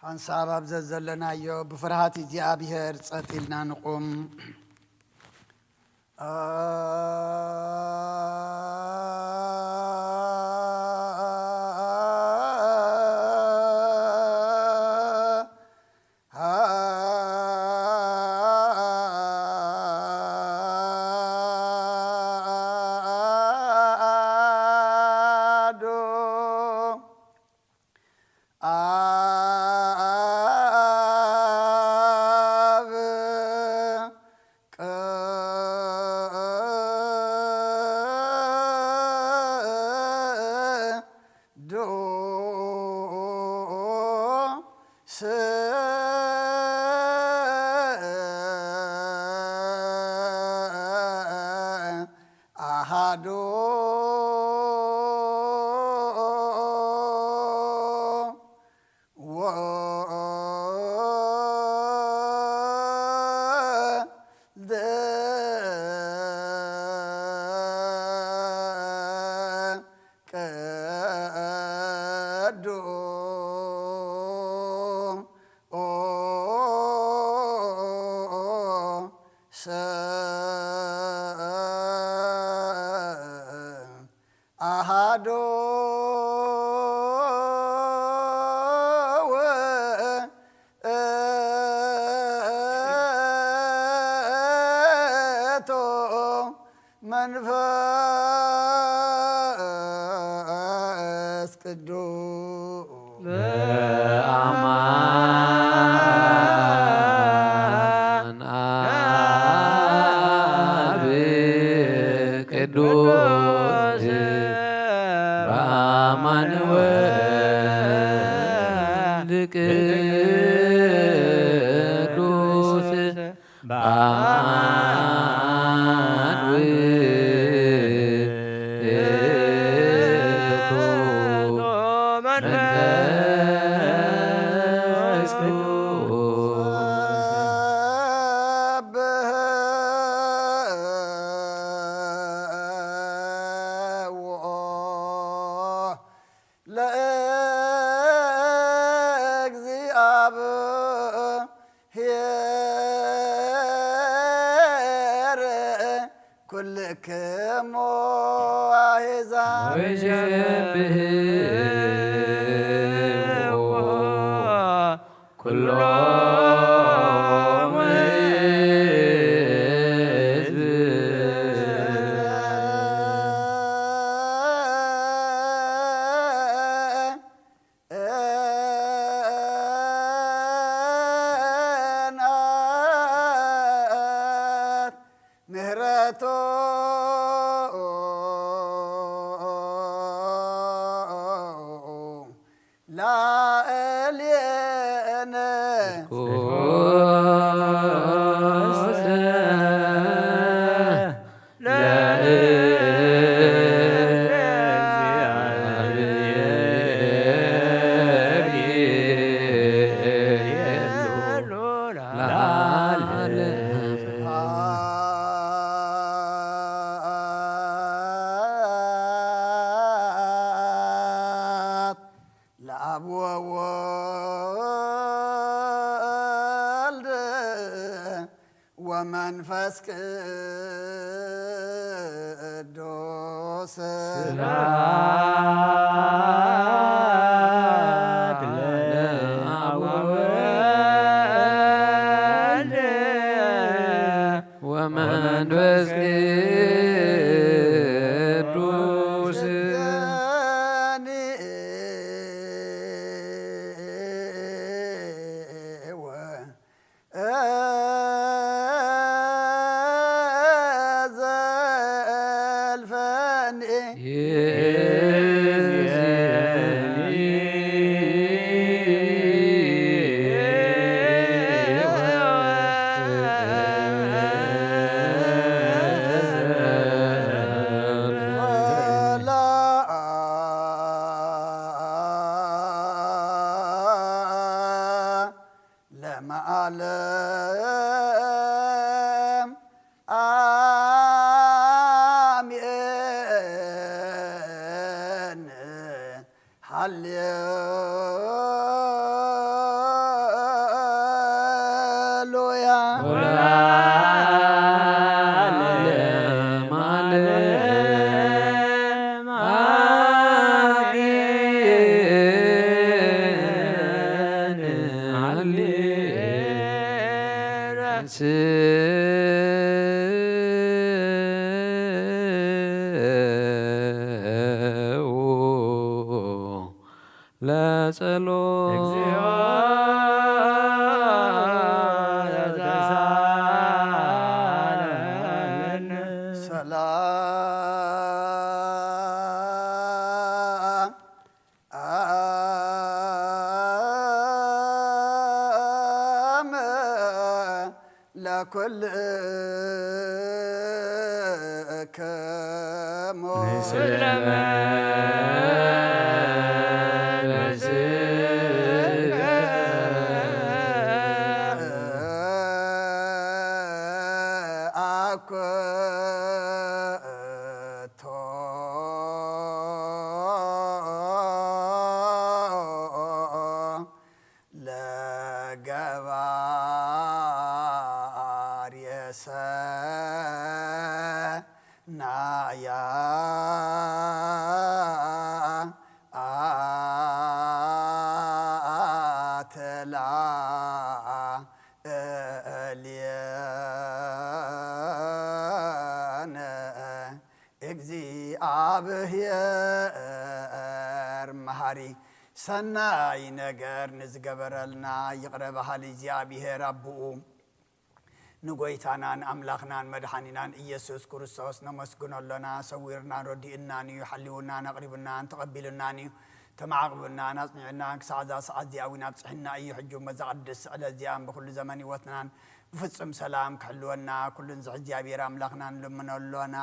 ሓንሳብ ኣብ ዘዘለናዮ ብፍርሃት እግዚኣብሔር ጸጥ ኢልና ንቑም። ኣዶ ኣብ ቅዱስ ኣሃዱ ወወልድ ኣሃዱ ውእቱ መንፈስ ቅዱስ። በአማን አብ ቅዱስ በአማን ወልድ ቅዱስ በአማን ውእቱ መንፈስ ቅዱስ። ለእግዚአብሔር ኩልክሙ አሕዛብ ወይሴብሕዎ ኩሎም ሕዝብ። ምህረቱ ላዕሌነ። ለአብ ወወልድ ወመንፈስ ቅዱስ። ስብሐት ለአብ ወወልድ ወመንፈስ ቅዱስ። ዘልፈኒ ለመዓለም አሜን። ሃሌሉያ። ለመዓለም አሜን። ሃሌሉያ። ለጸሎት። እግዚኦ ተሳለነ። ሰላም አም ለኩልክሙ። ምስለ መንፈስከ። አኮቶ ለገባርየ ሰናያ። እግዚኣብሔር መሃሪ፣ ሰናይ ነገር ንዝገበረልና ይቕረ በሃሊ እግዚኣብሔር ኣቦኡ፣ ንጎይታናን ኣምላኽናን መድሓኒናን ኢየሱስ ክርስቶስ ነመስግኖ ኣሎና። ሰዊርናን ረዲኡናን እዩ፣ ሓሊውናን ኣቕሪቡናን ተቐቢሉናን እዩ፣ ተማዕቕቡናን ኣጽኒዑናን፣ ክሳዕ እዛ ሰዓት እዚኣ እውን ኣብጽሕና እዩ። ሕጂ እውን በዛ ቅድስቲ ዕለት እዚኣን ብኹሉ ዘመን ህይወትናን ብፍጹም ሰላም ክሕልወና ኩሉ ንዝሕ እግዚኣብሔር ኣምላኽና ንልምኖ ኣሎና።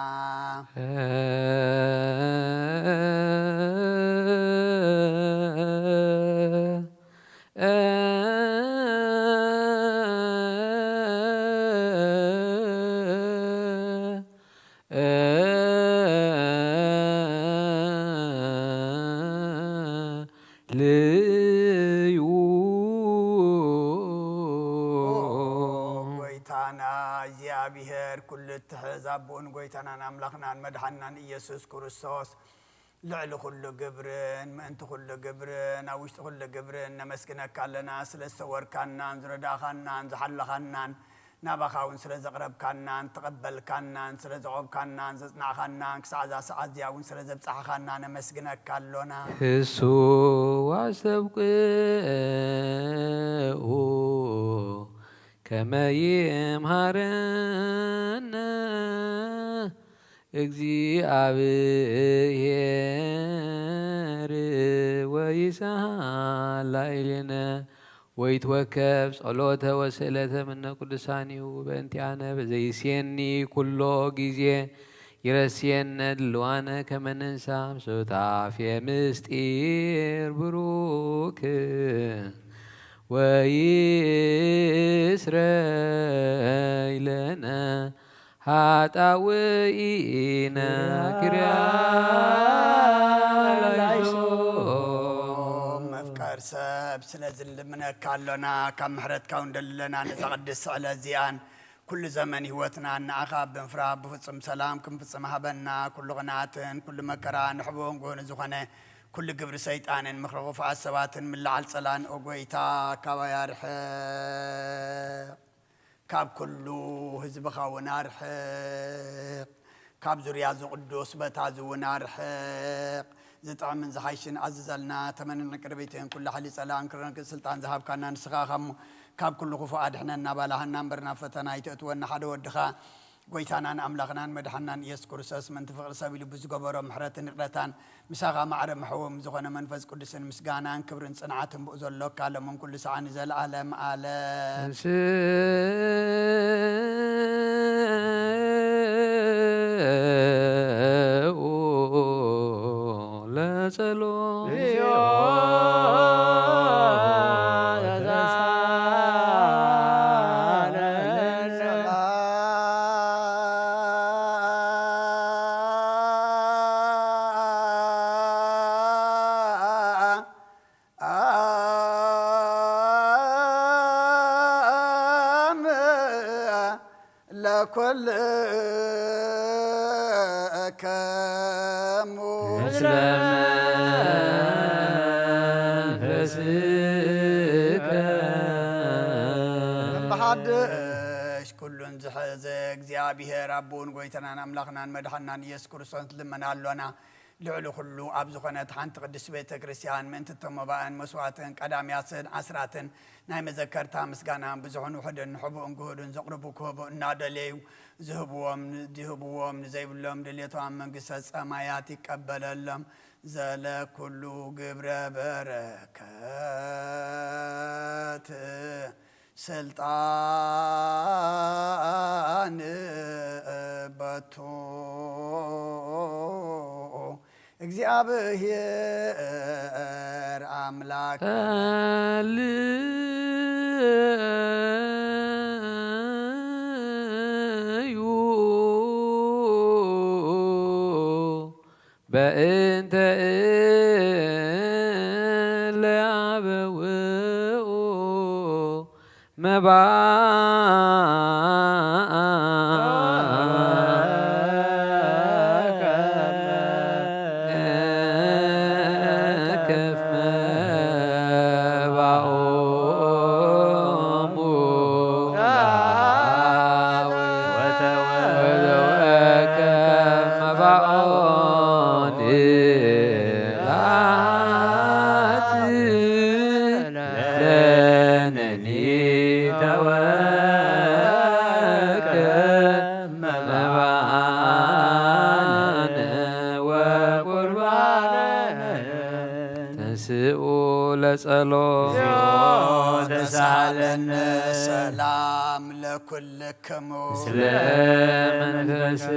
ልዩ። ጎይታና እግዚኣብሔር ኩሉ እትሕዝ ኣቦኡን ጎይታናን ኣምላኽናን መድሓንናን ኢየሱስ ክርስቶስ፣ ልዕሊ ኩሉ ግብርን ምእንቲ ኩሉ ግብርን ኣብ ውሽጢ ኩሉ ግብርን ነመስግነካ ኣለና። ስለ ዝተወርካናን ዝረዳእኻናን ዝሓለኻናን፣ ናባኻ እውን ስለ ዘቕረብካናን ተቐበልካናን፣ ስለ ዘቖምካናን ዘጽናዕኻናን፣ ክሳዕ እዛ ሰዓት እዚኣ እውን ስለ ዘብጻሕኻና ነመስግነካ ኣሎና። ህሱው ኣስተብቅዑ ከመ ይምሃረነ እግዚኣብሔር ወይስሐቅ ላዕሌነ። ወይትወከብ ጸሎተ ወስእለተ ምነ ቅዱሳኒሁ በእንቲአነ በዘይሴኒ ኩሎ ጊዜ ይረስየነ ድልዋነ ከመ ንንሳም ሱታፌ ምስጢር ብሩክ ወይስረይ ለነ ኃጣውኢነ። ክርያ ላይሶ። መፍቀር ሰብ፣ ስለዚ ንልምነካ ኣሎና፣ ካብ ምሕረትካ እውን ደሊ ኣለና። ነዛ ቅድስቲ ዕለት እዚኣን ኩሉ ዘመን ህይወትናን ንኣኻ ብምፍራህ ብፍጹም ሰላም ክንፍጽም ሃበና። ኩሉ ቅንኣትን ኩሉ መከራ ንሕቦን ጎኒ ዝኾነ ኩሉ ግብሪ ሰይጣንን ምኽሪ ክፉኣት ሰባትን ምልዓል ጸላን፣ ኦ ጎይታ፣ ካባይ ኣርሕቕ። ካብ ኩሉ ህዝብኻ እውን ኣርሕቕ፣ ካብ ዙርያ እዚ ቅዱስ ቦታ እዚ እውን ኣርሕቕ። ዝጥዕምን ዝሓይሽን ኣዝዘልና፣ ተመንን ዕቅርቢትን ኩሉ ሓይሊ ጸላእን ክረንክን ስልጣን ዝሃብካና ንስኻ ኢኻ እሞ፣ ካብ ኩሉ ክፉእ ኣድሕነና፣ ባልሃና እምበር ናብ ፈተና ኣይተእትወና፣ ሓደ ወድኻ ጎይታናን ኣምላኽናን መድሓናን ኢየሱስ ክርስቶስ ምእንቲ ፍቕሪ ሰብ ኢሉ ብዝገበሮ ምሕረትን ይቕረታን፣ ምሳኻ ማዕረ መሐዎም ዝኾነ መንፈስ ቅዱስን ምስጋናን ክብርን ጽንዓትን ብኡ ዘሎካ ሎምን ኩሉ ሰዓት ንዘለኣለም ኣለም። እንስኡ ለጸሎት። ለኩልክሙ ምስለ መንፈስከ። ብሓድሽ ኩሉን ዝሐዘ እግዚኣብሔር ኣቦን ጎይታናን ኣምላኽናን መድሓናን ኢየሱስ ክርስቶስ ልመና ኣሎና። ልዕሊ ኩሉ ኣብ ዝኾነት ሓንቲ ቅድስቲ ቤተ ክርስቲያን ምእንቲ እቶም መባእን መስዋዕትን ቀዳምያትን ዓስራትን ናይ መዘከርታ ምስጋናን ብዙሕን ውሑድን ንሕቡእን ግሁድን ዘቕርቡ ክህቡ እናደለዩ ዝህብዎም፣ ዝህብዎም ንዘይብሎም ድሌቶም ኣብ መንግስተ ሰማያት ይቀበለሎም። ዘለኩሉ ግብረ በረከት ስልጣን በቱ እግዚኣብሔር ኣምላክ። ዩ በእንተ እለ አበውኡ መባእ ከመ መባኦሙ ወተወከፍ መባኦነ ስኡ ለጸሎት እግዚኦ ተሳለነ። ሰላም ለኩልክሙ። ስለ መንፈስከ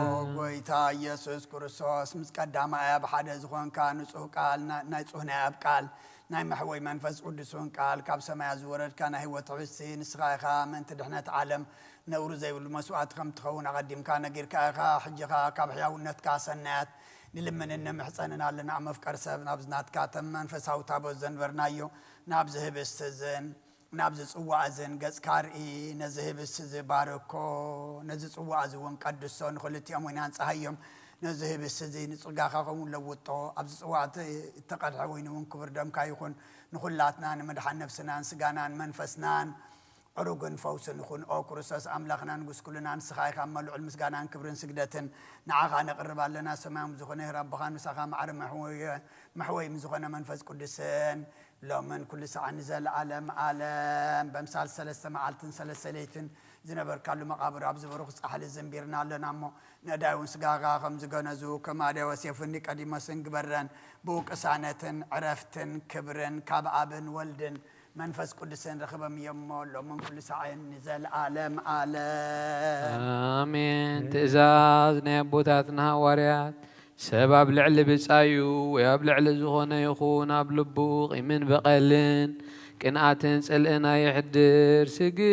ኦ ጎይታ ኢየሱስ ክርስቶስ፣ ምስ ቀዳማይ ኣብ ሓደ ዝኾንካ ንጹህ ቃል፣ ና- ናይ ጽሁናይ ኣብ ቃል፣ ናይ መሕወይ መንፈስ ቅዱስ እውን ቃል ካብ ሰማያት ዝወረድካ ናይ ህይወት ሕብስቲ ንስኻ ኢኻ። ምእንቲ ድሕነት ዓለም ነውሪ ዘይብሉ መስዋእቲ ከም ትኸውን ኣቐዲምካ ነጊርካ ኢኻ። ሕጂ ኸኣ ካብ ሕያውነትካ ሰናያት ንልምንን ንምሕጸንን ኣለና። መፍቀር ሰብ ናብዚ ናትካ ተም መንፈሳዊ ታቦት ዘንበርናዮ ናብዚ ህብስቲ እዝን ናብዚ ጽዋእ እዝን ገጽካ ርኢ። ነዚ ህብስቲ እዚ ባርኮ፣ ነዚ ጽዋእ እዚ እውን ቀድሶ፣ ንኽልቲኦም ወይናን ጸሃዮም ነዚ ህብስቲ እዚ ንጽጋኻ ኸውን ለውጦ። ኣብዚ ጽዋእ እቲ እተቐድሐ ወይኒ እውን ክቡር ደምካ ይኹን። ንኹላትና ንምድሓን ነፍስናን ስጋናን መንፈስናን ዕሩግን ፈውስን ይኹን። ኦ ክርስቶስ ኣምላኽና ንጉስ ኩልና፣ ንስኻ ኢኻ እሞ ልዑል ምስጋናን ክብርን ስግደትን ንዓኻ ነቕርብ ኣለና። ሰማያዊ ዝኾነ ሄር ኣቦኻን ምሳኻ ማዕረ መሕወየ- መሕወይ ምስ ዝኾነ መንፈስ ቅዱስን ሎምን ኩሉ ሰዓን ንዘለኣለም ኣለም በምሳል ሰለስተ መዓልትን ሰለስተ ለይትን ዝነበርካሉ መቓብር ኣብዚ ብሩኽ ጻሕሊ ዘንቢርና ኣለና እሞ፣ ነዳይ እውን ስጋኻ ከም ዝገነዙ፣ ከም ኣድያዎስ የፉኒ ቀዲሞስን ግበረን። ብኡ ቅሳነትን ዕረፍትን ክብርን ካብ ኣብን ወልድን መንፈስ ቅዱስን ረኽበም እዮም እሞ፣ ሎምን ኩሉ ሰዓን ንዘለኣለም ኣለም። ኣሜን። ትእዛዝ ናይ ኣቦታትና ሃዋርያት፣ ሰብ ኣብ ልዕሊ ብጻዩ ወይ ኣብ ልዕሊ ዝኾነ ይኹን ኣብ ልቡ ቂምን በቐልን ቅንኣትን ጽልእን ኣየሕድር። ስግዱ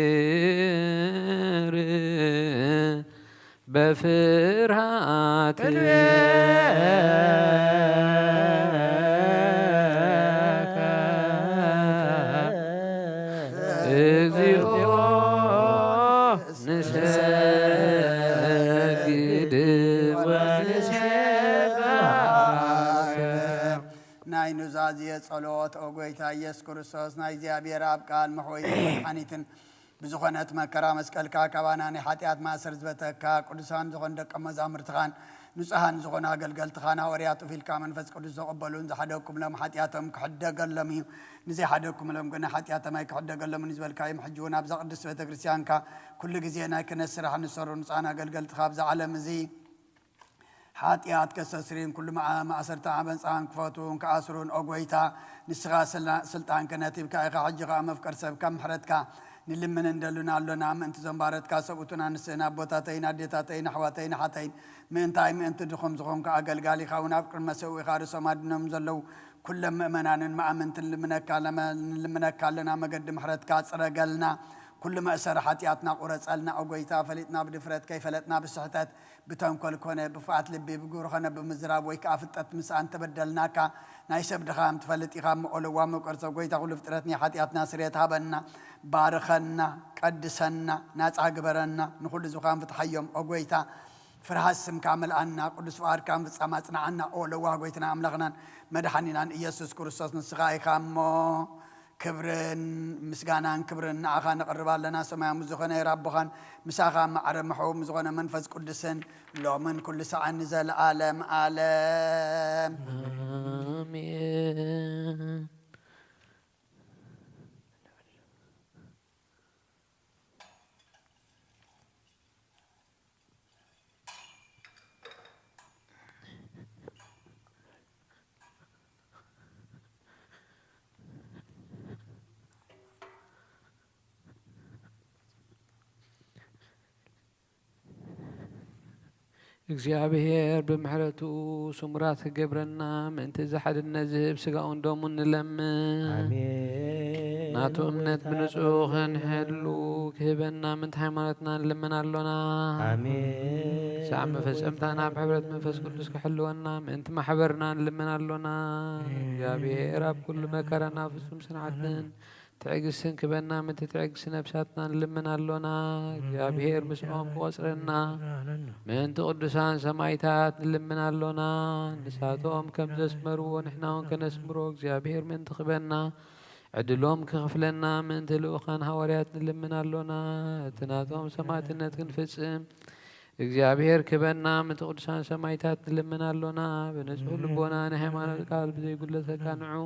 ለእግዚኣብሔር በፍርሃት እግዚኦ ንሰግድ ወንሴብሐከ። ናይ ኑዛዜ ጸሎት። ኦ ጎይታ ኢየሱስ ክርስቶስ፣ ናይ እግዚኣብሔር ኣብ ቃል መሕወይትን መድሓኒትን ብዝኾነት መከራ መስቀልካ ካባና ናይ ሓጢኣት ማእሰር ዝበተካ፣ ቅዱሳን ዝኾኑ ደቀ መዛሙርትኻን ንጹሃን ዝኾኑ ኣገልገልትኻን ሃዋርያት ኡፍ ኢልካ መንፈስ ቅዱስ ዘቐበሉን ዝሓደግኩምሎም ሓጢኣቶም ክሕደገሎም እዩ፣ ንዘይሓደግኩምሎም ግን ሓጢኣቶም ኣይክሕደገሎምን እዩ ዝበልካዮም፣ ሕጂ እውን ኣብዛ ቅድስት ቤተ ክርስቲያንካ ኩሉ ግዜ ናይ ክህነት ስራሕ ንሰሩ ንጹሃን ኣገልገልትኻ ኣብዛ ዓለም እዚ ሓጢኣት ከስተስርዩን ኩሉ መዓ- ማእሰርታ ዓመፃን ክፈትዉን ክኣስሩን፣ ኦ ጎይታ፣ ንስኻ ስላ- ስልጣን ክህነት ሂብካ ኢኻ። ሕጂ ኸዓ መፍቀር ሰብ ካብ ምሕረትካ ንልምንን ደሉን ኣሎና። ምእንቲ ዞም ባረትካ ሰብኡትን ኣንስትን ኣቦታተይን ኣዴታተይን ኣሕዋተይን ኣሓተይን፣ ምእንታይ ምእንቲ ድኹም ዝኾንካ ኣገልጋሊኻ እውን ኣብ ቅድመ ሰብኡ ኢኻ ርእሶም ኣድኖም ዘለዉ ኩሎም ምእመናንን መኣምንትን ልምነካ ለመ- ንልምነካ ኣለና። መገዲ ምሕረትካ ጽረገልና። ኩሉ መእሰሪ ሓጢኣትና ቁረጸልና። ኦ ጎይታ፣ ፈሊጥና ብድፍረት፣ ከይፈለጥና ብስሕተት፣ ብተንኮል ኮነ ብፍቓት ልቢ፣ ብግብሪ ኾነ ብምዝራብ ወይ ከኣ ፍልጠት ምስኣን ተበደልናካ። ናይ ሰብ ድኻም ትፈልጥ ኢኻ እሞ፣ ኦ ለዋህ መውቀርሰ ጎይታ ኩሉ ፍጥረት፣ ናይ ሓጢኣትና ስርየት ሃበና፣ ባርኸና፣ ቀድሰና፣ ናጻ ግበረና፣ ንኹሉ ዝኻን ፍትሓዮም። ኦ ጎይታ፣ ፍርሃት ስምካ መልኣና፣ ቅዱስ ፍቓድካ ምፍጻም ኣጽንዓና። ኦ ለዋህ ጎይትና ኣምላኽናን መድሓኒናን ኢየሱስ ክርስቶስ፣ ንስኻ ኢኻ እሞ፣ ክብርን ምስጋናን ክብርን ንዓኻ ነቕርብ ኣለና። ሰማያዊ ዝኾነ ኣቦኻን ምሳኻ ማዕረ ምሕው ዝኾነ መንፈስ ቅዱስን ሎምን ኩሉ ሰዓን ንዘለኣለም ኣለም። ኣሜን። እግዚኣብሔር ብምሕረቱ ስሙራት ክገብረና ምእንቲ እዚ ሓድነት ዝህብ ስጋኡን ደሙን ንለምን። ኣሜን። ናቱ እምነት ብንጹህ ክንሕሉ ክህበና ምእንቲ ሃይማኖትና ንልምን ኣሎና። ኣሜን። ሳዕ መፈጸምታና ብሕብረት መንፈስ ቅዱስ ክሕልወና ምእንቲ ማሕበርና ንልምን ኣሎና። እግዚኣብሔር ኣብ ኩሉ መከራና ፍጹም ጽንዓትን ትዕግስትን ክበና ምእንቲ ትዕግስቲ ነብሳትና ንልምን ኣሎና። እግዚኣብሔር ምስኦም ክቆጽረና ምእንቲ ቅዱሳን ሰማይታት ንልምን ኣሎና። ንሳቶም ከም ዘስመርዎ ንሕና እውን ከነስምሮ እግዚኣብሔር ምእንቲ ክበና ዕድሎም ክኽፍለና ምእንቲ ልኡኻን ሃዋርያት ንልምን ኣሎና። እቲ ናቶም ሰማዕትነት ክንፍጽም እግዚኣብሔር ክበና ምእንቲ ቅዱሳን ሰማይታት ንልምን ኣሎና። ብንጹህ ልቦና ናይ ሃይማኖት ቃል ብዘይጉድለት ከቃንዑ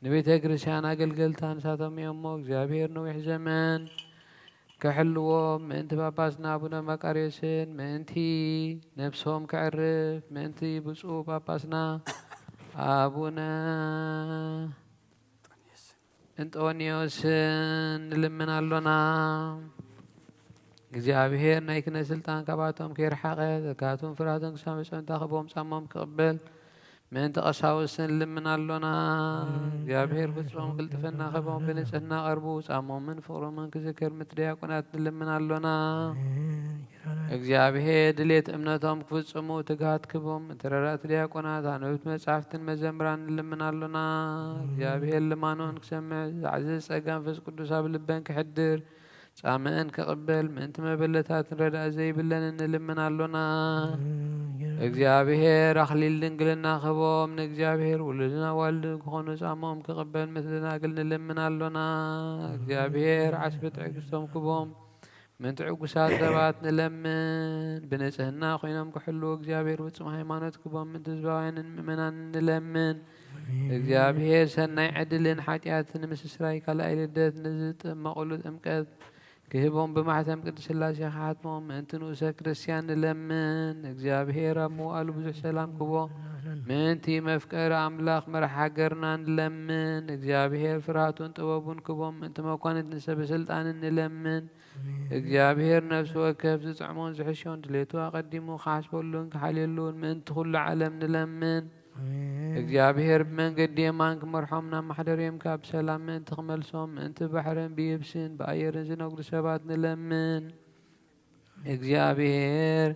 ንቤተ ክርስቲያን ኣገልገልታ ንሳቶም እዮም እሞ እግዚኣብሔር ነዊሕ ዘመን ክሕልዎም፣ ምእንቲ ጳጳስና ኣቡነ መቃርዮስን፣ ምእንቲ ነፍሶም ክዕርፍ፣ ምእንቲ ብፁዕ ጳጳስና ኣቡነ እንጦንዮስን ንልምን ኣሎና። እግዚኣብሔር ናይ ክህነት ስልጣን ካብኣቶም ከይርሓቐ፣ ዘካቱን ፍርሃትን ክሳብ መጨረሽታ ክህቦም ጻሞም ክቕበል ምእንቲ ቀሳውስትን ንልምን ኣሎና። እግዚኣብሔር ፍጹም ቅልጥፍና ክህቦም ብንጽህና ቀርቡ ጻሞምን ፍቕሮምን ክዝክር ምእንቲ ዲያቆናት ንልምን ኣሎና። እግዚኣብሔር ድሌት እምነቶም ክፍጽሙ ትግሃት ክህቦም ምእንቲ ረዳእቲ ዲያቆናት፣ ኣንበብቲ መጻሕፍትን መዘምራን ንልምን ኣሎና። እግዚኣብሔር ልማኖን ክሰምዕ ዝዓዘዘ ጸጋ መንፈስ ቅዱስ ኣብ ልበን ክሕድር ጻምእን ክቕበል ምእንቲ መበለታትን ረዳኢ ዘይብለንን ንልምን ኣሎና። እግዚኣብሔር ኣኽሊል ድንግልና ክህቦም ንእግዚኣብሔር ውሉድን ኣዋልድን ክኾኑ ጻምኦም ክቕበል ምእንቲ ደናግል ንልምን ኣሎና። እግዚኣብሔር ዓስቢ ትዕግስቶም ክህቦም ምእንቲ ዕጉሳት ሰባት ንለምን። ብንጽህና ኮይኖም ክሕልዉ እግዚኣብሔር ፍጹም ሃይማኖት ክህቦም ምእንቲ ህዝባውያንን ምእመናንን ንለምን። እግዚኣብሔር ሰናይ ዕድልን ሓጢኣት ንምስስራይ ካልኣይ ልደት ንዝጥመቑሉ ጥምቀት ክህቦም ብማሕተም ቅድስት ሥላሴ ክሓትሞም ምእንቲ ንኡሰ ክርስቲያን ንለምን። እግዚኣብሔር ኣብ ምውኣሉ ብዙሕ ሰላም ክቦ ምእንቲ መፍቀሪ ኣምላኽ መራሕ ሃገርና ንለምን። እግዚኣብሔር ፍርሃቱን ጥበቡን ክቦም ምእንቲ መኳንንትን ሰበ ስልጣንን ንለምን። እግዚኣብሔር ነፍሲ ወከፍ ዝጥዕሞን ዝሕሾን ድሌቱ ኣቐዲሙ ክሓስበሉን ክሓልየሉን ምእንቲ ኩሉ ዓለም ንለምን። እግዚኣብሔር ብመንገዲ የማን ክመርሖም ናብ ማሕደርዮም ካብ ሰላም ምእንቲ ክመልሶም ምእንቲ ባሕርን ብየብስን ብኣየርን ዝነግዱ ሰባት ንለምን። እግዚኣብሔር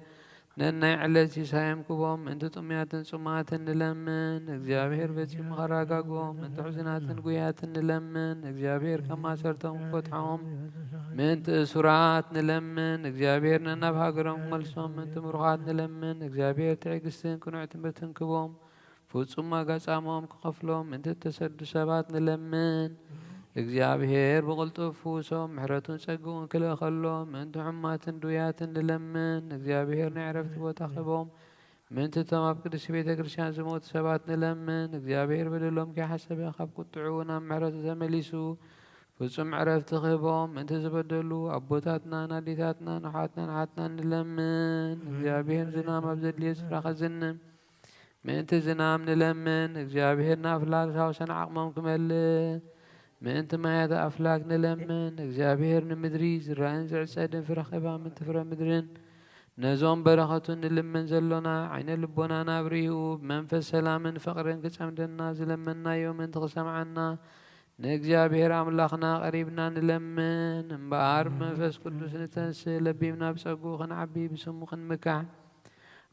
ነናይ ዕለት ሲሳዮም ክቦም ምእንቲ ጥሙያትን ጽሙኣትን ንለምን። እግዚኣብሔር ፈጺሙ ከረጋግኦም ምእንቲ ሕዙናትን ጉያትን ንለምን። እግዚኣብሔር ካብ ማሰርቶም ክፈትሖም ምእንቲ እሱራት ንለምን። እግዚኣብሔር ነናብ ሃገሮም ክመልሶም ምእንቲ ምሩኻት ንለምን። እግዚኣብሔር ትዕግስትን ቅኑዕ ትምህርትን ክቦም ፍጹም ዋጋ ጻምኦም ክኸፍሎም ምእንቲ እተሰዱ ሰባት ንለምን። እግዚኣብሔር ብቕልጡፍ ፍውሶም ምሕረቱን ጸግኡን ክልእኸሎም ምእንቲ ሕሙማትን ድውያትን ንለምን። እግዚኣብሔር ናይ ዕረፍቲ ቦታ ክህቦም ምእንቲ እቶም ኣብ ቅድስቲ ቤተ ክርስቲያን ዝሞቱ ሰባት ንለምን። እግዚኣብሔር በደሎም ከይሓሰበ ካብ ቁጥዑ ናብ ምሕረቱ ተመሊሱ ፍጹም ዕረፍቲ ክህቦም ምእንቲ ዝበደሉ ኣቦታትናን ኣዴታትናን ኣሕዋትናን ኣሓትናን ንለምን። እግዚኣብሔር ዝናም ኣብ ዘድልዮ ስፍራ ከዝንም ምእንቲ ዝናም ንለምን። እግዚኣብሔር ንኣፍላግ ዝሃውሰን ዓቕሞም ክመልእ ምእንቲ ማያት ኣፍላግ ንለምን። እግዚኣብሔር ንምድሪ ዝራእን ዝዕጸድን ፍረ ኸባ ምእንቲ ፍረ ምድርን ነዞም በረኸቱ ንልምን ዘሎና ዓይነ ልቦናና ኣብሪሁ ብመንፈስ ሰላምን ፍቕርን ክጸምደና ዝለመንናዮ ምእንቲ ክሰምዓና ንእግዚኣብሔር ኣምላኽና ቀሪብና ንለምን። እምበኣር ብመንፈስ ቅዱስ ንተንስእ፣ ለቢብና ብጸግኡ ክንዓቢ፣ ብስሙ ክንምካሕ፣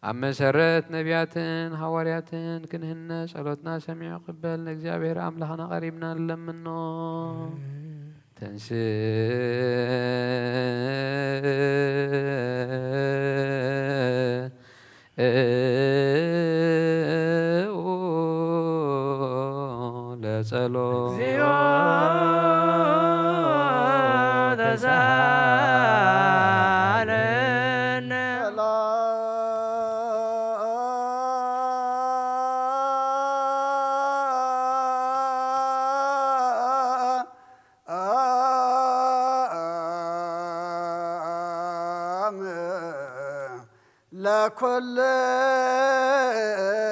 ኣብ መሰረት ነቢያትን ሃዋርያትን ክንህነጽ ጸሎትና ሰሚዑ ክበል ንእግዚኣብሔር ኣምላኽና ቀሪብና ንለምኖ። ተንስእ ለጸሎት። እግዚኦ ተሳለነ።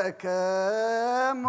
ለኩልክሙ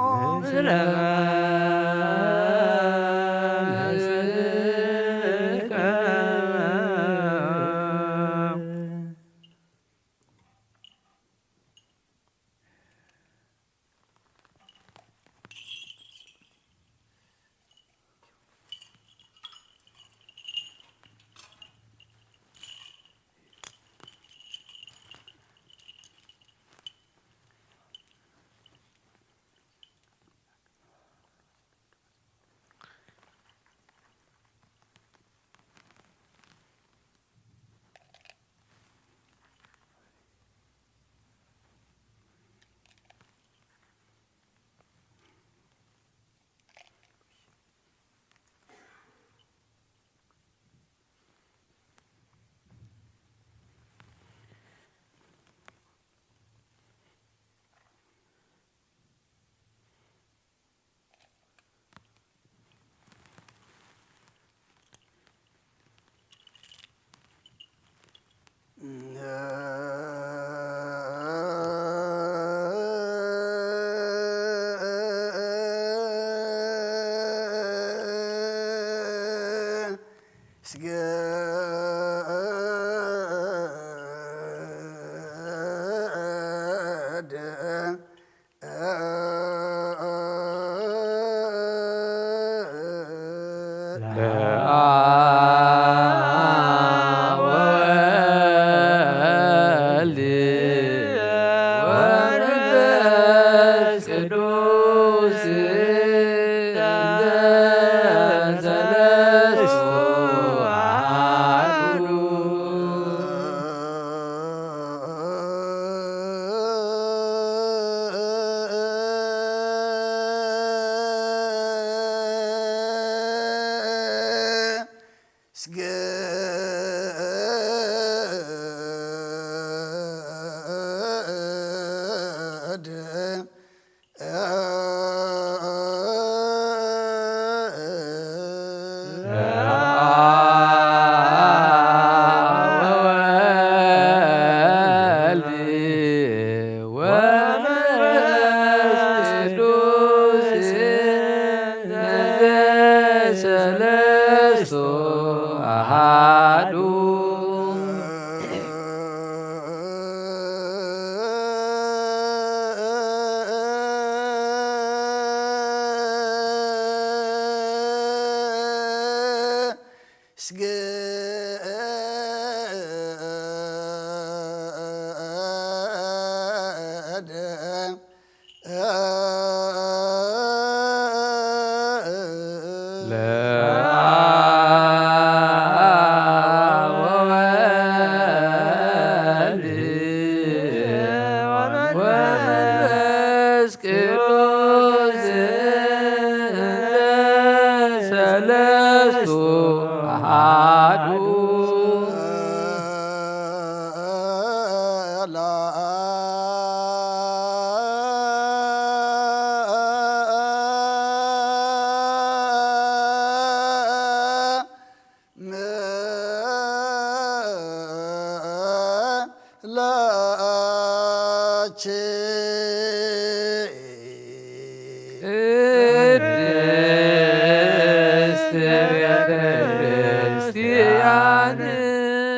ቅድስት ቤተ ክርስቲያን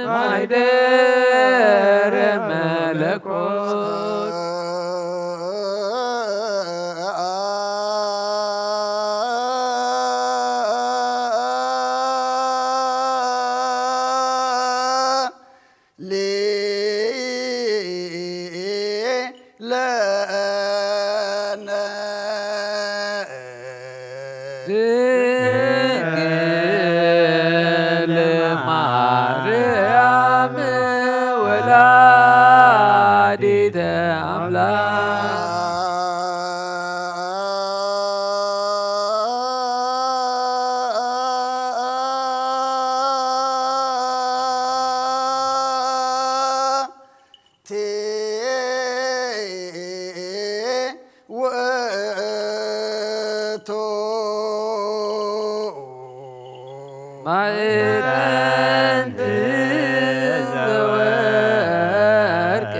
ማይደረ መለኮት ድንግል ማርያም ወላዲተ አምላክ ውእቱ ማዕጠንት ዘወርቅ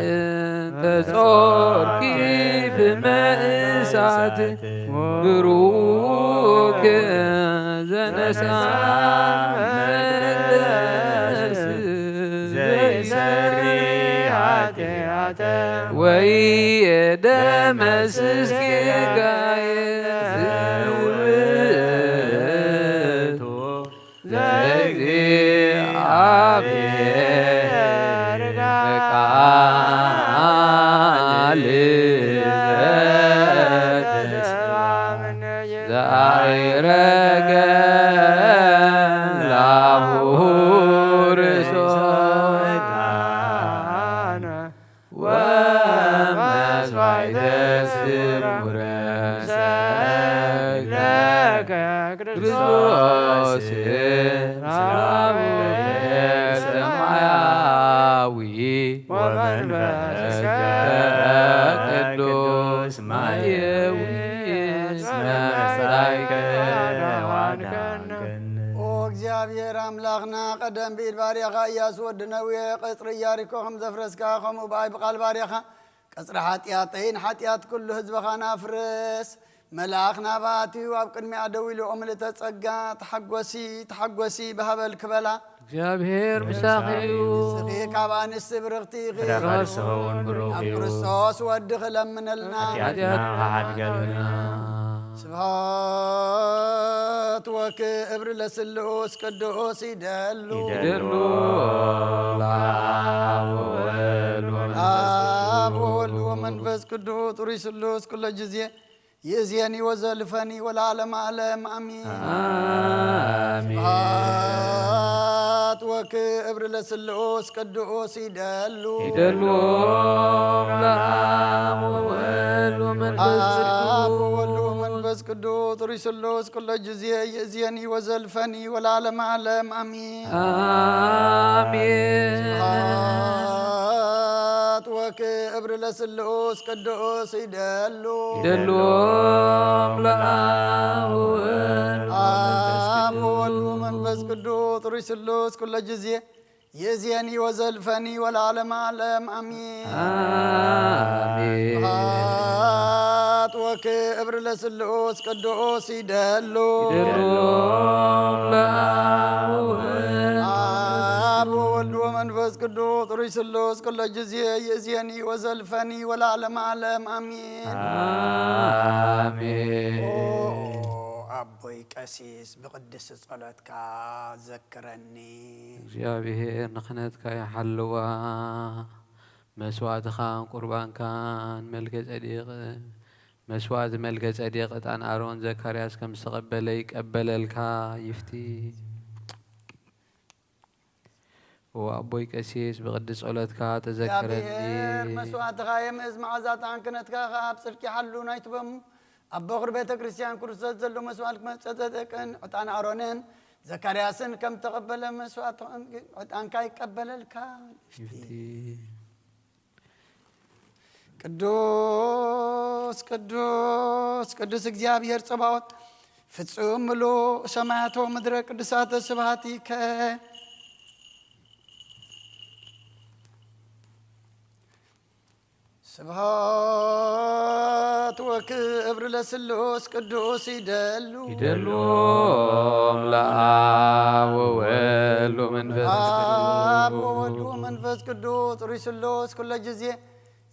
ተጾርኪ ፍመ እሳት ብሩክ ዘነሳ መቅደስ ዘይሰሪ ኃጢአተ ወይ ደመስስ ጌጋየ ዘውእቱ ዘእግዚአብሔር ቃል ዘተስፋ ዘአይረገ ላሁ ርእሶ ወመስዋዕተ ስሙረ ሰግደከ ክርስቶስ ሰማያዊ ወመንፈስ ቅዱስ ማየዊ መጻይከ ዋዳንከን። ኦ እግዚኣብሔር ኣምላኽና፣ ቀደም ብኢድ ባርያኻ ኢያሱ ወዲ ነዌ ቀጽሪ ኢያሪኮ ከም ዘፍረስካ፣ ከምኡ ብኣይ ብቓል ባርያኻ ቀጽሪ ሓጢኣተይን ሓጢኣት ኩሉ ህዝብኻን ኣፍርስ። መልኣኽ ናብኣ ኣትዩ ኣብ ቅድሚኣ ደው ኢሉ፣ "ኦ ምልእተ ጸጋ፣ ተሓጎሲ፣ ተሓጎሲ፣ ብሃበል ክበላ፣ እግዚኣብሔር ምሳኺ እዩ። ንስኺ ካብ ኣንስቲ ብርኽቲ ኢኺ። ፍረ ከርስኺ እውን ብሩኽ ኣብ እዩ። ክርስቶስ ወድኺ ለምነልና። ሓጢኣትና ሓድገልና። ስብሐት ወክብር ለስሉስ ቅዱስ ይደሉ። ይደሉ ለአብ ወወልድ ወመንፈስ አብ ወወልድ ወመንፈስ ቅዱስ ጥሩይ ስሉስ ኩሎ ጊዜ ይእዜኒ ወዘልፈኒ ወለዓለመ ዓለም አሜን። አሜን። ስብሐት ወክብር ለስሉስ ቅዱስ ይደሉ። ይደሉ ለአብ ወወልድ ወመንፈስ አብ ቅዱስ። ወወልድ ወመንፈስ ቅዱስ ጥሩይ ስሉስ ኩሎ ጊዜ ይእዜኒ ወዘልፈኒ ወለዓለመ ዓለም አሜን። አሜን። ስብሐት ወክብር ለስሉስ ቅዱስ ይደሉ። ይደሉ ለአብ ወወልድ ወመንፈስ አብ ወወልድ ወመንፈስ ቅዱስ ጥሩይ ስሉስ ኩሎ ጊዜ ይእዜኒ ወዘልፈኒ ወለዓለመ ዓለም አሜን። አሜን። ስብሐት ወክብር ለስሉስ ቅዱስ ይደሉ። ይደሉ ለአብ ወወልድ አብ ወወልድ ወመንፈስ ቅዱስ ጥሩይ ስሉስ ኩሎ ጊዜ ይእዜኒ ወዘልፈኒ ወለዓለመ ዓለም አሜን። አሜን። ኦ አቦይ ቀሲስ ብቅድስቲ ጸሎትካ ዘክረኒ። እግዚኣብሔር ንክህነትካ ይሓልዋ። መስዋዕትኻን ቁርባንካን መልከ ጸዲቅ፣ መስዋዕት መልከ ጸዲቅ ዕጣን ኣሮን ዘካርያስ ከም ዝተቐበለ ይቀበለልካ ይፍቲ። ኦ ኣቦይ ቀሲስ ብቅዲ ጸሎትካ ተዘክረኒ። እግዚኣብሔር መስዋዕትኻ የምእዝ፣ መዓዛ ዕጣን ክህነትካ ኸኣ ኣብ ጽድቂ ይሓሉ። ናይቲ በሙ ኣብ በኹር ቤተ ክርስቲያን ክርስቶስ ዘሎ መስዋዕት ክመጸጸ ደቅን ዕጣን ኣሮንን ዘካርያስን ከም ተቐበለ መስዋዕትኦም ዕጣንካ ይቀበለልካ። ይፍቲ። ቅዱስ ቅዱስ ቅዱስ እግዚኣብሔር ጸባኦት ፍጹም ምሉእ ሰማያት ወምድረ ቅዱሳተ ስብሐቲከ። ስብሐት ወክብር ለስሉስ ቅዱስ ይደሉ። ይደሉ ለአብ ወወልድ ወመንፈስ አብ ቅዱስ። ወወልድ ወመንፈስ ቅዱስ ጥሩይ ስሉስ ኩሎ ጊዜ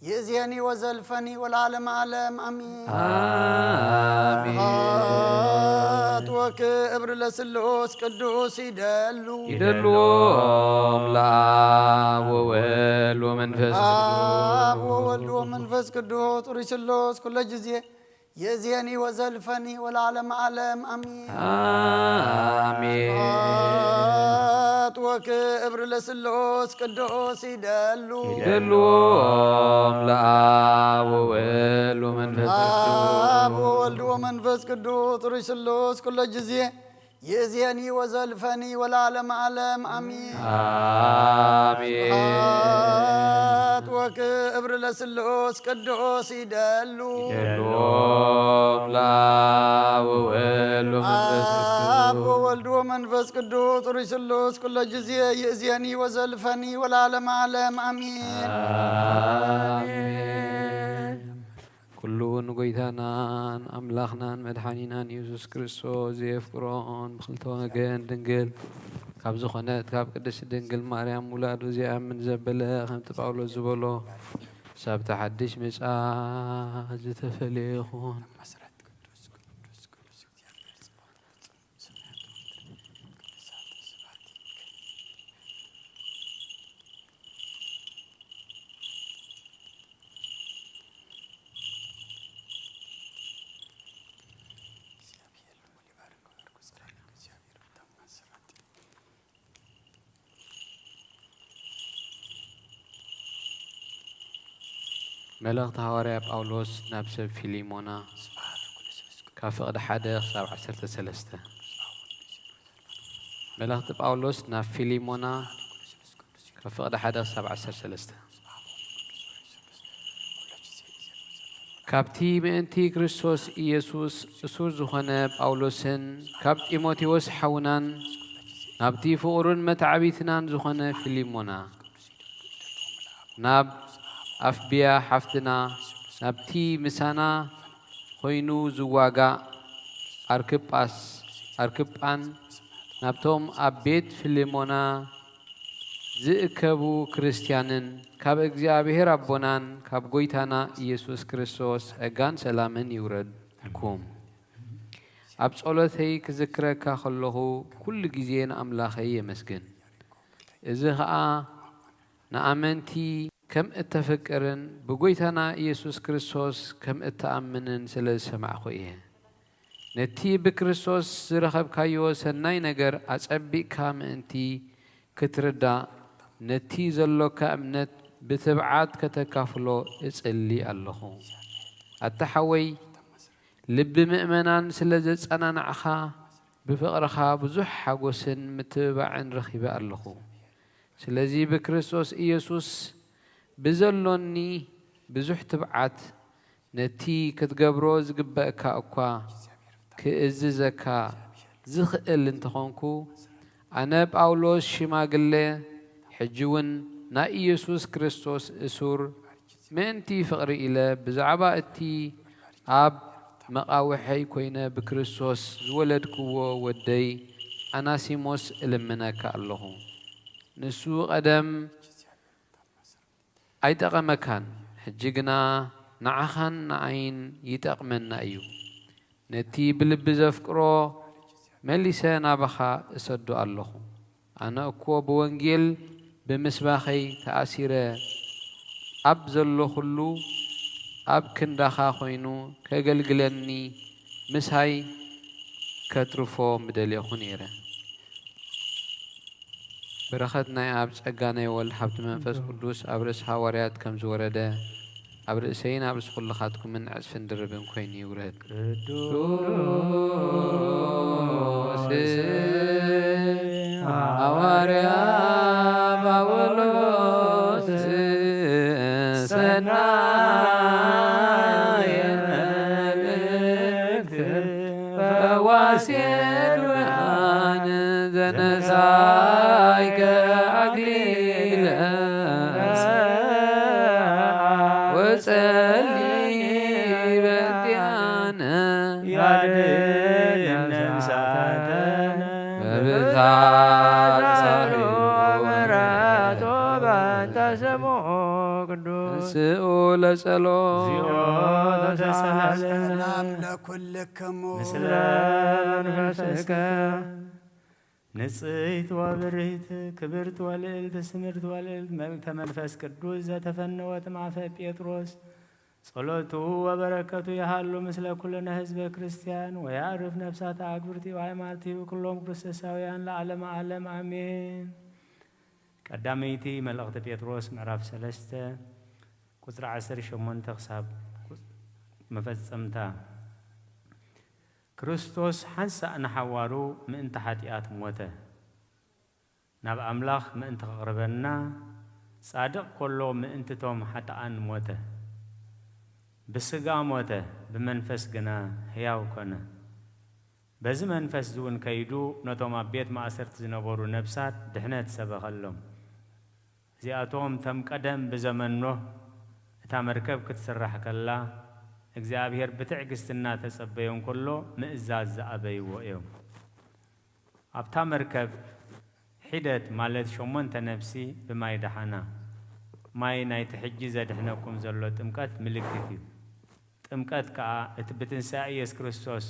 ይእዜኒ ወዘልፈኒ ወለዓለመ ዓለም አሜን። አሜን። ስብሐት ወክብር ለስሉስ ቅዱስ ይደሉ። ይደሉ ለአብ ወወልድ ወመንፈስ አብ ቅዱስ። ወወልድ ወመንፈስ ቅዱስ ጥሩይ ስሉስ ኩሎ ጊዜ ይእዜኒ ወዘልፈኒ ወለዓለመ ዓለም አሜን። አሜን። ስብሐት ወክብር ለስሉስ ቅዱስ ይደሉ። ይደሉ ለአብ ወወልድ ወመንፈስ ቅዱስ። አብ ወወልድ ወመንፈስ ቅዱስ ጥሩይ ስሉስ ኩሎ ጊዜ ይእዜኒ ወዘልፈኒ ወለዓለመ ዓለም አሜን። አሜን። ስብሐት ወክብር ለስሉስ ቅዱስ ይደሉ። ይደሉ ለአብ ወወልድ ወመንፈስ ቅዱስ። አብ ወወልድ ወመንፈስ ቅዱስ ጥሩይ ስሉስ ኩሎ ጊዜ ይእዜኒ ወዘልፈኒ ወለዓለመ ዓለም አሜን። አሜን። ኩሉ ንጎይታናን ኣምላኽናን መድሓኒናን የሱስ ክርስቶስ ዘየፍቅሮን ብክልተ ወገን ድንግል ካብ ዝኾነት ካብ ቅድስቲ ድንግል ማርያም ውላዱ ዘይኣምን ዘበለ ከምቲ ጳውሎስ ዝበሎ ሳብቲ ሓድሽ ምጻ ዝተፈለየ ይኹን። መልእኽቲ ሃዋርያ ጳውሎስ ናብ ሰብ ፊሊሞና። ካብ ፍቕዲ ሓደ ክሳብ ዓሰርተ ሰለስተ። መልእኽቲ ጳውሎስ ናብ ፊሊሞና ካብ ፍቕዲ ሓደ ክሳብ ዓሰርተ ሰለስተ። ካብቲ ምእንቲ ክርስቶስ ኢየሱስ እሱር ዝኾነ ጳውሎስን ካብ ጢሞቴዎስ ሓውናን ናብቲ ፍቑርን መታዕቢትናን ዝኾነ ፊሊሞና፣ ናብ ኣፍብያ ሓፍትና፣ ናብቲ ምሳና ኮይኑ ዝዋጋእ ኣርክጳስ ኣርክጳን ናብቶም ኣብ ቤት ፊሌሞና ዝእከቡ ክርስትያንን ካብ እግዚኣብሔር ኣቦናን ካብ ጐይታና ኢየሱስ ክርስቶስ ጸጋን ሰላምን ይውረድኩም። ኣብ ጸሎተይ ክዝክረካ ከለኹ ኩሉ ግዜ ንኣምላኸይ የመስግን። እዚ ኸኣ ንኣመንቲ ከም እተፍቅርን ብጐይታና ኢየሱስ ክርስቶስ ከም እተኣምንን ስለ ዝሰማዕኹ እየ። ነቲ ብክርስቶስ ዝረኸብካዮ ሰናይ ነገር ኣጸቢቕካ ምእንቲ ክትርዳእ፣ ነቲ ዘሎካ እምነት ብትብዓት ከተካፍሎ እጽሊ ኣለኹ። ኣታ ሓወይ፣ ልቢ ምእመናን ስለ ዘጸናናዕኻ፣ ብፍቕርኻ ብዙሕ ሓጎስን ምትብባዕን ረኺበ ኣለኹ። ስለዚ ብክርስቶስ ኢየሱስ ብዘሎኒ ብዙሕ ትብዓት፣ ነቲ ክትገብሮ ዝግበእካ እኳ ክእዝዘካ ዝኽእል እንተኾንኩ፣ ኣነ ጳውሎስ ሽማግለ፣ ሕጂ እውን ናይ ኢየሱስ ክርስቶስ እሱር፣ ምእንቲ ፍቕሪ ኢለ ብዛዕባ እቲ ኣብ መቓውሐይ ኮይነ ብክርስቶስ ዝወለድክዎ ወደይ ኣናሲሞስ እልምነካ ኣለኹ። ንሱ ቀደም ኣይጠቐመካን፣ ሕጂ ግና ንዓኻን ንዓይን ይጠቕመና እዩ። ነቲ ብልቢ ዘፍቅሮ መሊሰ ናባኻ እሰዶ ኣለኹ። ኣነ እኮ ብወንጌል ብምስባኸይ ተኣሲረ ኣብ ዘለኹሉ፣ ኣብ ክንዳኻ ኮይኑ ከገልግለኒ ምሳይ ከትርፎ ምደሌኹ ነይረ። በረኸት ናይ ኣብ፣ ጸጋ ናይ ወልድ፣ ሃብቲ መንፈስ ቅዱስ ኣብ ርእሲ ሃዋርያት ከም ዝወረደ፣ ኣብ ርእሰይን ኣብ ርእሲ ኩልኻትኩምን ዕጽፍን ድርብን ኮይኑ ይውረድ። ቅዱስ ሃዋርያ ጳውሎስ ሰናየ መልእክት ፈዋሴ ድውያን ዘነሳይከ ኣክሊለ ወጸሊ በእንቲኣነ ያድነን ነፍሳተነ በብዛት ሳህሉ ምሕረቱ በእንተ ስሙ ቅዱስ። ንስኡ ለጸሎ እግዚኦ ተሳሃለነ። ሰላም ለኩልክሙ። ምስለ መንፈስከ። ንጽሕት ወብርህት ክብርት ወልዕልት ስምርት ወልዕልት መልእክተ መንፈስ ቅዱስ ዘተፈነወት ማፈ ጴጥሮስ ጸሎቱ ወበረከቱ ይሃሉ ምስለ ኩልነ ህዝበ ክርስቲያን ወያዕርፍ ነፍሳተ ኣግብርቲሁ ሃይማኖቲሁ ኩሎም ክርስቶሳውያን ለዓለመ ዓለም ኣሜን። ቀዳመይቲ መልእኽቲ ጴጥሮስ ምዕራፍ ሰለስተ ቁጽሪ ዓሰርተ ሸሞንተ ክሳብ መፈጸምታ። ክርስቶስ ሓንሳእ ንሓዋሩ ምእንቲ ሓጢኣት ሞተ። ናብ ኣምላኽ ምእንቲ ከቕርበና፣ ጻድቕ ኮሎ ምእንቲ ቶም ሓጥኣን ሞተ። ብስጋ ሞተ፣ ብመንፈስ ግና ሕያው ኮነ። በዚ መንፈስ እውን ከይዱ ነቶም ኣብ ቤት ማእሰርቲ ዝነበሩ ነፍሳት ድሕነት ሰበኸሎም። እዚኣቶም ተም ቀደም ብዘመን ኖህ እታ መርከብ ክትስራሕ ከላ እግዚኣብሔር ብትዕግስቲ እናተጸበዮ እንከሎ ምእዛዝ ዝኣበይዎ እዮም። ኣብታ መርከብ ሒደት ማለት ሸሞንተ ነፍሲ ብማይ ደሓና። ማይ ናይቲ ሕጂ ዘድሕነኩም ዘሎ ጥምቀት ምልክት እዩ። ጥምቀት ከኣ እቲ ብትንሳኤ ኢየሱስ ክርስቶስ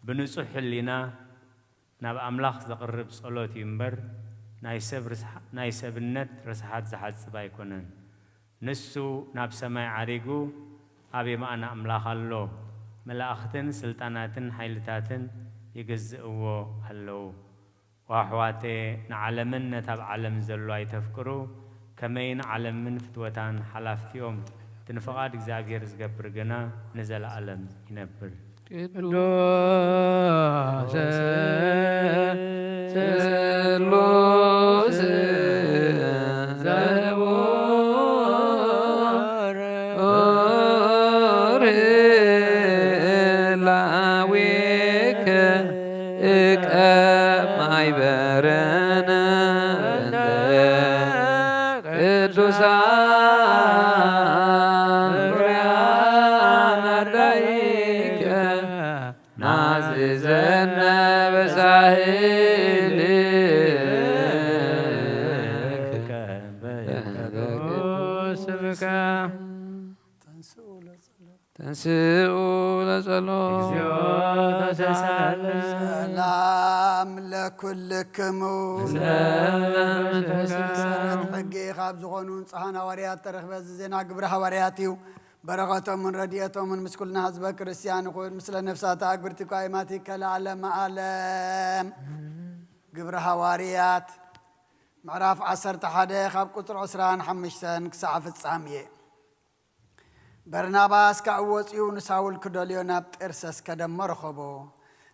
ብንጹሕ ሕሊና ናብ ኣምላኽ ዘቕርብ ጸሎት እዩ እምበር፣ ናይ ሰብ ርስሓ-፣ ናይ ሰብነት ርስሓት ዝሓጽብ ኣይኮነን። ንሱ ናብ ሰማይ ዓሪጉ ኣብ የማእነ ኣምላኽ ኣሎ። መላእኽትን ስልጣናትን ሓይልታትን ይግዝእዎ ኣለዉ። ወኣሕዋቴ፣ ንዓለምን ነቲ ኣብ ዓለም ዘሎ ኣይተፍቅሩ። ከመይ ንዓለምን ፍትወታን ሓላፍቲ እዮም። እቲ ንፍቓድ እግዚኣብሔር ዝገብር ግና ንዘለዓለም ይነብር። ቅዱስ ስሉስ ዘቡር ላዊከ እቀ ማይበረነ እንተ ቅዱሳን ፍርያን ኣዳይ ቅዱስ ስምከ። ተንስኡ ለጸሎት። ተንስኡ ለጸሎት። እግዚኦ ተሳለን። ሰላም ለኩልክሙ። ሰላም ለመንፈስከ። መሰረት ሕጊ ካብ ዝኾኑ ንጹሓን ሃዋርያት ተረኽበ። እዚ ዜና ግብረ ሃዋርያት እዩ። በረኸቶምን ረድኤቶምን ምስ ኩልና ህዝበ ክርስቲያን ይኹን፣ ምስለ ነፍሳት ኣግብርቲ ኳይማቲከ ለዓለመ ዓለም። ግብረ ሃዋርያት ምዕራፍ ዓሰርተ ሓደ ካብ ቁጽሪ ዕስራን ሓሙሽተን ክሳዕ ፍጻሜ። በርናባስ ካብኡ ወጺኡ ንሳውል ክደልዮ ናብ ጤርሰስ ከደሞ ረኸቦ፣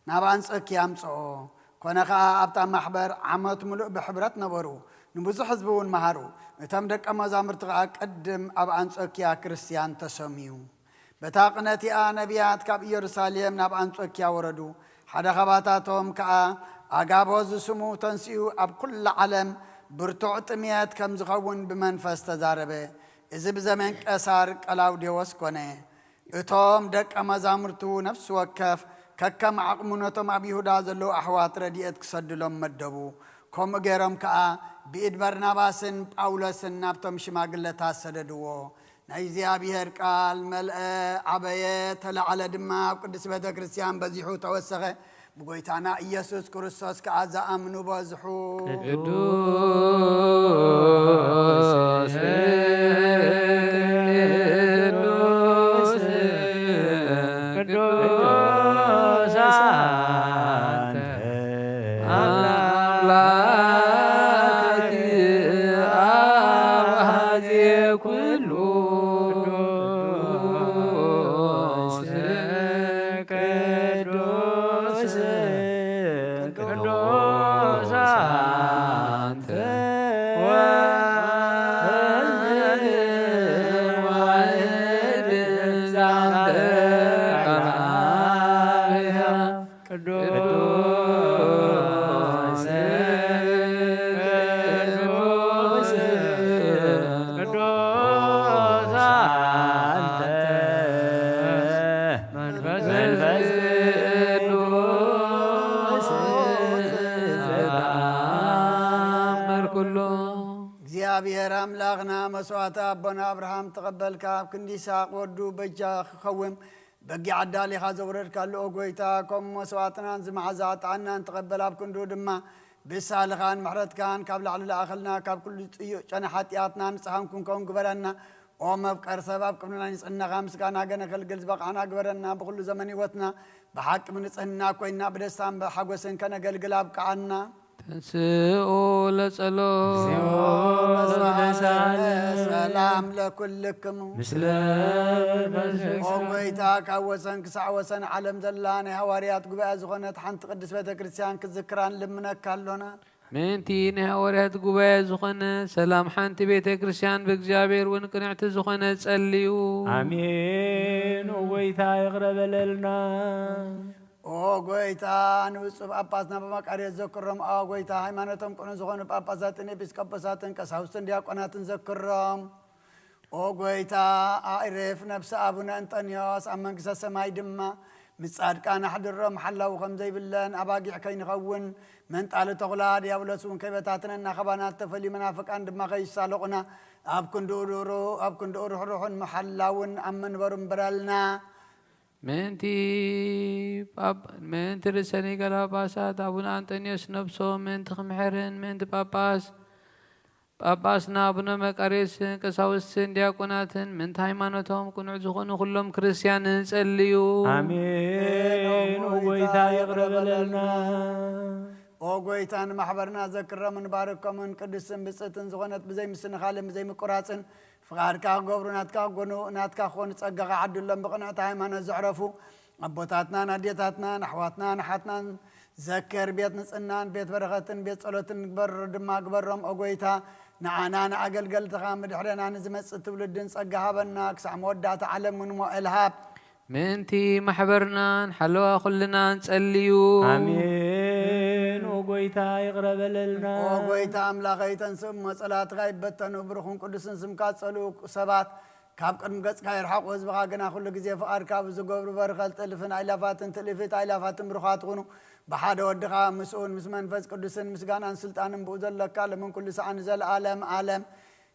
ናብ ኣንጾኪያ ኣምጽኦ። ኮነ ኸኣ ኣብታ ማሕበር ዓመት ምሉእ ብሕብረት ነበሩ፣ ንብዙሕ ህዝቢ እውን መሃሩ። እቶም ደቀ መዛሙርቲ ኸኣ ቅድም ኣብ ኣንጾኪያ ክርስትያን ተሰምዩ። በታ ቅነ እቲኣ ነቢያት ካብ ኢየሩሳሌም ናብ ኣንጾኪያ ወረዱ። ሓደ ኻባታቶም ከኣ ኣጋቦ ዝስሙ ተንሲኡ ኣብ ኩላ ዓለም ብርቱዕ ጥምየት ከም ዝኸውን ብመንፈስ ተዛረበ። እዚ ብዘመን ቀሳር ቀላውዴዎስ ኮነ። እቶም ደቀ መዛሙርቱ ነፍሲ ወከፍ ከከም ዓቕሙ ነቶም ኣብ ይሁዳ ዘለዉ ኣሕዋት ረድኤት ክሰድሎም መደቡ። ከምኡ ገይሮም ከኣ ብኢድ በርናባስን ጳውሎስን ናብቶም ሽማግለታት ሰደድዎ። ናይ እግዚኣብሔር ቃል መልአ፣ ዓበየ፣ ተላዕለ ድማ፣ ኣብ ቅድስቲ ቤተ ክርስቲያን በዚሑ ተወሰኸ። ብጎይታና ኢየሱስ ክርስቶስ ከኣ ዝኣምኑ በዝሑ። ቅዱስ ቅዱስ ቅዱስ ኣንተ ኣምላክ ኣባዜ ኩሉ ቅዱስ ቅዱስ ቅዱስ ኣንተ ወልድ ዛንተ ቅዱስ ቅዱስ ቅዱስ አንተ መንፈስ ቅዱስ ዘተአምር ኩሎ። እግዚኣብሔር ኣምላኽና መስዋዕቲ ኣቦና ኣብርሃም ተቐበልካ፣ ኣብ ክንዲ ይስሐቅ ወዱ በጃ ክኸውን በጊዕ ኣዳሊኻ ዘውረድካሉ፣ ኦ ጎይታ፣ ከምኡ መስዋዕትናን ዝመዓዛ ዕጣንናን ትቐበል፣ ኣብ ክንድኡ ድማ ብሳልኻን ምሕረትካን ካብ ላዕሊ ለኣኸልና፣ ካብ ኩሉ ጽዩቕ ጨና ሓጢኣትና ንጽሃን ክንከውን ግበረና። ኦ መፍቀር ሰብ፣ ኣብ ቅድሚ ናይ ንጽህናኻ ምስጋና ገነገልግል ዝበቓዕና ግበረና። ብኹሉ ዘመን ህይወትና ብሓቂ ብንጽህና ኮይንና ብደስታን ብሓጎስን ከነገልግል ኣብቅዓና። ተንስኡ ለጸሎት። ሰላም ለኩልክሙ። ምስለ መንፈስከ። ኦ ጎይታ፣ ካብ ወሰን ክሳዕ ወሰን ዓለም ዘላ ናይ ሃዋርያት ጉባኤ ዝኾነት ሓንቲ ቅድስት ቤተ ክርስቲያን ክትዝክራ ንልምነካ ኣሎና። ምእንቲ ናይ ሃዋርያት ጉባኤ ዝኾነ ሰላም ሓንቲ ቤተ ክርስቲያን ብእግዚኣብሔር እውን ቅንዕቲ ዝኾነ ጸልዩ። ኣሜን። ኦ ጎይታ፣ ይቕረ በለልና። ኦ ጎይታ፣ ንብፁዕ ጳጳስና በመቃርዮስ ዘክሮም። ኦ ጎይታ፣ ሃይማኖቶም ቅኑዕ ዝኾኑ ጳጳሳትን ኤጲስቆጶሳትን ቀሳውስትን ዲያቆናትን ዘክሮም። ኦ ጎይታ፣ ኣዕርፍ ነፍሲ ኣቡነ እንጠንዮስ፣ ኣብ መንግስተ ሰማይ ድማ ምስ ጻድቃን ኣሕድሮም። ሓላዊ ከም ዘይብለን ኣባጊዕ ከይንኸውን፣ መንጣሊ ተኹላ ዲያብሎስ እውን ከይበታትነና፣ ካባና እተፈልዩ መናፍቃን ድማ ከይሳለቑና፣ ኣብ ክንድኡ ርህሩ-፣ ኣብ ክንድኡ ርሕሩሕን መሓላውን ኣብ መንበሩ እምበረልና። ምእንቲ ጳጳ-፣ ምእንቲ ርእሰ ሊቃነ ጳጳሳት ኣቡነ ኣንጠንዮስ ነብሶም ምእንቲ ክምሕርን፣ ምእንቲ ጳጳስ፣ ጳጳስና ኣቡነ መቃርዮስን ቀሳውስትን ዲያቆናትን፣ ምእንቲ ሃይማኖቶም ቅኑዕ ዝኾኑ ኩሎም ክርስትያን ንጸልዩ። ኣሜን። ኦ ጎይታ፣ ይቕረ በለልና። ኦ ጎይታ፣ ንማሕበርና ዘክሮምን ባርኮምን። ቅድስትን ብጽእትን ዝኾነት ብዘይ ምስንኻልን ብዘይ ምቁራጽን ፍቓድካ ክገብሩ ናትካ ክኾኑ፣ ናትካ ክኾኑ ጸጋኻ ዓድሎም። ብቕንዕቲ ሃይማኖት ዘዕረፉ ኣቦታትናን ኣዴታትናን ኣሕዋትናን ኣሓትናን ዘክር። ቤት ንጽህናን ቤት በረኸትን ቤት ጸሎትን ግበር ድማ ግበሮም። ኦ ጎይታ፣ ንዓና ንኣገልገልትኻ ምድሕረና ንዝመጽእ ትውልድን ጸጋ ሃበና። ክሳዕ መወዳእታ ዓለም እውን ሞኤል ሃብ። ምእንቲ ማሕበርናን ሓለዋ ኩልናን ጸልዩ። ኣሜን። ኦ ጎይታ፣ ይቕረ በለልና። ኦ ጎይታ ኣምላኸይ፣ ተንስእ እሞ ጸላትኻ ይበተኑ። ብሩኽን ቅዱስን ስምካ ጸልኡ ሰባት ካብ ቅድሚ ገጽካ ይርሓቑ። ህዝብኻ ግና ኩሉ ግዜ ፍቓድካ ብዝገብሩ በርከት ጥልፍን ኣይላፋትን ትልፊት ኣይላፋትን ብሩኻት ኩኑ። ብሓደ ወድኻ ምስኡን ምስ መንፈስ ቅዱስን ምስጋናን ስልጣንን ብኡ ዘለካ ሎምን ኩሉ ሰዓን ንዘለኣለም ዓለም።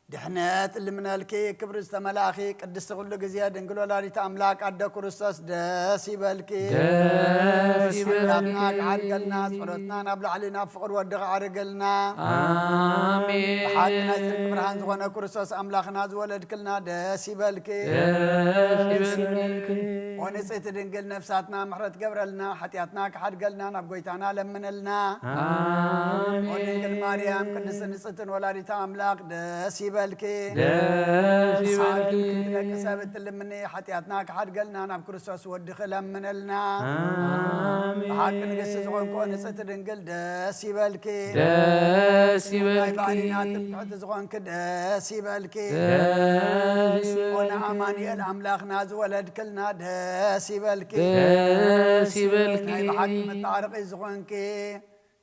ድሕነት እልምነልኪ፣ ክብሪ ዝተመላእኺ፣ ቅድስቲ ኩሉ ግዜ ድንግል ወላዲት ኣምላክ ኣደ ክርስቶስ ደስ ይበልኪ። ደስ ይበልኪ። ሓጢኣትና ክሓድገልና፣ ጸሎትና ናብ ላዕሊ ናብ ፍቕሪ ወዲ ክዓርገልና። ኣሜን። ብሓቂ ናይ ጽድቂ ብርሃን ዝኾነ ክርስቶስ ኣምላኽና ዝወለድክልና ደስ ይበልኪ። ደስ ይበልኪ። ኦ ንጽሕቲ ድንግል ነፍሳትና ምሕረት ገብረልና፣ ሓጢኣትና ክሓድገልና ናብ ጎይታና ለምነልና። ኣሜን። ኦ ድንግል ማርያም ቅድስቲ ንጽሕትን ወላዲት ኣምላኽ ደስ ይበልኪ። ደስ ይበልኪ። ንስሓቂ ደቂ ሰብ እትልምኒ ሓጢኣትና ክሓድገልና ናብ ክርስቶስ ወድኺ ለምነልና። ኣሜን። ብሓቂ ንግስቲ ዝኾንኮ ንጽሕቲ ድንግል ደስ ይበልኪ። ደስ ናይ ይበልኪ። ባህሪና ትምክሕቲ ዝኾንኪ ደስ ይበልኪ። ደስ ይበልኪ። ኦነ ኣማኑኤል ኣምላኽና ዝወለድክልና ደስ ይበልኪ። ደስ ይበልኪ። ናይ ብሓቂ መተዓረቂ ዝኾንኪ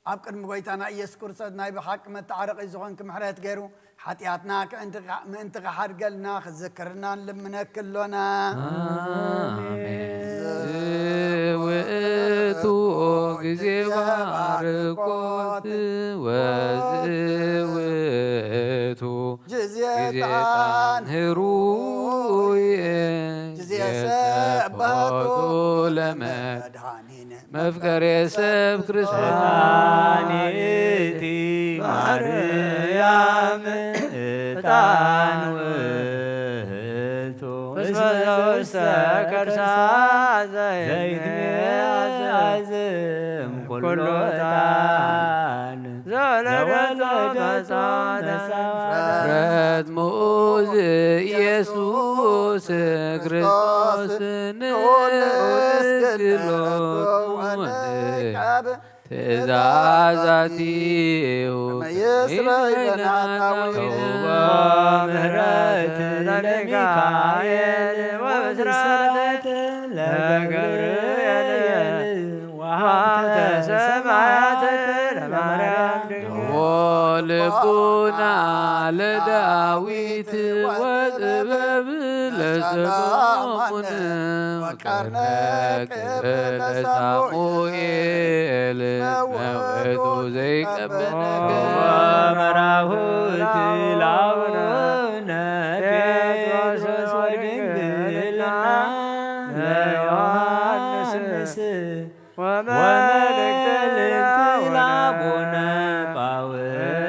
ኣብ ቅድሚ ጎይታና ኢየሱስ ክርስቶስ ናይ ብሓቂ መተዓረቂ ዝኾንኪ ምሕረት ገይሩ ሓጢኣትና ክእንቲ-፣ ምእንቲ ክሓድገልና ክዝክርና ንልምነኪ ኣሎና። ኣሜን። ዝውእቱ ግዜ ባርኮት ወዝውእቱ ጊዜ ጊዜ ጣን ህሩይ ጊዜ ሰባቱ ለመድኃኒነ መፍቀሬ ሰብ ክርስቶስ። ጣኒቲ ማርያም ዕጣን ውእቱ እስመ ዘውስተ ከርሳ ዘይትሜ ዘይትሜ አዝም ኩሎ ዕጣን ዘወለዶ መጽዋዕተ ፍረት ምኡዝ ኢየሱስ ክርስቶስ ንእስግድ ሎቱ ወንዕቀብ ትእዛዛቲሁ ይስረይ ለነ ኃጣውኢነ። ምህረት ለሚካኤል ወብስራት ለገብርኤል ወሀብተ ሰማያት ለማርያም ድንግል። ወልቡና ለዳዊት ወጥበብ ለሰሎሞን ወቀርነ ክብ ለሳሙኤል መውእቱ ዘይቀበነከ። ወመራሁት ላቡነ ጴጥሮስ ወድንግልና ለዮሐንስ ወመልእክተ ልእልቲ ላቡነ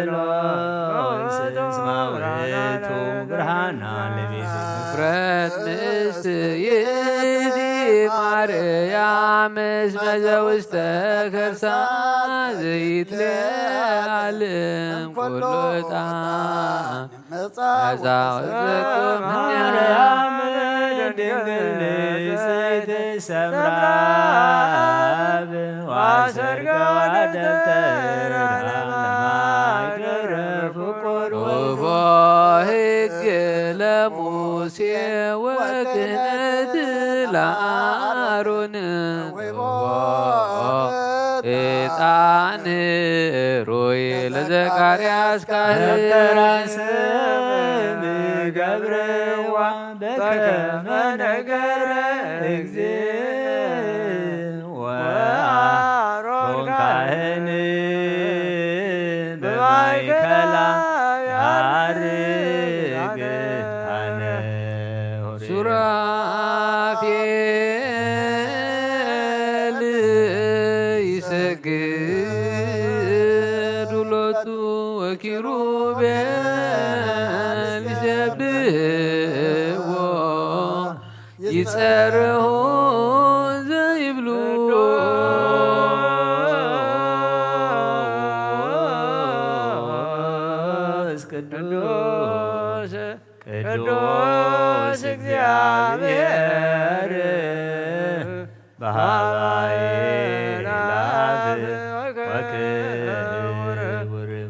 ጳውሎስ እስመ ውእቱ ብርሃና ለቤት። እፍረት ምስት ይእቲ ማርያም እስመ ዘውስተ ከርሳ ዘይትለዓል እምኩሉ ዕጣን መጻወት ዘክር ማርያም ድንግል ንጽሕት ሰምራብ ወሰርገ ወደብተር ለማይደረ ፍቁር። ወቦ ሕግ ለሙሴ ወክህነት ለአሮን ወቦ ዕጣን ሩይ ለዘካርያስ ካህን። ገብርዋ በከመ ነገረ እግዚእ ወአሮን ካህን በማእከላ ያርግ አነ ሆሬ። ሱራፌል ይሰግዱ ሎቱ ወኪሩቤል ይሴብሕዎ ይጸርሁ ዘይብሉ። ቅዱስ ቅዱስ ቅዱስ እግዚአብሔር በሃባይ ላፍ ወክቡር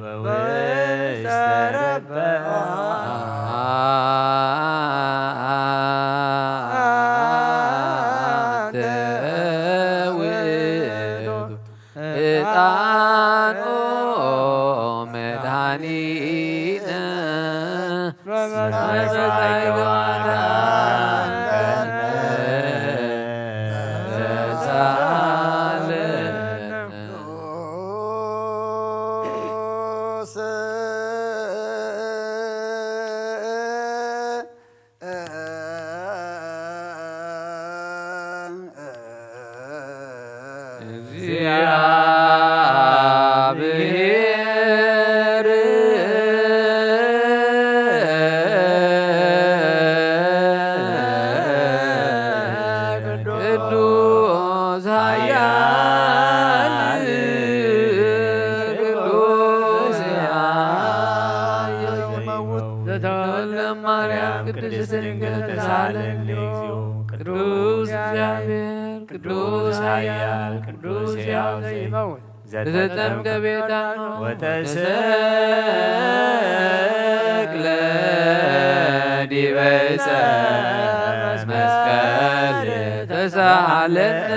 በውስተ ረበ አንተ ውእቱ ዕጣኖ መድኃኒነ መጻይዋና ዘተወልደ ማርያም ቅድስት ድንግል ተሳለኒ። እግዚኦ ቅዱስ እግዚአብሔር ቅዱስ ኃያል ቅዱስ ሕያው ዘይመውት ዘተጠምቀ ቤዛኖ ወተሰቅለ ዲበ ዕፀ መስቀል ተሳሃለነ።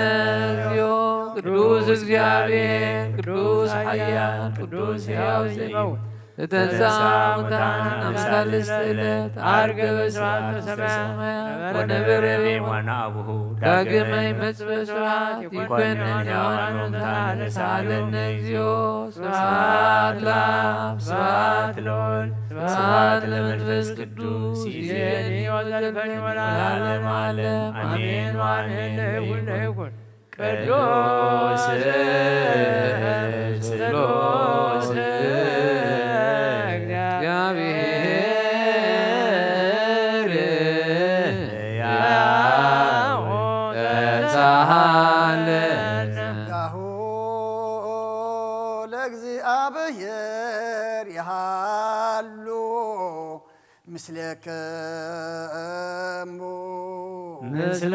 እግዚኦ ቅዱስ እግዚአብሔር ቅዱስ ኃያል ቅዱስ ሕያው ዘይመውት ዘተንሥአ እሙታን አመ ሣልስት ዕለት ዐርገ በስብሐት በሰማየ ወነበረ በየማነ አቡሁ ዳግመ ይመጽእ በስብሐት ይኮንን ሕያዋን ወሙታን ተሳሃለነ። እግዚኦ ስብሐት ለአብ ስብሐት ለወልድ ስብሐት ለመንፈስ ቅዱስ ይእዜኒ ወዘልፈኒ ወለዓለመ ዓለም አሜን። ወአሜን ለይኩን ለይኩን ቅዱስ ስሉስ እግዚአብሔር ያው ተሳሃለነ። ጸጋሁ ለእግዚአብሔር ይሃሉ ምስሌክሙ ምስለ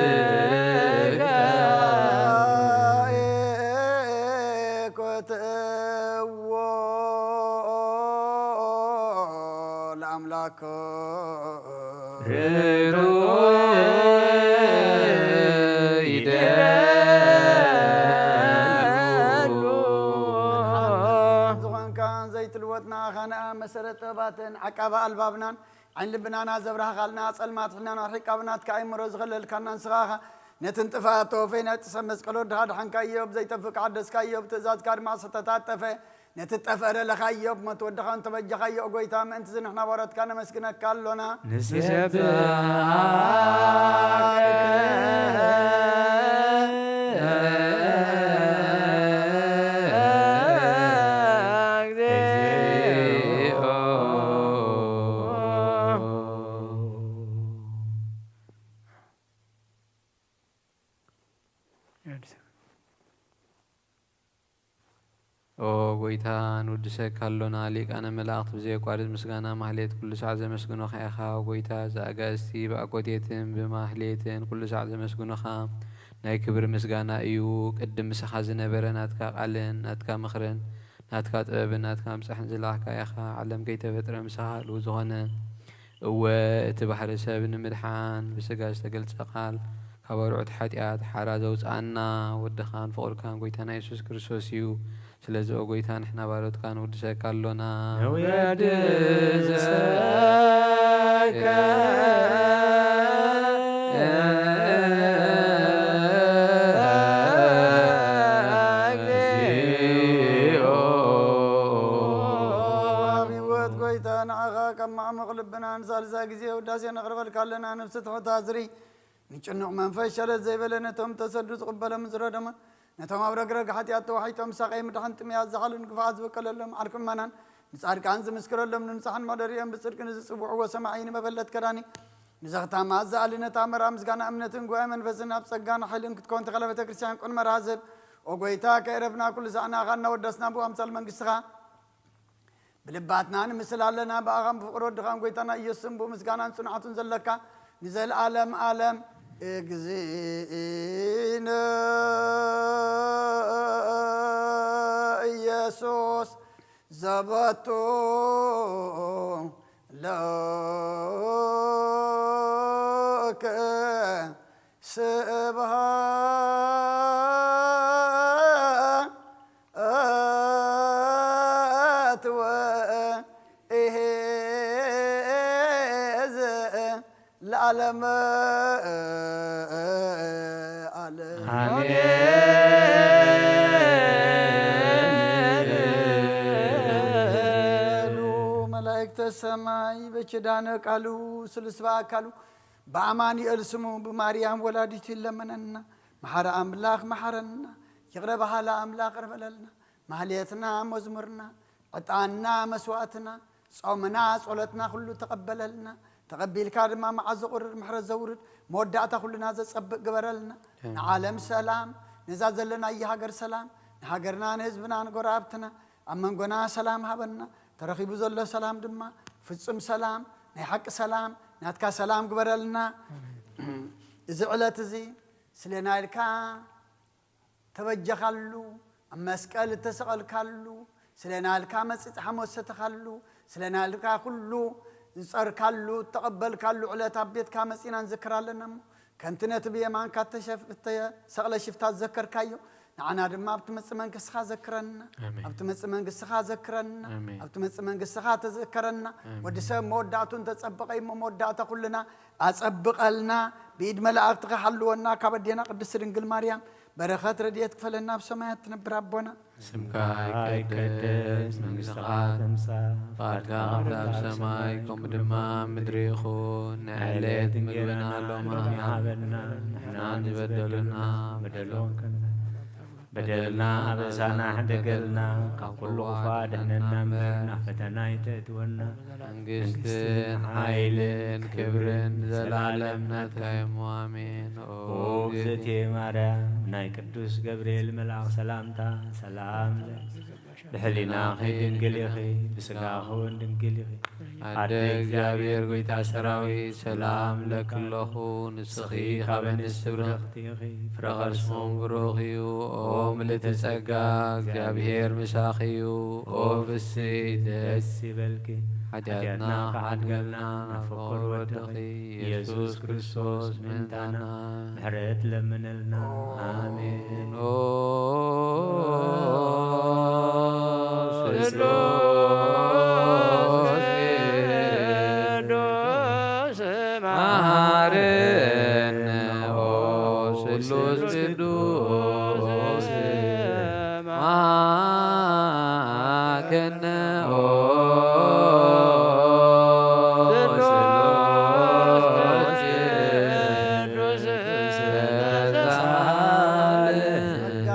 መንፈስከ ኮትዎ ለአምላክ ርቱ ይደሉ። ዝኾንካን ዘይትልወጥ ንኣኻ ንኣ መሰረት ጥበባትን ዓቃቢ ኣልባብናን ዓይን ልብናና ዘብራህኻልና፣ ጸልማት ሕልናና ኣርሒቃ ብናትካ ኣእምሮ ዝኸለልካና ንስኻ ኢኻ። ነቲ ንጥፍኣት ተወፈይ ናይ ጥሰ መስቀል ወድኻ ድሓንካ ኢዮብ፣ ዘይጠፍእ ክሓደስካ ኢዮብ፣ ትእዛዝካ ድማ ዝተታጠፈ። ነቲ ጠፍአ ደለኻ ኢዮብ፣ ሞት ወድኻ እንተበጃኻዮ፣ ኦ ጐይታ፣ ምእንቲ እዚ ንሕና ባሮትካ ነመስግነካ ኣሎና። ንሴብሐከ ኦ ጐይታ፣ ንውድሰካ ኣሎና። ሊቃነ መላእኽት ብዘየቋርጽ ምስጋና ማህሌት ኩሉ ሳዕ ዘመስግኑኻ ኢኻ። ኦ ጐይታ፣ እዚ ኣጋእዝቲ ብኣኮቴትን ብማህሌትን ኩሉ ሳዕ ዘመስግኑኻ ናይ ክብሪ ምስጋና እዩ። ቅድም ምሳኻ ዝነበረ ናትካ ቃልን ናትካ ምኽርን ናትካ ጥበብን ናትካ ምጻሕን ዝለኣኽካ ኢኻ። ዓለም ከይተፈጥረ ምሳኻ ህልው ዝኾነ፣ እወ፣ እቲ ባሕሪ ሰብ ንምድሓን ብስጋ ዝተገልጸ ቃል፣ ካብ ኣርዑት ሓጢኣት ሓራ ዘውጽኣና ወድኻን ፍቑርካን ጐይታና የሱስ ክርስቶስ እዩ። ስለዚ ኦ ጐይታ፣ ንሕና ባሮትካ ንውድሰካ ኣሎና። ንውድሰከ ኣብ ህይወት ጐይታ ንዓኻ ካብ ማዕሙቕ ልብና ንሳልሳይ ግዜ ውዳሴ ነቕርበልካ ኣለና። ነፍሲ ትሑት ኣዝሪ ንጭኑቕ መንፈስ ሸለል ዘይበለ ነቶም ተሰዱ ዝቕበሎም ዝረደሞን ነቶም ኣብ ረግረግ ሓጢኣት ተዋሒጦም ሳቐይ ምድሓን ጥምያት ዝሓሉን ግፍዓት ዝበቀለሎም ዓርኪ እመናን ንጻድቃን ዝምስክረሎም ንንጹሓን መሕደሪኦም ብጽድቂ ንዝጽውዕዎ ሰማዒ ንመበለት ከዳኒ ንዘኽታማ ዝኣሊ ነታ መርኣ ምስጋና እምነትን ጉባኤ መንፈስን ኣብ ጸጋን ሓይልን ክትከውን ተኸለ ቤተ ክርስቲያን ቅን መርሃ ዝህብ ኦ ጐይታ ከይረፍና ኩሉ ሳዕ ንኣኻ እናወደስና ብኣምሳል መንግስትኻ ብልባትና ንምስል ኣለና። ብኣኻ ብፍቕሪ ወድኻን ጐይታና ኢየሱስን ብኡ ምስጋናን ጽንዓቱን ዘለካ ንዘለኣለም ኣለም። እግዚእነ ኢየሱስ ዘበቱ ለከ ስብሃ ኣትወ ኢሄ ዘ ለዓለመ ዓለም። ኣሜን። መላእክተ ሰማይ በኪዳነ ቃሉ ስሉስ በአካሉ በአማኑኤል ስሙ ብማርያም ወላዲቱ ይለመነና። መሓሪ ኣምላኽ መሓረና። ይቕረ በሃሊ ኣምላኽ ይቕረ በለልና። ማህሌትና መዝሙርና፣ ዕጣንና መስዋእትና፣ ጾምና ጸሎትና ኩሉ ተቐበለልና። ተቐቢልካ ድማ መዓዝ ዘቑርር ምሕረት ዘውርድ መወዳእታ ኩልና ዘጸብቕ ግበረልና። ኣሜን። ንዓለም ሰላም፣ ነዛ ዘለናያ ሃገር ሰላም፣ ንሃገርና፣ ንህዝብና፣ ንጎረባብትና ኣብ መንጎና ሰላም ሃበና። ተረኺቡ ዘሎ ሰላም ድማ ፍጹም ሰላም፣ ናይ ሓቂ ሰላም፣ ናትካ ሰላም ግበረልና። እዚ ዕለት እዚ ስለ ናይልካ ተበጀኻሉ፣ ኣብ መስቀል እተሰቐልካሉ፣ ስለ ናልካ መጺጽ ሓሞት ሰተኻሉ፣ ስለ ናልካ ኩሉ ዝጸርካሉ፣ እተቐበልካሉ ዕለት ኣብ ቤትካ መጺና ንዝክር ኣለና እሞ፣ ከምቲ ነቲ ብየማንካ እተሸፍ-፣ እተሰቕለ ሽፍታ ዝዘከርካዮ፣ ንዓና ድማ ኣብቲ መጽእ መንግስትኻ ዘክረና፣ ኣሜን። ኣብቲ መጽእ መንግስትኻ ዘክረና፣ ኣሜን። ኣብቲ መጽእ መንግስትኻ ተዘከረና። ኣሜን። ወዲ ሰብ መወዳእቱ እንተጸበቐ እሞ መወዳእታ ኩልና ኣጸብቐልና፣ ብኢድ መላእኽትኻ ሓልወና፣ ካብ ኣዴና ቅድስት ድንግል ማርያም በረኸት ረድኤት ክፈለና፣ ኣብ ሰማያት ትነብር ኣቦና። ስምካ ይቀደስ፣ መንግስትኻ ትምጻእ፣ ፍቓድካ ከምቲ ኣብ ሰማይ ከምኡ ድማ ኣብ ምድሪ ይኹን። ንዕለት ምግብና ሎሚ ሃበና፣ ንሕና ንበደሉና በደሎም ከም በደልና ኣበሳና ሕደገልና፣ ካብ ኩሉ ክፉእ ኣድሕነና እምበር፣ ናብ ፈተና ኣይተእትወና። መንግስትን ሓይልን ክብርን ዘላለም ናትካ እዩ እሞ፣ ኣሜን። ኦ ኦ እግዝእትየ ማርያም፣ ናይ ቅዱስ ገብርኤል መልኣኽ ሰላምታ ሰላም እብል። ብሕሊናኺ ድንግል ኢኺ፣ ብስጋኺ እውን ድንግል ኢኺ። ኣደ ኣደ እግዚኣብሔር፣ እግዚኣብሔር፣ ጐይታ ሰራዊት፣ ሰላም እብለኪ ኣለኹ። ንስኺ ካብ ኣንስቲ ብርኽቲ ኢኺ፣ ፍረ ከርስኹም ብሩኽ እዩ። ኦ ምልእቲ ጸጋ፣ እግዚኣብሔር ምሳኺ እዩ። ኦ ፍስሕቲ፣ ደስ ይበልኪ፣ ሓጢኣትና ሓጢኣትና ክሓድገልና፣ ክሓድገልና፣ ናብ ፍቁር ወድኺ ኢየሱስ ክርስቶስ ምእንታና ምሕረት ለምነልና። ኣሜን። ኦ ስሉስ ቅዱስ መሃረነ፣ ኦ ስሉስ ቅዱስ መሃረነ፣ ኦ ስሉስ ቅዱስ ጸጋ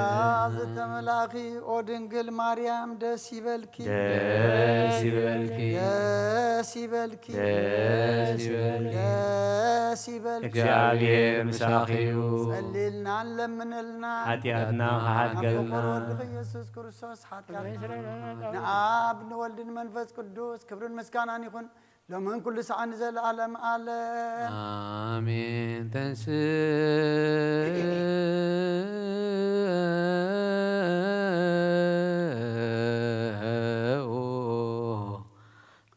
ዝተመላእኺ ኦ ድንግል ማርያም ደስ ይበልኪ። ደስ ይበልኪ። ደስ ይበልኪ። ደስ ይበልኪ። ደስ ይበልኪ። እግዚኣብሔር ምሳኺ እዩ። ጸልይልና፣ ለምንልና። ሓጢኣትና ክሓድገልና። ኣብ ፍቕሪ ወድኺ ኢየሱስ ክርስቶስ ሓጢኣትና። ንኣብ ንወልድን መንፈስ ቅዱስ ክብርን ምስጋናን ይኹን። ሎምን ኩሉ ሰዓት ንዘለዓለም ዓለም። ኣሜን። ተንስኡ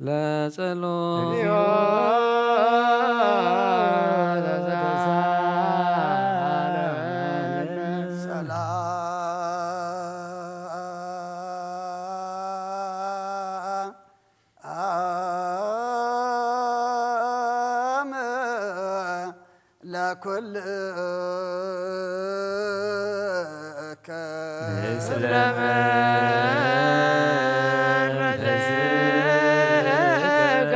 ለጸሎት። ሰላም ለኩልከ። ምስለ መንፈስከ።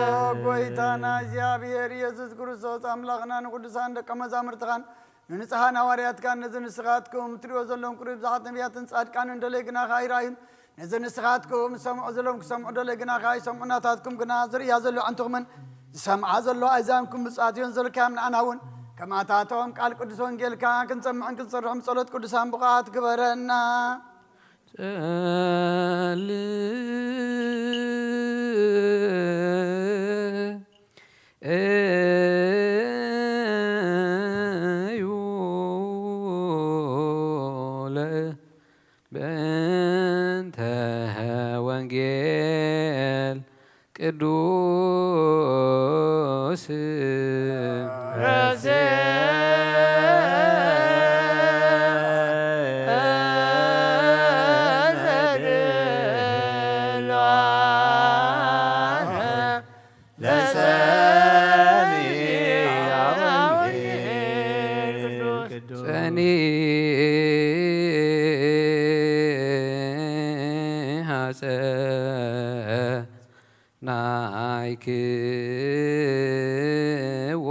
ኦ ጎይታና እግዚኣብሔር ኢየሱስ ክርስቶስ ኣምላኽና ንቅዱሳን ደቀ መዛሙርትኻን ንንጹሓን ሃዋርያትካን ነዚ ንስኻትኩም እትሪእዎ ዘለኹም ቁሩብ ብዙሓት ነቢያትን ጻድቃንን ደለይ ግናኻ ኣይረኣዩን። ነዚ ንስኻትኩም ዝሰምዑ ዘለኹም ክሰምዑ ደለይ ግናኻ ኣይሰምዑን። ናታትኩም ግና ዝርእያ ዘሎ ኣዕንትኹምን ዝሰምዓ ዘሎ ኣእዛንኩም ብፁዓት እዮም። ዘልካዮም ንዓና እውን ከማታቶም ቃል ቅዱስ ወንጌልካ ክንሰምዕን ክንሰርሕን ብጸሎት ቅዱሳን ብቑዓት ግበረና። ጸል እዩ ለ-፣ በእንተ ወንጌል ቅዱስ ረሴ ለሰሚዐ ወንጌል ቅዱስ ጸኒሐ ጸናይክዎ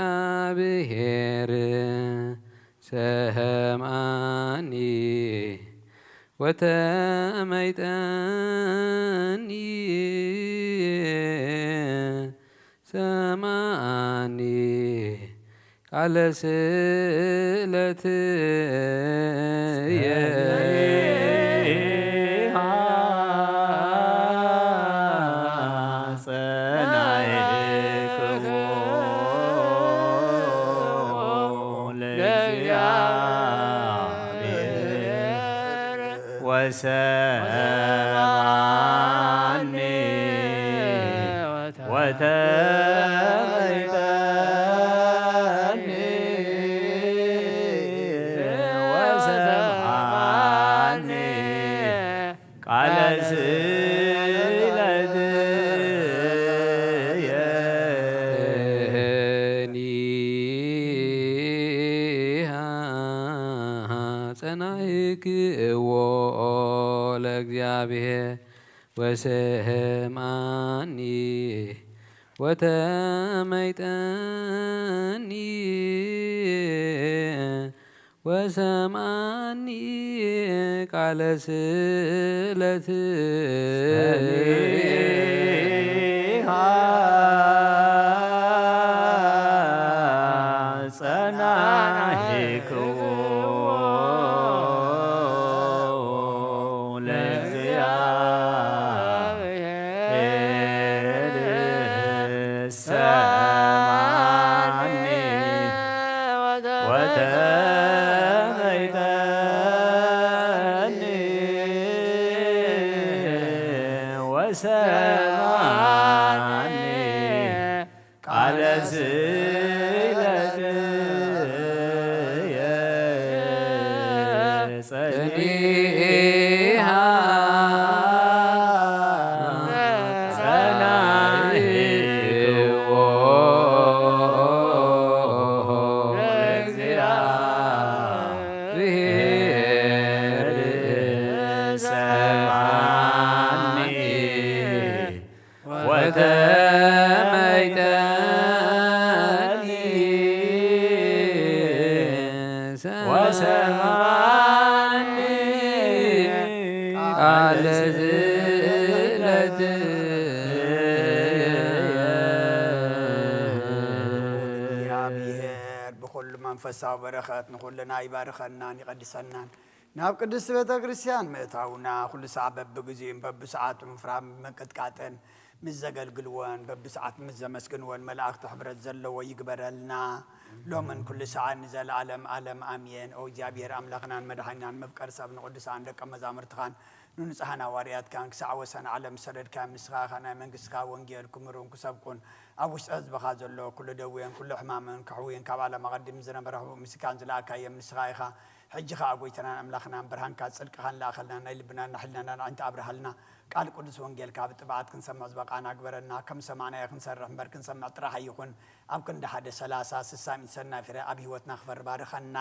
ለእግዚኣብሔር ሰምዓኒ ወተመይጠኒ ሰምዓኒ ቃለ ስእለትየ ወሰማኒ ወተመይጠኒ ወሰማኒ ቃለ ስእለትየ ጸናይክ እዎ ለእግዚኣብሔር ወሰማኒ ወተመይጠኒ ወሰማኒ ቃለ ስእለት ጸናይክዎ ለእግዚኣብሔር ሰማኒ ወተመይጠኒ ወሰማኒ ቃለ ስእለትየ ጸኒሃ ጸናይክዎ ለእግዚኣብሔር ሰማኒ ወተመይጠኒ ወሰማኒ ቃለ ስእለት እግዚኣብሔር ብኹሉ መንፈሳዊ በረኸት ንኹልና ይባርኸናን ይቐድሰናን። ናብ ቅድስቲ ቤተ ክርስቲያን ምእታውና፣ ኩሉ ሰዓት በብግዚኡን በብሰዓቱን ምፍራም ምቅጥቃጥን ምስ ዘገልግልወን፣ በብሰዓት ምስ ዘመስግንወን መላእኽቲ ሕብረት ዘለዎ ይግበረልና፣ ሎምን ኩሉ ሰዓት ንዘለዓለም ዓለም ኣሜን። ኦ እግዚኣብሔር ኣምላኽናን መድሓኒናን መፍቀር ሰብ ንቅዱሳን ደቀ መዛሙርትኻን ንንጹሓን ሃዋርያትካን ክሳዕ ወሰን ዓለም ዝሰደድካዮም ንስኻ ኢኻ። ናይ መንግስትኻ ወንጌል ክምህሩን ክሰብኩን ኣብ ውሽጢ ህዝብኻ ዘሎ ኩሉ ደዌን ኩሉ ሕማምን ክሕውዩን ካብ ዓለም ኣቐዲሙ ዝነበረ ሕቡእ ምስካን ዝለኣካዮም ንስኻ ኢኻ። ሕጂ ኸኣ ጐይታናን ኣምላኽናን ብርሃንካ ጽድቅኻን ለኣኸልና፣ ናይ ልብናን ናይ ሕልናናን ኣዒንቲ ኣብርሃልና። ቃል ቅዱስ ወንጌልካ ብጥብዓት ክንሰምዕ ዝበቓና ግበረና። ከም ዝሰማዕናዮ ክንሰርሕ እምበር ክንሰምዕ ጥራሕ ኣይኹን። ኣብ ክንዲ ሓደ ሰላሳ ስሳ ሚእቲ ሰናይ ፍረ ኣብ ህይወትና ክፈሪ ባርኸና።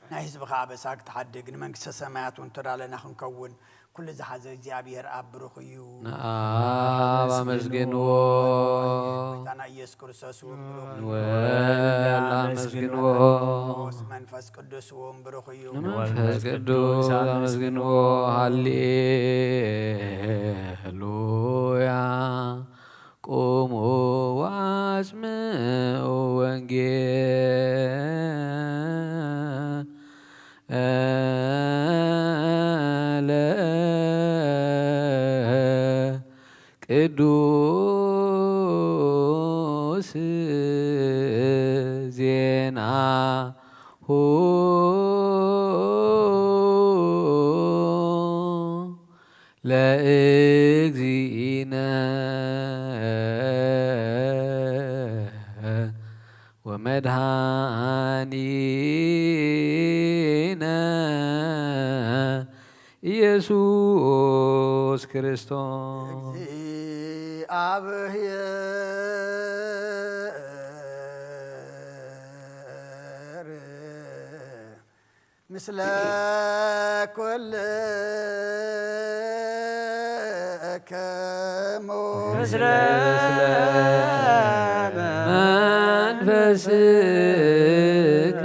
ናይ ህዝብኻ ኣበሳ ክትሓድግ ንመንግስተ ሰማያት እውን ተዳለና ክንከውን ኩሉ ዝሓዘ እግዚኣብሔር ኣብ ብሩኽ እዩ። ንኣብ ኣመስግንዎ። ጎይታና ኢየሱስ ክርስቶስ እውን ብሩኽ እዩ። ንወልድ ኣመስግንዎ። ንመንፈስ ቅዱስ እውን ብሩኽ እዩ። ንመንፈስ ቅዱስ ኣመስግንዎ። ሃሌሉያ። ቁሙ ወአስምዑ ወንጌለ ቅዱስ ዜናሁ ለእግዚእነ ወመድኃኒነ ኢየሱስ ክርስቶስ። እግዚአብሔር ምስለ ኩልክሙ ምስለ መንፈስከ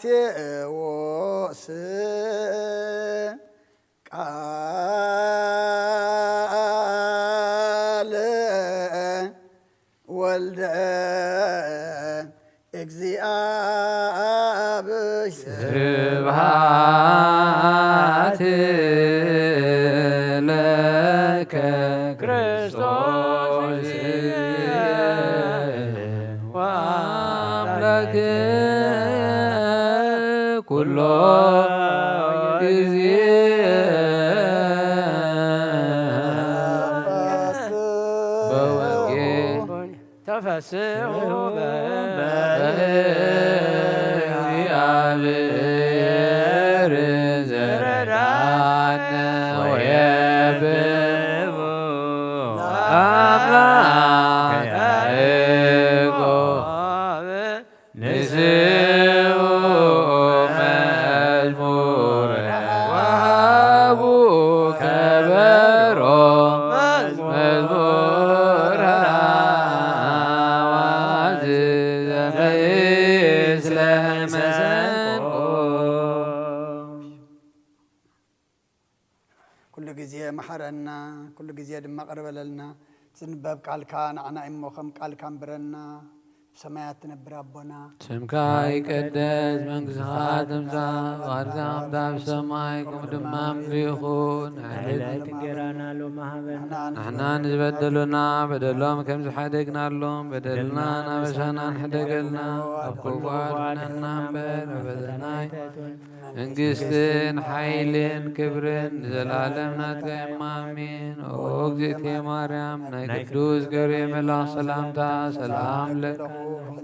ቴዎስ ቃለ ወልደ እግዚኣብሔር። ስብሐት ለከ ክርስቶስ ወአምላክ ኩሎ ጊዜ በወንጌል ተፈስሑ በእግዚኣብሔር ዘረዳነ ወየብቡ አምላክ ያዕቆብ። ንስኡ መዝሙር ወሃቡ ከበሮ መዝሙር አዋዝ ዘምስለ መሰንቆ። ኩሉ ግዜ መሓረና፣ ኩሉ ግዜ ድማ ቅር በለልና። ዝንበብ ቃልካ ንዓና እሞ ከም ቃልካ እንብረና። ብሰማያት ትነብር ኣቦና፣ ስምካ ይቀደስ፣ መንግስትኻ ትምጻእ፣ ፍቓድካ ከምታ ኣብ ሰማይ ከምኡ ድማ ኣብ ምድሪ ይኹን። ዕለት እንጀራና ሎሚ ሃበና። ንሕና ንዝበደሉና በደሎም ከም ዝሓደግናሎም በደልና ናበሳና ንሕደገልና፣ ኣብ ክፉ ኣድሕነና እምበር፣ ኣብ ፈተና ኣይተእትወና። መንግስትን ሓይልን ክብርን ንዘለዓለም ናትካ እማ ኣሜን። ኦ እግዝእትየ ማርያም፣ ናይ ቅዱስ ገብርኤል መልኣኽ ሰላምታ ሰላም ለኪ፣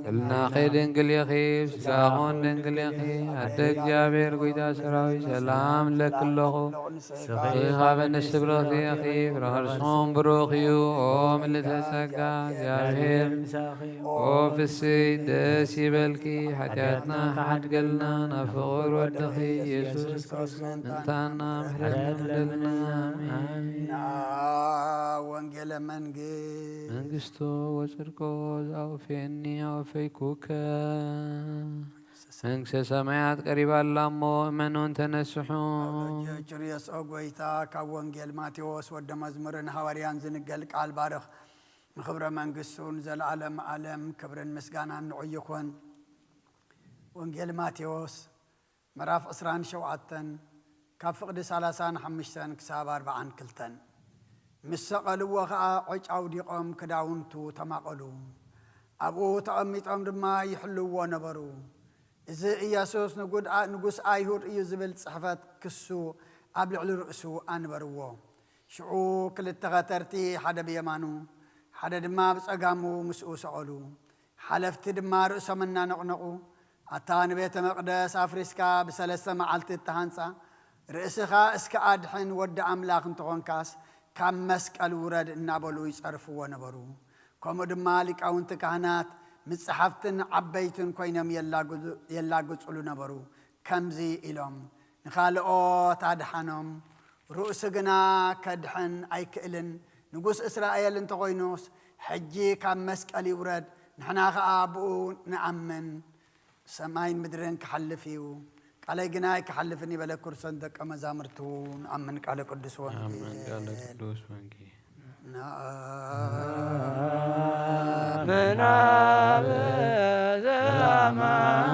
ህልናኺ ድንግል ኢኺ፣ ስጋኹን ድንግል ኢኺ። ኣደ እግዚኣብሔር፣ ጎይታ ሰራዊት፣ ሰላም ለኪ ኣለኹ። ንስኺ ካብ ኣንስቲ ብሩኽቲ ኢኺ፣ ፍረ ከርስኹም ብሩኽ እዩ። ኦ ምልዕተ ጸጋ፣ እግዚኣብሔር ምሳኺ። ኦ ፍስሕቲ ደስ ይበልኪ፣ ሓጢኣትና ክሓድገልና ናብ ፍቑር ወድኺ ኢየሱስ ክርስቶስ ምእንታና ምሕረት ለምንልና። ኣሜን። ወንጌለ መንግስት መንግስቱ ወጽድቆ ዘአውፌኒ አወፈይኩከ። መንግስተ ሰማያት ቀሪባ ኣላ እሞ እመኑን ተነስሑ። ችርዮስ ኦ ጎይታ፣ ካብ ወንጌል ማቴዎስ ወደ መዝሙርን ሃዋርያን ዝንገል ቃል ባርኽ። ንኽብረ መንግስቱ ንዘለዓለም ዓለም ክብርን ምስጋናን ንዑ ይኹን። ወንጌል ማቴዎስ ምዕራፍ ዕስራን ሸውዓተን ካብ ፍቕዲ ሰላሳን ሓሙሽተን ክሳብ ኣርብዓን ክልተን። ምስ ሰቐልዎ ኸኣ ዕጭ ኣውዲቖም ክዳውንቱ ተማቐሉ። ኣብኡ ተቐሚጦም ድማ ይሕልውዎ ነበሩ። እዚ ኢየሱስ ንጉድ-፣ ንጉስ ኣይሁድ እዩ ዝብል ጽሕፈት ክሱ ኣብ ልዕሊ ርእሱ ኣንበርዎ። ሽዑ ክልተ ኸተርቲ፣ ሓደ ብየማኑ ሓደ ድማ ብጸጋሙ ምስኡ ሰቐሉ። ሓለፍቲ ድማ ርእሶም እናነቕነቑ፣ ኣታ ንቤተ መቕደስ ኣፍሪስካ ብሰለስተ መዓልቲ እተሃንጻ፣ ርእስኻ እስከ ኣድሕን ወዲ ኣምላኽ እንተኾንካስ ካብ መስቀል ውረድ እናበሉ ይጸርፍዎ ነበሩ። ከምኡ ድማ ሊቃውንቲ ካህናት፣ መጻሕፍትን ዓበይትን ኮይኖም የላግጹ-፣ የላግጹሉ ነበሩ። ከምዚ ኢሎም ንኻልኦት ኣድሓኖም፣ ርእሱ ግና ከድሕን ኣይክእልን። ንጉስ እስራኤል እንተኾይኑስ፣ ሕጂ ካብ መስቀል ይውረድ፣ ንሕና ኸኣ ብኡ ንኣምን። ሰማይን ምድርን ክሓልፍ እዩ፣ ቃለይ ግና ኣይክሓልፍን እዩ በለ። ክርስቶስ ደቀ መዛሙርቱ ንኣምን። ቃለ ቅዱስ ወንጌል። ኣሜን። ቃለ ቅዱስ ወንጌል። ንኣምን ኣብ ዘበኣማን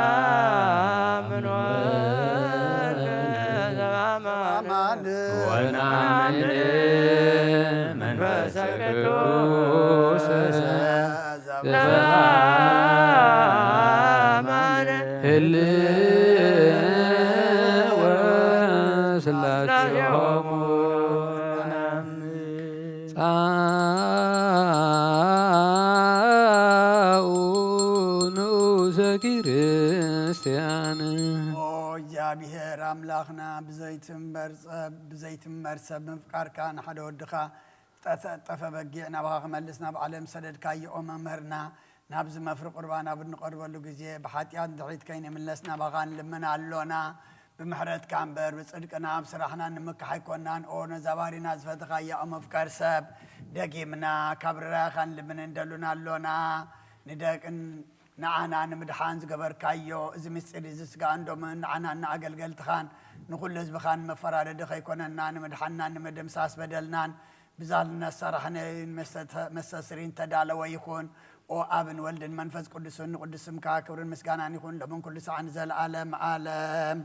ወነኣምን ወልድ ዘበኣማን ወነኣምን መንፈስ ቅዱስ ዘበኣማን ህልወ ስላሴሆሙ ጻኡ ንኡሰ ክርስቲያን። ኦ እግዚኣብሔር ኣምላኽና፣ ብዘይትንበር ሰብ፣ ብዘይትንበር ሰብ ምፍቃርካ ንሓደ ወድኻ ዝተጠፈ በጊዕ ናባኻ ክመልስ ናብ ዓለም ሰደድካዮ። ኦ መምህርና፣ ናብዚ መፍሪ ቁርባን ኣብ እንቐርበሉ ግዜ ብሓጢኣት ድሕሪት ከይንምለስ ናባኻ ንልምን ኣሎና። ብምሕረትካ እምበር ብጽድቅና ብስራሕና ንምካሕ ኣይኮናን። ኦ ነዛ ባሪና ዝፈተኻያ ኦ መፍቀር ሰብ፣ ደጊምና ካብ ርራኻ ንልምን እንደሉን ኣሎና። ንደቅን ንዓና ንምድሓን ዝገበርካዮ እዚ ምስጢር እዚ ስጋን ደሙን ንዓናን ንኣገልገልትኻን ንኹሉ ህዝብኻን መፈራረዲ ከይኮነና ንምድሓንናን ንምድምሳስ በደልናን ብዛ ልነሰራሕነይን መስተተ-፣ መስተስሪን ተዳለወ ይኹን። ኦ ኣብን ወልድን መንፈስ ቅዱስን ንቅዱስ ስምካ ክብርን ምስጋናን ይኹን ሎምን ኩሉ ሰዓን ንዘለዓለም ዓለም።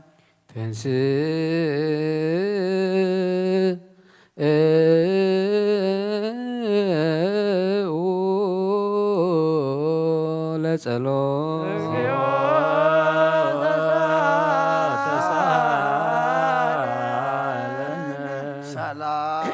ተንስኡ ለጸሎት። ሰላም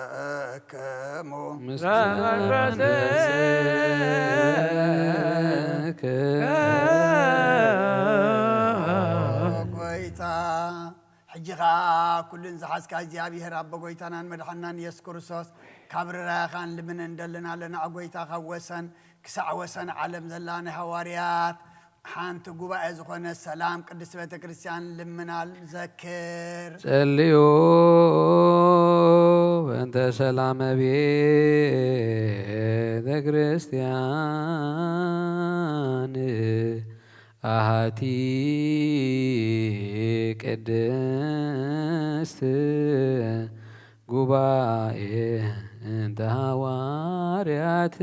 ለኩልክሙ። ምስለ መንፈስከ። ጎይታ ሕጂ ኸኣ ኩሉን ዝሓዝካ እግዚኣብሔር ኣቦ ጎይታናን መድሓናን የሱስ ክርስቶስ፣ ካብ ርራያኻን ልምንን ደልን ኣለና። ጎይታ ካብ ወሰን ክሳዕ ወሰን ዓለም ዘላ ናይ ሃዋርያት ሓንቲ ጉባኤ ዝኾነ ሰላም ቅድስት ቤተ ክርስቲያን ልምና ዘክር። ጸልዩ በእንተ ሰላመ ቤተ ክርስቲያን። ኣሃቲ ቅድስት ጉባኤ እንተ ሃዋርያት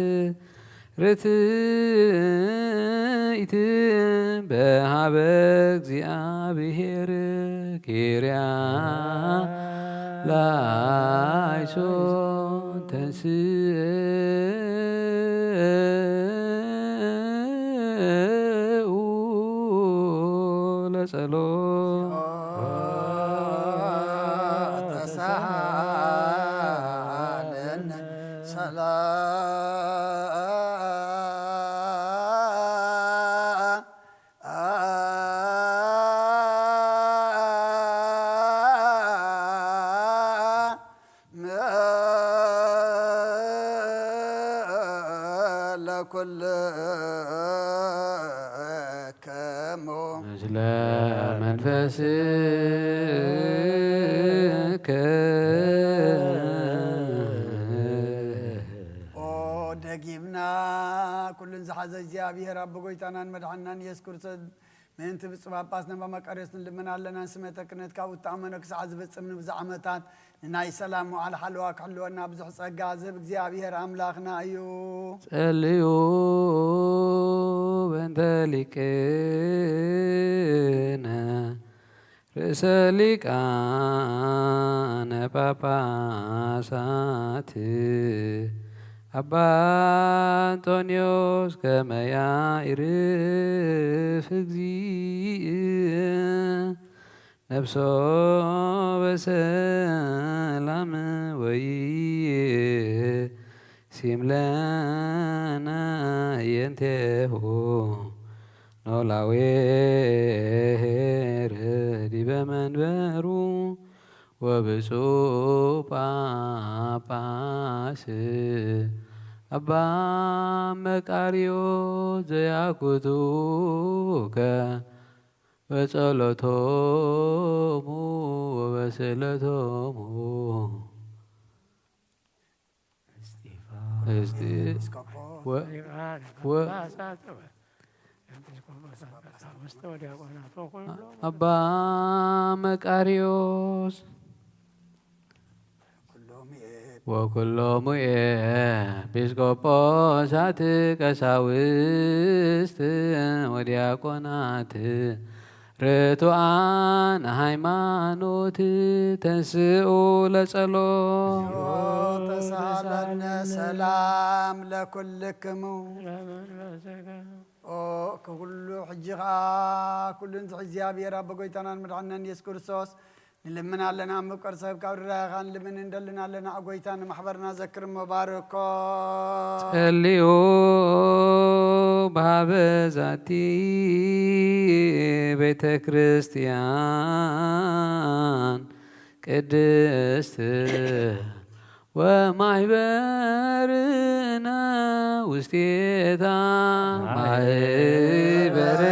ርትይት በሃበ እግዚኣብሔር ኪርያ ላይሶን ተንስኡ ለጸሎት። ተሳሃለነ ሰላም ለኩልክሙ። ምስለ መንፈስከ። ኦ ደጊምና ኩሉን ዝሓዘ እግዚኣብሔር ኣቦ ጎይታናን መድሓንናን ኢየሱስ ክርስቶስ ምእንቲ ብፁዕ ጳጳስ ነባ መቃርዮስ ንልምን ኣለና። ንስመተ ክህነት ካብኡ እተኣመነ ክሳዕ ዝፍጽም ንብዙሕ ዓመታት ንናይ ሰላም መዓል ሓለዋ ክሕልወና ብዙሕ ጸጋ ዝህብ እግዚኣብሔር ኣምላኽና እዩ። ጸልዩ በእንተ ሊቅነ ርእሰ ሊቃነ ጳጳሳት ኣባ እንጦንዮስ ከመ ያዕርፍ እግዚእ ነፍሶ በሰላም ወይሲም ለነ የንቴሁ ኖላዌ ኄር ዲበ መንበሩ ወብፁዕ ጳጳስ ኣባ መቃርዮስ ዘያኩቱከ በጸሎቶሙ ወበስእለቶሙ። እስጢፋ-፣ እስጢ-፣ ኤጲስቆጶስ። ወ-፣ ወ-፣ ጳጳሳት፣ ኤጲስቆጶሳት፣ ቀሳውስት ወዲያቆናት ወኩሎም። ኣባ መቃርዮስ። ኩሎም ኤ-፣ ወኩሎሙ ኤጲስቆጶሳት ቀሳውስት ወዲያቆናት ርቱዓን ሃይማኖት ተንስኡ ለጸሎት። ተሳለነ ሰላም ለኩልክሙ። ኦ፣ ከኩሉ ሕጂ ኸኣ ኩሉን ዝሕዚ እግዚኣብሔር ኣቦ ጎይታናን መድሓንናን ኢየሱስ ክርስቶስ ንልምን ኣለና። ምቅር ሰብ ካብ ርራይኻን ልምን እንደልን ኣለና። ኣ ጎይታ ንማሕበርና ዘክር እሞ ባርኮ። ጸልዩ በሃበ ዛቲ ቤተ ክርስቲያን ቅድስት ወማሕበርነ ውስቴታ ማሕበረ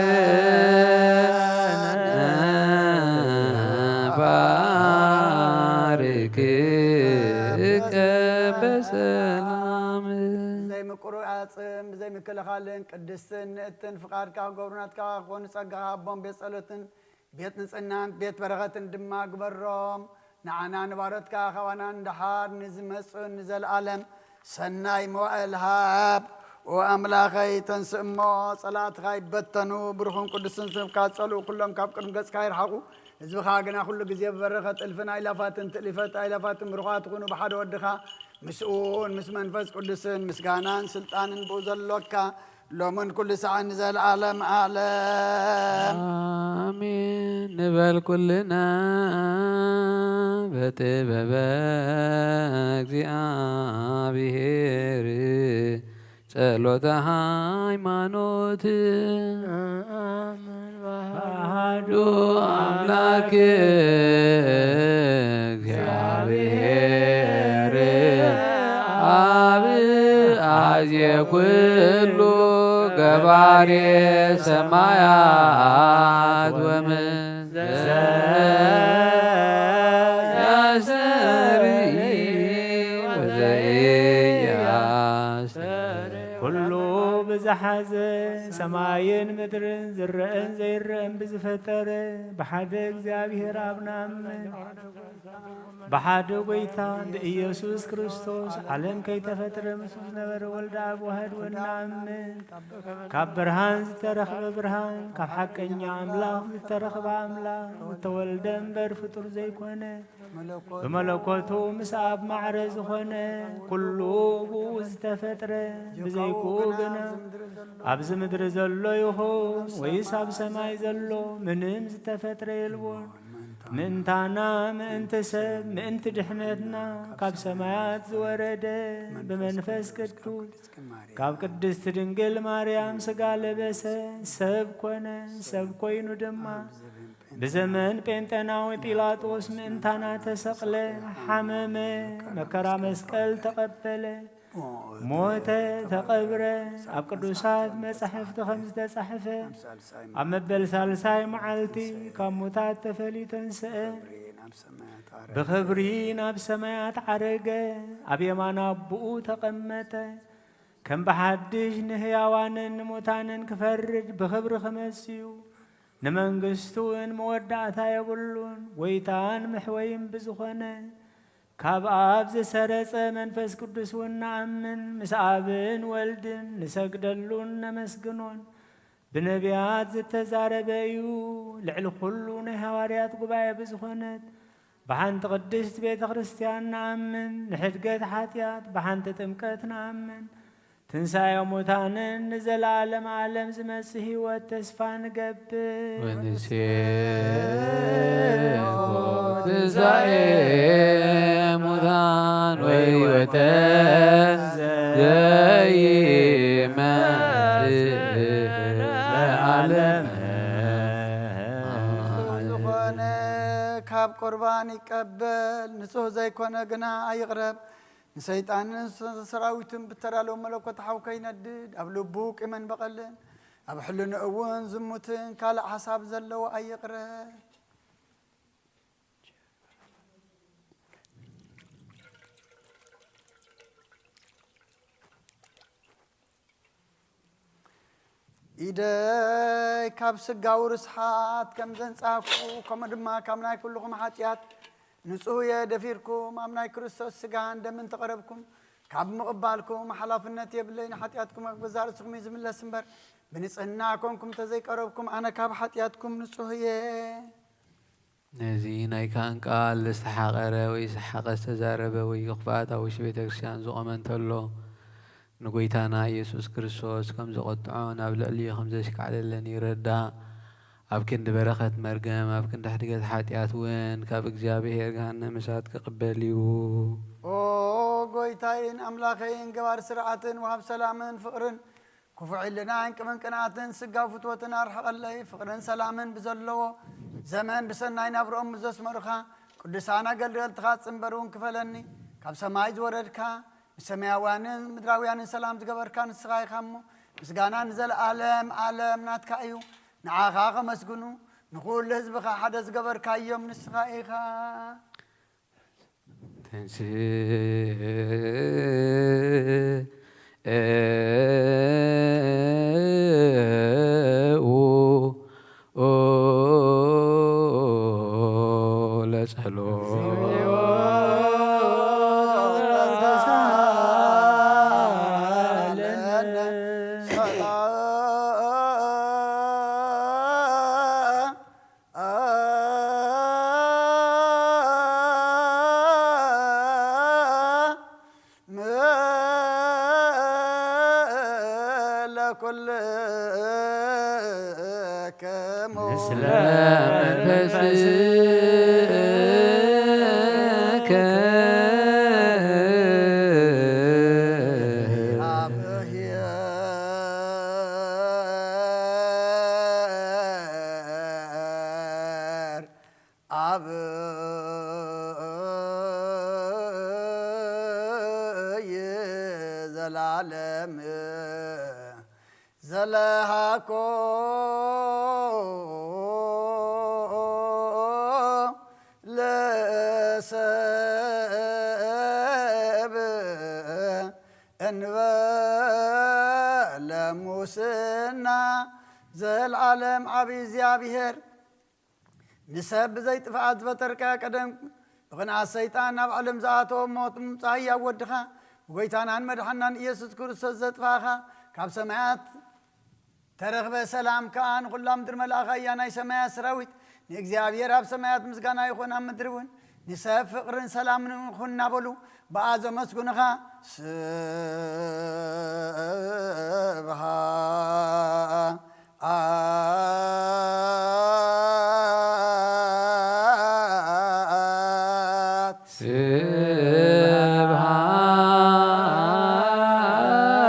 ባርክ በሰላም። ብዘይ ምቁራጽን ብዘይ ምክልኻልን ቅድስትን ንእትን ፍቓድካ ክገብሩ ናትካ ክኾኑ ጸጋኻ ኣቦም ቤት ጸሎትን ቤት ንጽህናን ቤት በረኸትን ድማ ግበሮም። ንዓና ንባሮትካ ካባና ንደሓር ንዝመጹን ንዘለኣለም ሰናይ መዋእል ሃብ። ኦ ኣምላኸይ፣ ተንስእ እሞ ጸላእትኻ ይበተኑ፣ ብሩኽን ቅዱስን ስምካ ጸልኡ፣ ኩሎም ካብ ቅድሚ ገጽካ ይርሓቑ። ህዝብኻ ግና ኩሉ ግዜ ብበረኸት እልፍን ኣእላፋትን ትእሊፈት ኣእላፋትን ብሩኻት ይኹኑ፣ ብሓደ ወድኻ ምስኡን ምስ መንፈስ ቅዱስን ምስጋናን ስልጣንን ብኡ ዘሎካ ሎምን ኩሉ ሰዓት ንዘለዓለም ዓለም። ኣሜን። ንበል ኩልና በጥበበ እግዚኣብሔር ጸሎተ ሃይማኖት ኣምን ኣሐዱ ኣምላክ እግዚኣብሔር ኣብ ኣዜ ኩሉ ገባሬ ሰማያት ወምድር ዘያስተርኢ ወዘኢያስተርኢ ኩሉ ብዝሓዘ ሰማይን ምድርን ዝረአን ዘይረአን ብዝፈጠረ ብሓደ እግዚኣብሔር ኣብ ንኣምን። ብሓደ ጐይታ ብኢየሱስ ክርስቶስ ዓለም ከይተፈጥረ ምስኡ ዝነበረ ወልደ ኣብ ዋህድ ወናምን ካብ ብርሃን ዝተረኽበ ብርሃን ካብ ሓቀኛ ኣምላኽ ዝተረኽበ ኣምላኽ ዝተወልደ እምበር ፍጡር ዘይኮነ ብመለኮቱ ምስ ኣብ ማዕረ ዝኾነ ኩሉ ብኡ ዝተፈጥረ ብዘይብኡ ግና ኣብዚ ምድሪ ዘሎ ይኹን ወይስ ኣብ ሰማይ ዘሎ ምንም ዝተፈጥረ የልቦን። ምእንታና ምእንቲ ሰብ ምእንቲ ድሕነትና ካብ ሰማያት ዝወረደ ብመንፈስ ቅዱስ ካብ ቅድስቲ ድንግል ማርያም ስጋ ለበሰ፣ ሰብ ኮነ። ሰብ ኮይኑ ድማ ብዘመን ጴንጠናዊ ጲላጦስ ምእንታና ተሰቕለ፣ ሓመመ፣ መከራ መስቀል ተቐበለ፣ ሞተ፣ ተቐብረ። ኣብ ቅዱሳት መጻሕፍቲ ከም ዝተጻሕፈ ኣብ መበል ሳልሳይ መዓልቲ ካብ ሙታት ተፈልዩ ተንስአ፣ ብኽብሪ ናብ ሰማያት ዓረገ፣ ኣብ የማን ኣቦኡ ተቐመጠ። ከም ብሓድሽ ንህያዋንን ንሙታንን ክፈርድ ብኽብሪ ክመጽእ እዩ። ንመንግስቱ እውን መወዳእታ የብሉን። ጐይታን መሕወይን ብዝኾነ ካብ ኣብ ዝሰረጸ መንፈስ ቅዱስ እውን ንኣምን፣ ምስ ኣብን ወልድን ንሰግደሉን ነመስግኖን። ብነቢያት ዝተዛረበ እዩ። ልዕሊ ኩሉ ናይ ሃዋርያት ጉባኤ ብዝኾነት ብሓንቲ ቅድስት ቤተ ክርስቲያን ንኣምን፣ ንሕድገት ሓጢኣት ብሓንቲ ጥምቀት ንኣምን፣ ትንሳኤ ሙታንን ንዘለዓለም ዓለም ዝመጽእ ህይወት ተስፋ ንገብር። ወንሴፎ ትንሳኤ ሙታን ወሕይወተ ዘይመጽእ ለዓለም። ዝኾነ ካብ ቁርባን ይቀበል፣ ንጹህ ዘይኮነ ግና ኣይቕረብ። ንሰይጣንን ሰራዊቱን ብተዳለወ መለኮት ሓው ከይነድድ፣ ኣብ ልቡ ቂምን በቐልን፣ ኣብ ሕልንኡ እውን ዝሙትን ካልእ ሓሳብ ዘለዎ ኣይቕረብ። ኢደይ ካብ ስጋዊ ርስሓት ከም ዘንጻኩ፣ ከምኡ ድማ ካብ ናይ ኩልኹም ሓጢኣት ንጹህ እየ። ደፊርኩም ኣብ ናይ ክርስቶስ ስጋን ደምን ተቐረብኩም ካብ ምቕባልኩም ሓላፍነት የብለይ። ንሓጢኣትኩም ኣብ ገዛእ ርእስኹም እዩ ዝምለስ እምበር፣ ብንጽህና ኮንኩም እንተዘይቀረብኩም፣ ኣነ ካብ ሓጢኣትኩም ንጹህ እየ። ነዚ ናይ ካህን ቃል ዝተሓቐረ ወይ ዝሓቐ ዝተዛረበ ወይ ክፉኣት ኣብ ውሽጢ ቤተ ክርስቲያን ዝቖመ እንተሎ፣ ንጐይታና ኢየሱስ ክርስቶስ ከም ዘቖጥዖን ኣብ ልዕሊኡ ከም ዘሽካዕለለን ይረዳእ። ኣብ ክንዲ በረኸት መርገም፣ ኣብ ክንዲ ሕድገት ሓጢኣት እውን ካብ እግዚኣብሔር ገሃነመ እሳት ክቕበል እዩ። ኦ ጐይታይን ኣምላኸይን፣ ገባር ስርዓትን ወሃብ ሰላምን ፍቕርን፣ ክፉእ ሕልናን ቅምን ቅንኣትን ስጋዊ ፍትወትን ኣርሕቐለይ። ፍቕርን ሰላምን ብዘለዎ ዘመን ብሰናይ ናብርኦም ዘስመሩኻ ቅዱሳን ኣገልገልትኻ ጽንበር እውን ክፈለኒ። ካብ ሰማይ ዝወረድካ፣ ንሰማያውያንን ምድራውያንን ሰላም ዝገበርካ ንስኻ ኢኻ እሞ፣ ምስጋና ንዘለኣለም ኣለም ናትካ እዩ። ንዓኻ ከመስግኑ፣ ንኹሉ ህዝብኻ ሓደ ዝገበርካዮም ንስኻ ኢኻ። ተንስእ ዘለሃኮ ለሰብ እንበለ ሙስና። ዘልዓለም ዓቢ እግዚኣብሔር፣ ንሰብ ብዘይ ጥፍኣት ዝፈጠርካ፣ ቀደም ብቕንኣት ሰይጣን ናብ ዓለም ዝኣተወ ሞት ምምጻእ ህያው ወድኻ፣ ብጎይታናን መድሓናን ኢየሱስ ክርስቶስ ዘጥፋእኻ፣ ካብ ሰማያት ተረኽበ ሰላም ከኣ ንኹላ ምድሪ መላእኻ እያ። ናይ ሰማያት ሰራዊት ንእግዚኣብሔር ኣብ ሰማያት ምስጋና ይኹን፣ ኣብ ምድሪ እውን ንሰብ ፍቕርን ሰላምን ይኹን እናበሉ ብኣ ዘመስግኑኻ። ስብሃ ኣት ስብሃት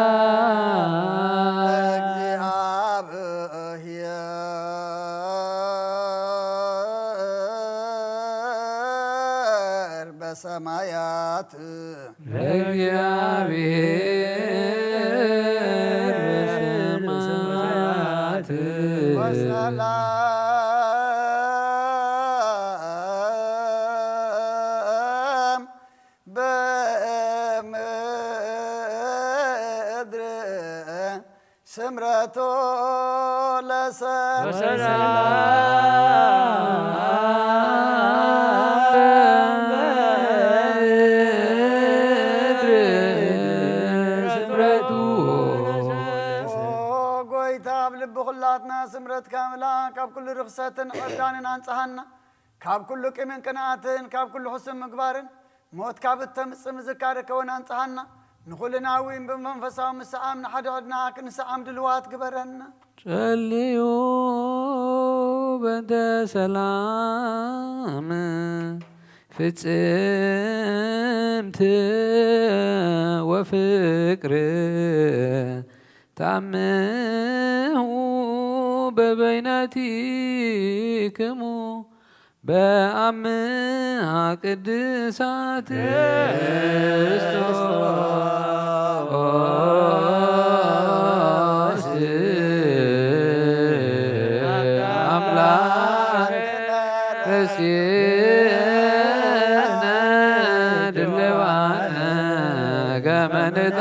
ለእግዚኣብሔር በሰማያት ለእግዚኣብሔር በሰማያት ወሰላም በምድር ስምረቱ ለሰብ ወሰላም በምድር ስምረቱ። ኦ ጎይታ፣ ኣብ ልቢ ኩላትና ስምረትካ ምልኣ፣ ካብ ኩሉ ርኽሰትን ዕብዳንን ኣንጽሃና፣ ካብ ኩሉ ቂምን ቅንኣትን፣ ካብ ኩሉ ሕሱም ምግባርን፣ ሞት ካብ እተምጽእ ምዝካር ከወን ኣንጽሃና። ንኹልና እውን ብመንፈሳዊ ምስዓም ንሓድሕድና ክንስዓም ድልዋት ግበረና። ጸልዩ በእንተ ሰላም ፍጽምት ወፍቅር ታምሁ በበይናቲክሙ በአምሃ ቅድሳት ክርስቶስ አምላክ ረሲነ ድልዋነ ገመንጣ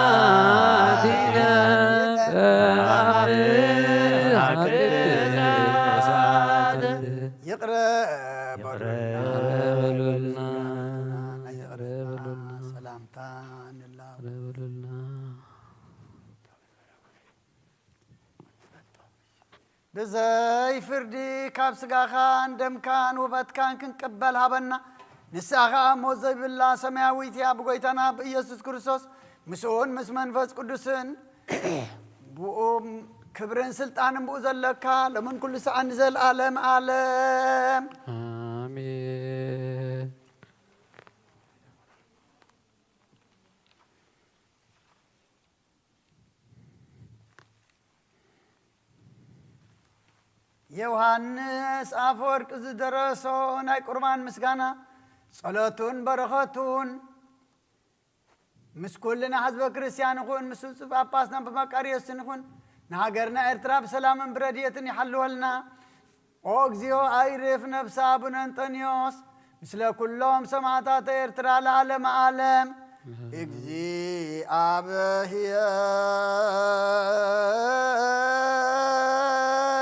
በበይናቲነ በአምሃ ቅድሳት ይቕረ በሉልና። በሉልና። ናይ ይቕረታ በሉልና። ሰላምታ ንላቦ። በሉልና። ብዘይ ፍርዲ ካብ ስጋኻን ደምካን ውበትካን ክንቅበል ሃበና። ንሳ ኸኣ ሞት ዘይብላ ሰማያዊት እያ። ብጎይታና ብኢየሱስ ክርስቶስ ምስኡን ምስ መንፈስ ቅዱስን ብኡ ክብርን ስልጣንን ብኡ ዘለካ ሎምን ኩሉ ሰዓት ንዘለኣለም ኣለም። ኣሜን። ዮሃንስ ኣፈወርቂ ዝደረሶ ናይ ቁርባን ምስጋና፣ ጸሎቱን በረኸቱን ምስ ኩልና ህዝበ ክርስትያን ይኹን፣ ምስ ብፁዕ ጳጳስና ኣባ መቃርዮስን ይኹን፣ ንሃገርና ኤርትራ ብሰላምን ብረድኤትን ይሓልወልና። ኦ እግዚኦ፣ ኣይርፍ ነፍሰ ኣቡነ እንጠንዮስ ምስለ ኩሎም ሰማዕታተ ኤርትራ ለዓለመ ዓለም።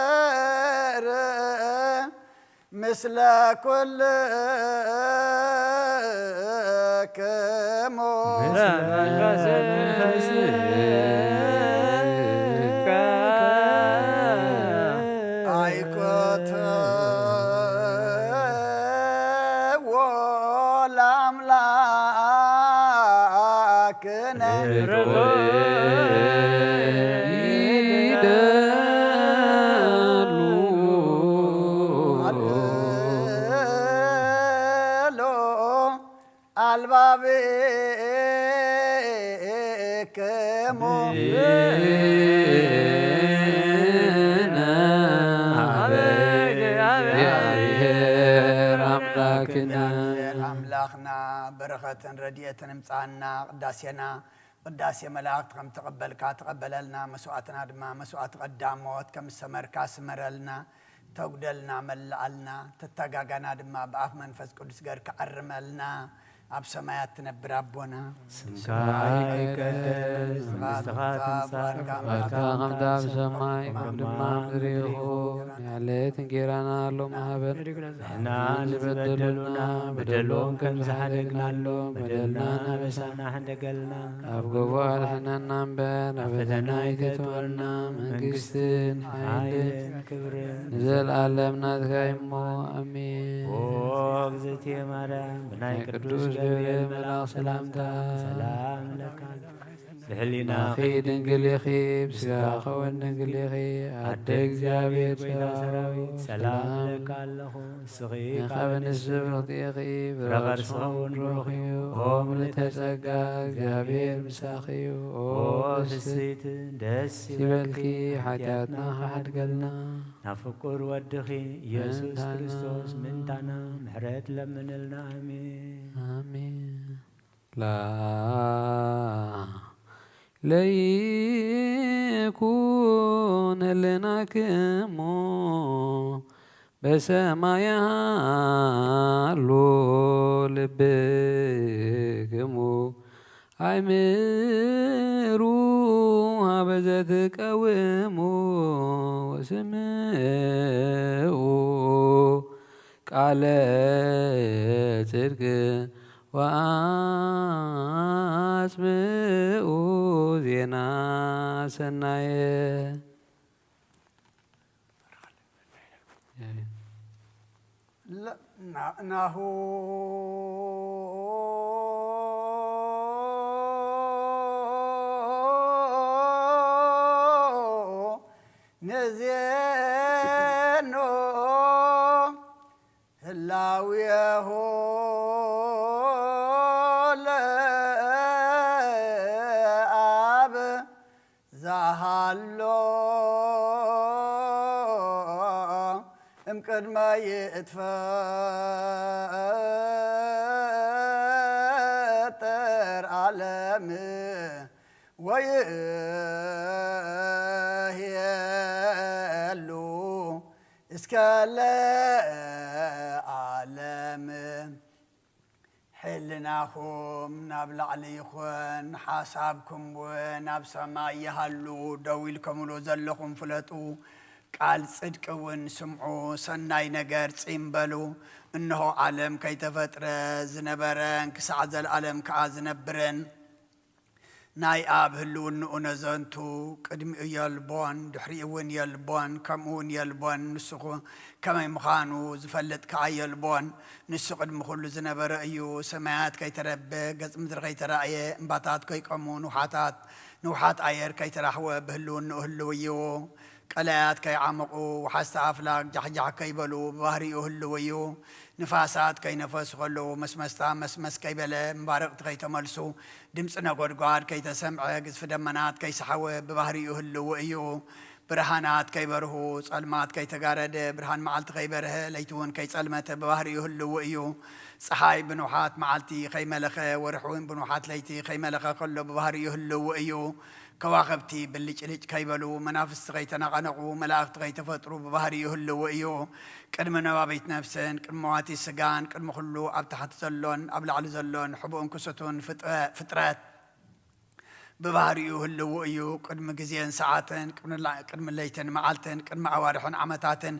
እግዚኣብሔር ምስለ ኩልክሙ። ምስለ መንፈስከ ኣይኮትዎ ለኣምላክነ። ይደሉ። ኣልባብክሙ። ብነ። ኣበ እግዚአብሔር ኣምላክነ። ኣምላኽና በረኸትን ረድኤትን እምጻና። ቅዳሴና ቅዳሴ መላእክት ከም ተቐበልካ ተቐበለልና። መስዋዕትና ድማ መስዋዕቲ ቀዳሞት ከም ዝሰመርካ ስመረልና። ተጉደልና መላኣልና። ተተጋጋና ድማ ብኣፍ መንፈስ ቅዱስ ገርካ ኣርመልና። ኣብ ሰማያት ትነብር ኣቦና፣ ስምካ ይቀደስ፣ መንግስትኻ ትምጻእ፣ ፍቃድካ ከም ኣብ ሰማይ ከም ድማ ኣብ ምድሪ ይኹን። የዕለት እንጌራና ሎሚ ሃበና። ንሕና ንዝበደሉና በደሎም ከም ዝሓደግናሎም በደልና ኣበሳና ሕደገልና። ካብ ክፉእ ኣድሕነና እምበር፣ ናብ ፈተና ኣይተእትወና። መንግስትን ሓይልን ክብርን ንዘለኣለም ናትካ እዩ እሞ፣ ኣሜን። ኦ እግዝእትየ ማርያም፣ ብናይ ቅዱስ ገብርኤል መልኣኽ ሰላምታ ሰላም እለካ። ብሕሊናኺ ድንግል ኢኺ፣ ብስጋኺ እውን ድንግል ኢኺ። ኣደ እግዚኣብሔር፣ ጎይታ ሰራዊት፣ ሰላም እለካ ኣለኹ። ንስኺ ካብ ኣንስቲ ብርኽቲ ኢኺ፣ ፍረ ከርስኺ እውን ብሩኽ እዩ። ኦ ምልዕተ ጸጋ፣ እግዚኣብሔር ምሳኺ እዩ። ኦ ፍስሕቲ፣ ደስ ይበልኪ፣ ሓጢኣትና ክሓድገልና። ናብ ፍቁር ወድኺ ኢየሱስ ምእንታና። ክርስቶስ ምእንታና ምሕረት ለምንልና። ኣሜን። ኣሜን። ላ ለይኩን ህልናክሙ በሰማይ ሃሎ ልብክሙ። ኣይምሩ ሀበ ዘትቀውሙ ወስምዑ ቃለ ጽድቅ ወአጽብኡ ዜና ሰናየ። ለ-፣ ና-፣ ናሁ ንዜኑ ህላዌሁ ለአብ ዘሃሎ እምቅድመ ይትፈጠር ዓለም ወይሄሉ እስከ ለዓለም። ሕልናኹም ናብ ላዕሊ ይኹን፣ ሓሳብኩም እውን ኣብ ሰማይ ይሃሉ። ደው ኢልኩምሉ ዘለኹም ፍለጡ፣ ቃል ጽድቂ እውን ስምዑ፣ ሰናይ ነገር ጽን በሉ። እንሆ፣ ዓለም ከይተፈጥረ ዝነበረን ክሳዕ ዘለኣለም ከኣ ዝነብርን፣ ናይ ኣብ ህልውንኡ ነዘንቱ፣ ቅድሚኡ የልቦን፣ ድሕሪኡ እውን የልቦን፣ ከምኡ እውን የልቦን። ንሱ ኹ-፣ ከመይ ምዃኑ ዝፈልጥ ከኣ የልቦን። ንሱ ቅድሚ ኹሉ ዝነበረ እዩ። ሰማያት ከይተረበ፣ ገጽ ምድሪ ከይተራእየ፣ እምባታት ከይቆሙ፣ ንውሓታት፣ ንውሓት ኣየር ከይተራሕወ፣ ብህልውንኡ ህልው እዩ። ቀላያት ከይዓመቑ፣ ወሓዝቲ ኣፍላግ ጃሕጃሕ ከይበሉ፣ ብባህሪኡ ህልው እዩ። ንፋሳት ከይነፈሱ ከለዉ፣ መስመስታ መስመስ ከይበለ፣ እምባርቕቲ ከይተመልሱ፣ ድምፂ ነጎድጓድ ከይተሰምዐ፣ ግዝፊ ደመናት ከይሰሓወ፣ ብባህሪኡ ህልው እዩ። ብርሃናት ከይበርሁ፣ ጸልማት ከይተጋረደ፣ ብርሃን መዓልቲ ከይበርሀ፣ ለይቲ እውን ከይጸልመተ ብባህሪኡ ህልው እዩ። ጸሓይ ብንውሓት መዓልቲ ከይመለኸ፣ ወርሒ እውን ብንውሓት ለይቲ ከይመለኸ ከሎ ብባህሪኡ ህልው እዩ። ከዋኽብቲ ብልጭልጭ ከይበሉ፣ መናፍስቲ ከይተነቐነቑ፣ መላእኽቲ ከይተፈጥሩ ብባህሪኡ ህልው እዩ። ቅድሚ ነባቢት ነፍስን ቅድሚ መዋቲ ስጋን ቅድሚ ኩሉ ኣብ ታሕቲ ዘሎን ኣብ ላዕሊ ዘሎን ሕቡእን ክሱቱን ፍጥረ-፣ ፍጥረት ብባህሪኡ ህልው እዩ። ቅድሚ ግዜን ሰዓትን፣ ቅድሚ ላ-፣ ቅድሚ ለይትን መዓልትን፣ ቅድሚ ኣዋርሕን ዓመታትን፣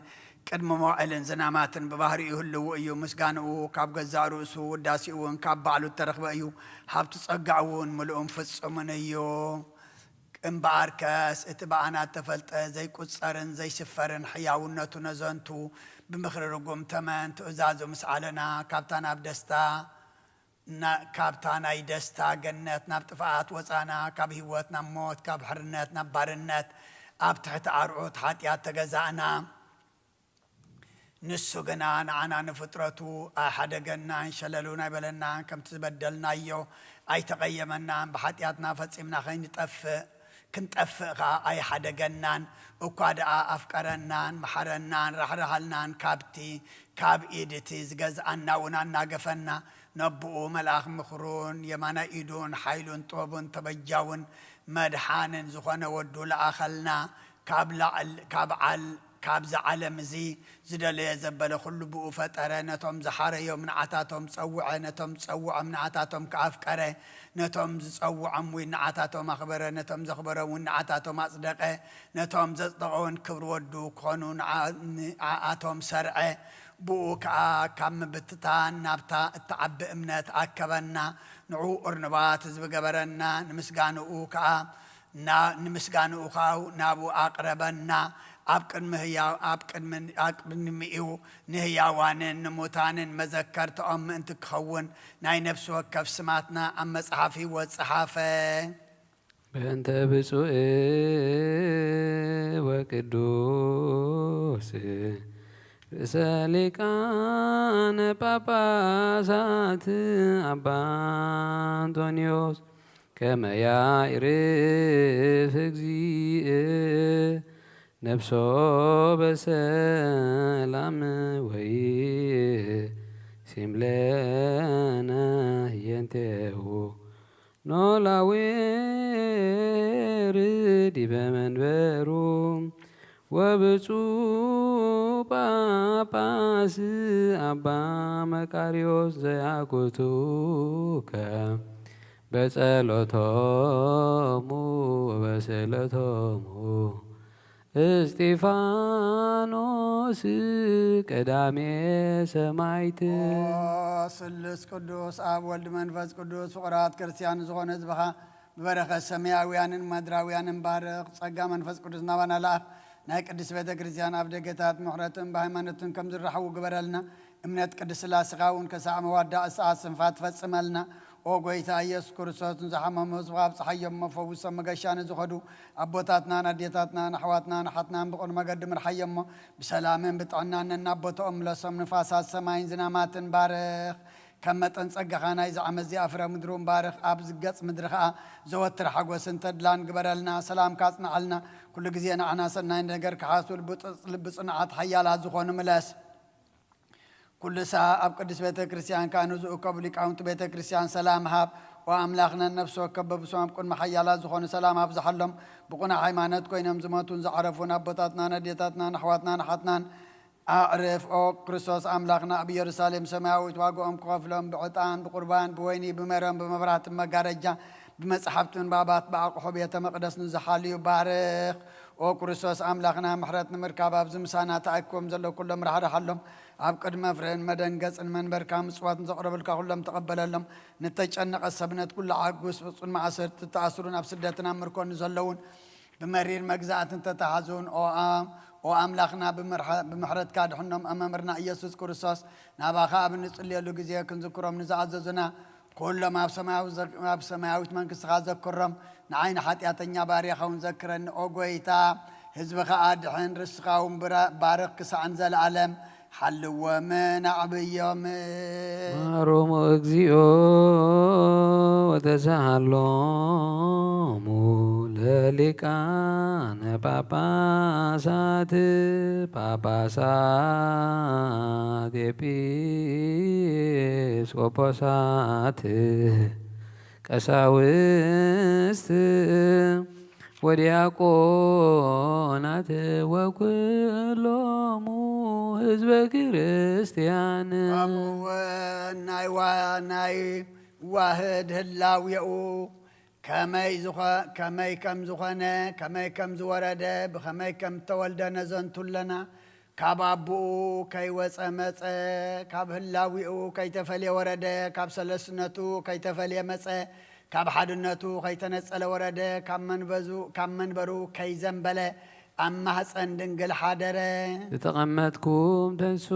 ቅድሚ መዋዕልን ዝናማትን ብባህሪኡ ህልው እዩ። ምስጋንኡ ካብ ገዛእ ርእሱ፣ ውዳሴኡ እውን ካብ ባዕሉ እተረኽበ እዩ። ሃብቲ ጸጋኡ እውን ምሉእን ፍጹምን እዩ። እምበኣርከስ እቲ ብኣና እተፈልጠ ዘይቁጸርን ዘይስፈርን ሕያውነቱ ነዘንቱ፣ ብምኽሪ ርጉም ተመን ትእዛዙ ምስዓለና፣ ካብታ ናብ ደስታ ና-፣ ካብታ ናይ ደስታ ገነት ናብ ጥፍኣት ወጻና፣ ካብ ህይወት ናብ ሞት፣ ካብ ሕርነት ናብ ባርነት፣ ኣብ ትሕቲ ኣርዑት ሓጢኣት ተገዛእና። ንሱ ግና ንዓና ንፍጥረቱ ኣይሓደገናን፣ ሸለሉን ኣይበለናን፣ ከምቲ ዝበደልናዮ ኣይተቐየመናን፣ ብሓጢኣትና ፈጺምና ከይንጠፍእ፣ ክንጠፍእ ከኣ ኣይሓደገናን፣ እኳ ደኣ ኣፍቀረናን፣ መሓረናን፣ ራሕራሃልናን፣ ካብቲ፣ ካብ ኢድ እቲ ዝገዝኣና እውን ኣናገፈና፣ ነብኡ መልኣኽ ምኽሩን የማናይ ኢዱን ሓይሉን ጥበቡን ተበጃውን መድሓንን ዝኾነ ወዱ ለኣኸልና፣ ካብ ላዕል-፣ ካብ ዓል-፣ ካብዚ ዓለም እዚ ዝደለዮ ዘበለ ኩሉ ብኡ ፈጠረ፣ ነቶም ዝሓረዮም ንዓታቶም ጸውዐ፣ ነቶም ዝጸውዖም ንዓታቶም ከኣ ኣፍቀረ፣ ነቶም ዝጸውዖም እውን ንዓታቶም ኣኽበረ፣ ነቶም ዘኽበሮም እውን ንዓታቶም ኣጽደቐ፣ ነቶም ዘጽደቐ እውን ክብሪ ወዱ ክኾኑ ንዓ-፣ ንዓኣቶም ሰርዐ። ብኡ ከኣ ካብ ምብትታን ናብታ እትዓቢ እምነት ኣከበና፣ ንዑ እርኑባት ህዝቢ ገበረና፣ ንምስጋንኡ ከኣ ና-፣ ንምስጋንኡ ከኣ ናብኡ ኣቕረበና። ኣብ ቅድሚ ህያው-፣ ኣብ ቅድሚ፣ ኣብ ቅድሚኡ ንህያዋንን ንሙታንን መዘከርታኦም ምእንቲ ክኸውን፣ ናይ ነፍሲ ወከፍ ስማትና ኣብ መጽሓፍ ህይወት ጸሓፈ። በእንተ ብፁዕ ወቅዱስ ርእሰ ሊቃነ ጳጳሳት ኣባ እንጦንዮስ ከመ ያዕርፍ እግዚእ ነፍሶ በሰላም ወይሴም ለነ ህየንቴሁ ኖላዌ ርዲበ መንበሩ ወብፁዕ ጳጳስ ኣባ መቃርዮስ ዘያኩቱከ በጸሎቶሙ ወበስእለቶሙ እስጢፋኖስ ቀዳሜ ሰማይት። ኦ ስሉስ ቅዱስ ኣብ ወልድ መንፈስ ቅዱስ ፍቕራት ክርስቲያን ዝኾነ ህዝብኻ ብበረኸት ሰማያውያንን ምድራውያንን ባርኽ። ጸጋ መንፈስ ቅዱስ ናባና ለኣኽ። ናይ ቅድስት ቤተ ክርስቲያን ኣብ ደገታት ምሕረትን ብሃይማኖትን ከም ዝረሓዉ ግበረልና። እምነት ቅድስት ስላሴኻ እውን ከሳዕ መዋዳእ ሰዓት ስንፋ ትፈጽመልና። ኦ ጎይታ ኢየሱስ ክርስቶስ፣ ንዝሓመሙ ህዝብኻ ኣብጽሓዮም እሞ ፈውሶም። መገሻ ንዝኸዱ ኣቦታትናን ኣዴታትናን ኣሕዋትናን ኣሓትናን ብቕኑዕ መገዲ ምርሓዮም እሞ ብሰላምን ብጥዕናን ነናብ ቦታኦም ምለሶም። ንፋሳት ሰማይን ዝናማትን ባርኽ። ከም መጠን ጸጋኻ ናይዚ ዓመት እዚኣ ፍረ ምድሩ ባርኽ። ኣብ ዝገጽ ምድሪ ኸኣ ዘወትር ሓጎስን ተድላን ግበረልና። ሰላምካ ኣጽንዓልና። ኩሉ ግዜ ንዓና ሰናይ ነገር ክሓስቡ ልቢ ጽ-፣ ልቢ ጽኑዓት ሓያላት ዝኾኑ ምለስ። ኩሉ ሰዓ ኣብ ቅድስት ቤተ ክርስቲያን ከኣ ንዝእከቡ ሊቃውንቲ ቤተ ክርስቲያን ሰላም ሃብ። ኦ ኣምላኽና፣ ነፍሲ ወከፍ በብሶም ኣብ ቅድሚ ሓያላት ዝኾኑ ሰላም ኣብዝሓሎም። ብቕኑዕ ሃይማኖት ኮይኖም ዝሞቱን ዝዓረፉን ኣቦታትናን ኣዴታትናን ኣሕዋትናን ኣሓትናን ኣዕርፍ። ኦ ክርስቶስ ኣምላኽና፣ ኣብ ኢየሩሳሌም ሰማያዊት ዋጋኦም ክኸፍሎም ብዕጣን፣ ብቁርባን፣ ብወይኒ፣ ብመረን፣ ብመብራህትን መጋረጃ፣ ብመጻሕፍትን ብኣባት ብኣቕሑ ቤተ መቕደስ ንዝሓልዩ ባርኽ። ኦ ክርስቶስ ኣምላኽና፣ ምሕረት ንምርካብ ኣብዚ ምሳና ተኣኪቦም ዘለዉ ኩሎም ራሕርሓሎም። ኣብ ቅድሚ መፍርህን መደንገጽን መንበርካ ምጽዋት ንዘቕረቡልካ ኩሎም ተቐበለሎም። ንተጨነቐት ሰብነት ኩሉ ዓጉስ፣ ብጽኑ ማእሰርቲ ዝተኣስሩን ኣብ ስደትን ኣብ ምርኮን ንዘለዉን ብመሪር መግዛእትን ተተሓዙን ኦ ኣ-፣ ኦ ኣምላኽና ብምርሐ-፣ ብምሕረትካ ድሕኖም። ኦ መምህርና ኢየሱስ ክርስቶስ፣ ናባኻ ኣብ እንጽልየሉ ግዜ ክንዝክሮም ንዝኣዘዙና ኩሎም ኣብ ሰማያዊ ዘ-፣ ኣብ ሰማያዊት መንግስትኻ ዘክሮም። ንዓይ ንሓጢኣተኛ ባርያኻ እውን ዘክረኒ። ኦ ጎይታ፣ ህዝብኻ ኣድሕን፣ ርስኻ እውን ብራ-፣ ባርኽ ክሳዕ ንዘለኣለም። ሓልዎምን ኣዕብዮምን። ማሮሙ እግዚኦ ወተሳሃሎሙ ለሊቃነ ጳጳሳት ጳጳሳት ኤጲስቆጶሳት ቀሳውስት ወዲያቆናት ወኩሎሙ ህዝበ ክርስቲያን። ከምኡ እውን ናይ ዋ- ናይ ዋህድ ህላዌኡ ከመይ ዝኾ- ከመይ ከም ዝኾነ፣ ከመይ ከም ዝወረደ፣ ብኸመይ ከም እተወልደ ነዘንቱ ኣለና። ካብ ኣቦኡ ከይወጸ መጸ፣ ካብ ህላዌኡ ከይተፈልየ ወረደ፣ ካብ ሰለስትነቱ ከይተፈልየ መጸ፣ ካብ ሓድነቱ ከይተነጸለ ወረደ፣ ካብ መንበዙ- ካብ መንበሩ ከይዘንበለ ኣብ ማህፀን ድንግል ሓደረ። ዝተቐመጥኩም ተንሱ።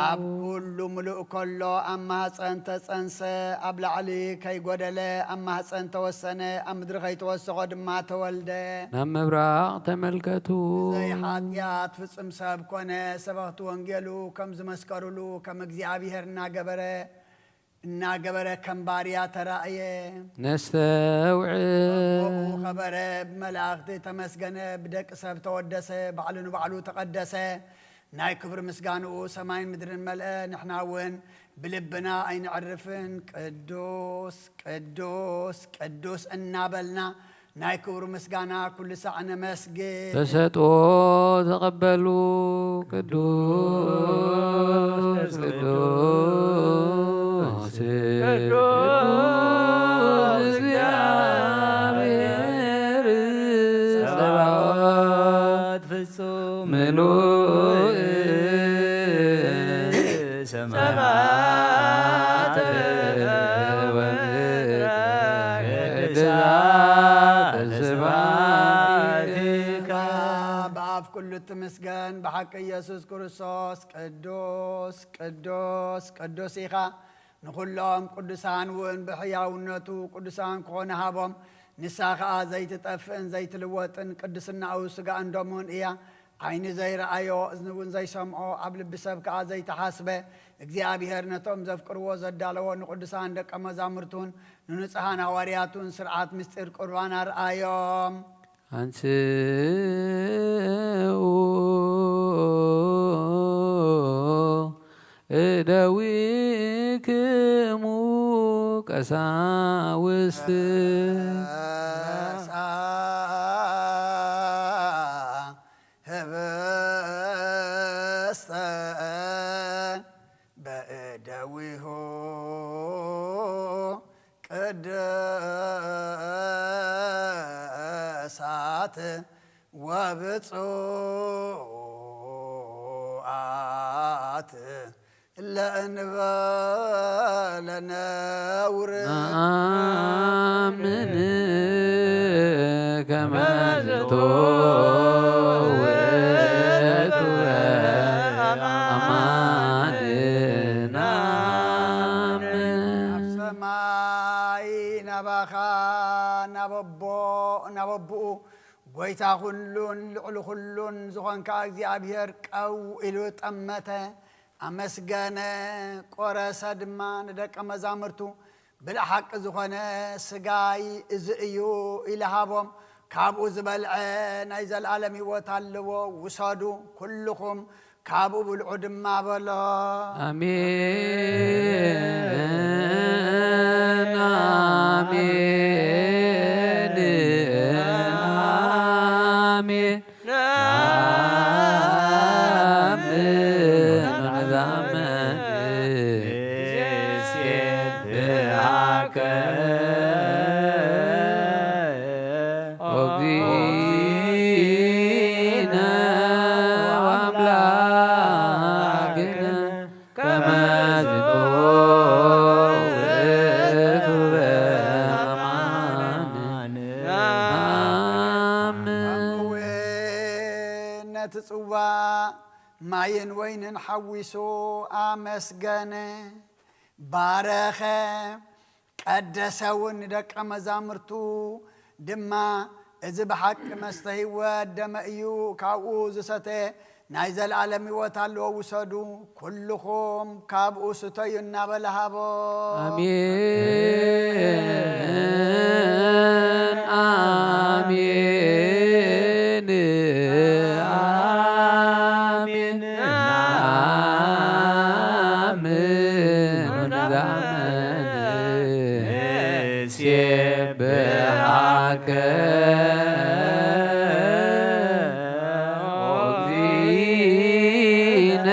ኣብ ኩሉ ምሉእ ከሎ ኣብ ማህፀን ተፀንሰ፣ ኣብ ላዕሊ ከይጎደለ ኣብ ማህፀን ተወሰነ፣ ኣብ ምድሪ ከይተወሰኾ ድማ ተወልደ። ናብ ምብራቕ ተመልከቱ። ዘይሓጢኣት ፍጹም ሰብ ኮነ። ሰበኽቲ ወንጌሉ ከም ዝመስከሩሉ ከም እግዚኣብሔር እናገበረ እናገበረ ከም ባርያ ተራእየ። ነስተውዕል። ከምኡ ኸበረ፣ ብመላእኽቲ ተመስገነ፣ ብደቂ ሰብ ተወደሰ፣ ባዕሉ ንባዕሉ ተቐደሰ። ናይ ክብሪ ምስጋንኡ ሰማይን ምድርን መልአ። ንሕና እውን ብልብና ኣይነዕርፍን፣ ቅዱስ ቅዱስ ቅዱስ እናበልና ናይ ክብሩ ምስጋና ኩሉ ሳዕ ነመስግን። ተሰጥኦ ተቐበሉ። ቅዱስ ቅዱስ ቅዱስ እግዚኣብሔር ጸባኦት ፍጹም ምሉእ ሰማያት ወምድር ቅድሳተ ስብሐቲከ። ብኣፍ ኩሉ እትምስገን ብሓቂ ኢየሱስ ክርስቶስ ቅዱስ ቅዱስ ቅዱስ ኢኻ። ንኹሎም ቅዱሳን እውን ብሕያውነቱ ቅዱሳን ክኾኑ ሃቦም። ንሳ ኸኣ ዘይትጠፍእን ዘይትልወጥን ቅድስናኡ ስጋኡን ደሙን እያ። ዓይኒ ዘይረኣዮ፣ እዝኒ እውን ዘይሰምዖ፣ ኣብ ልቢ ሰብ ከኣ ዘይተሓስበ፣ እግዚኣብሔር ነቶም ዘፍቅርዎ ዘዳለዎ ንቅዱሳን ደቀ መዛሙርቱን ንንጹሓን ሃዋርያቱን ስርዓት ምስጢር ቁርባን ኣርኣዮም። አንስኡ እደዊክሙ ቀሳውስት። ህብስተ በእደዊሁ ቅዱሳት ወብፁዓት ለእንበለ ነውር። ነአምን ከመ ዝንቱ ውእቱ አማን። ነአምን። ናብ ሰማይ ናባኻ ናብ ኣቦ ናብ ኣቦኡ ጎይታ ኩሉን ልዕሊ ኩሉን ዝኾንካ እግዚኣብሔር ቀው ኢሉ ጠመተ፣ ኣመስገነ፣ ቆረሰ ድማ ንደቀ መዛሙርቱ ብልሓቂ ዝኾነ ስጋይ እዚ እዩ ኢሉ ሃቦም። ካብኡ ዝበልዐ ናይ ዘለኣለም ህይወት ኣለዎ፣ ውሰዱ ኩልኹም ካብኡ ብልዑ ድማ በሎ። ኣሜን፣ ኣሜን፣ ኣሜን። ነአምን ወንዛመን ንሴብሐከ ኦግዚእነ ወአምላክነ ከመ ዝንቱ ውእቱ በአማን ነአምን። ነቲ ጽዋ ማይን ወይንን ሓዊሱ ኣመስገነ፣ ባረኸ፣ ቀደሰ እውን። ንደቀ መዛሙርቱ ድማ፣ እዚ ብሓቂ መስተ ህይወት ደመ እዩ፣ ካብኡ ዝሰተ ናይ ዘለኣለም ህይወት ኣለዎ፣ ውሰዱ፣ ኩልኹም ካብኡ ስተዩ እናበለ ሃቦ። ኣሜን፣ ኣሜን፣ ኣሜን፣ ኣሜን። ንዛመን ንሴብሐከ እግዚእነ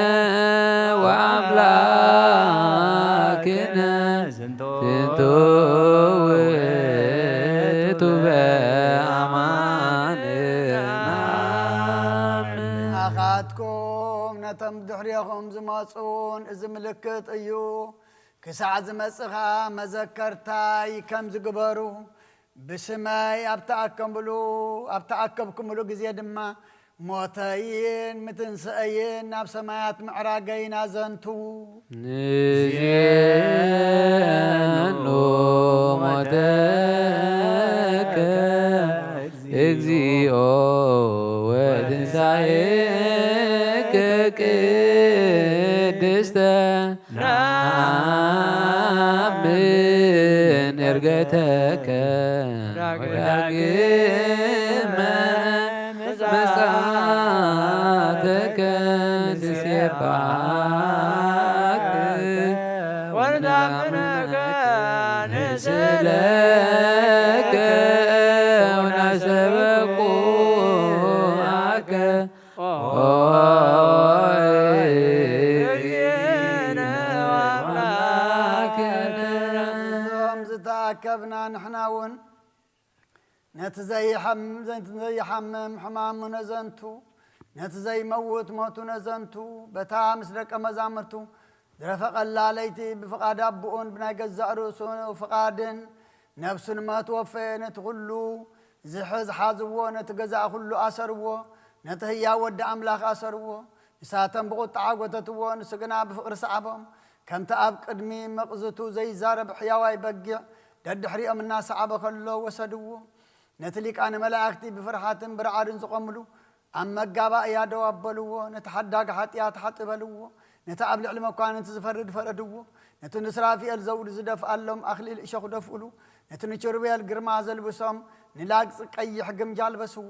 ወአምላክነ ዝንቱ ውእቱ በአማን። ንኣኻትኩም ነቶም ድሕሬኹም ዝመጹን እዚ ምልክት እዩ። ክሳዕ ዝመጽእ ኸኣ መዘከርታይ ከም ዝግበሩ፣ ብስመይ ኣብ ተኣከብኩምሉ፣ ኣብ ተኣከብኩምሉ ግዜ ድማ ሞተይን ምትንስአይን ናብ ሰማያት ምዕራገይን ኣዘንቱ። ንዜኑ ሞተከ እግዚኦ ወትንሳኤከ ቅድስተ ነአምን ዕርገተከ ወዳግመ ምጽኣተከ ንሴብሐከ ወንዛምረከ ንስእለከ ወናስተበቁዓከ። ኦ እግዚእነ ወአምላክነ። እዞም ዝተኣከብና ንሕና እውን ነቲ ዘይሓም-፣ ነቲ ዘይሓምም ሕማሙ ነዘንቱ፣ ነቲ ዘይመውት ሞቱ ነዘንቱ፣ በታ ምስ ደቀ መዛሙርቱ ዝረፈቐላ ለይቲ ብፍቓድ ኣቦኡን ብናይ ገዛእ ርእሱ ፍቓድን ነፍሱ ንሞት ወፈየ። ነቲ ኩሉ ዝሕዝ ሓዝዎ፣ ነቲ ገዛእ ኩሉ ኣሰርዎ፣ ነቲ ህያው ወዲ ኣምላኽ ኣሰርዎ። ንሳቶም ብቑጥዓ ጎተትዎ፣ ንሱ ግና ብፍቕሪ ሰዓቦም። ከምቲ ኣብ ቅድሚ መቕዝቱ ዘይዛረብ ሕያዋይ በጊዕ ደድሕሪኦም እናሰዓበ ከሎ ወሰድዎ። ነቲ ሊቃነ መላእክቲ ብፍርሃትን ብረዓድን ዝቖምሉ ኣብ መጋባእያ ደው ኣበልዎ። ነቲ ሓዳግ ሓጢኣት ሓጢ በልዎ። ነቲ ኣብ ልዕሊ መኳንንቲ ዝፈርድ ፈረድዎ። ነቲ ንሱራፊኤል ዘውዲ ዝደፍኣሎም ኣኽሊል እሾኽ ደፍኡሉ። ነቲ ንኪሩቤል ግርማ ዘልብሶም ንላግጺ ቀይሕ ግምጃ ኣልበስዎ።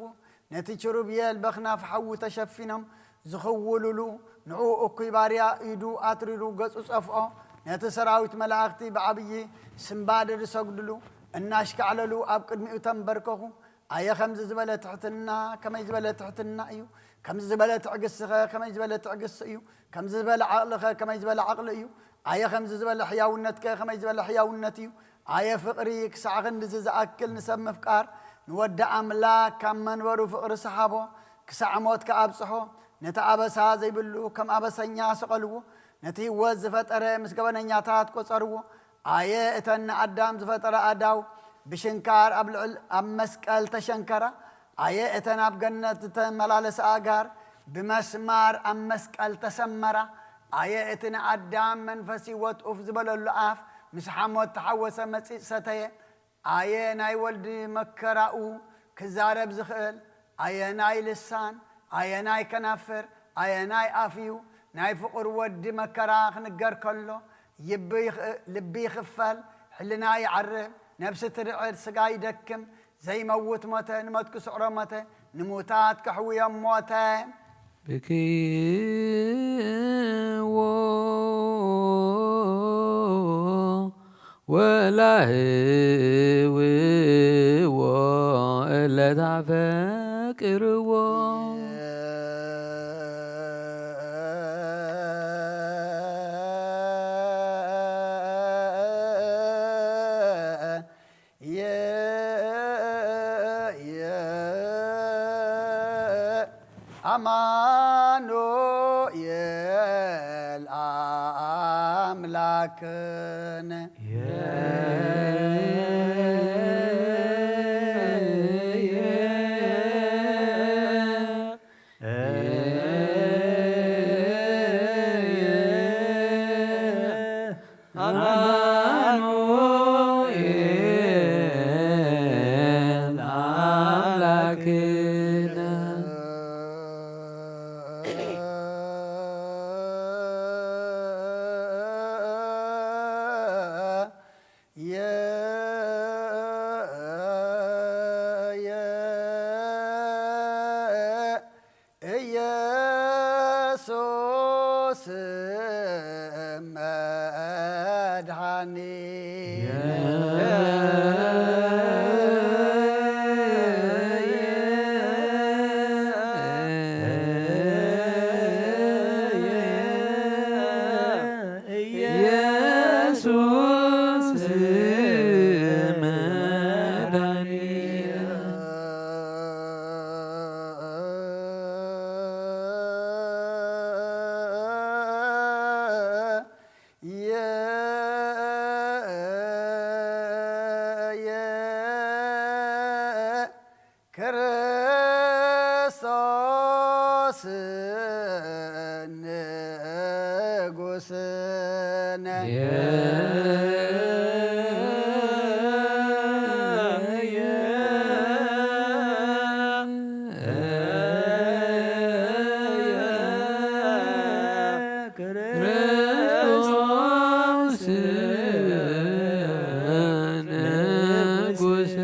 ነቲ ኪሩቤል በኽናፍ ሓዊ ተሸፊኖም ዝኽውሉሉ፣ ንዕኡ እኩይ ባርያ ኢዱ ኣትሪሩ ገጹ ጸፍዖ። ነቲ ሰራዊት መላእኽቲ ብዓብዪ ስምባደ ዝሰግዱሉ እናሽካዕለሉ ኣብ ቅድሚኡ ተንበርከኹ። ኣየ ከምዚ ዝበለ ትሕትና፣ ከመይ ዝበለ ትሕትና እዩ! ከምዚ ዝበለ ትዕግስቲኸ ከመይ ዝበለ ትዕግስቲ እዩ! ከምዚ ዝበለ ዓቕልኸ ከመይ ዝበለ ዓቕሊ እዩ! ኣየ ከምዚ ዝበለ ሕያውነትከ ከመይ ዝበለ ሕያውነት እዩ! ኣየ ፍቕሪ ክሳዕ ክንድዚ ዝኣክል ንሰብ ምፍቃር! ንወዲ ኣምላክ ካብ መንበሩ ፍቕሪ ሰሓቦ፣ ክሳዕ ሞት ከኣብጽሖ። ነቲ ኣበሳ ዘይብሉ ከም ኣበሰኛ ሰቐልዎ፣ ነቲ ህይወት ዝፈጠረ ምስ ገበነኛታት ቆጸርዎ። ኣየ እተን ንኣዳም ዝፈጠረ ኣእዳው ብሽንካር ኣብ ልዕል ኣብ መስቀል ተሸንከራ። ኣየ እተን ኣብ ገነት ዝተመላለሳ ኣእጋር ብመስማር ኣብ መስቀል ተሰመራ። ኣየ እቲ ንኣዳም መንፈስ ህይወት ኡፍ ዝበለሉ ኣፍ ምስ ሓሞት ተሓወሰ መጺጽ ሰተየ። ኣየ ናይ ወልዲ መከራኡ ክዛረብ ዝኽእል ኣየናይ ልሳን ኣየናይ ከናፍር ኣየናይ ኣፍ እዩ ናይ ፍቑር ወዲ መከራ ክንገር ከሎ ይቢ ይኽ- ልቢ ይኽፈል ሕልና ይዓርብ ነብሲ ትርዕድ ስጋ ይደክም ዘይመውት ሞተ ንሞት ክስዕሮ ሞተ ንሙታት ከሕውዮም ሞተ ብክይዎ ወላህውዎ እለታፈቅርዎ ኣማኑኤል ኣምላክነ ኣማኑኤል ኣምላክነ መድኃኒ ኢየሱስ መድኃኒ ክርስቶስ ንጉስነ። ክርስቶስ ንጉስነ።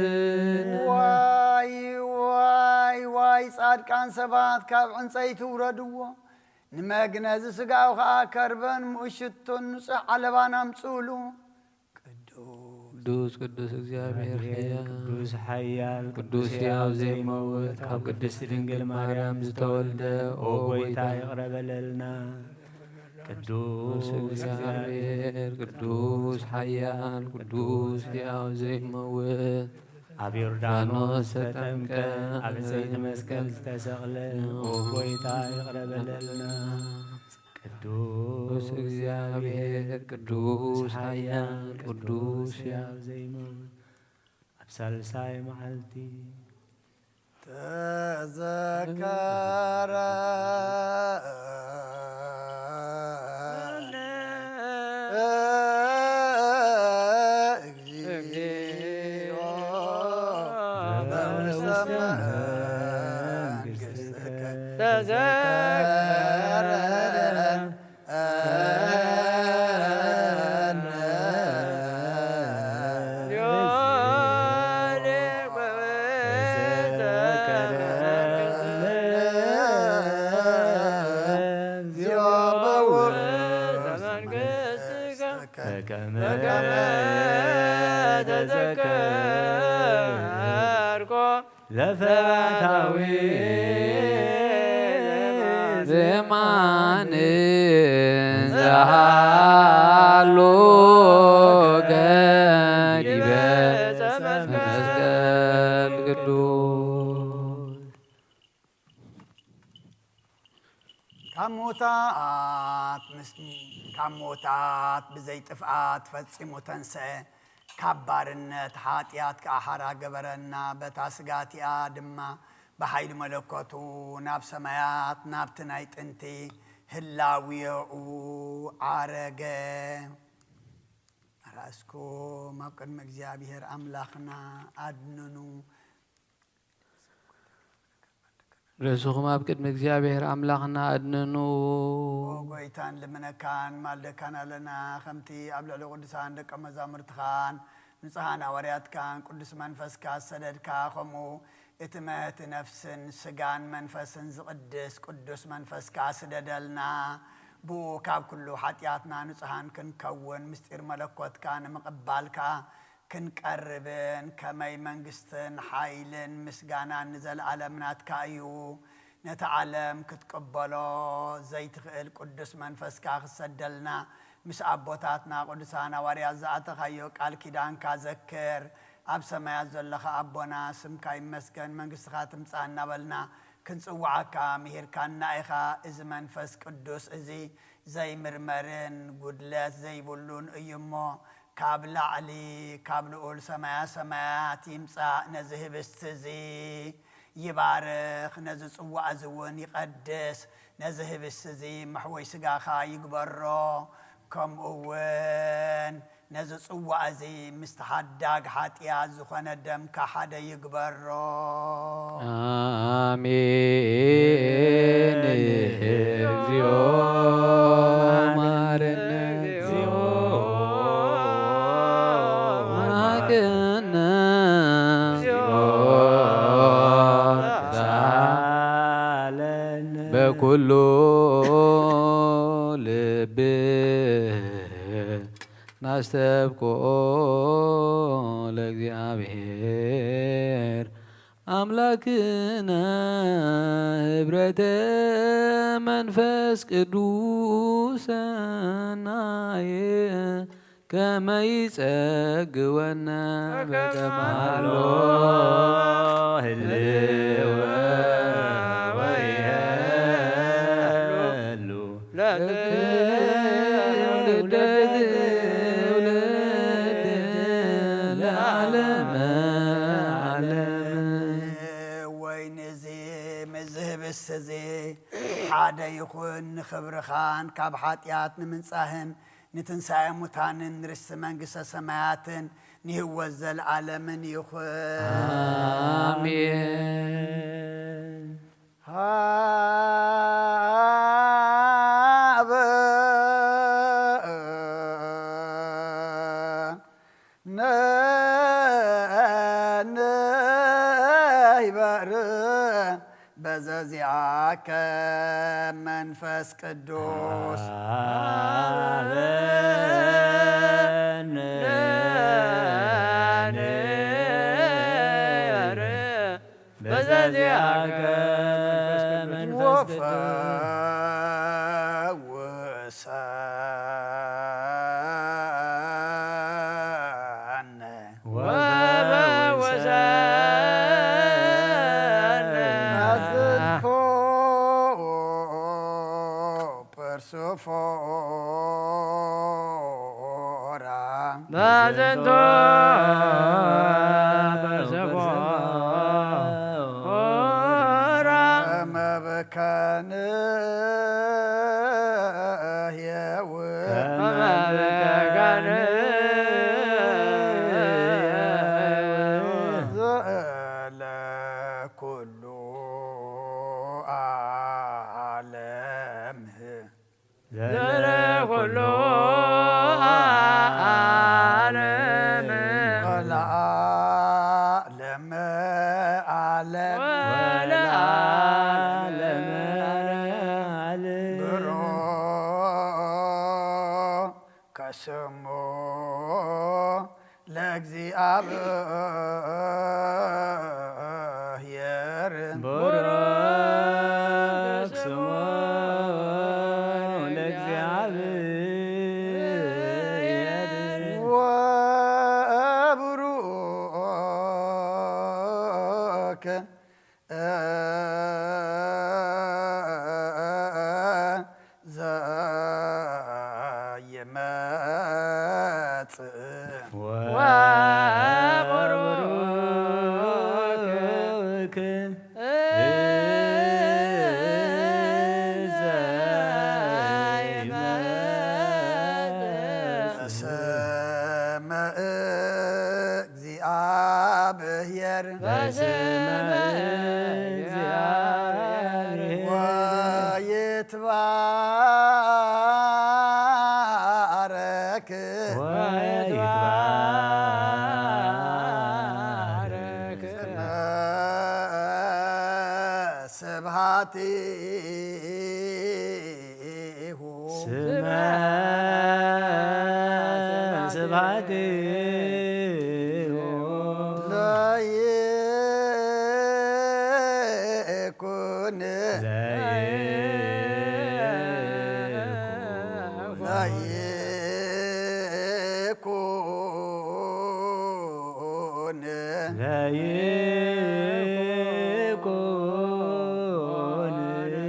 ዋይ ዋይ ዋይ፣ ጻድቃን ሰባት ካብ ዕንጸይቲ ውረድዎ፣ ንመግነዚ ስጋኡ ኸኣ ከርበን ምኡሽቱን ንጹሕ ዓለባን ኣምጽኡሉ። ቅዱስ ቅዱስ እግዚኣብሔር ሕያል ቅዱስ ሓያል ቅዱስ ሕያው ዘይመውት ካብ ቅድስቲ ድንግል ማርያም ዝተወልደ ኦ ጎይታ ይቕረ በለልና። ቅዱስ እግዚኣብሔር ቅዱስ ሓያል ቅዱስ ሕያው ዘይመውት ኣብ ዮርዳኖስ ተጠምቀ፣ ኣብ ዕንጸይቲ መስቀል ዝተሰቕለ ኦ ጎይታ ይቕረ በለልና። ቅዱስ እግዚኣብሔር ቅዱስ ሓያል ቅዱስ ሕያው ዘይመውት ኣብ ሳልሳይ መዓልቲ ተዘከረ እግዚኦ በውስተ መንግሥትከ ተዘከረ ለፈያታዊ ዜማን ዘሃሎ ገዲበ መስቀል ቅዱስ ካብ ሞታት ምስ-፣ ካብ ሞታት ብዘይ ጥፍኣት ፈጺሙ ተንስአ። ካብ ባርነት ሓጢኣት ከኣ ሓራ ገበረና። በታ ስጋ እቲኣ ድማ ብሓይሊ መለኮቱ ናብ ሰማያት ናብቲ ናይ ጥንቲ ህላዌኡ ዓረገ። ኣርኣስኩም ኣብ ቅድሚ እግዚኣብሔር ኣምላኽና ኣድንኑ። ርእስኹም ኣብ ቅድሚ እግዚኣብሔር ኣምላኽና ኣድንኑ። ኦ ጎይታ፣ ንልምነካን ማልደካን ኣለና። ከምቲ ኣብ ልዕሊ ቅዱሳን ደቀ መዛሙርትኻን ንጹሓን ሃዋርያትካን ቅዱስ መንፈስካ ዝሰደድካ፣ ከምኡ እቲ መህቲ ነፍስን ስጋን መንፈስን ዝቕድስ ቅዱስ መንፈስካ ስደደልና። ብኡ ካብ ኩሉ ሓጢኣትና ንጹሓን ክንከውን፣ ምስጢር መለኮትካ ንምቕባልካ ክንቀርብን፣ ከመይ መንግስትን ሓይልን ምስጋናን ንዘለኣለም ናትካ እዩ። ነቲ ዓለም ክትቅበሎ ዘይትኽእል ቅዱስ መንፈስካ ክትሰደልና፣ ምስ ኣቦታትና ቅዱሳን ሃዋርያት ዝኣተኻዮ ቃል ኪዳንካ ዘክር። ኣብ ሰማያት ዘለኻ ኣቦና፣ ስምካ ይመስገን፣ መንግስትኻ ትምጻእ እናበልና ክንጽውዓካ ምሂርካና ኢኻ። እዚ መንፈስ ቅዱስ እዚ ዘይምርመርን ጉድለት ዘይብሉን እዩ እሞ፣ ካብ ላዕሊ፣ ካብ ልዑል ሰማያ ሰማያት ይምጻእ፣ ነዚ ህብስቲ እዚ ይባርኽ፣ ነዚ ጽዋእ እዚ እውን ይቐድስ። ነዚ ህብስቲ እዚ መሕወይ ስጋኻ ይግበሮ፣ ከምኡ እውን ነዚ ጽዋእ እዚ ምስቲ ሓዳግ ሓጢኣት ዝኾነ ደምካ ሓደ ይግበሮ። ኣሜን። እግዚኦ መሐረነ፣ እግዚኦ መሐረነ፣ እግዚኦ ተሳለነ በኩሉ ልብ ናስተብቆ ለእግዚኣብሔር ኣምላክነ ህብረተ መንፈስ ቅዱስ ሰናየ ከመ ይጸግወነ በከማሎ ህልወ ወይሄሉ ለዓለመ ዓለም። ወይንዚ ምስ ህብስቲ እዚ ሓደ ይኹን፣ ንኽብርኻን ካብ ሓጢኣት ንምንጻህን ንትንሳኤ ሙታንን ንርስቲ መንግስተ ሰማያትን ንህይወት ዘለዓለምን ይኹን። ኣሜን። ሃበ ነንበረ በዘዚአከ መንፈስ ቅዱስ። በዘዚአከ መንፈስ ቅዱስ። ወፈውሰነ። ወፈውሰነ። አዝንቶ ፐርሶፎራ። በዝንቶ ፐርሶፎራ። መብከን የው። መብከን ዘእለ ኩሉ ዓለም። ዘለኩሉ ዓለም። ወለዓለመ ዓለም። ወለዓለመ ዓለም። ብሩክ ከስሙ ለእግዚኣብሔር። ብሩክ ስሙ ለእግዚኣብሔር። ወብሩክ ዘይመጽእ። ወቡሩክ ዘይመጽእ። ስመ እግዚአብሔር። በስመ እግዚአብሔር። ወይትባረክ። ወይትባረክ። ስመ ስብሐቲ ስመ ስብሐቲሁ ለይኩን። ለይኩን። ለይኩን።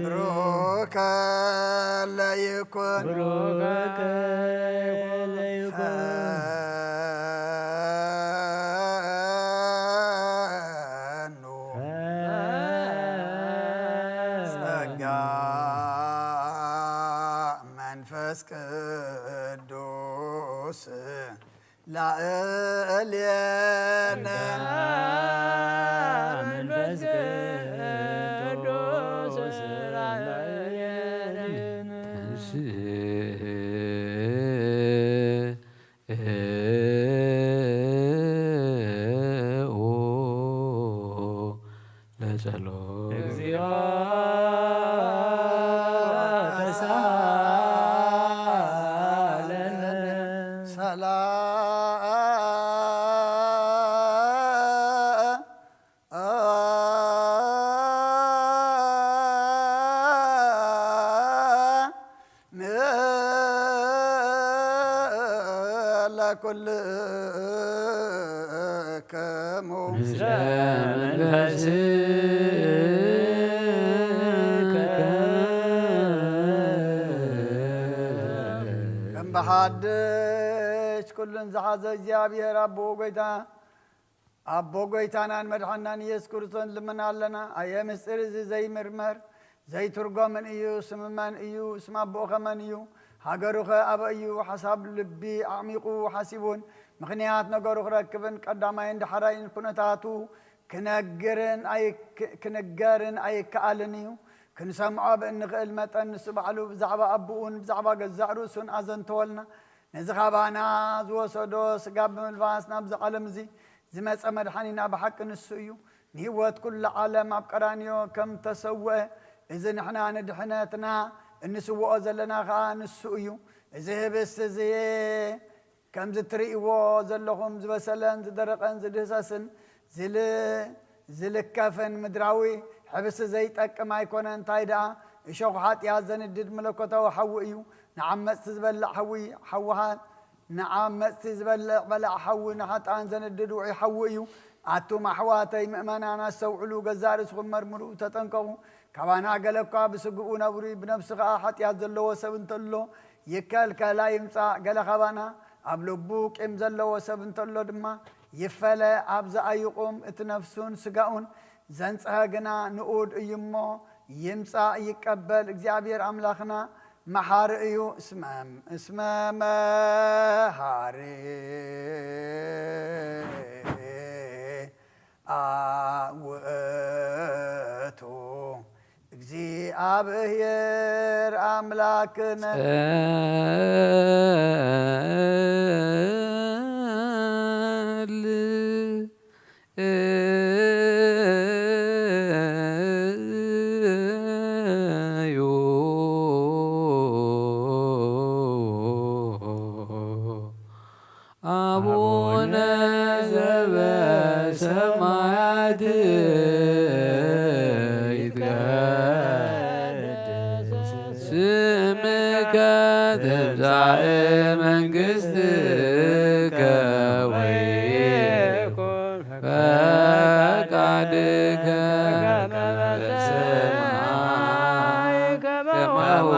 ብሩከ ለይኩን። ብሩከ ለይኩን። ፈኑ። ፈኑ። ጸጋ መንፈስ ቅዱስ ላዕሌነ። መንፈስ ቅዱስ ላዕሌነ። ተንሥኡ ለጸሎት። እግዚኦ ተንሥአ። ኩልክሙ ምስለ መንፈስከ ከም ብሓድሽ ኩሉን ዝሓዘ እግዚኣብሔር ኣቦ ጎይታ ኣቦ ጎይታናን መድሓናን ኢየሱስ ክርስቶስ ልምና ኣለና። ኣየ ምስጢር እዚ ዘይምርመር ዘይትርጎምን እዩ። ስም መን እዩ? ስም ኣቦኡኸ መን እዩ? ሃገሩኸ ኣበይ እዩ? ሓሳብ ልቢ ኣዕሚቑ ሓሲቡን ምኽንያት ነገሩ ክረክብን ቀዳማይን ዳሕራይን ኩነታቱ ክነግርን ኣይክ- ክንገርን ኣይከኣልን እዩ። ክንሰምዖ ብእንኽእል መጠን ንሱ ባዕሉ ብዛዕባ ኣቦኡን ብዛዕባ ገዛእ ርእሱን ኣዘንተወልና። ነዚ ካባና ዝወሰዶ ስጋ ብምልባስ ናብዚ ዓለም እዚ ዝመጸ መድሓኒና ብሓቂ ንሱ እዩ። ንህይወት ኩሉ ዓለም ኣብ ቀራንዮ ከም ተሰውአ፣ እዚ ንሕና ንድሕነትና እንስውኦ ዘለና ኸኣ ንሱ እዩ። እዚ ህብስቲ እዚ ከምዚ ትርእይዎ ዘለኹም ዝበሰለን ዝደረቐን ዝድህሰስን ዝል- ዝልከፍን ምድራዊ ሕብስቲ ዘይጠቅም ኣይኮነ። እንታይ ደኣ እሾኽ ሓጢኣት ዘንድድ መለኮታዊ ሓዊ እዩ። ንዓመጽቲ ዝበልዕ ሓዊ ሓውሓት ንዓመጽቲ ዝበልዕ በላዕ ሓዊ ንሓጥኣን ዘንድድ ውዑይ ሓዊ እዩ። ኣቱም ኣሕዋተይ ምእመናን ኣስተውዕሉ፣ ገዛእ ርእስኹም መርምሩ፣ ተጠንቀቑ። ካባና ገለ እኳ ብስግኡ ነብሪ ብነፍሱ ኸኣ ሓጢኣት ዘለዎ ሰብ እንተሎ ይከልከል ኣይምጻእ። ገለ ካባና ኣብ ልቡ ቂም ዘለዎ ሰብ እንተሎ ድማ ይፈለ። ኣብዚ ኣይቑም፣ እቲ ነፍሱን ስጋኡን ዘንጽሀ ግና ንኡድ እዩ እሞ ይምጻእ ይቀበል። እግዚኣብሔር ኣምላኽና መሓሪ እዩ። እስመ እስመ መሃሪ ውእቱ እግዚኣብሔር ኣምላክነ። ጸል እዩ አቡነ ዘበሰማያት ይትቀደስ ስምከ ትምጻእ መንግስትከ ወይኩን ፈቃድከ በከመ በሰማይ ከማሁ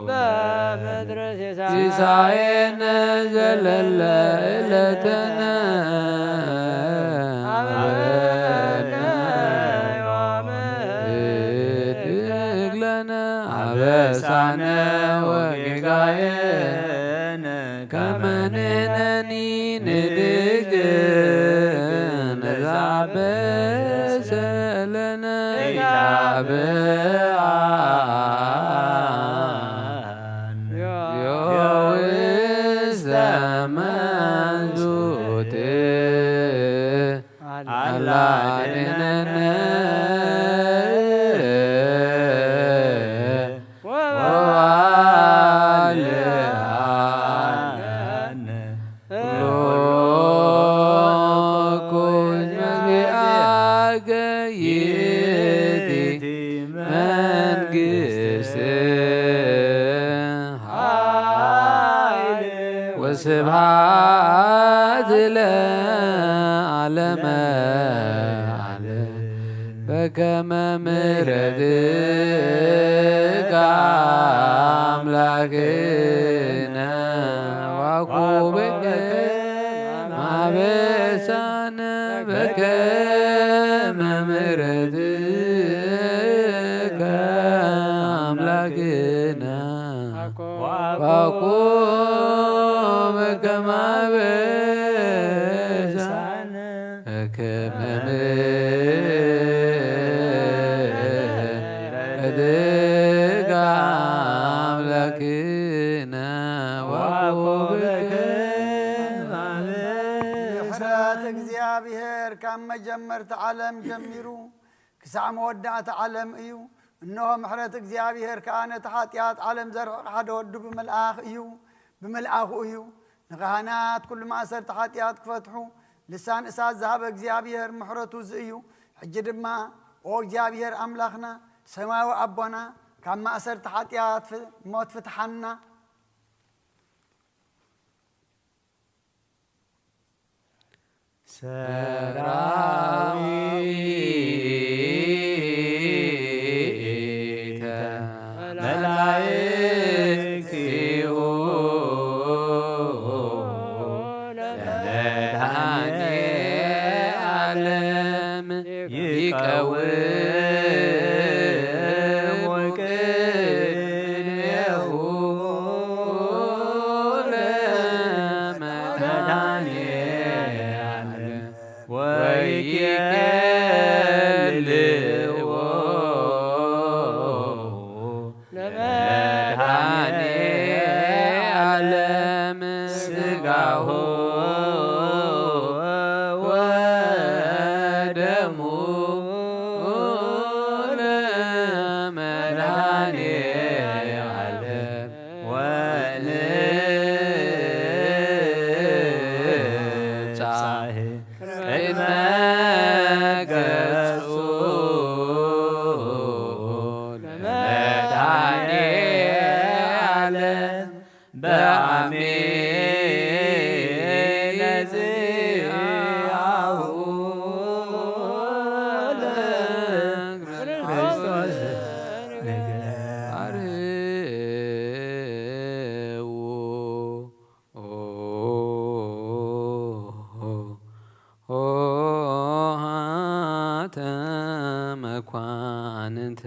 በምድር። ሲሳየነ ዘለለ ዕለትነ ሀበነ ዮም። ህድግ ለነ አበሳነ ወጌጋየነ ከመ ንሕነኒ ንድግ ነዛበሰ ለነ ኢታብአነ ውስተ መንሱት። አላድነነ ወአድነነ ኩሉ ኩን መዝቢአከ ይእቲ መንግስት ኃይል ወስብሐት ለዓለመ ዓለም። በከመ ምሕረትከ አምላክነ ዋኩብከ ማበሳነ በከመ ምሕረትከ አምላክነ ዋኮ በከመ አበሳነ በከመ ምሕረትከ አምላክነ ዋኮ በከመ አበሳነ። ምሕረት እግዚኣብሔር ካብ መጀመርታ ዓለም ጀሚሩ ክሳዕ መወዳእታ ዓለም እዩ። እንሆ ምሕረት እግዚኣብሔር ከኣ ነቲ ሓጢኣት ዓለም ዘርሕቕ ሓደ ወዱ ብምልኣኽ እዩ፣ ብምልኣኹ እዩ። ንኻህናት ኩሉ ማእሰርቲ ሓጢኣት ክፈትሑ ልሳን እሳት ዝሃበ እግዚኣብሔር ምሕረቱ እዚ እዩ። ሕጂ ድማ ኦ እግዚኣብሔር ኣምላኽና ሰማያዊ ኣቦና ካብ ማእሰርቲ ሓጢኣት ፍ- ሞት ፍትሓና። ሰራዊተ መላእክቲሁ ለመድኃኔ ዓለም ይቀውሙ ቅድሜሁ ለመድኃኔ ዓለም ወይኬልዎ ለመድኃኔ ዓለም ሥጋሁ ወደሙ ለመድኃኔ ዓለም ወንብጻሕ ቅድመ ገጹ ለመድኃኔ ዓለም በአሜን ዚአሁ ለክርስቶስ ንግበር። ኆኃተ መኳንንተ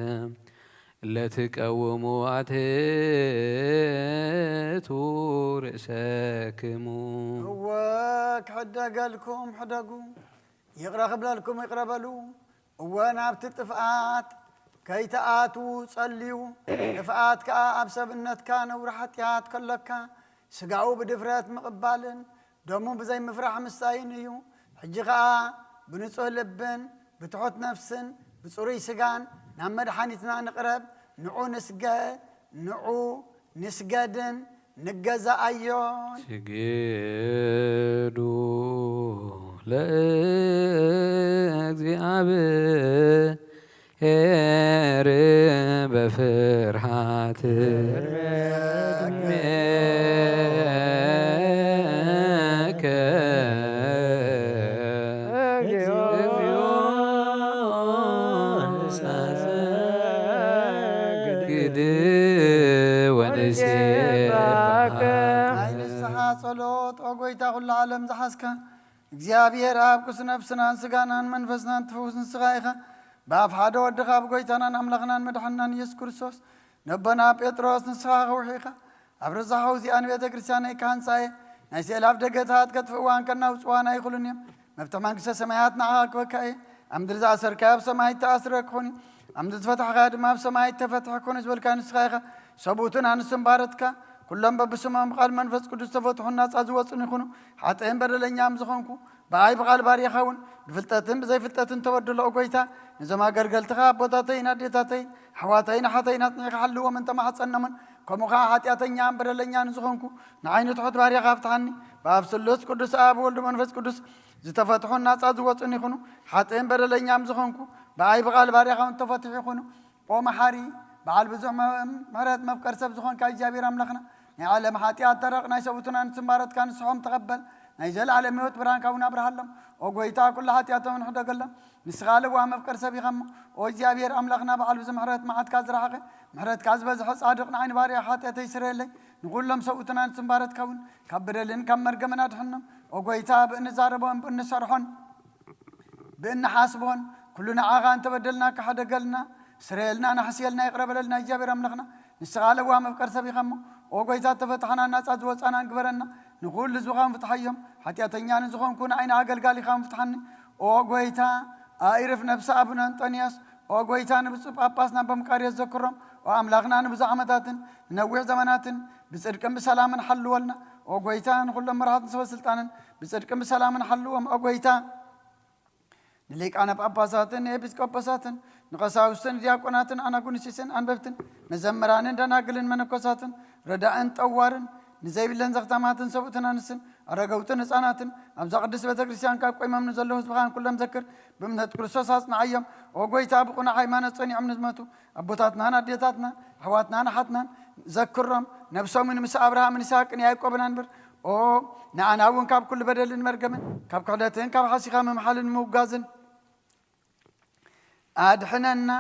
ለትቀውሙ አትቱ ርእሰክሙ። እወ ክሕደገልኩም ሕደጉ፣ ይቕረ ክብለልኩም ይቕረ በሉ። እወ ናብቲ ጥፍኣት ከይትኣትዉ ጸልዩ። ጥፍኣት ከኣ ኣብ ሰብነትካ ነውሪ ሓጢኣት ከለካ ስጋኡ ብድፍረት ምቕባልን ደሙ ብዘይ ምፍራሕ ምስታይን እዩ። ሕጂ ኸኣ ብንጹህ ልብን ብትሑት ነፍስን ብጽሩይ ስጋን ናብ መድሓኒትና ንቕረብ። ንዑ ንስገ-፣ ንዑ ንስገድን ንገዛኣዮን። ስግዱ ለእግዚኣብሔር ሄር በፍርሃት ቅድሜከ እግዚኦ ንሰግድ ወንሴብሐካ። ናይ ንስሓ ጸሎት። ኦ ጎይታ ኩሉ ዓለም ዝሓዝካ እግዚኣብሔር ኣብ ቅዱስ ነፍስናን ስጋናን መንፈስናን ትፍውስ ንስኻ ኢኻ። ብኣፍ ሓደ ወድኻ ብጎይታናን ኣምላኽናን መድሓንናን ኢየሱስ ክርስቶስ ነቦና ጴጥሮስ ንስኻ ከውሒ ኢኻ። ኣብ ረዛሓው እዚኣ ንቤተ ክርስቲያነይ ክሃንጻ እየ። ናይ ስእሊ ኣፍ ደገታት ከጥፍእዋን ከናውጽዋን ኣይኽእሉን እዮም። መፍትሕ መንግስተ ሰማያት ንዓኻ ክበካ እየ። ኣብ ምድሪ ዝኣሰርካዮ ኣብ ሰማይ እተኣስረ ክኹን እዩ። ኣብ ምድሪ ዝፈታሕካዮ ድማ ኣብ ሰማይ እተፈትሐ ክኹን እዩ ዝበልካዮ ንስኻ ኢኻ። ሰብኡትን ኣንስትን ባረትካ ኩሎም በብስሞም ብቓል መንፈስ ቅዱስ ዝተፈትሑን ናጻ ዝወጹን ይኹኑ። ሓጥእን በደለኛም ዝኾንኩ ብኣይ ብቓል ባርያኻ እውን ብፍልጠትን ብዘይፍልጠትን ተበድሎ። ኦ ጎይታ፣ ነዞም ኣገልገልትኻ ኣቦታተይን ኣዴታተይን ኣሕዋተይን ኣሓተይን ኣጽኒዕካ ሓልዎም እንተማሕጸኖምን ከምኡ ኸዓ ሓጢኣተኛን በደለኛን ዝኾንኩ ንዓይኒ ትሑት ባርያኻ ፍትሓኒ። ብኣብ ስሉስ ቅዱስ ኣብ ወልድ መንፈስ ቅዱስ ዝተፈትሑን ናጻ ዝወጹን ይኹኑ። ሓጥእን በደለኛም ዝኾንኩ ብኣይ ብቓል ባርያኻ እውን ተፈትሑ ይኹኑ። ኦ መሓሪ በዓል ብዙሕ መ-፣ ምሕረት መፍቀር ሰብ ዝኾንካ እግዚኣብሔር ኣምላኽና፣ ናይ ዓለም ሓጢኣት ተረቕ ናይ ሰብኡትን ኣንስትን ባረትካ ንስሖም ተቐበል። ናይ ዘለኣለም ህይወት ብርሃንካ እውን ኣብርሃሎም። ኦ ጎይታ ኩሉ ሓጢኣቶም ንሕደገሎም። ንስኻ ለዋህ መፍቀር ሰብ ኢኻ እሞ፣ ኦ እግዚኣብሔር ኣምላኽና በዓል ብዙሕ ምሕረት መዓትካ ዝረሓቐ ምሕረትካ ዝበዝሐ ጻድቕ ንዓይ ንባርያ ሓጢኣተይ ስረየለይ። ንኹሎም ሰብኡትን ኣንስትን ባረትካ እውን ካብ በደልን ካብ መርገምን ኣድሕኖም። ኦ ጎይታ ብእንዛረቦን ብእንሰርሖን ብእንሓስቦን ኩሉ ንዓኻ እንተበደልና ክሕደገልና ስረየልና ናሕስየልና ይቕረ በለልና እግዚኣብሔር ኣምላኽና። ንስኻ ለዋህ መፍቀር ሰብ ኢኻ እሞ ኦ ጎይታ ተፈታሕናን ናጻ ዝወጻናን ግበረና። ንኹሉ ህዝብኻ እውን ፍትሓዮም። ሓጢኣተኛ ንዝኾንኩ ንዓይኒ ኣገልጋሊኻ እውን ፍትሓኒ። ኦ ጎይታ ኣኢርፍ ነብሲ ኣቡነ እንጦንዮስ። ኦ ጎይታ ንብፁዕ ጳጳስ ናብ መቃርዮስ ዘክሮም። ኦ ኣምላኽና ንብዙሕ ዓመታትን ንነዊሕ ዘመናትን ብጽድቅን ብሰላምን ሓልወልና። ኦ ጎይታ ንኹሎም መራሕትን ሰበ ስልጣንን ብጽድቅን ብሰላምን ሓልዎም። ኦ ጎይታ ንሊቃነ ጳጳሳትን ንኤጲስቆጶሳትን ንቐሳውስትን ዲያቆናትን ኣናጉንስቲስን ኣንበብትን መዘምራንን ደናግልን መነኮሳትን ረዳእን ጠዋርን ንዘይብለን ዘኽታማትን ሰብኡትን ኣንስትን ኣረገውትን ህፃናትን ኣብዛ ቅድስት ቤተ ክርስቲያን ካብ ቆይሞም ንዘለዉ ህዝብኻን ኩሎም ዘክር። ብእምነት ክርስቶስ ኣጽንዓዮም። ኦ ጎይታ ብቑኑዕ ሃይማኖት ጸኒዖም ንዝመቱ ኣቦታትናን ኣዴታትናን ኣሕዋትናን ኣሓትናን ዘክሮም። ነብሶምን ምስ ኣብርሃምን ይስሐቅን ያዕቆብን ኣንብር። ኦ ንኣና እውን ካብ ኩሉ በደልን መርገምን ካብ ክሕደትን ካብ ሓሲኻ ምምሓልን ምውጋዝን ኣድሕነና።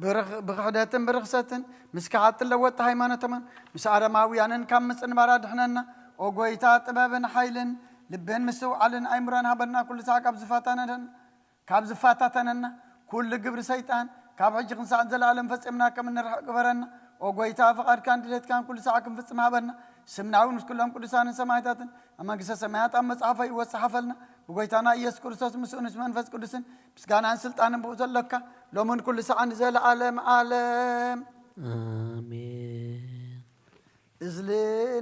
ብርኽ- ብክሕደትን ብርኽሰትን ምስ ከሓድትን ለወጥቲ ሃይማኖቶምን ምስ ኣረማውያንን ካብ ምጽንባር ኣድሕነና። ኦ ጎይታ ጥበብን ሓይልን ልብን ምስትውዓልን ኣይምሮን ሃበና። ኩሉ ሳዕ ካብ ዝፋታነደና ካብ ዝፋታተነና ኩሉ ግብሪ ሰይጣን ካብ ሕጂ ክንሳዕ ዘለኣለም ፈጺምና ከም እንርሕቕ ግበረና። ኦ ጎይታ ፍቓድካን ድሌትካን ኩሉ ሳዕ ክንፍጽም ሃበና። ስምና እውን ምስ ኩሎም ቅዱሳንን ሰማዕታትን ኣብ መንግስተ ሰማያት ኣብ መጽሓፈ ይወጽሓፈልና። ብጎይታና ኢየሱስ ክርስቶስ ምስኡን ምስ መንፈስ ቅዱስን ምስጋናን ስልጣንን ብኡ ዘሎካ ሎምን ኩሉ ሳዕ ንዘለኣለም ኣለም። ኣሜን። እዝሊ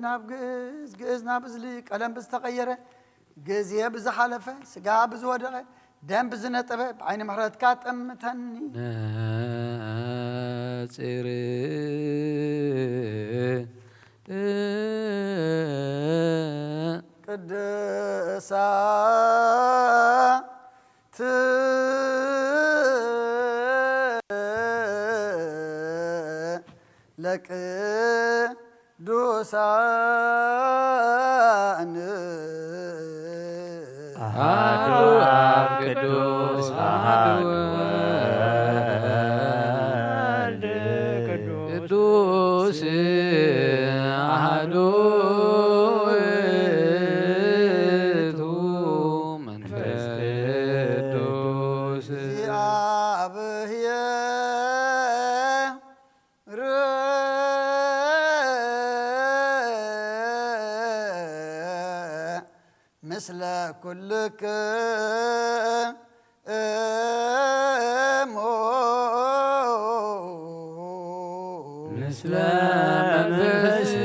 ናብ ግእዝ፣ ግእዝ ናብ እዝሊ ቀለም ብዝተቐየረ፣ ግዜ ብዝሓለፈ፣ ስጋ ብዝወደቐ፣ ደም ብዝነጠበ፣ ብዓይኒ ምሕረትካ ጠምተኒ። ነጽር ቅድሳት ለቅዱሳን ኣሐዱ ኣብ ቅዱስ ኣሐዱ ወልድ ቅዱስ ኣሐዱ ውእቱ መንፈስ ቅዱስ። እግዚአብሔር ምስለ ኩልክሙ ምስለ መንፈስከ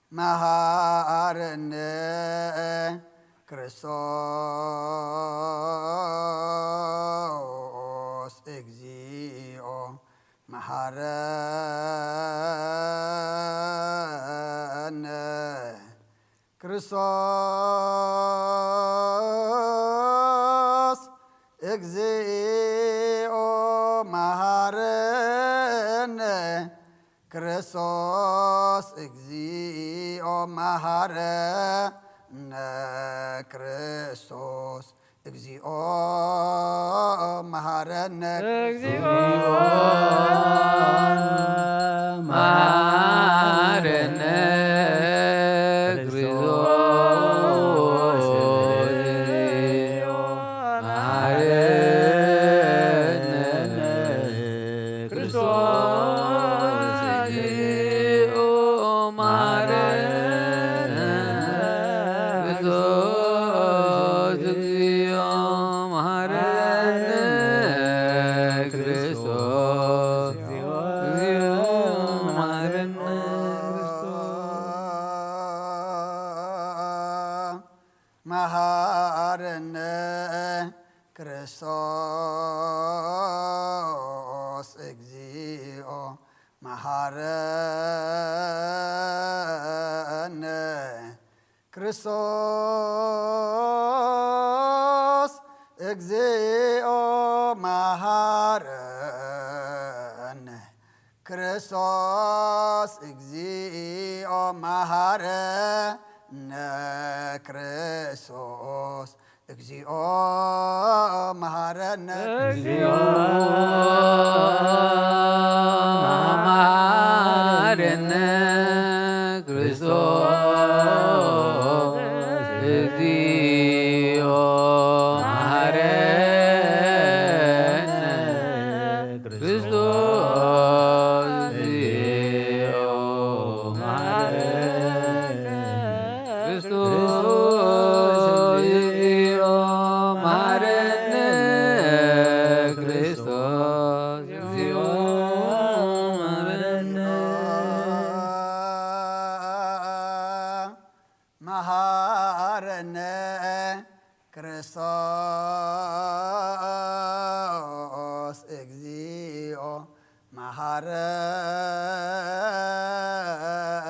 መሃረነ ክርስቶስ እግዚኦ መሃረነ ክርስቶስ እግዚኦ መሃረነ ክርስቶስ እግዚኦ መሃረነ ክርስቶስ እግዚኦ መሃረነ እግዚኦ መሃረነ ክርስቶስ መሃረነ ክርስቶስ እግዚኦ መሃረነ ክርስቶስ እግዚኦ መሃረነ ክርስቶስ እግዚኦ መሃረነ ክርስቶስ መሃረነ ክርስቶስ እግዚኦ መሃረነ ክርስቶስ እግዚኦ መሃረነ ክርስቶስ እግዚኦ መሃረነ ክርስቶስ እግዚኦ መሃረነ እግዚኦ መሃረነ ክርስቶስ እግዚኦ መሃረነ ክርስቶስ እግዚኦ መሃረነ ክርስቶስ እግዚኦ መሃረነ ክርስቶስ እግዚኦ መሃረነ መሃረነ ክርስቶስ እግዚኦ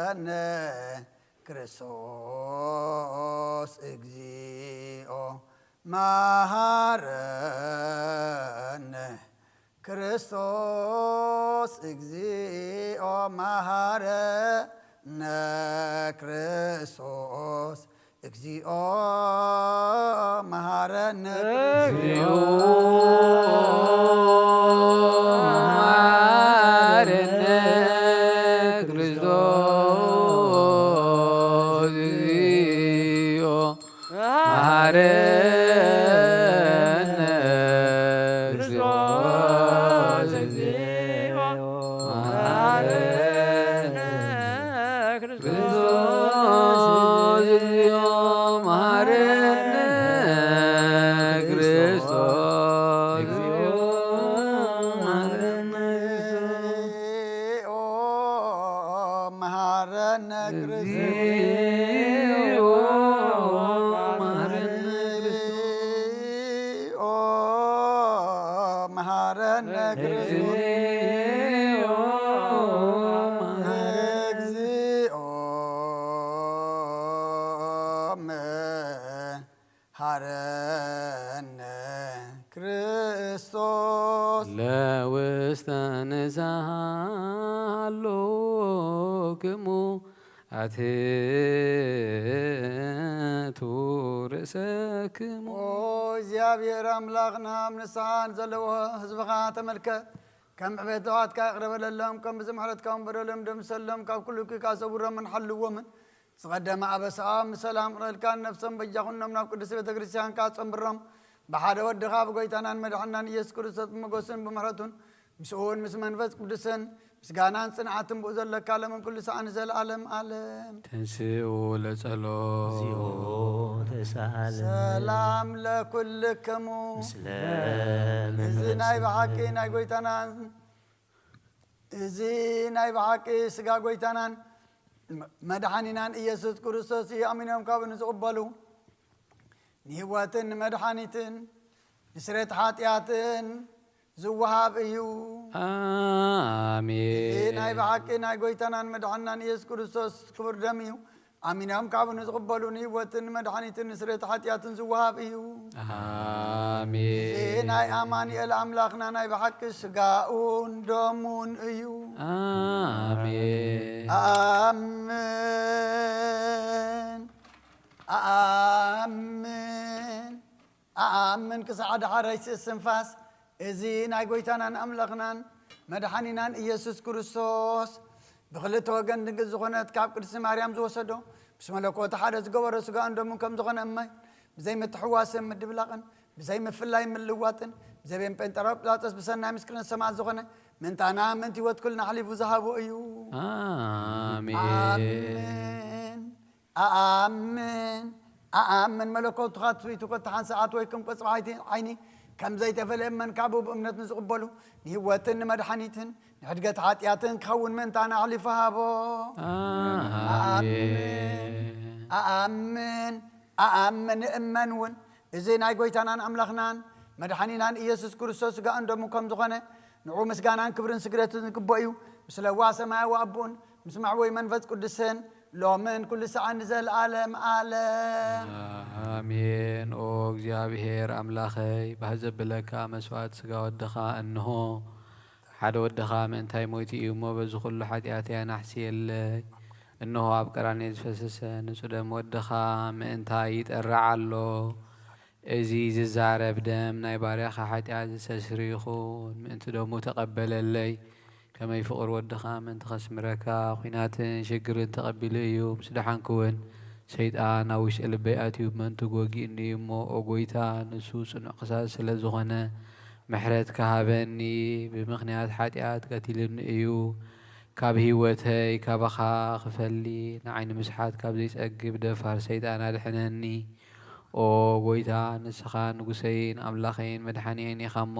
መሃረነ ክርስቶስ እግዚኦ መሃረነ ክርስቶስ እግዚኦ መሃረነ ክርስቶስ እግዚኦ መሃረነ እግዚኦ መሃረነ ክርስቶስ እግዚኦ መሃረነ ክርስቶስ እግዚኦ መሃረነ ክርስቶስ እግዚኦ መሃረነ ክርስቶስ እግዚኦ መሃረነ መሃረነ ክርስቶስ እግዚኦ መሃረነ መሃረነ ክርስቶስ እግዚኦ መሃረነ ክርስቶስ ለውስተ ንስሓ ሃሎክሙ ኣትሕቱ ርእሰክሙ። ኦ እግዚኣብሔር ኣምላኽና፣ ኣብ ንስሓ ንዘለዎ ህዝብኻ ተመልከት። ከም ዕቤት ለዋትካ ይቕረ በለሎም፣ ከም ብዝምሕረትካ እውን በደሎም ደምሰሎም፣ ካብ ኩሉ እኩይ ከኣ ሰውሮምን ሓልዎምን። ዝቐደመ ኣበሳኦም ብሰላም ይቕረልካ፣ ነፍሶም በጃ ኩኖም ናብ ቅድስቲ ቤተ ክርስቲያንካ ጸንብሮም። ብሓደ ወድኻ ብጎይታናን መድሓናን ኢየሱስ ክርስቶስ ብሞገሱን ብምሕረቱን ምስኡውን ምስ መንፈስ ቅዱስን ምስጋናን ጽንዓትን ብኡ ዘለካ ሎምን ኩሉ ሰዓን ዘለዓለም ዓለም። ተንስኡ ለጸሎት። እግዚኦ ተሳለን። ሰላም ለኩልክሙ። ምስለ እዚ ናይ ብሓቂ ናይ ጎይታናን እዚ ናይ ብሓቂ ስጋ ጎይታናን መድሓኒናን ኢየሱስ ክርስቶስ እዩ። ኣሚኖም ካብኡ ንዝቕበሉ ንህይወትን ንመድሓኒትን ንስሬት ሓጢኣትን ዝወሃብ እዩ። ኣሜን። እዚ ናይ ብሓቂ ናይ ጎይታናን መድሓኒናን ኢየሱስ ክርስቶስ ክቡር ደም እዩ። ኣሚኖም ካብኡ ንዝቕበሉ ንህይወትን ንመድሓኒትን ንስሬት ሓጢኣትን ዝወሃብ እዩ። ኣሜን። እዚ ናይ ኣማኑኤል ኣምላኽና ናይ ብሓቂ ስጋኡን ደሙን እዩ። ኣሜን። ኣኣምን፣ ኣኣምን፣ ኣኣምን ክሳዕ ዳሕረይ ስእስንፋስ እዚ ናይ ጎይታናን ኣምላኽናን መድሓኒናን ኢየሱስ ክርስቶስ ብኽልተ ወገን ድንግል ዝኾነት ካብ ቅድስቲ ማርያም ዝወሰዶ ምስ መለኮት ሓደ ዝገበሮ ስጋኡን ደሙን ከም ዝኾነ እማይ ብዘይ ምትሕዋስን ምድብላቕን ብዘይ ምፍላይ ምልዋጥን ብዘቤን ጴንጠሮጳጦስ ብሰናይ ምስክርነት ሰማዕት ዝኾነ ምእንታና ምእንቲ ህይወት ኩልና ኣሕሊፉ ዝሃቦ እዩ። ኣሜን። ኣሜን። ኣኣምን፣ ኣኣምን መለኮቱ ካትዊቱ ኮታ ሓንቲ ሰዓት ወይ ከም ቆጽሊ ዓይኒ ከም ዘይተፈልየ እመን። ካብኡ ብእምነት ንዝቕበሉ ንህይወትን ንመድሓኒትን ንሕድገት ሓጢኣትን ክኸውን ምእንታና ኣሕሊፉ ሃቦ። ኣሜን። ኣኣምን፣ ኣኣምን፣ እመን እውን እዚ ናይ ጎይታናን ኣምላኽናን መድሓኒናን ኢየሱስ ክርስቶስ ስጋኡን ደሙ ከም ዝኾነ ንዑ ምስጋናን ክብርን ስግደትን ዝግብኦ እዩ። ምስ ለዋ ሰማያዊ ኣቦኡን ምስ መዕወይ መንፈስ ቅዱስን ሎምን ኩሉ ሰዓን ንዘለዓለም ዓለም። ኣሜን። ኦ እግዚኣብሔር ኣምላኸይ፣ ባህ ዘብለካ መስዋዕት ስጋ ወድኻ እንሆ። ሓደ ወድኻ ምእንታይ ሞይቱ እዩ እሞ፣ በዚ ኩሉ ሓጢኣተይ ኣናሕስየለይ። እንሆ ኣብ ቀራንዮ ዝፈሰሰ ንጹህ ደም ወድኻ ምእንታይ ይጠርዕ ኣሎ። እዚ ዝዛረብ ደም ናይ ባርያኻ ሓጢኣት ዘስተስሪ ይኹን፣ ምእንቲ ደሙ ተቐበለለይ። ከመይ ፍቕሪ ወድኻ ምእንቲ ከስምረካ፣ ኲናትን ሽግርን ተቐቢሉ እዩ። ምስ ደሓንኩ እውን ሰይጣን ኣብ ውሽጢ ልበይ ኣትዩ ምእንቲ ጎጊእኒ እዩ እሞ፣ ኦ ጎይታ፣ ንሱ ጽኑዕ ክሳስ ስለ ዝኾነ፣ ምሕረት ክሃበኒ፣ ብምኽንያት ሓጢኣት ቀቲልኒ እዩ። ካብ ህይወተይ ካባኻ ክፈሊ፣ ንዓይ ንምስሓት ካብ ዘይጸግብ ደፋር ሰይጣን ኣድሕነኒ። ኦ ጎይታ፣ ንስኻ ንጉሰይን ኣምላኸይን መድሓኒየይን ኢኻ እሞ፣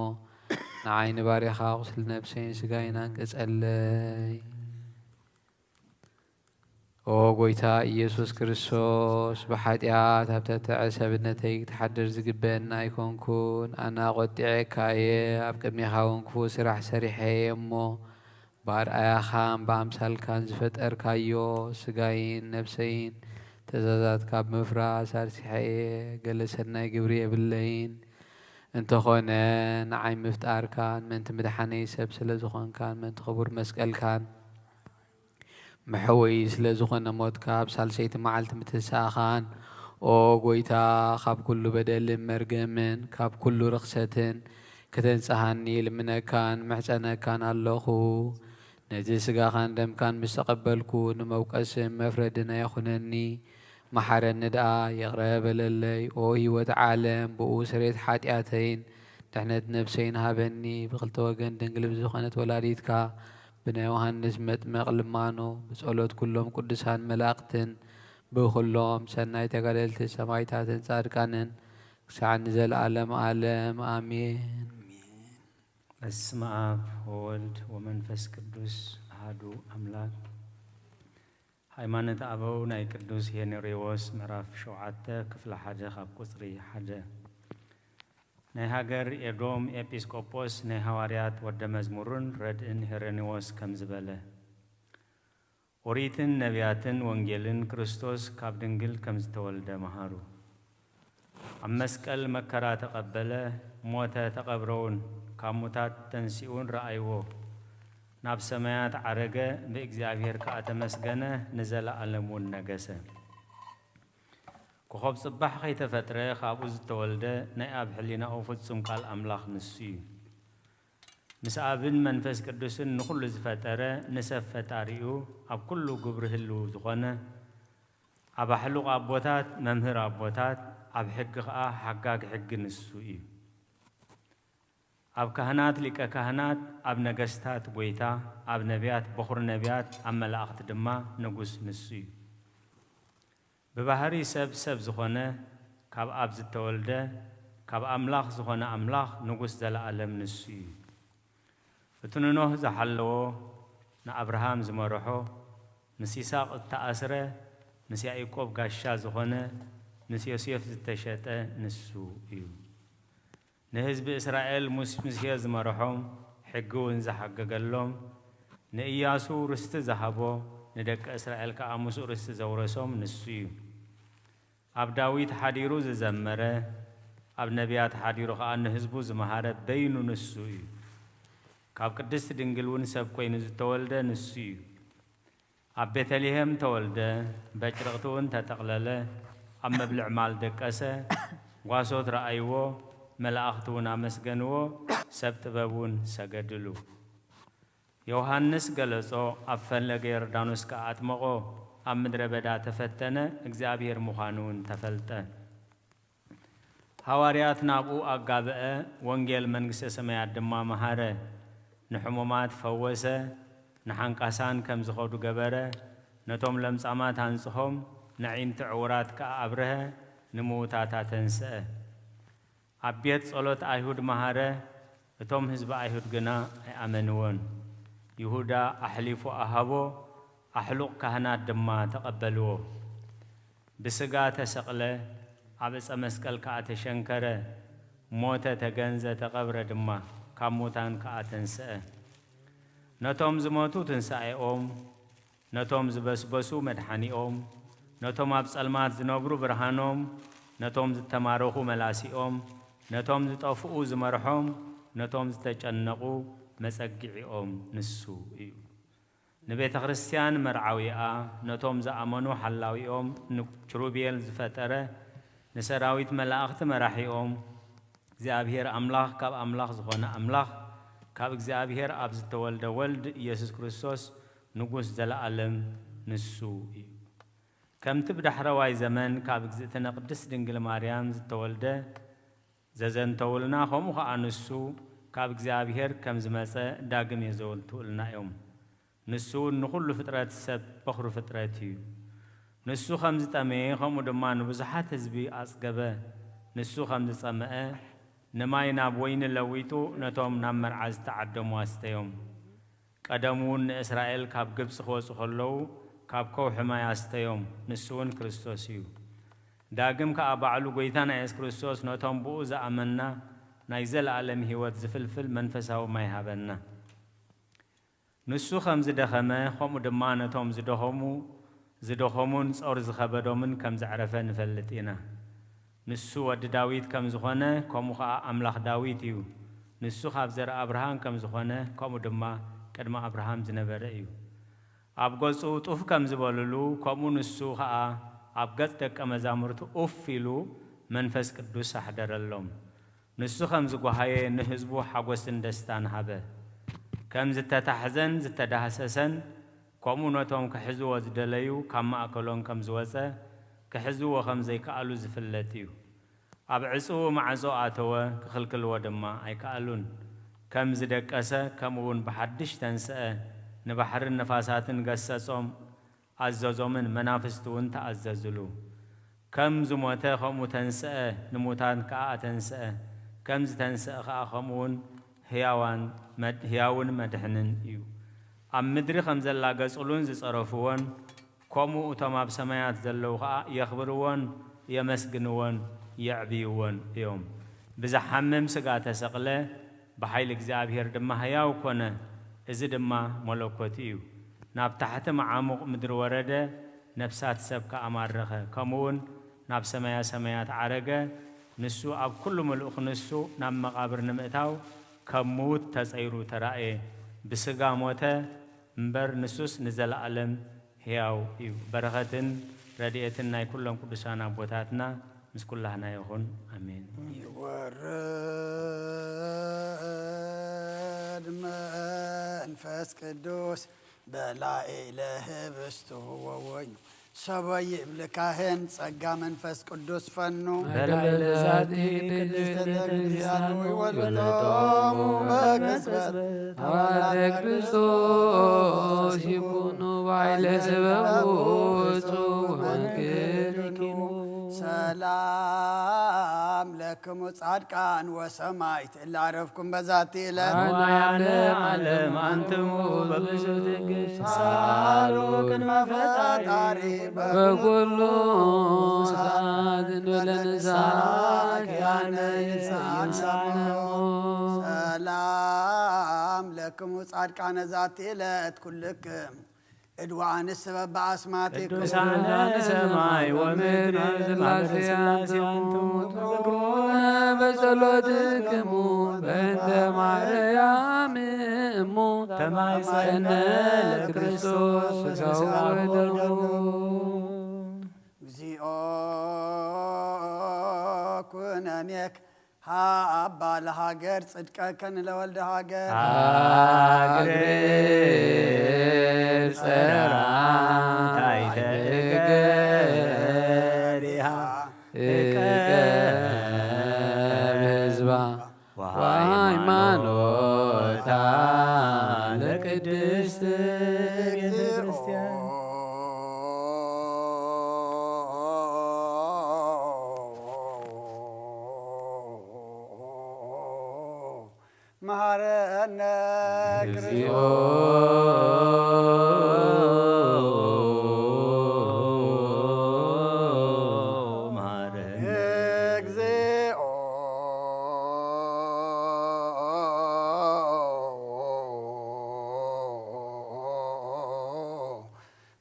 ንዓይ ንባርያኻ ቁስሊ ነብሰይን ስጋይን ኣንቅጸለይ። ኦ ጎይታ ኢየሱስ ክርስቶስ፣ ብሓጢኣት ኣብ ተተዐ ሰብነተይ ክትሓድር ዝግበአና ኣይኮንኩን። ኣነ ኣቖጢዐካ እየ፣ ኣብ ቅድሜኻ እውን ክፉእ ስራሕ ሰሪሐ እየ እሞ፣ ብኣርኣያኻን ብኣምሳልካን ዝፈጠርካዮ ስጋይን ነብሰይን ትእዛዛትካ ብምፍራስ ኣርሲሐ እየ። ገለ ሰናይ ግብሪ የብለይን። እንተኾነ፣ ንዓይ ምፍጣርካን ምእንቲ ምድሓነይ ሰብ ስለ ዝኾንካን ምእንቲ ክቡር መስቀልካን መሕወዪ ስለ ዝኾነ ሞትካ፣ ኣብ ሳልሰይቲ መዓልቲ ምትንሳእኻን፣ ኦ ጎይታ፣ ካብ ኩሉ በደልን መርገምን ካብ ኩሉ ርኽሰትን ክተንጽሃኒ ልምነካን ምሕጸነካን ኣለኹ። ነዚ ስጋኻን ደምካን ምስ ተቐበልኩ፣ ንመውቀስን መፍረድን ኣይኹነኒ። መሓረኒ ደኣ፣ ይቕረ በለለይ። ኦ ህይወት ዓለም፣ ብኡ ስሬት ሓጢኣተይን ድሕነት ነብሰይን ሃበኒ። ብኽልተ ወገን ድንግል ብዝኾነት ወላዲትካ፣ ብናይ ዮሃንስ መጥምቕ ልማኖ፣ ብጸሎት ኩሎም ቅዱሳን መላእኽትን፣ ብኹሎም ሰናይ ተጋደልቲ ሰማዕታትን ጻድቃንን፣ ክሳዕ ንዘለዓለም ዓለም ኣሜን። በስመ ኣብ ወወልድ ወመንፈስ ቅዱስ ኣሐዱ ኣምላክ። ሃይማኖተ ኣበው ናይ ቅዱስ ሄኔሪዎስ ምዕራፍ ሸውዓተ ክፍሊ ሓደ ካብ ቁጽሪ ሓደ። ናይ ሃገር ኤዶም ኤጲስቆጶስ ናይ ሃዋርያት ወደ መዝሙርን ረድእን ሄሬኔዎስ ከምዚ በለ። ኦሪትን ነቢያትን ወንጌልን ክርስቶስ ካብ ድንግል ከም ዝተወልደ መሃሩ። ኣብ መስቀል መከራ ተቐበለ፣ ሞተ፣ ተቐብረውን፣ ካብ ሙታት ተንሲኡን ረኣይዎ። ናብ ሰማያት ዓረገ፣ ብእግዚኣብሔር ከኣ ተመስገነ፣ ንዘለኣለም እውን ነገሰ። ኮኾብ ጽባሕ ከይተፈጥረ ካብኡ ዝተወልደ ናይ ኣብ ሕሊናኡ ፍጹም ቃል ኣምላኽ ንሱ እዩ። ምስ ኣብን መንፈስ ቅዱስን ንኹሉ ዝፈጠረ ንሰብ ፈጣሪኡ ኣብ ኩሉ ግብሪ ህልው ዝኾነ፣ ኣብ ኣሕሉቕ ኣቦታት መምህር ኣቦታት፣ ኣብ ሕጊ ኸኣ ሓጋግ ሕጊ ንሱ እዩ። ኣብ ካህናት ሊቀ ካህናት፣ ኣብ ነገስታት ጐይታ፣ ኣብ ነቢያት በኹሪ ነቢያት፣ ኣብ መላእኽቲ ድማ ንጉስ ንሱ እዩ። ብባህሪ ሰብ ሰብ ዝኾነ፣ ካብ ኣብ ዝተወልደ፣ ካብ ኣምላኽ ዝኾነ ኣምላኽ ንጉስ ዘለኣለም ንሱ እዩ። እቲ ንኖህ ዝሓለዎ፣ ንኣብርሃም ዝመርሖ፣ ምስ ይስሐቅ እተኣስረ፣ ምስ ያዕቆብ ጋሻ ዝኾነ፣ ምስ ዮሴፍ ዝተሸጠ ንሱ እዩ። ንህዝቢ እስራኤል ሙስ-፣ ሙሴ ዝመርሖም፣ ሕጊ እውን ዝሓገገሎም፣ ንእያሱ ርስቲ ዝሃቦ፣ ንደቂ እስራኤል ከኣ ምስኡ ርስቲ ዘውረሶም ንሱ እዩ። ኣብ ዳዊት ሓዲሩ ዝዘመረ፣ ኣብ ነቢያት ሓዲሩ ከኣ ንህዝቡ ዝመሃረ በይኑ ንሱ እዩ። ካብ ቅድስቲ ድንግል እውን ሰብ ኮይኑ ዝተወልደ ንሱ እዩ። ኣብ ቤተልሔም ተወልደ፣ በጭርቕቲ እውን ተጠቕለለ፣ ኣብ መብልዕ ማል ደቀሰ፣ ጓሶት ረኣይዎ፣ መላእኽቲ እውን ኣመስገንዎ፣ ሰብ ጥበብ እውን ሰገድሉ። ዮሃንስ ገለጾ፣ ኣብ ፈለገ ዮርዳኖስ ከኣ ኣጥመቖ፣ ኣብ ምድረ በዳ ተፈተነ፣ እግዚኣብሔር ምዃኑ እውን ተፈልጠ። ሃዋርያት ናብኡ ኣጋብአ፣ ወንጌል መንግስተ ሰማያት ድማ መሃረ። ንሕሙማት ፈወሰ፣ ንሓንካሳን ከም ዝኸዱ ገበረ፣ ነቶም ለምጻማት ኣንጽሆም፣ ነዒንቲ ዕውራት ከኣ ኣብርሀ፣ ንምዉታት ኣተንስአ። ኣብ ቤት ጸሎት ኣይሁድ መሃረ፣ እቶም ህዝቢ ኣይሁድ ግና ኣይኣመንዎን። ይሁዳ ኣሕሊፉ ኣሃቦ፣ ኣሕሉቕ ካህናት ድማ ተቐበልዎ። ብስጋ ተሰቕለ፣ ኣብ ዕጸ መስቀል ከኣ ተሸንከረ፣ ሞተ፣ ተገንዘ፣ ተቐብረ ድማ፣ ካብ ሙታን ከኣ ተንስአ። ነቶም ዝሞቱ ትንሳኤኦም፣ ነቶም ዝበስበሱ መድሓኒኦም፣ ነቶም ኣብ ጸልማት ዝነብሩ ብርሃኖም፣ ነቶም ዝተማረኹ መላሲኦም፣ ነቶም ዝጠፍኡ ዝመርሖም፣ ነቶም ዝተጨነቑ መጸግዒኦም ንሱ እዩ። ንቤተ ክርስቲያን መርዓዊኣ፣ ነቶም ዝኣመኑ ሓላዊኦም፣ ንኪሩቤል ዝፈጠረ፣ ንሰራዊት መላእኽቲ መራሒኦም፣ እግዚኣብሔር ኣምላኽ ካብ ኣምላኽ ዝኾነ ኣምላኽ፣ ካብ እግዚኣብሔር ኣብ ዝተወልደ ወልድ ኢየሱስ ክርስቶስ ንጉስ ዘለኣለም ንሱ እዩ። ከምቲ ብዳሕረዋይ ዘመን ካብ እግዝእትነ ቅድስት ድንግል ማርያም ዝተወልደ ዘዘንተውልና፣ ከምኡ ኸዓ ንሱ ካብ እግዚኣብሔር ከም ዝመጸ ዳግም የዘውትውልና እዮም። ንሱ እውን ንኹሉ ፍጥረት ሰብ በኹሪ ፍጥረት እዩ። ንሱ ከም ዝጠመየ፣ ከምኡ ድማ ንብዙሓት ህዝቢ ኣጽገበ። ንሱ ከም ዝጸመአ፣ ንማይ ናብ ወይኒ ለዊጡ፣ ነቶም ናብ መርዓ ዝተዓደሙ ኣስተዮም። ቀደም እውን ንእስራኤል ካብ ግብጺ ክወጹ ከለዉ፣ ካብ ከውሒ ማይ ኣስተዮም። ንሱ እውን ክርስቶስ እዩ። ዳግም ከኣ ባዕሉ ጐይታና የሱስ ክርስቶስ ነቶም ብኡ ዝኣመንና ናይ ዘለኣለም ህይወት ዝፍልፍል መንፈሳዊ ማይ ሃበና። ንሱ ከም ዝደኸመ፣ ከምኡ ድማ ነቶም ዝደኸሙ፣ ዝደኸሙን ጾር ዝኸበዶምን ከም ዘዕረፈ ንፈልጥ ኢና። ንሱ ወዲ ዳዊት ከም ዝኾነ፣ ከምኡ ኸኣ ኣምላኽ ዳዊት እዩ። ንሱ ካብ ዘርኢ ኣብርሃም ከም ዝኾነ፣ ከምኡ ድማ ቅድሚ ኣብርሃም ዝነበረ እዩ። ኣብ ገጹ ጡፍ ከም ዝበሉሉ፣ ከምኡ ንሱ ኸኣ ኣብ ገጽ ደቀ መዛሙርቱ ኡፍ ኢሉ፣ መንፈስ ቅዱስ ኣሕደረሎም። ንሱ ከም ዝጓሃየ ንህዝቡ ሓጎስን ደስታን ሃበ። ከም ዝተታሕዘን ዝተዳህሰሰን፣ ከምኡ ነቶም ክሕዝዎ ዝደለዩ ካብ ማእከሎም ከም ዝወጸ፣ ክሕዝዎ ከም ዘይከኣሉ ዝፍለጥ እዩ። ኣብ ዕጹው ማዕጾ ኣተወ፣ ክኽልክልዎ ድማ ኣይከኣሉን። ከም ዝደቀሰ፣ ከምኡ እውን ብሓድሽ ተንስአ፣ ንባሕርን ነፋሳትን ገሰጾም፣ ኣዘዞምን መናፍስቲ እውን ተኣዘዝሉ። ከም ዝሞተ ከምኡ ተንስአ፣ ንሙታን ከኣ ኣተንስአ። ከም ዝተንስአ ከኣ ከምኡ እውን ህያዋን መድ-፣ ህያውን መድሕንን እዩ። ኣብ ምድሪ ከም ዘላገጹሉን ዝጸረፍዎን፣ ከምኡ እቶም ኣብ ሰማያት ዘለዉ ኸኣ የኽብርዎን የመስግንዎን የዕብይዎን እዮም። ብዝሓምም ስጋ ተሰቕለ፣ ብሓይሊ እግዚኣብሔር ድማ ህያው ኮነ። እዚ ድማ መለኮት እዩ። ናብ ታሕቲ መዓሙቕ ምድሪ ወረደ፣ ነፍሳት ሰብ ከኣ ማረኸ። ከምኡውን ናብ ሰማያ ሰማያት ዓረገ። ንሱ ኣብ ኩሉ ምሉእ ክንሱ ናብ መቓብር ንምእታው ከም ምዉት ተጸይሩ ተራእየ። ብስጋ ሞተ እምበር ንሱስ ንዘለኣለም ሕያው እዩ። በረኸትን ረድኤትን ናይ ኩሎም ቅዱሳን ኣቦታትና ምስ ኩላህና ይኹን። ኣሜን። ይወርድ መንፈስ ቅዱስ በላዕለ ህብስቱ ወወይኑ ሰበ ይብል ካህን ጸጋ መንፈስ ቅዱስ ፈኑ። በላዕለ ዛቲ ቅድስት ቤተ ክርስቲያን ይወልዶሙ በቅጽበት ሐዋርያተ ክርስቶስ ይኩኑ ባዕለ ስበቡ እጹብ ወመንክር ይኪኑ። ሰላም ለክሙ ጻድቃን ወሰማዕት እለ ዐረፍኩም በዛቲ ዕለት። ኃይለ ዓለም ዓለም አንትሙ በብዙ ትዕግስት ሳሉ ቅድመ ፈጣሪ በኩሉ ሰዓት እንበለ ንስሐ ኪያነ ይንሳነ። ሰላም ለክሙ ጻድቃነ ዛቲ ዕለት ኩልክም እድዋን ስበብ በአስማቲክሙ ቅዱሳነ ሰማይ ወምድር ሥላሴ አንትሙ ትኩነ በጸሎትክሙ በእንተ ማርያም እሙ ተማይጸነ ለክርስቶስ ሥጋሁ ወደሙ። እግዚኦ ኩነኔክ ሀባ ለሀገር ጽድቀከን ለወልደ ሀገር። ሀገር ጸራ ታይተ እገሪሃ እቀብ ህዝባ ወሃይማኖታ ለቅድስት ቤተ ክርስቲያን። መሐረነ እግዚኦ። መሐረነ እግዚኦ።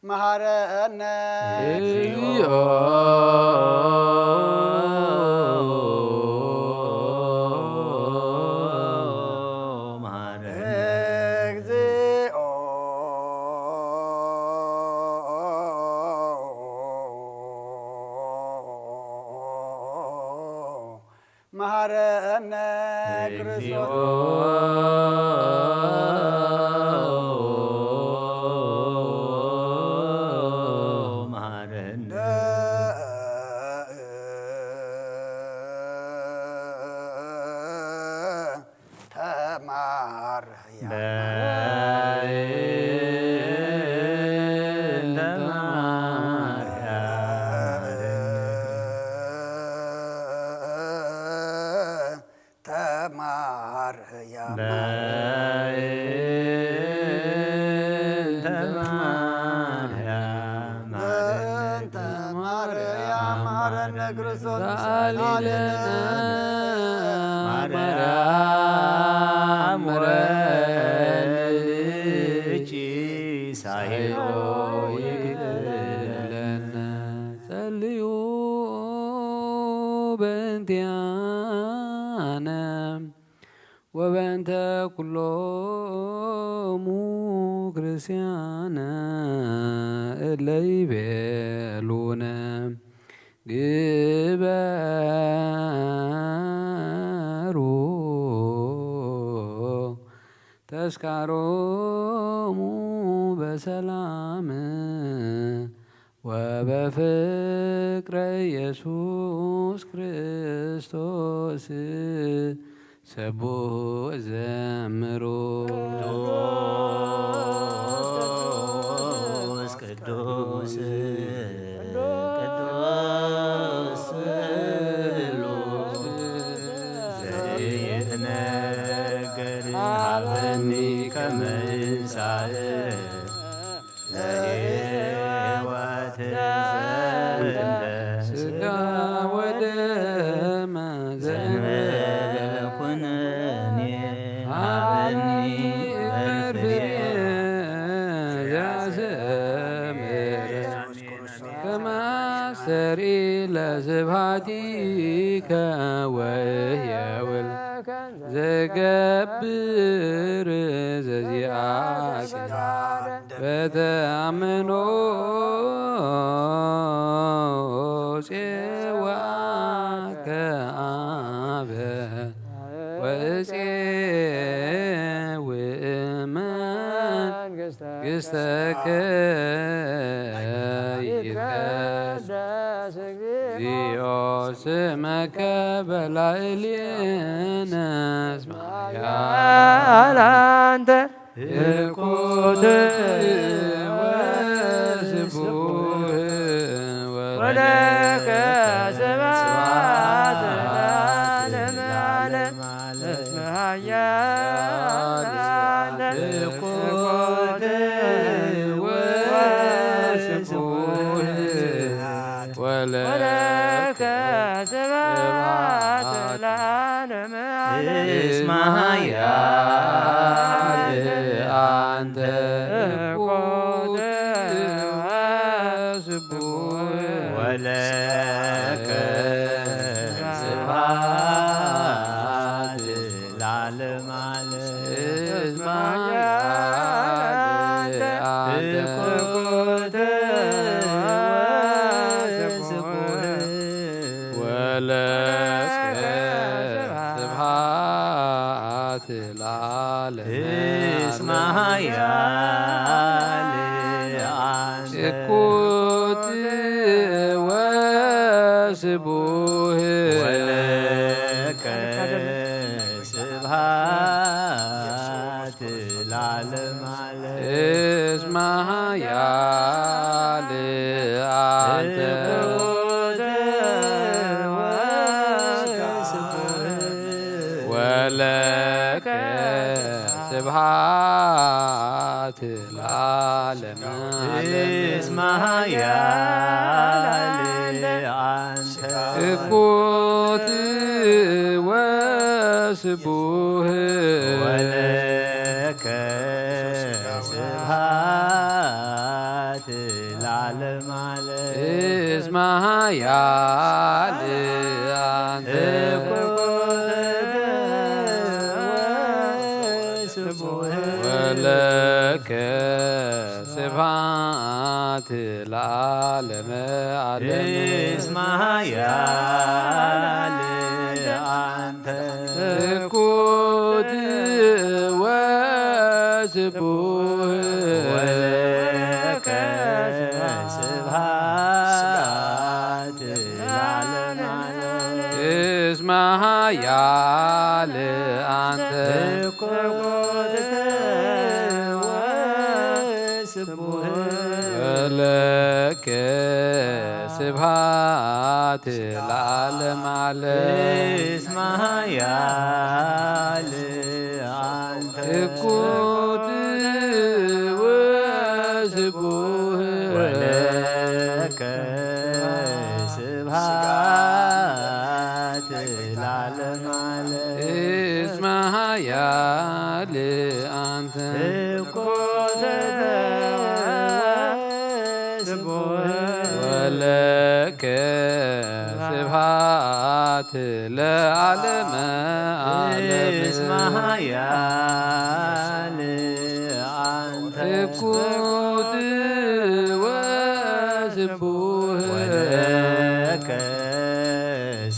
መሐረነ እግዚኦ። መሐረነ እግዚኦ። መሐረነ እግዚኦ። ክርስቶስ። መሐረነ ተማርያ በእንተ ማርያም ተማርያ በእንተ ማርያም በእንተ ማርያም ማረነ ክርስቶስ ሰአሊ ለነ ማርያም ወልኪ ሳይሎ ይግለነ ጸልዩ በእንቲአነ ወበእንተ ኩሎሙ ክርስቲያነ እለ ይቤሉነ ግበሩ ተስካሮሙ በሰላም ወበፍቅረ ኢየሱስ ክርስቶስ ሰብሑ ወዘምሩ። ቅዱስ ቅዱስ ቅዱስ ስሉስ ዘይትነገር ሀበኒ ከመ ይንሳእ ለሕይወት ዘንተ ስጋ ወደመ ዘእንበለ ኩነኔ ሀበኒ እግበር ፍሬ ዘያሰምር ከመ አስተርኢ ለስብሐቲከ ወእሕየውል ዘገብር ዘዚአ ወእጼ ውእመን መንግሥተከ ይትቀደስ እግዚኦ ስመከ በላዕሌነ እስመ ኃያል አንተ እኩት ወስቡህ ወለከ ስብሐት ለዓለመ ዓለም። እስመ ኃያል አንተ እኩት ወስቡህ ወለከ ስብሐት ለዓለመ ዓለም። እስመ ኃያል አንተ እኩት ወስቡህ ወለከ ስብሐት ለዓለመ ዓለም። እስመ ኃያል አንተ እኩት ወስቡህ ወለከ ስብሐት ለዓለመ እስመ ኃያል አንተ እኩት ወስቡህ ወለከ ስብሐት ለዓለመ ዓለም። እስመ ኃያል አንተ እኩት ወስቡህ ወለከ ስብሐት ለዓለመ ዓለም። እስመ ኃያል አንተ እኩት ወስቡህ ወለከ ስብሐት ለዓለመ ዓለም። እስመ ኃያል አንተ እኩት ወስቡህ ወለከ ስብሐት ለዓለመ ዓለም። እስመ ኃያል አንተ እኩት ወስቡህ ወለከ ስብሐት ለዓለመ ዓለም። እስመ ኃያል አንተ እኩት ወስቡህ ወለከ ስብሐት ለዓለመ ዓለም። እስመ ኃያል አንተ እኩት ወስቡህ ወለከ ስብሐት ለዓለመ ዓለም። እስመ ኃያል አንተ እኩት ወስቡህ ወለከ ስብሐት ለዓለመ ዓለም። እስመ ኃያል አንተ እኩት ወስቡህ ወለከ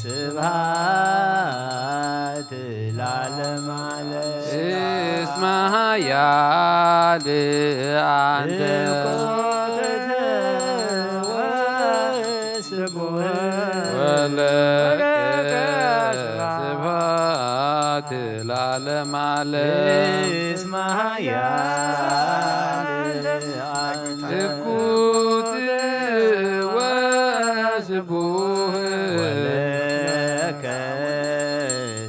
ስብሐት ለዓለመ ዓለም። እስመ ኃያል አንተ እኩት ወስቡህ ወለከ ስብሐት ለዓለመ ዓለም። እስመ ኃያል አንተ እኩት ወስቡህ ወለከ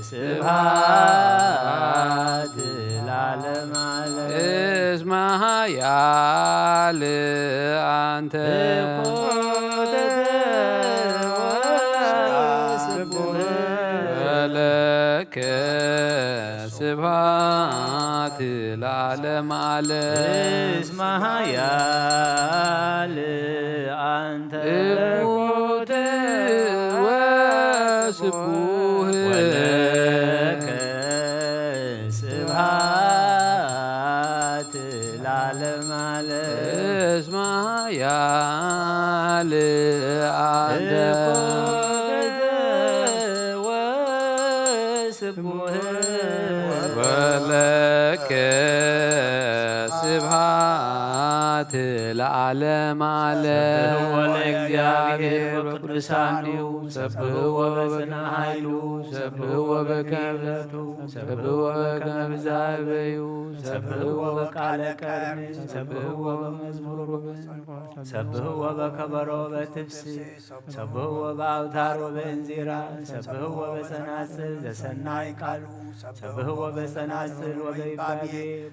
ስብሐት ለዓለመ ዓለም። እስመ ኃያል አንተ እኩት ወስቡህ ወለከ ስብሐት ለዓለመ ዓለም። እስመ ኃያል አንተ እኩት ወስቡህ ወለከ ስብሐት ለዓለመ ዓለም። እስመ ኃያል አንተ እኩት ወስቡህ ወለከ ስብሐት ለዓለመ ዓለም። ሰብሕዎ ለእግዚአብሔር በቅዱሳኒሁ፣ ሰብሕዎ በጽንዓ ኃይሉ፣ ሰብሕዎ በክብረቱ፣ ሰብሕዎ በከመ ብዝሃ በዩ፣ ሰብሕዎ በቃለ ቀርኒ፣ ሰብሕዎ በመዝሙር ውብን፣ ሰብሕዎ በከበሮ በትፍስሕት፣ ሰብሕዎ በአውታር ወበእንዚራ፣ ሰብሕዎ በጸናጽል ዘሰናይ ቃሉ፣ ሰብሕዎ በጸናጽል ወበይባቤ፣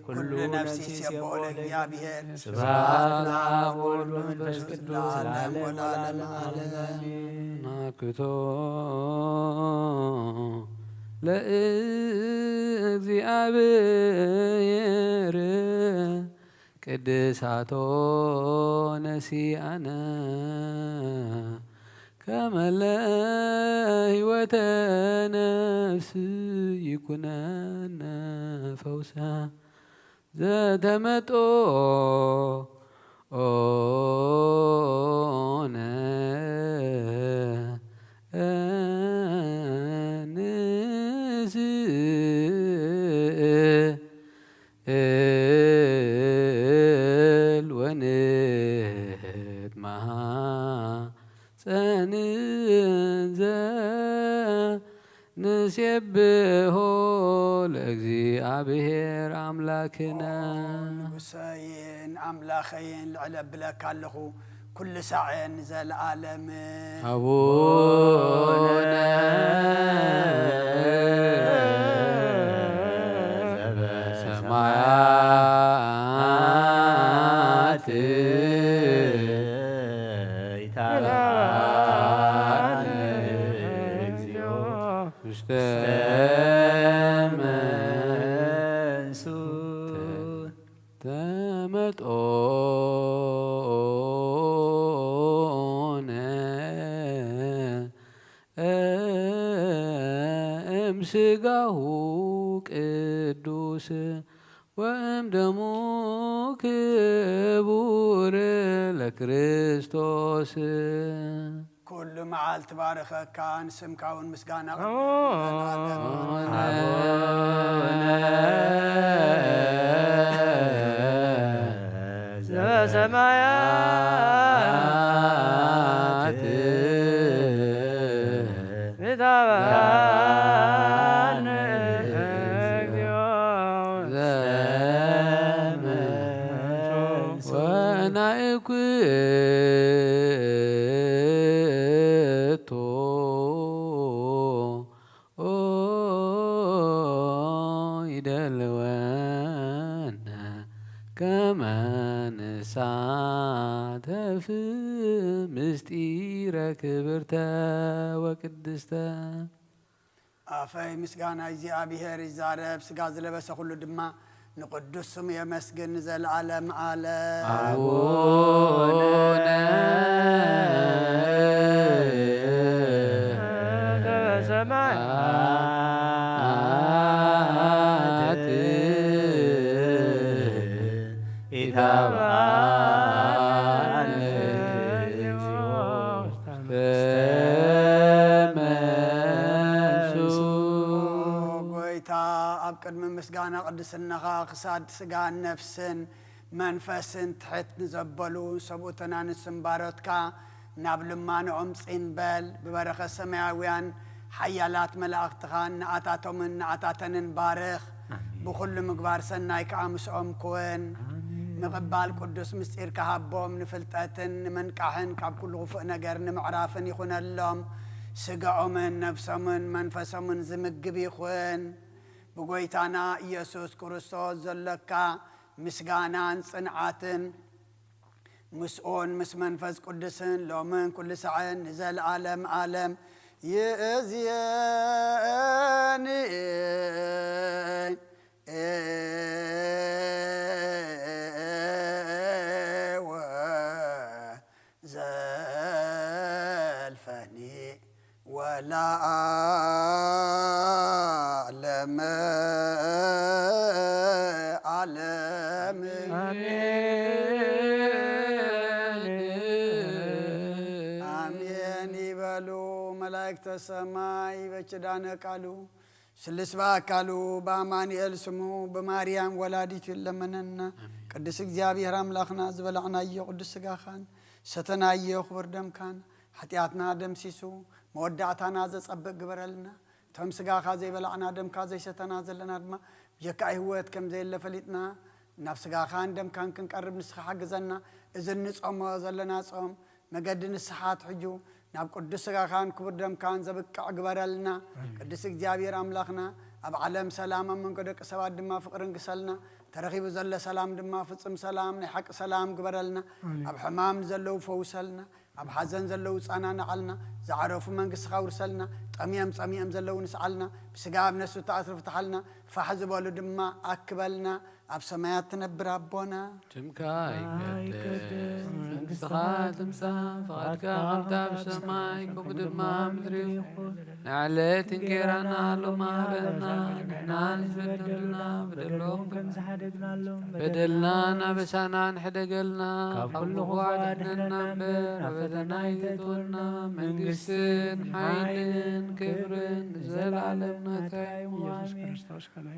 ኩሉ ነፍሲ ይሴብሖ ለእግዚአብሔር። ስብሐት ለአብ ወወልድ ወመንፈስ ቅዱስ ለዓለመ ወለዓለመ ዓለም አሜን። ናክቶ ለእግዚአብሔር ቅድሳቶ ነሲአነ ከመ ለህይወተ ነፍስ ይኩነነ ፈውሰ ዘተመጦ ኦነ ንስእል ወንትማሃ ጸንንዘ ንሴብሖ ለእግዚኣብሔር ኣምላክነ። ንጉሰይን ኣምላኸይን ልዕል ኣብለካ ኣለኹ፣ ኩሉ ሳዕን ዘለኣለምን። ኣቡነ ዘበሰማያት ይትባረክ ስምከ። ውስተ መንሱት ተመጦነ እምስጋሁ ቅዱስ ወእምደሙ ክቡር ለክርስቶስ። ኩሉ መዓልቲ ባርኸካ፣ ንስምካ እውን ምስጋና ኣሜን። ኣቡነ ዘበሰማያት ይትባረክ ስምከ። ወናእኩቶ ይደልወነ ከመ ንሳተፍ ምስጢረ ክብርተ ወቅድስተ። ኣፈይ ምስጋና እግዚኣብሔር ይዛረብ፣ ሥጋ ዝለበሰ ኩሉ ድማ ንቅዱስ ስሙ የመስግን ንዘለዓለም ዓለም። ኣቡነ ዘበሰማያት ኢታብአነ እግዚኦ ውስተ መንሱ። ጎይታ፣ ኣብ ቅድሚ ምስጋና ቅድስናኻ ክሳድ ስጋን ነፍስን መንፈስን ትሕት ንዘበሉ ሰብኡተና ንስም ባሮትካ ናብ ልማኖኦም ጽን በል። ብበረኸት ሰማያውያን ሓያላት መላእኽትኻን ንኣታቶምን ንኣታተንን ባርኽ። ኣሜን። ብኹሉ ምግባር ሰናይ ከኣ ምስኦም ኩን። ኣሜን። ምቕባል ቅዱስ ምስጢር ከሃቦም ንፍልጠትን ንምንቃሕን ካብ ኩሉ ክፉእ ነገር ንምዕራፍን ይኹነሎም። ስጋኦምን ነፍሶምን መንፈሶምን ዝምግብ ይኹን። ብጎይታና ኢየሱስ ክርስቶስ ዘሎካ ምስጋናን ጽንዓትን ምስኡን ምስ መንፈስ ቅዱስን ሎምን ኩሉ ሳዕን ንዘለዓለም ዓለም ይእዝየኒ። ወዘልፈኒ ወለዓለመ ዓለም። ኣሜን። ኣሜን ይበሉ መላእክተ ሰማይ በኪዳነ ቃሉ ስልስ ብኣካሉ ብኣማኑኤል ስሙ ብማርያም ወላዲቱ ይለመነና። ቅዱስ እግዚኣብሔር ኣምላኽና፣ ዝበላዕናዮ ቅዱስ ስጋኻን ሰተናዮ ክቡር ደምካን ሓጢኣትና ደምሲሱ መወዳእታና ዘጸብቕ ግበረልና። እቶም ስጋኻ ዘይበላዕና ደምካ ዘይሰተና ዘለና ድማ ብጀካ ህይወት ከም ዘየለ ፈሊጥና፣ ናብ ስጋኻን ደምካን ክንቀርብ ንስኻ ሓግዘና። እዚ እንጾሞ ዘለና ጾም መገዲ ንስሓ ኣትሕጁ ናብ ቅዱስ ስጋኻን ክቡር ደምካን ዘብቅዕ ግበረልና። ቅዱስ እግዚኣብሔር ኣምላኽና፣ ኣብ ዓለም ሰላም፣ ኣብ መንጎ ደቂ ሰባት ድማ ፍቕሪ ንግሰልና። ተረኺቡ ዘሎ ሰላም ድማ ፍጹም ሰላም፣ ናይ ሓቂ ሰላም ግበረልና። ኣብ ሕማም ዘለዉ ፈውሰልና። ኣብ ሓዘን ዘለዉ ጸናንዓልና። ዝዓረፉ መንግስትኻ ውርሰልና። ጠምዮም ጸሚኦም ዘለዉ ንስዓልና። ብስጋ ኣብ ነፍሲ ተኣስሩ ፍትሓልና። ፋሕ ዝበሉ ድማ ኣክበልና። ኣብ ሰማያት ትነብር ኣቦና፣ ስምካ ይቀደስ፣ መንግስትኻ ትምጻእ፣ ፍቓድካ ከምታ ኣብ ሰማይ ከምኡ ድማ ኣብ ምድሪ ይኹን። ንዕለት እንጌራና ሎም ሃበና፣ ንሕና ንዝበደሉና በደሎም ከም ዝሓደግናሎም በደልና ናበሳና ንሕደገልና፣ ካብ ኩሉ ክፉእ ኣድሕነና እምበር ኣብ ፈተና ኣይተእትወና። መንግስትን ሓይልን ክብርን ንዘለኣለም ናትካ እዩ። ኣሜን።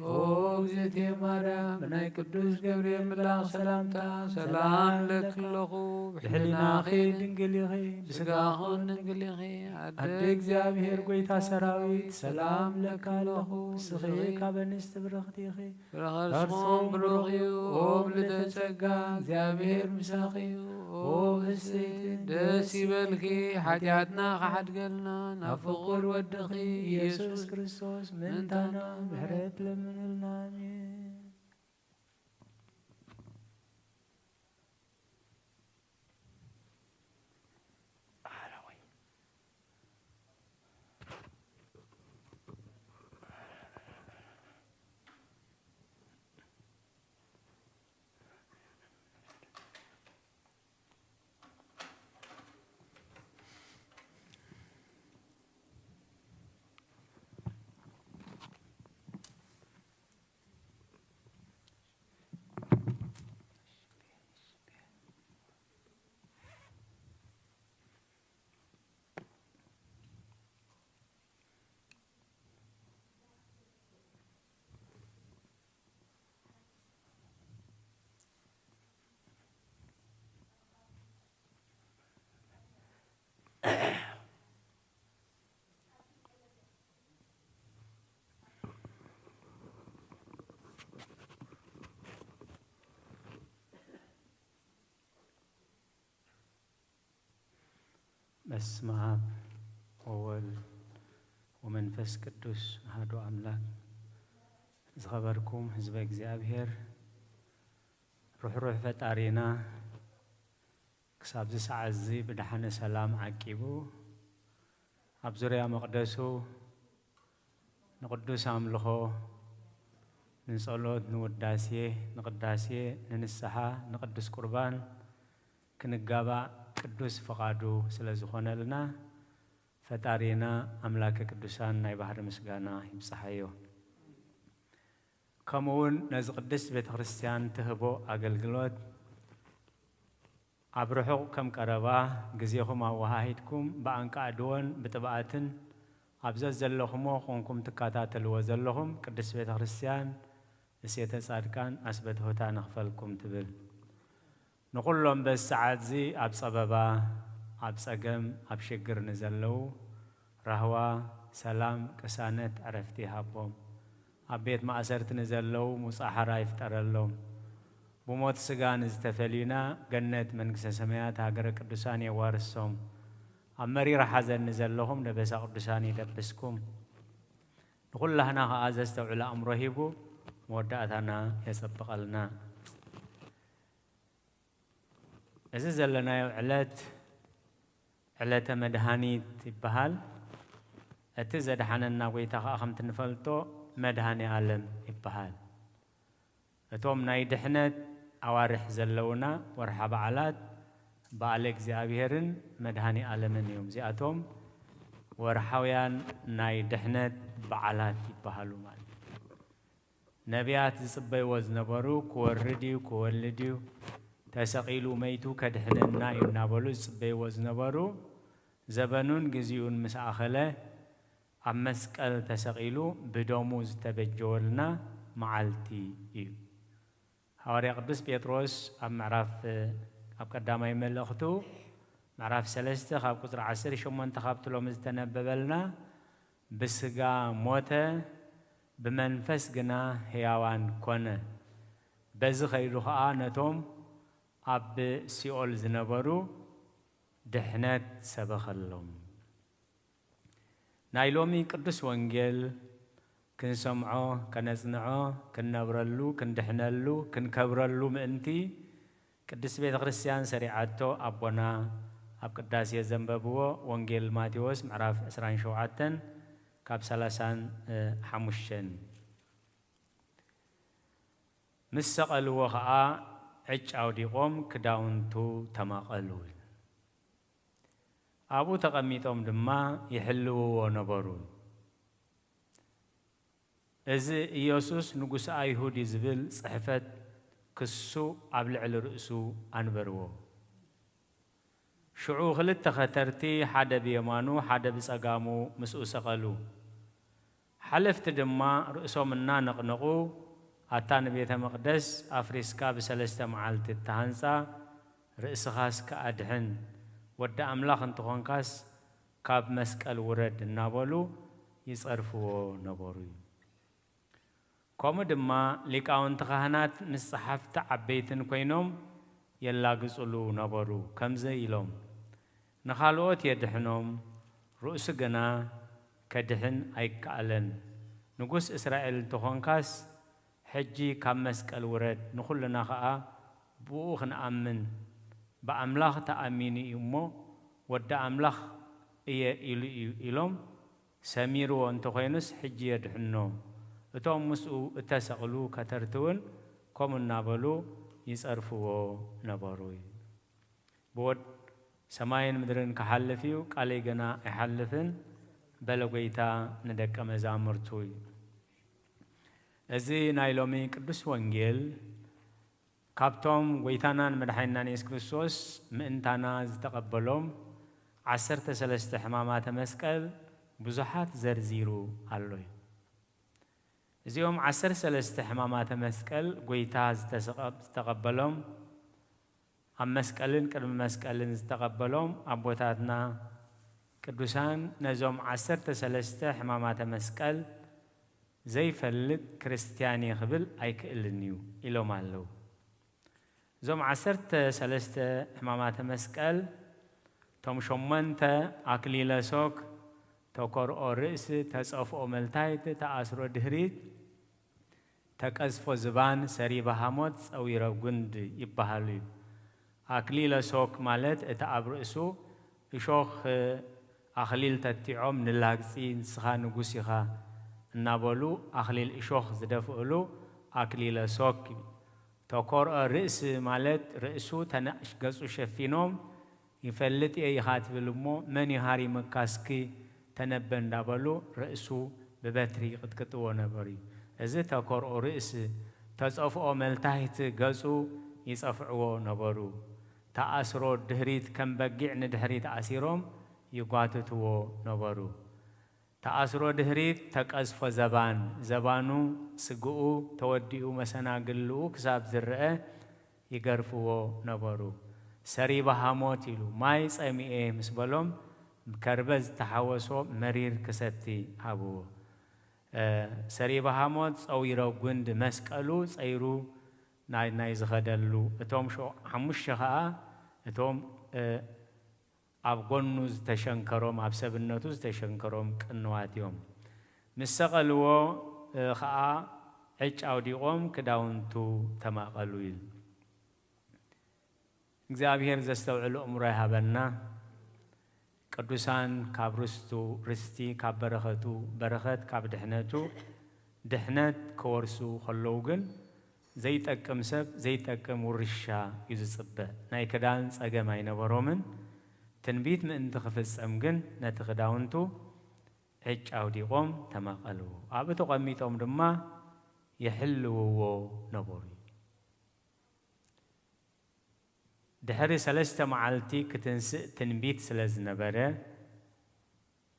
ኦ እግዝእትየ ማርያም፣ ብናይ ቅዱስ ገብርኤል መልኣኽ ሰላምታ ሰላም እብለኪ ኣለኹ። ብሕሊናኺ ድንግል ኢኺ፣ ብስጋኹን ድንግል ኢኺ። ኣደ ኣደ እግዚኣብሔር፣ ጐይታ ሰራዊት፣ ሰላም እብለኪ ኣለኹ። ንስኺ ካብ ኣንስቲ ብርኽቲ ኢኺ፣ ፍረ ከርስኹም ብሩኽ እዩ። ኦ ምልዕተ ጸጋ፣ እግዚኣብሔር ምሳኺ እዩ። ኦ ፍስሕቲ ደስ ይበልኪ፣ ሓጢኣትና ክሓድገልና ናብ ፍቁር ወድኺ ኢየሱስ ክርስቶስ ምእንታና ምሕረት ለምንልና። ኣሜን። በስመ አብ ወወልድ ወመንፈስ ቅዱስ አሐዱ አምላክ። ዝኸበርኩም ህዝበ እግዚኣብሔር፣ ርሕሩሕ ፈጣሪና ክሳብዚ ሰዓት እዚ ብደሓነ ሰላም ዓቂቡ፣ ኣብ ዙርያ መቕደሱ ንቅዱስ ኣምልኾ፣ ንጸሎት፣ ንውዳሴ፣ ንቅዳሴ፣ ንንስሓ፣ ንቅዱስ ቁርባን ክንጋባእ ቅዱስ ፍቓዱ ስለ ዝኾነልና፣ ፈጣሪና ኣምላከ ቅዱሳን ናይ ባህሪ ምስጋና ይብጽሓዮ። ከምኡ እውን ነዚ ቅድስት ቤተ ክርስቲያን ትህቦ ኣገልግሎት ኣብ ርሑቕ ከም ቀረባ ግዜኹም ኣወሃሂድኩም ብኣንቃዕድዎን ብጥብኣትን ኣብ ዘዘለኹሞ ኾንኩም ትከታተልዎ ዘለኹም ቅድስት ቤተ ክርስቲያን እሴተ ጻድቃን ኣስበትሆታ ንኽፈልኩም ትብል። ንኹሎም በዚ ሰዓት እዚ ኣብ ጸበባ፣ ኣብ ጸገም፣ ኣብ ሽግር ንዘለዉ ራህዋ፣ ሰላም፣ ቅሳነት፣ ዕረፍቲ ይሃቦም። ኣብ ቤት ማእሰርቲ ንዘለዉ ምውጻእ ሓራ ይፍጠረሎም። ብሞት ስጋ ንዝተፈልዩና ገነት መንግስተ ሰማያት ሃገረ ቅዱሳን የዋርሶም። ኣብ መሪር ሓዘን ንዘለኹም ደበሳ ቅዱሳን ይደብስኩም። ንኹላህና ኸኣ ዘስተውዕል ኣእምሮ ሂቡ መወዳእታና የጸብቐልና። እዚ ዘለናዮ ዕለት ዕለተ መድሃኒት ይበሃል። እቲ ዘድሓነና ጐይታ ኸኣ ከምቲ ንፈልጦ መድሃኔ ዓለም ይበሃል። እቶም ናይ ድሕነት ኣዋርሕ ዘለዉና ወርሓ በዓላት በዓለ እግዚኣብሔርን መድሃኔ ዓለምን እዮም። እዚኣቶም ወርሓውያን ናይ ድሕነት በዓላት ይበሃሉ ማለት እዩ። ነቢያት ዝጽበይዎ ዝነበሩ ክወርድ እዩ፣ ክወልድ እዩ፣ ተሰቒሉ መይቱ ከድሕነና እዩ እናበሉ ዝጽበይዎ ዝነበሩ፣ ዘበኑን ግዚኡን ምስ ኣኸለ፣ ኣብ መስቀል ተሰቒሉ ብደሙ ዝተበጀወልና መዓልቲ እዩ። ሃዋርያ ቅዱስ ጴጥሮስ ኣብ ምዕራፍ፣ ኣብ ቀዳማይ መልእኽቱ ምዕራፍ ሰለስተ ካብ ቁጽሪ ዓሰርተ ሸሞንተ ካብቲ ሎሚ ዝተነበበልና፣ "ብስጋ ሞተ፣ ብመንፈስ ግና ህያዋን ኮነ። በዚ ከይዱ ኸኣ ነቶም ኣብ ሲኦል ዝነበሩ ድሕነት ሰበኸሎም።" ናይ ሎሚ ቅዱስ ወንጌል ክንሰምዖ፣ ከነጽንዖ፣ ክንነብረሉ፣ ክንድሕነሉ፣ ክንከብረሉ ምእንቲ፣ ቅድስት ቤተ ክርስቲያን ሰሪዓቶ ኣቦና ኣብ ቅዳሴ ዘንበብዎ ወንጌል ማቴዎስ ምዕራፍ ዕስራን ሸውዓተን ካብ ሰላሳን ሓሙሽተን። ምስ ሰቐልዎ ኸኣ ዕጭ ኣውዲቖም ክዳውንቱ ተማቐሉ። ኣብኡ ተቐሚጦም ድማ ይሕልውዎ ነበሩ። "እዚ ኢየሱስ ንጉስ ኣይሁድ እዩ" ዝብል ጽሕፈት ክሱ ኣብ ልዕሊ ርእሱ ኣንበርዎ። ሽዑ ክልተ ኸተርቲ፣ ሓደ ብየማኑ ሓደ ብጸጋሙ፣ ምስኡ ሰቐሉ። ሓለፍቲ ድማ ርእሶም እናነቕነቑ፣ "ኣታ ንቤተ መቕደስ ኣፍሪስካ ብሰለስተ መዓልቲ እተሃንጻ፣ ርእስኻስ ከኣ ድሕን፣ ወዲ ኣምላኽ እንተኾንካስ ካብ መስቀል ውረድ" እናበሉ ይጸርፍዎ ነበሩ። ከምኡ ድማ ሊቃውንቲ ካህናት ምስ ጸሓፍቲ ዓበይትን ኮይኖም የላግጹሉ ነበሩ። ከምዚ ኢሎም፣ "ንኻልኦት የድሕኖም፣ ርእሱ ግና ከድሕን ኣይከኣለን። ንጉስ እስራኤል እንተኾንካስ፣ ሕጂ ካብ መስቀል ውረድ፣ ንኹልና ኸኣ ብእኡ ክንኣምን። ብኣምላኽ ተኣሚኑ እዩ እሞ፣ ወዲ ኣምላኽ እየ ኢሉ እዩ" ኢሎም፣ ሰሚርዎ እንተኾይኑስ፣ ሕጂ የድሕኖ። እቶም ምስኡ እተሰቕሉ ከተርቲ እውን ከምኡ እናበሉ ይጸርፍዎ ነበሩ። "ብወድ ሰማይን ምድርን ክሓልፍ እዩ፣ ቃለይ ግና ኣይሓልፍን" በለ ጐይታ ንደቀ መዛሙርቱ። እዚ ናይ ሎሚ ቅዱስ ወንጌል ካብቶም ጐይታናን መድሓኒናን የሱስ ክርስቶስ ምእንታና ዝተቐበሎም ዓሰርተ ሰለስተ ሕማማተ መስቀል ብዙሓት ዘርዚሩ ኣሎ እዩ። እዚኦም ዓሰርተ ሰለስተ ሕማማተ መስቀል ጐይታ ዝተሰቐ-፣ ዝተቐበሎም፣ ኣብ መስቀልን ቅድሚ መስቀልን ዝተቐበሎም ኣቦታትና ቅዱሳን፣ ነዞም ዓሰርተ ሰለስተ ሕማማተ መስቀል ዘይፈልጥ ክርስትያን እየ ክብል ኣይክእልን እዩ ኢሎም ኣለዉ። እዞም ዓሰርተ ሰለስተ ሕማማተ መስቀል፣ እቶም ሸሞንተ ኣክሊለ ሶክ፣ ተኮርኦ ርእሲ፣ ተጸፍኦ መልታይት፣ ተኣስሮ ድህሪት፣ ተቀዝፎ ዝባን፣ ሰሪባ ሃሞት፣ ጸዊረ ጉንድ ይበሃሉ እዩ። ኣክሊለ ሶክ ማለት እቲ ኣብ ርእሱ እሾኽ ኣኽሊል ተቲዖም ንላግጺ፣ "ንስኻ ንጉስ ኢኻ" እናበሉ ኣኽሊል እሾኽ ዝደፍእሉ ኣክሊለ ሶክ እዩ። ተኮርኦ ርእሲ ማለት ርእሱ ተናእሽ ገጹ ሸፊኖም፣ "ይፈልጥ እየ" ኢኻ ትብል እሞ፣ "መን እዩ ሃሪሙካ እስኪ ተነበ" እንዳበሉ ርእሱ ብበትሪ ይቕጥቅጥዎ ነበሩ እዩ። እዚ ተኮርኦ ርእሲ፣ ተጸፍኦ መልታሂት ገጹ ይጸፍዕዎ ነበሩ። ተኣስሮ ድህሪት ከም በጊዕ ንድሕሪት ኣሲሮም ይጓትትዎ ነበሩ። ተኣስሮ ድህሪት ተቀዝፎ ዘባን፣ ዘባኑ ስግኡ ተወዲኡ መሰናግልኡ ክሳብ ዝረአ ይገርፍዎ ነበሩ። ሰሪባ ሃሞት ኢሉ ማይ ጸሚኤ ምስ በሎም፣ ከርበ ዝተሓወሶ መሪር ክሰቲ ሃብዎ። እ፣ ሰሪባ ሃሞት ጸዊሮ ጉንድ መስቀሉ ጸይሩ ናይ፣ ናይ ዝኸደሉ፣ እቶም ሸ-፣ ሓሙሽተ ኸኣ እቶም፣ እ፣ ኣብ ጎኑ ዝተሸንከሮም፣ ኣብ ሰብነቱ ዝተሸንከሮም ቅንዋት እዮም። ምስ ሰቐልዎ፣ እ፣ ኸኣ ዕጭ ኣውዲቖም ክዳውንቱ ተማቐሉ ይብል። እግዚኣብሔር ዘስተውዕል ኣእምሮ ይሃበና። ቅዱሳን ካብ ርስቱ ርስቲ፣ ካብ በረኸቱ በረኸት፣ ካብ ድሕነቱ ድሕነት ክወርሱ ከለዉ ግን ዘይጠቅም ሰብ ዘይጠቅም ውርሻ እዩ ዝጽበ። ናይ ክዳን ጸገም ኣይነበሮምን። ትንቢት ምእንቲ ክፍጸም ግን ነቲ ክዳውንቱ ዕጭ ኣውዲቖም ተማቐልዎ። ኣብኡ ተቐሚጦም ድማ ይሕልውዎ ነበሩ። ድሕሪ ሰለስተ መዓልቲ ክትንስእ ትንቢት ስለ ዝነበረ፣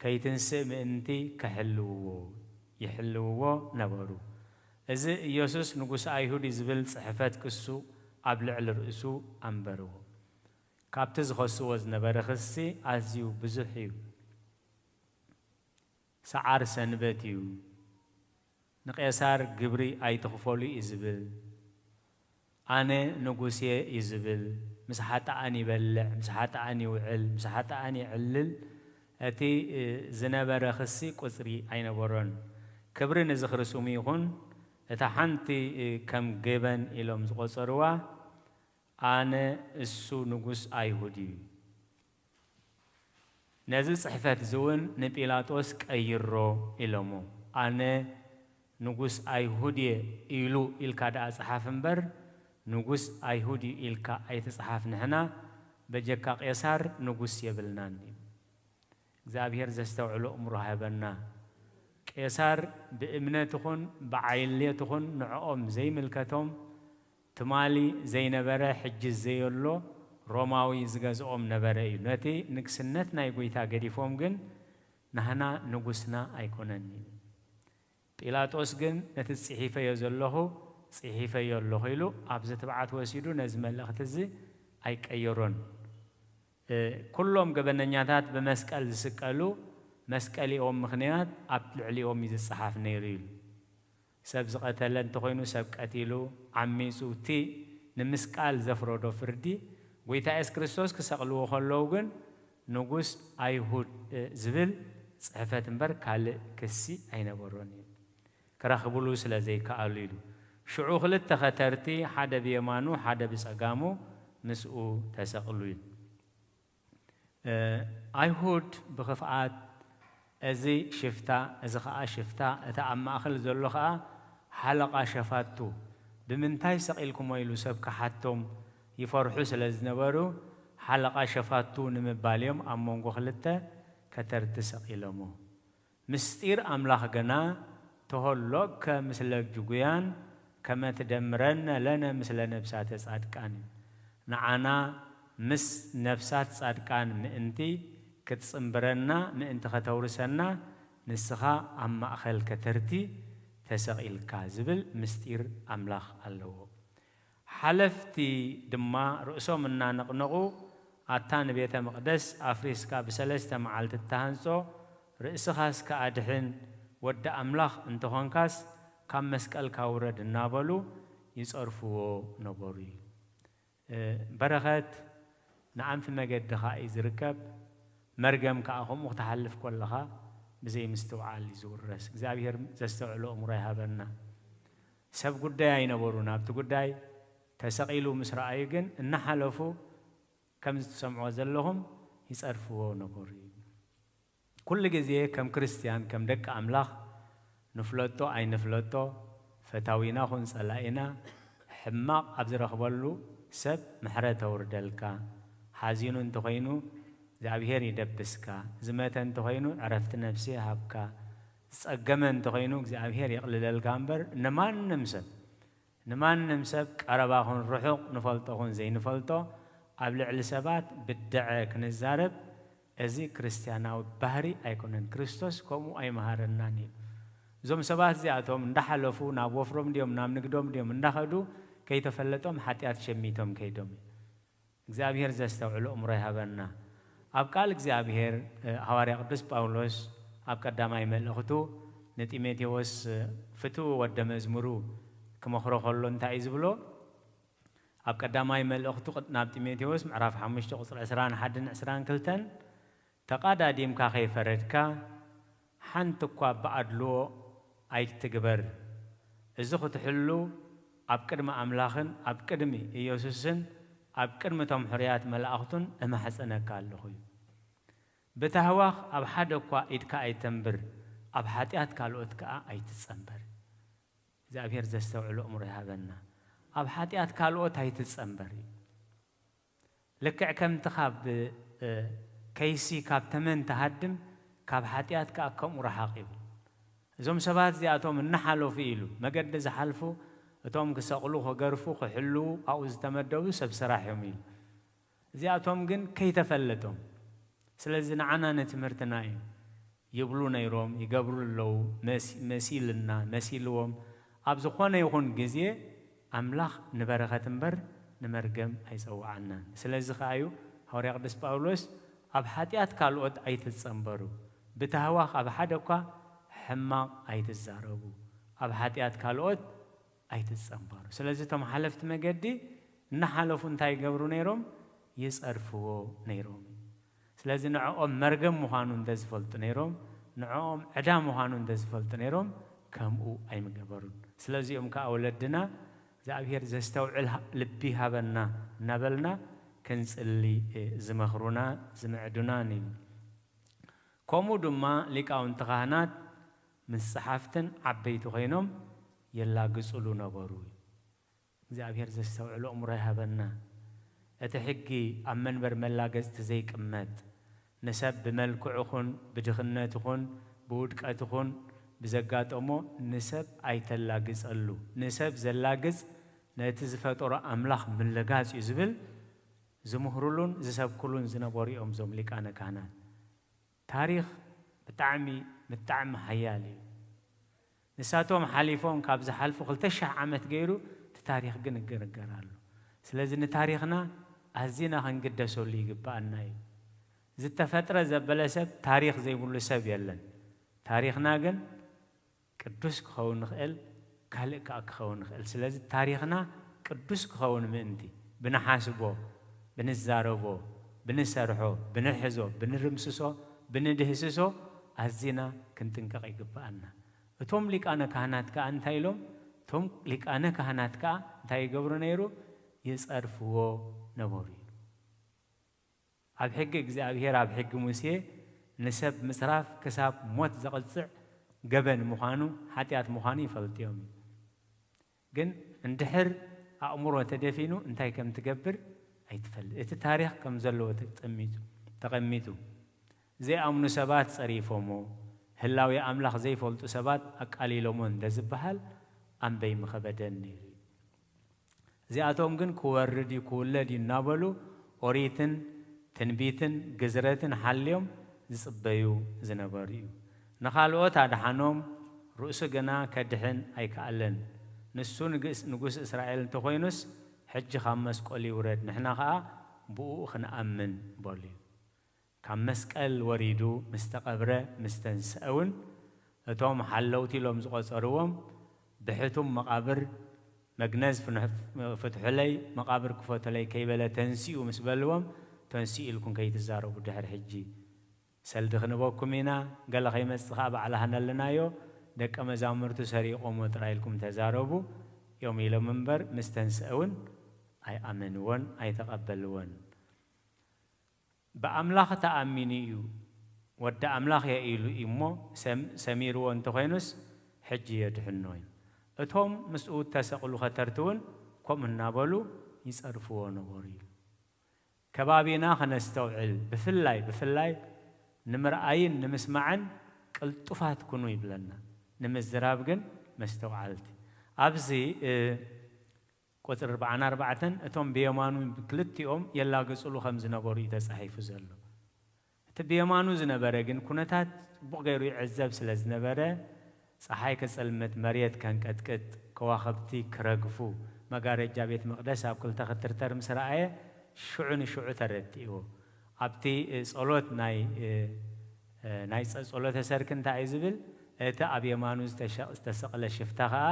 ከይትንስእ ምእንቲ ክሕልውዎ፣ ይሕልውዎ ነበሩ። እዚ ኢየሱስ ንጉስ ኣይሁድ እዩ ዝብል ጽሕፈት ክሱ ኣብ ልዕሊ ርእሱ ኣንበርዎ። ካብቲ ዝኸስዎ ዝነበረ ክሲ ኣዝዩ ብዙሕ እዩ። ሰዓር ሰንበት እዩ፣ ንቄሳር ግብሪ ኣይትኽፈሉ እዩ ዝብል፣ ኣነ ንጉስ እየ እዩ ዝብል፣ ምስ ሓጥኣን ይበልዕ፣ ምስ ሓጥኣን ይውዕል፣ ምስ ሓጥኣን የዕልል፣ እቲ ዝነበረ ክሲ ቁጽሪ ኣይነበሮን። ክብሪ ንዝኽሪ ስሙ ይኹን። እታ ሓንቲ ከም ገበን ኢሎም ዝቖጸርዋ፣ ኣነ እሱ ንጉስ ኣይሁድ እዩ። ነዚ ጽሕፈት እዚ እውን ንጲላጦስ ቀይሮ ኢሎሞ። ኣነ ንጉስ ኣይሁድ እየ ኢሉ ኢልካ ደኣ ጽሓፍ እምበር፣ ንጉስ ኣይሁድ እዩ ኢልካ ኣይትጽሓፍ። ንሕና በጀካ ቄሳር ንጉስ የብልናን እዩ። እግዚኣብሔር ዘስተውዕሎ እምሮ ሃበና። ቄሳር ብእምነት ይኹን ብዓይሌት ይኹን ንዕኦም ዘይምልከቶም፣ ትማሊ ዘይነበረ ሕጂ ዘየሎ ሮማዊ ዝገዝኦም ነበረ እዩ። ነቲ ንግስነት ናይ ጐይታ ገዲፎም ግን ናህና ንጉስና ኣይኮነን እዩ። ጲላጦስ ግን ነቲ ጽሒፈዮ ዘለኹ ጽሒፈዮ ኣለኹ ኢሉ ኣብዚ ትብዓት ወሲዱ ነዚ መልእኽቲ እዚ ኣይቀየሮን። እ፣ ኩሎም ገበነኛታት ብመስቀል ዝስቀሉ መስቀሊኦም ምኽንያት ኣብ ልዕሊኦም እዩ ዝጸሓፍ ነይሩ ኢሉ። ሰብ ዝቐተለ እንተኾይኑ ሰብ ቀቲሉ፣ ዓሚጹ፣ እቲ ንምስቃል ዘፍረዶ ፍርዲ ጐይታ የሱስ ክርስቶስ ክሰቕልዎ ከለዉ ግን ንጉስ ኣይሁድ፣ እ፣ ዝብል ጽሕፈት እምበር ካልእ ክሲ ኣይነበሮን እዩ። ክረኽብሉ ስለ ዘይከኣሉ ኢሉ። ሽዑ ክልተ ኸተርቲ፣ ሓደ ብየማኑ ሓደ ብጸጋሙ ምስኡ ተሰቕሉ ኢሉ። እ፣ ኣይሁድ ብኽፍኣት፣ እዚ ሽፍታ፣ እዚ ኸኣ ሽፍታ፣ እቲ ኣብ ማእከል ዘሎ ኸኣ ሓለቓ ሸፋቱ፣ ብምንታይ ሰቒልኩሞ ኢሉ ሰብ ክሓቶም ይፈርሑ ስለ ዝነበሩ፣ ሓለቓ ሸፋቱ ንምባል እዮም ኣብ መንጎ ክልተ ከተርቲ ሰቒሎሞ። ምስጢር ኣምላኽ ግና ተሆሎከ ምስለ ጅጉያን ከመ ትደምረነ ለነ ምስለ ነብሳተ ጻድቃን። ንዓና ምስ ነብሳት ጻድቃን ምእንቲ ክትጽንብረና፣ ምእንቲ ከተውርሰና፣ ንስኻ ኣብ ማእከል ከተርቲ ተሰቒልካ ዝብል ምስጢር ኣምላኽ ኣለዎ። ሓለፍቲ ድማ ርእሶም እናነቕነቑ፣ ኣታ ንቤተ መቕደስ ኣፍሪስካ ብሰለስተ መዓልቲ እትሃንጾ፣ ርእስኻስ ከኣ ድሕን፣ ወዲ ኣምላኽ እንተኾንካስ ካብ መስቀልካ ውረድ እናበሉ ይጸርፍዎ ነበሩ እዩ። እ፣ በረኸት ንኣንፊ መገድኻ እዩ ዝርከብ፣ መርገም ከኣ ከምኡ ክትሓልፍ ከለኻ ብዘይ ምስትውዓል እዩ ዝውረስ። እግዚኣብሔር ዘስተውዕሎ እምሮ ይሃበና። ሰብ ጉዳይ ኣይነበሩን። ኣብቲ ጉዳይ ተሰቒሉ ምስ ረኣዩ ግን እናሓለፉ ከምዚ ትሰምዕዎ ዘለኹም ይጸርፍዎ ነበሩ እዩ። ኩሉ ግዜ ከም ክርስትያን፣ ከም ደቂ ኣምላኽ፣ ንፍለጦ ኣይንፍለጦ፣ ፈታዊና ኹን ጸላኢና፣ ሕማቕ ኣብ ዝረኽበሉ ሰብ ምሕረት ኣውርደልካ። ሓዚኑ እንተኾይኑ እግዚኣብሔር ይደብስካ፣ ዝመተ እንተኾይኑ ዕረፍቲ ነፍሲ ይሃብካ፣ ዝጸገመ እንተኾይኑ እግዚኣብሔር የቕልለልካ እምበር ንማንም ሰብ ንማንም ሰብ ቀረባ ኹን ርሑቕ፣ ንፈልጦ ኹን ዘይንፈልጦ፣ ኣብ ልዕሊ ሰባት ብድዐ ክንዛረብ፣ እዚ ክርስትያናዊ ባህሪ ኣይኮነን። ክርስቶስ ከምኡ ኣይመሃረናን እዩ። እዞም ሰባት እዚኣቶም እንዳሓለፉ ናብ ወፍሮም ድዮም ናብ ንግዶም ድዮም እንዳኸዱ ከይተፈለጦም ሓጢኣት ሸሚቶም ከይዶም እዩ። እግዚኣብሔር ዘስተውዕሎ እምሮ ይሃበና። ኣብ ቃል እግዚኣብሔር፣ እ፣ ሃዋርያ ቅዱስ ጳውሎስ ኣብ ቀዳማይ መልእኽቱ ንጢሞቴዎስ፣ እ፣ ፍትው ወደ መዝሙሩ ክመኽሮ ከሎ እንታይ እዩ ዝብሎ? ኣብ ቀዳማይ መልእኽቱ ቅድ-፣ ናብ ጢሞቴዎስ ምዕራፍ ሓሙሽተ ቁጽሪ ዕስራን ሓደን ዕስራን ክልተን፣ ተቓዳዲምካ ከይፈረድካ፣ ሓንቲ እኳ ብኣድልዎ ኣይትግበር። እዚ ክትሕሉ ኣብ ቅድሚ ኣምላኽን ኣብ ቅድሚ ኢየሱስን ኣብ ቅድሚ እቶም ሕሩያት መላእኽቱን እማሕጸነካ ኣለኹ እዩ። ብታህዋኽ ኣብ ሓደ እኳ ኢድካ ኣይተንብር፣ ኣብ ሓጢኣት ካልኦት ከኣ ኣይትጸንበር። እግዚኣብሔር ዘስተውዕሎ እምሮ ይሃበና። ኣብ ሓጢኣት ካልኦት ኣይትጸንበር እዩ። ልክዕ ከምቲ ካብ፣ እ፣ ከይሲ ካብ ተመን ትሃድም፣ ካብ ሓጢኣት ከኣ ከምኡ ረሓቕ ይብል። እዞም ሰባት እዚኣቶም እናሓለፉ ኢሉ፣ መገዲ ዝሓልፉ፣ እቶም ክሰቕሉ፣ ክገርፉ፣ ክሕልዉ ኣብኡ ዝተመደቡ ሰብ ስራሕ እዮም ኢሉ። እዚኣቶም ግን ከይተፈለጦም። ስለዚ ንዓና ንትምህርትና እዩ። ይብሉ ነይሮም፣ ይገብሩ ኣለዉ። መሲ-፣ መሲልና፣ መሲልዎም ኣብ ዝኾነ ይኹን ግዜ ኣምላኽ ንበረኸት እምበር ንመርገም ኣይጸውዓናን። ስለዚ ከኣ እዩ ሃዋርያ ቅዱስ ጳውሎስ፣ "ኣብ ሓጢኣት ካልኦት ኣይትጸንበሩ፣ ብታህዋኽ ኣብ ሓደ እኳ ሕማቕ ኣይትዛረቡ፣ ኣብ ሓጢኣት ካልኦት ኣይትጸንበሩ።" ስለዚ እቶም ሓለፍቲ መገዲ እናሓለፉ እንታይ ይገብሩ ነይሮም? ይጸርፍዎ ነይሮም። ስለዚ ንዕኦም መርገም ምዃኑ እንተ ዝፈልጡ ነይሮም፣ ንዕኦም ዕዳ ምዃኑ እንተ ዝፈልጡ ነይሮም፣ ከምኡ ኣይምገበሩን። ስለዚኦም ከኣ ወለድና እግዚኣብሔር ዘስተውዕል ሃ-፣ ልቢ ሃበና እናበልና ክንጽሊ፣ እ፣ ዝመኽሩና፣ ዝምዕዱናን እዩ። ከምኡ ድማ ሊቃውንቲ ካህናት ምስ ጸሓፍትን ዓበይቲ ኮይኖም የላግጽሉ ነበሩ። እግዚኣብሔር ዘስተውዕሎ እምሮ ይሃበና። እቲ ሕጊ ኣብ መንበር መላገጽቲ ዘይቅመጥ፣ ንሰብ ብመልክዑ ኹን ብድኽነቱ ኹን ብውድቀቱ ኹን ብዘጋጠሞ ንሰብ ኣይተላግጸሉ። ንሰብ ዘላግጽ ነቲ ዝፈጠሮ ኣምላኽ ምልጋጽ እዩ ዝብል ዝምህሩሉን ዝሰብኩሉን ዝነበሩ እዮም እዞም ሊቃነ ካህናት። ታሪኽ ብጣዕሚ፣ ብጣዕሚ ሓያል እዩ። ንሳቶም ሓሊፎም ካብ ዝሓልፉ ክልተ ሺሕ ዓመት ገይሩ፣ እቲ ታሪኽ ግን ይግርገር ኣሎ። ስለዚ ንታሪኽና ኣዚና ክንግደሰሉ ይግብኣና እዩ። ዝተፈጥረ ዘበለ ሰብ ታሪኽ ዘይብሉ ሰብ የለን። ታሪኽና ግን ቅዱስ ክኸውን ይኽእል፣ ካልእ ከኣ ክኸውን ይኽእል። ስለዚ ታሪኽና ቅዱስ ክኸውን ምእንቲ፣ ብንሓስቦ፣ ብንዛረቦ፣ ብንሰርሖ፣ ብንሕዞ፣ ብንርምስሶ፣ ብንድህስሶ ኣዚና ክንጥንቀቕ ይግብኣና። እቶም ሊቃነ ካህናት ከኣ እንታይ ኢሎም? እቶም ሊቃነ ካህናት ከኣ እንታይ ይገብሩ ነይሩ? ይጸርፍዎ ነበሩ ኢሉ። ኣብ ሕጊ እግዚኣብሔር፣ ኣብ ሕጊ ሙሴ ንሰብ ምጽራፍ ክሳብ ሞት ዘቕጽዕ ገበን ምዃኑ፣ ሓጢኣት ምዃኑ ይፈልጥዮም እዩ። ግን እንድሕር ኣእምሮ ተደፊኑ እንታይ ከም ትገብር ኣይትፈልጥ። እቲ ታሪኽ ከም ዘለዎ ተጠሚቱ-፣ ተቐሚጡ። ዘይኣምኑ ሰባት ጸሪፎሞ፣ ህላዌ ኣምላኽ ዘይፈልጡ ሰባት ኣቃሊሎሞ እንተ ዝበሃል ኣምበይ ምኸበደን ነይሩ እዩ። እዚኣቶም ግን ክወርድ እዩ፣ ክውለድ እዩ እናበሉ ኦሪትን ትንቢትን ግዝረትን ሓልዮም ዝጽበዩ ዝነበሩ እዩ። ንኻልኦት ኣድሓኖም፣ ርእሱ ግና ከድሕን ኣይከኣለን። ንሱ ንግስ-፣ ንጉስ እስራኤል እንተኾይኑስ፣ ሕጂ ካብ መስቀሉ ይውረድ፣ ንሕና ኸኣ ብእኡ ክንኣምን በሉ እዩ። ካብ መስቀል ወሪዱ ምስ ተቐብረ፣ ምስ ተንስአ እውን፣ እቶም ሓለውቲ ኢሎም ዝቖጸርዎም ብሕቱም መቓብር፣ "መግነዝ ፍንሕ-፣ ፍትሑለይ፣ መቓብር ክፈቱለይ" ከይበለ ተንሲኡ ምስ በልዎም፣ "ተንሲኡ ኢልኩም ከይትዛረቡ ድሕሪ ሕጂ ሰልዲ ክንበኩም ኢና፣ ገለ ከይመጽእ ከኣ ባዕላ ሃነልናዮ፣ ደቀ መዛሙርቱ ሰሪቖሞ ጥራይ ኢልኩም ተዛረቡ" እዮም ኢሎም እምበር፣ ምስ ተንስአ እውን ኣይኣመንዎን፣ ኣይተቐበልዎን። ብኣምላኽ ተኣሚኑ እዩ፣ ወዲ ኣምላኽ እየ ኢሉ እዩ እሞ፣ ሰም-፣ ሰሚርዎ እንተኾይኑስ፣ ሕጂ የድሕኖ እዩ። እቶም ምስኡ እተሰቕሉ ኸተርቲ እውን ከምኡ እናበሉ ይጸርፍዎ ነበሩ እዩ። ከባቢና ኸነስተውዕል፣ ብፍላይ፣ ብፍላይ ንምርኣይን ንምስማዕን ቅልጡፋት ኩኑ ይብለና። ንምዝራብ ግን መስተውዓልቲ። ኣብዚ፣ እ፣ ቁጽሪ ኣርባዓን ኣርባዕተን፣ እቶም ብየማኑ ክልቲኦም የላግጽሉ ከም ዝነበሩ እዩ ተጻሒፉ ዘሎ። እቲ ብየማኑ ዝነበረ ግን ኩነታት ጽቡቕ ገይሩ ይዕዘብ ስለ ዝነበረ፣ ጸሓይ ክጽልምት፣ መሬት ከንቀጥቅጥ፣ ከዋኽብቲ ክረግፉ፣ መጋረጃ ቤት መቕደስ ኣብ ክልተ ክትርተር ምስ ረኣየ፣ ሽዑ ንሽዑ ተረዲእዎ። ኣብቲ፣ እ፣ ጸሎት ናይ፣ እ፣ እ፣ ናይ ጸ-፣ ጸሎተ ሰርክ እንታይ እዩ ዝብል? እቲ ኣብ የማኑ ዝተሸ-፣ ዝተሰቕለ ሽፍታ ኸኣ፣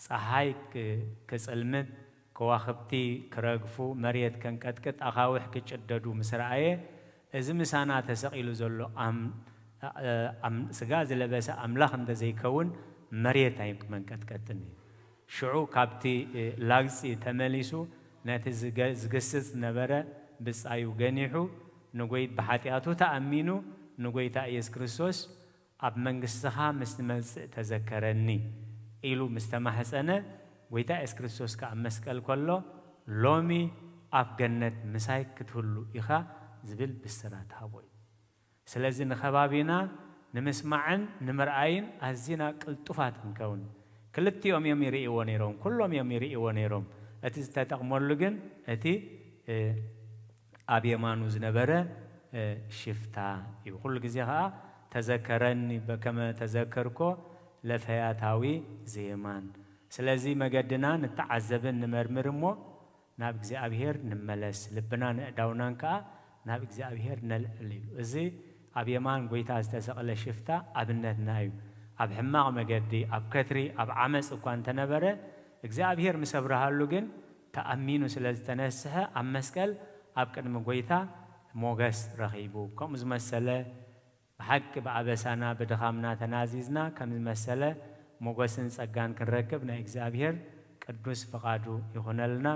ጸሓይ ክ-፣ ክጽልምት፣ ከዋኽብቲ ክረግፉ፣ መሬት ከንቀጥቅጥ፣ ኣኻውሕ ክጭደዱ ምስ ረኣየ፣ እዚ ምሳና ተሰቒሉ ዘሎ ኣም-፣ እ፣ ኣም-፣ ስጋ ዝለበሰ ኣምላኽ እንተ ዘይከውን፣ መሬት ኣይመንቀጥቀጥን እዩ። ሽዑ ካብቲ፣ እ፣ ላግጺ ተመሊሱ፣ ነቲ ዝገ-፣ ዝግስጽ ዝነበረ ብጻዩ ገኒሑ፣ ንጎይ-፣ ብሓጢኣቱ ተኣሚኑ፣ ንጎይታ ኢየሱስ ክርስቶስ፣ "ኣብ መንግስትኻ ምስ ትመጽእ ተዘከረኒ" ኢሉ ምስ ተማሕጸነ፣ ጎይታ ኢየሱስ ክርስቶስ ከኣ ኣብ መስቀል ከሎ፣ "ሎሚ ኣብ ገነት ምሳይ ክትህሉ ኢኻ" ዝብል ብስራት ሃቦ እዩ። ስለዚ ንኸባቢና ንምስማዕን ንምርኣይን ኣዚና ቅልጡፋት ክንከውን። ክልቲኦም እዮም ይርእይዎ ነይሮም፣ ኩሎም እዮም ይርእይዎ ነይሮም። እቲ ዝተጠቕመሉ ግን እቲ፣ እ፣ ኣብ የማኑ ዝነበረ፣ እ፣ ሽፍታ እዩ። ኩሉ ግዜ ኸኣ እቲ ተዘከረኒ በከመ ተዘከርኮ ለፈያታዊ ዘየማን። ስለዚ መገድና ንተዓዘብን ንመርምር እሞ ናብ እግዚኣብሔር ንመለስ፣ ልብናን ኣእዳውናን ከኣ ናብ እግዚኣብሔር ነልዕል ኢሉ። እዚ ኣብ የማን ጐይታ ዝተሰቕለ ሽፍታ ኣብነትና እዩ። ኣብ ሕማቕ መገዲ፣ ኣብ ከትሪ፣ ኣብ ዓመጽ እኳ እንተነበረ እግዚኣብሔር ምስ ኣብርሃሉ ግን ተኣሚኑ ስለ ዝተነስሐ ኣብ መስቀል ኣብ ቅድሚ ጐይታ ሞገስ ረኺቡ። ከምኡ ዝመሰለ ብሓቂ ብኣበሳና ብድኻምና ተናዚዝና ከም ዝመሰለ ሞገስን ጸጋን ክንረክብ ናይ እግዚኣብሔር ቅዱስ ፍቓዱ ይኹነልና።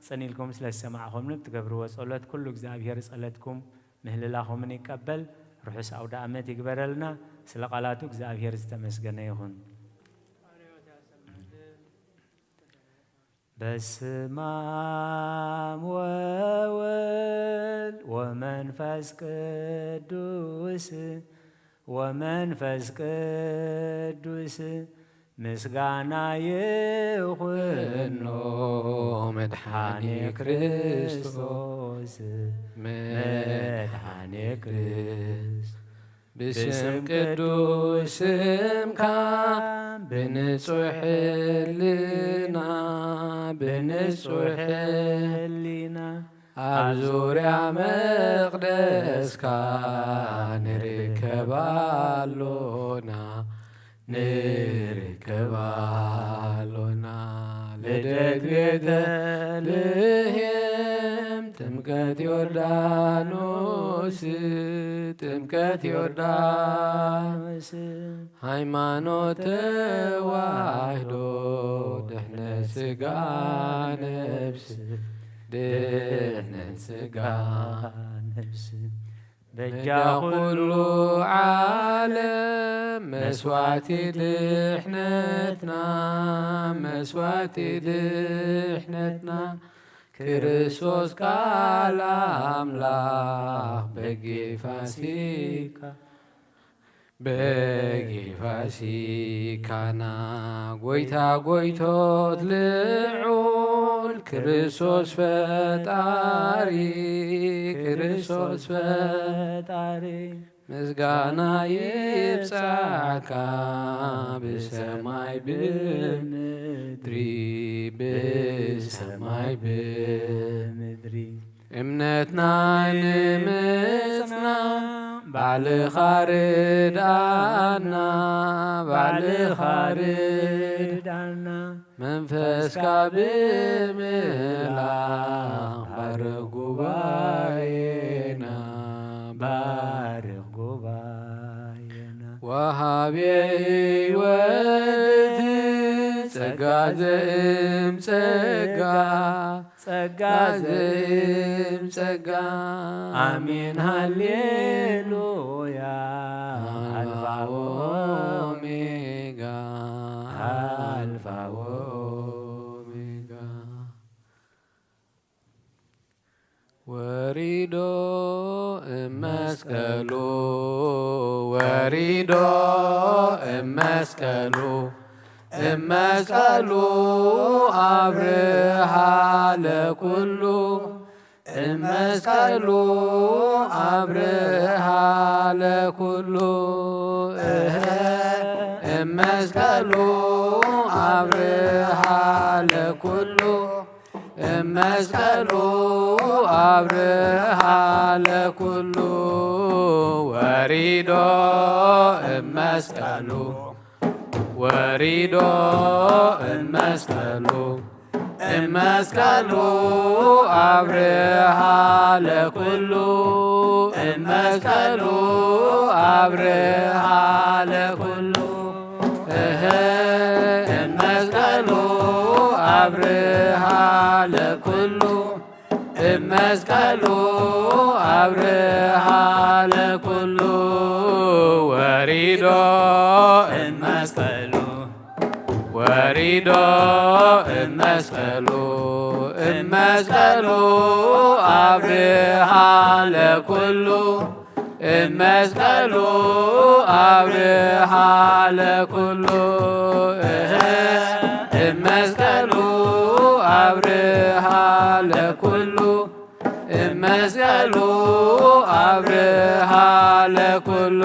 ጽን ኢልኩም ስለ ዝሰማዕኹምኒ ብትገብርዎ ጸሎት ኩሉ እግዚኣብሔር ጸለትኩም ምህልላኹምን ይቀበል። ርሑስ ኣውደ ኣመት ይግበረልና። ስለ ቃላቱ እግዚኣብሔር ዝተመስገነ ይኹን። በስመ አብ ወወልድ ወመንፈስ ቅዱስ ወመንፈስ ቅዱስ ምስጋና ይኹኖ መድኃኔ ክርስቶስ መድኃኔ ክርስቶስ። ብስም ቅዱስ ስምካ ብንጹሕ ሕልና፣ ብንጹሕ ሕልና ኣብ ዙርያ መቕደስካ ንርከብ ኣሎና፣ ንርከብ ኣሎና። ልደት ቤተልሔም፣ ጥምቀት ዮርዳኖስ፣ ጥምቀት ዮርዳኖስ፣ ሃይማኖት ተዋህዶ፣ ድሕነት ሥጋ ነፍስ፣ ድሕነት ሥጋ ነፍስ። በጃ ኩሉ ዓለም መስዋዕቲ ድሕነትና፣ መስዋዕቲ ድሕነትና፣ ክርስቶስ ቃል ኣምላኽ በጊ ፋሲካ፣ በጊ ፋሲካና። ጐይታ ጐይቶት ልዑል ክርስቶስ ፈጣሪ፣ ክርስቶስ ፈጣሪ፣ ምስጋና ይብጻሕካ ብሰማይ ብምድሪ፣ ብሰማይ ብምድሪ። እምነትና ንምጽና ባዕልኻ ርድኣና፣ ባዕልኻ ርድኣና። መንፈስካ ብምልኣኽ ባርኽ ጉባኤና፣ ባርኽ ጉባኤና። ወሃቤ ሕይወት ጸጋ ዘእም ጸጋ፣ ጸጋ ዘእም ጸጋ። ኣሜን ሃሌሉያ። ኣልፋ ኦሜጋ፣ ኣልፋ ኦሜጋ። ወሪዶ እመስቀሉ፣ ወሪዶ እመስቀሉ፣ እመስቀሉ ኣብርሃ ለኩሉ፣ እመስቀሉ ኣብርሃ ለኩሉ፣ እህ፣ እመስቀሉ ኣብርሃ ለኩሉ፣ እመስቀሉ ኣብርሃ ለኩሉ። ወሪዶ እመስቀሉ፣ ወሪዶ እመስቀሉ፣ እመስቀሉ ኣብርሃ ለኩሉ፣ እመስቀሉ ኣብርሃ ለኩሉ፣ እህ፣ እመስቀሉ ኣብርሃ ለኩሉ፣ እመስቀሉ ኣብርሃ ለኩሉ። ወሪዶ እመስቀሉ፣ ወሪዶ እመስቀሉ፣ እመስቀሉ ኣብርሃ ለኩሉ፣ እመስቀሉ ኣብርሃ ለኩሉ፣ እህ፣ እመስቀሉ ኣብርሃ ለኩሉ፣ እመ መስቀሉ ኣብርሃ ለኩሉ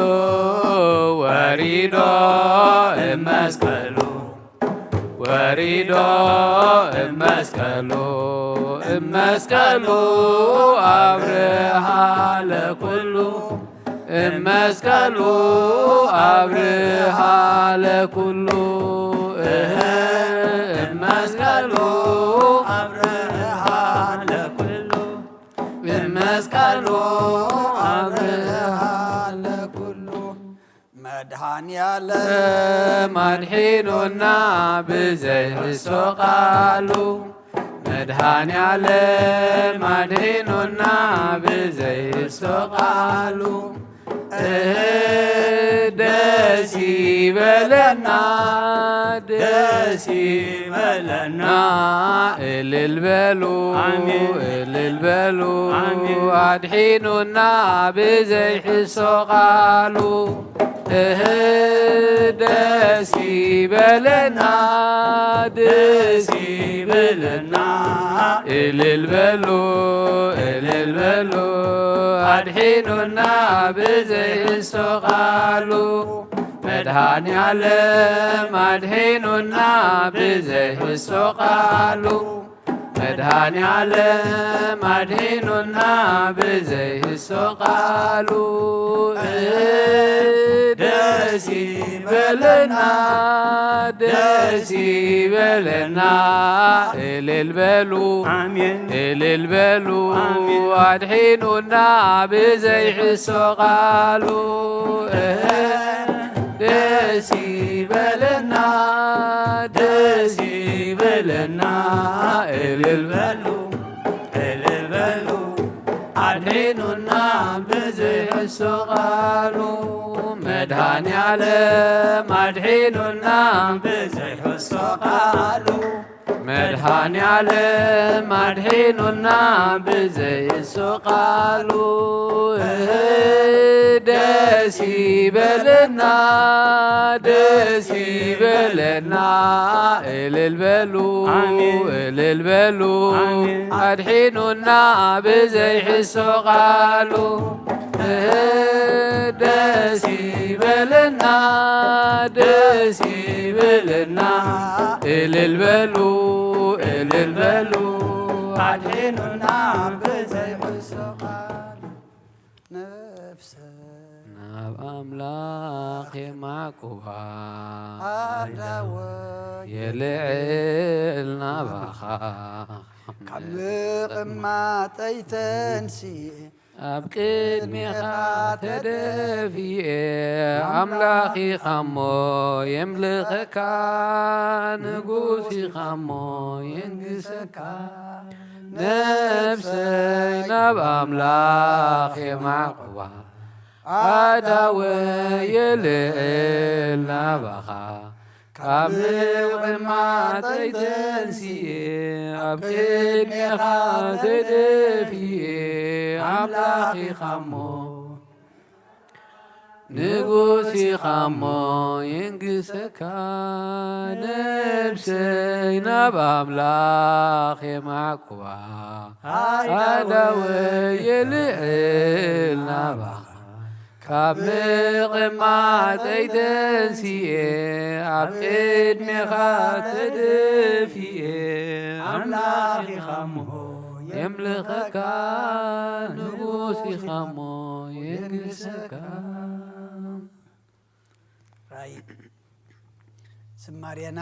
ወሪዶ እመስቀሉ ወሪዶ እመስቀሉ እመስቀሉ ኣብርሃ ለኩሉ እመስቀሉ ኣብርሃ ለኩሉ እህ እመስቀሉ ኣብርሃ ለኩሉ እመስቀሉ ኣብርሃ ለኩሉ መድኃኔዓለም ኣድሒኑና ብዘይሕሶ ቃሉ መድኃኔዓለም ኣድሒኑና ብዘይሕሶ ቃሉ እህ ደስ ይበለና ደስ ይበለና እልል በሉ ኣሜን። እልል በሉ ኣሜን። ኣድሒኑና ብዘይሕሶ ቃሉ እህ ደስ ይበለና ደስ ይበለና እልል በሉ እልል በሉ ኣድሒኑና ብዘይሕሶ ቃሉ መድኃኔዓለም ኣድሒኑና ብዘይሕሶ ቃሉ መድኃኔዓለም ኣድሒኑና ብዘይሕሶ ቃሉ ደስ ይበለና ደስ ይበለና እልል በሉ ኣሜን። እልል በሉ ኣሜን። ኣድሒኑና ብዘይሕሶ ቃሉ ደስ ይበለና ደስ ይበለና እልል በሉ እልል በሉ ኣድሒኑና ብዘይሕሶ ቃሉ መድኃኔዓለም ኣድሒኑና ብዘይሕሶ ቃሉ መድኃኔዓለም ኣድሒኑና ብዘይሕሶ ቃሉ ደስ ይበለና ደስ ይበለና እልል በሉ ኣሜን። እልል በሉ ኣሜን። ኣድሒኑና ብዘይሕሶ ቃሉ ደስ ይበለና ደስ ይበለና እልል በሉ እልል በሉ ኣድሒኑና ብዘይሕሶ ቃሉ ነፍሰ ናብ ኣምላኽ የማዕቁባ ኣዳወ የልዕል ናባኻ ካብ ምቕማጠይ ተንስኤ ኣብ ቅድሜኻ ተደፊኤ ኣምላኽ ኢኻሞ የምልኸካ ንጉስ ኢኻሞ የንግሰካ ነፍሰይ ናብ ኣምላኽ የማዕቁባ ኣዳወ የልዕል ናባኻ ካብ ምቕማጠይ ተንስኤ ኣብ ቅድሜኻ ተደፊኤ ኣምላኽ ኢኻሞ ንጉስ ኢኻሞ የንግሰካ ነብሰይ ናብ ኣምላኽ የማዕቁባ ኣዳወ የልዕል ናባኻ ካብ ምቕማጠይ ተንስኤ ኣብ ቅድሜኻ ተደፊኤ ኣምላኽ ኢኻሞ የምልኸካ ንጉስ ኢኻሞ የንግሰካ ራይ ዝማሬና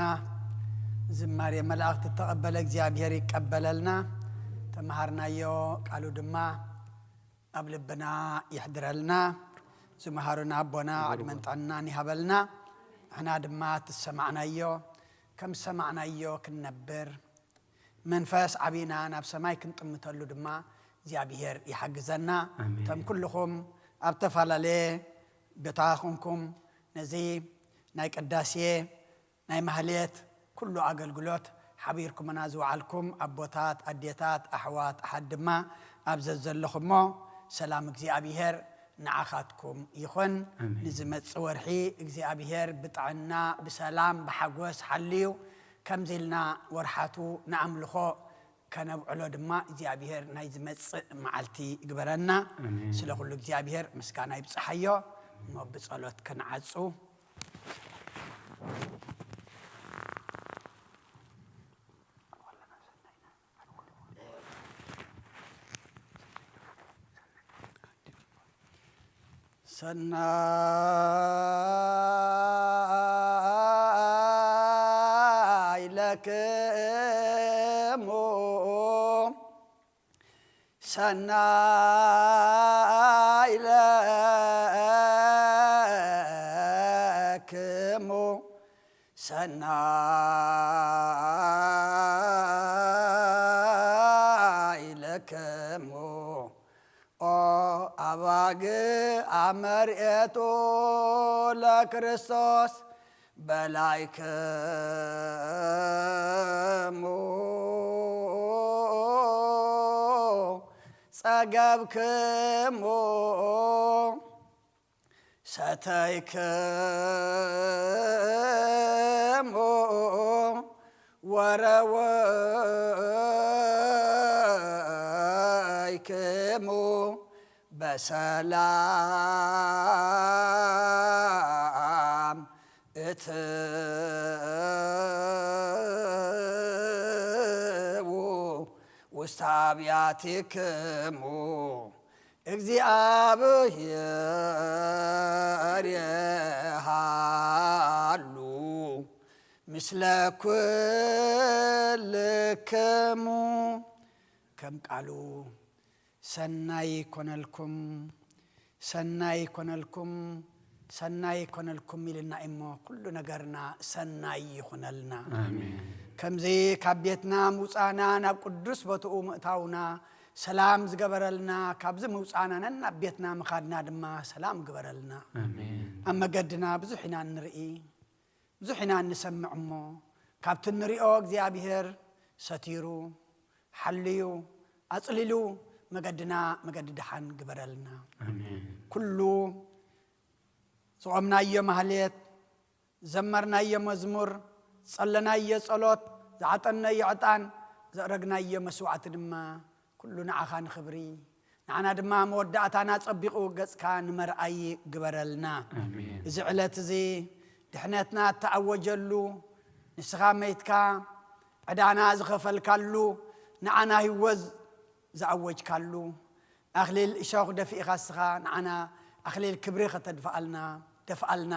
ዝማሬ መላእኽቲ ተቐበለ እግዚኣብሔር ይቀበለልና ተምሃርናዮ ቃሉ ድማ ኣብ ልብና ይሕድረልና ዝመሃሩና ኣቦና ዕድመን ጥዕናን ይሃበልና ንሕና ድማ ትሰማዕናዮ ከም ዝሰማዕናዮ ክንነብር መንፈስ ዓቢና ናብ ሰማይ ክንጥምተሉ ድማ እግዚኣብሔር ይሓግዘና ኣሜን። እቶም ኩልኹም ኣብ ተፈላለየ ቦታ ኹንኩም ነዚ ናይ ቅዳሴ ናይ ማህሌት ኩሉ ኣገልግሎት ሓቢርኩምና ዝወዓልኩም ኣቦታት ኣዴታት ኣሕዋት ኣሓት ድማ ኣብ ዘዘለኹሞ ሰላም እግዚኣብሔር ንዓኻትኩም ይኹን ኣሜን። ንዝመጽእ ወርሒ እግዚኣብሔር ብጥዕና ብሰላም ብሓጎስ ሓልዩ ከምዚ ኢልና ወርሓቱ ንኣምልኾ ከነብዕሎ ድማ እግዚኣብሔር ናይ ዝመጽእ መዓልቲ ይግበረና። ኣሜን። ስለ ኩሉ እግዚኣብሔር ምስጋና ይብጽሓዮ። እሞ ብጸሎት ክንዓጹ። ሰናይ ለክሙ፣ ሰናይ ለክሙ፣ ሰናይ ለክሙ ኦ ኣባግ ኣመርኤቱ ለክርስቶስ በላይክሙ ጸገብክሙ ሰተይክሙ ወረወይክሙ በሰላም እትዉ ውስተ ኣብያቲክሙ። እግዚኣብሔር የሃሉ ምስለ ኩልክሙ። ከም ቃሉ ሰናይ ይኮነልኩም፣ ሰናይ ይኮነልኩም፣ ሰናይ ይኮነልኩም ኢልና እሞ ኩሉ ነገርና ሰናይ ይኹነልና። ኣሜን። ከምዚ ካብ ቤትና ምውፃና ናብ ቅዱስ ቦትኡ ምእታውና ሰላም ዝገበረልና፣ ካብዚ ምውፃና ነናብ ቤትና ምኻድና ድማ ሰላም ግበረልና። ኣሜን። ኣብ መገድና ብዙሕ ኢና እንርኢ፣ ብዙሕ ኢና እንሰምዕ እሞ ካብቲ እንሪኦ እግዚኣብሔር ሰቲሩ ሓልዩ ኣጽሊሉ መገድና መገዲ ደሓን ግበረልና። ኣሜን። ኩሉ ዝቖምናዮ ማህሌት፣ ዘመርናዮ መዝሙር፣ ጸለናዮ ጸሎት፣ ዝዓጠንናዮ ዕጣን፣ ዘእረግናዮ መስዋዕቲ ድማ ኩሉ ንዓኻ ንኽብሪ፣ ንዓና ድማ መወዳእታና ጸቢቑ ገጽካ ንመርኣይ ግበረልና። ኣሜን። እዚ ዕለት እዚ ድሕነትና እተኣወጀሉ፣ ንስኻ መይትካ ዕዳና ዝኸፈልካሉ፣ ንዓና ህይወት ዝኣወጅካሉ፣ ኣኽሊል እሾኽ ደፊእኻ ንስኻ ንዓና ኣኽሊል ክብሪ ከተድፍኣልና፣ ደፍኣልና።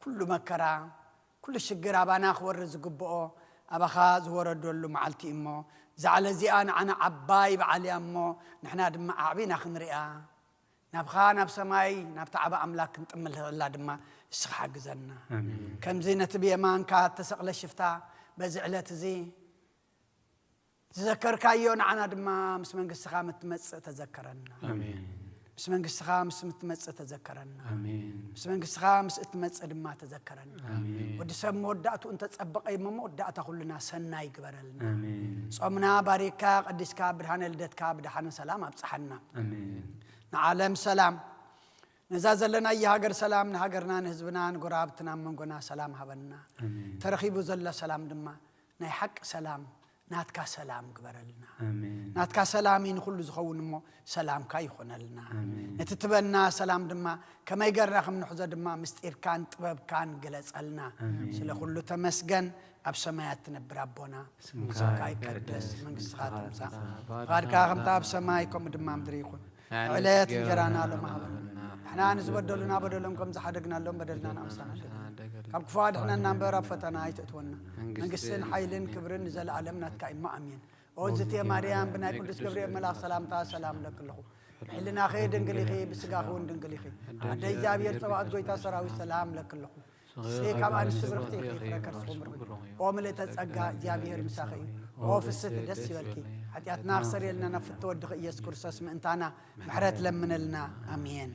ኩሉ መከራ፣ ኩሉ ሽግር ኣባና ክወርድ ዝግብኦ ኣባኻ ዝወረደሉ መዓልቲ እዩ እሞ፣ እዛ ዕለት እዚኣ ንዓና ዓባይ በዓል እያ እሞ፣ ንሕና ድማ ኣዕቢና ክንሪኣ፣ ናብኻ ናብ ሰማይ፣ ናብቲ ዓቢ ኣምላክ ክንጥምለላ ድማ እስኻ ሓግዘና። ኣሜን። ከምዚ ነቲ ብየማንካ እተሰቕለ ሽፍታ በዚ ዕለት እዚ ዝዘከርካዮ ንዓና ድማ ምስ መንግስትኻ ምትመጽእ ተዘከረና። ኣሜን። ምስ መንግስትኻ ምስ ምትመጽእ ተዘከረና። ኣሜን። ምስ መንግስትኻ ምስ እትመጽእ ድማ ተዘከረና። ኣሜን። ወዲ ሰብ መወዳእቱ እንተጸበቐ እሞ መወዳእታ ኩልና ሰናይ ግበረልና። ኣሜን። ጾምና ባሪካ ቀዲስካ ብድሓነ ልደትካ ብድሓነ ሰላም ኣብጽሓና። ኣሜን። ንዓለም ሰላም፣ ነዛ ዘለናያ ሃገር ሰላም፣ ንሃገርና ንህዝብና ንጎረባብትና ኣብ መንጎና ሰላም ሃበና። ኣሜን። ተረኺቡ ዘሎ ሰላም ድማ ናይ ሓቂ ሰላም ናትካ ሰላም ግበረልና። ኣሜን። ናትካ ሰላም እዩ ንኹሉ ዝኸውን እሞ ሰላምካ ይኾነልና። ኣሜን። ነቲ ትበና ሰላም ድማ ከመይ ገርና ከም ንሕዞ ድማ ምስጢርካን ጥበብካን ግለጸልና። ኣሜን። ስለ ኩሉ ተመስገን። ኣብ ሰማያት ትነብር ኣቦና ስምካ ስምካ ይቀደስ፣ ይቀደስ፣ መንግስትኻ መንግስትኻ ትምጻእ፣ ትምጻእ፣ ፍቓድካ ፍቓድካ ከምታ ኣብ ሰማይ ከምኡ ድማ ምድሪ ይኹን። ዕለት ዕለት እንጀራና እንጀራና ሎም ሃበና። ሃበና። ንሕና ንዝበደሉና በደሎም ከም ዝሓደግናሎም በደልና ንኣምሳና ሓደግ። ካብ ክፉ ኣድሕነና እምበር ኣብ ፈተና ኣይተእትወና። መንግስትን መንግስትን ሓይልን ክብርን ንዘለኣለም ናትካ እዩ። ኣሜን። ኦ እግዝእትየ ማርያም፣ ብናይ ቅዱስ ገብርኤል መልኣኽ ሰላምታ ሰላም እብለኪ ኣለኹ። ብሕልናኺ ድንግል ኢኺ፣ ብስጋኺ እውን ድንግል ኢኺ። ኣደ እግዚኣብሔር ጸባኦት፣ ጎይታ ሰራዊት፣ ሰላም እብለኪ ኣለኹ። ንስኺ ካብ ኣንስቲ ብርኽቲ ኢኺ፣ ፍረ ከርስኺ እውን ብሩኽ እዩ። ኦ ምልእተ ጸጋ፣ እግዚኣብሔር ምሳኺ እዩ። ኦ ፍስሕቲ፣ ደስ ይበልኪ። ሓጢኣትና ክሰርየልና ናብ ፍትወ ወድኺ ኢየሱስ ክርስቶስ ምእንታና ምሕረት ለምነልና። ኣሜን።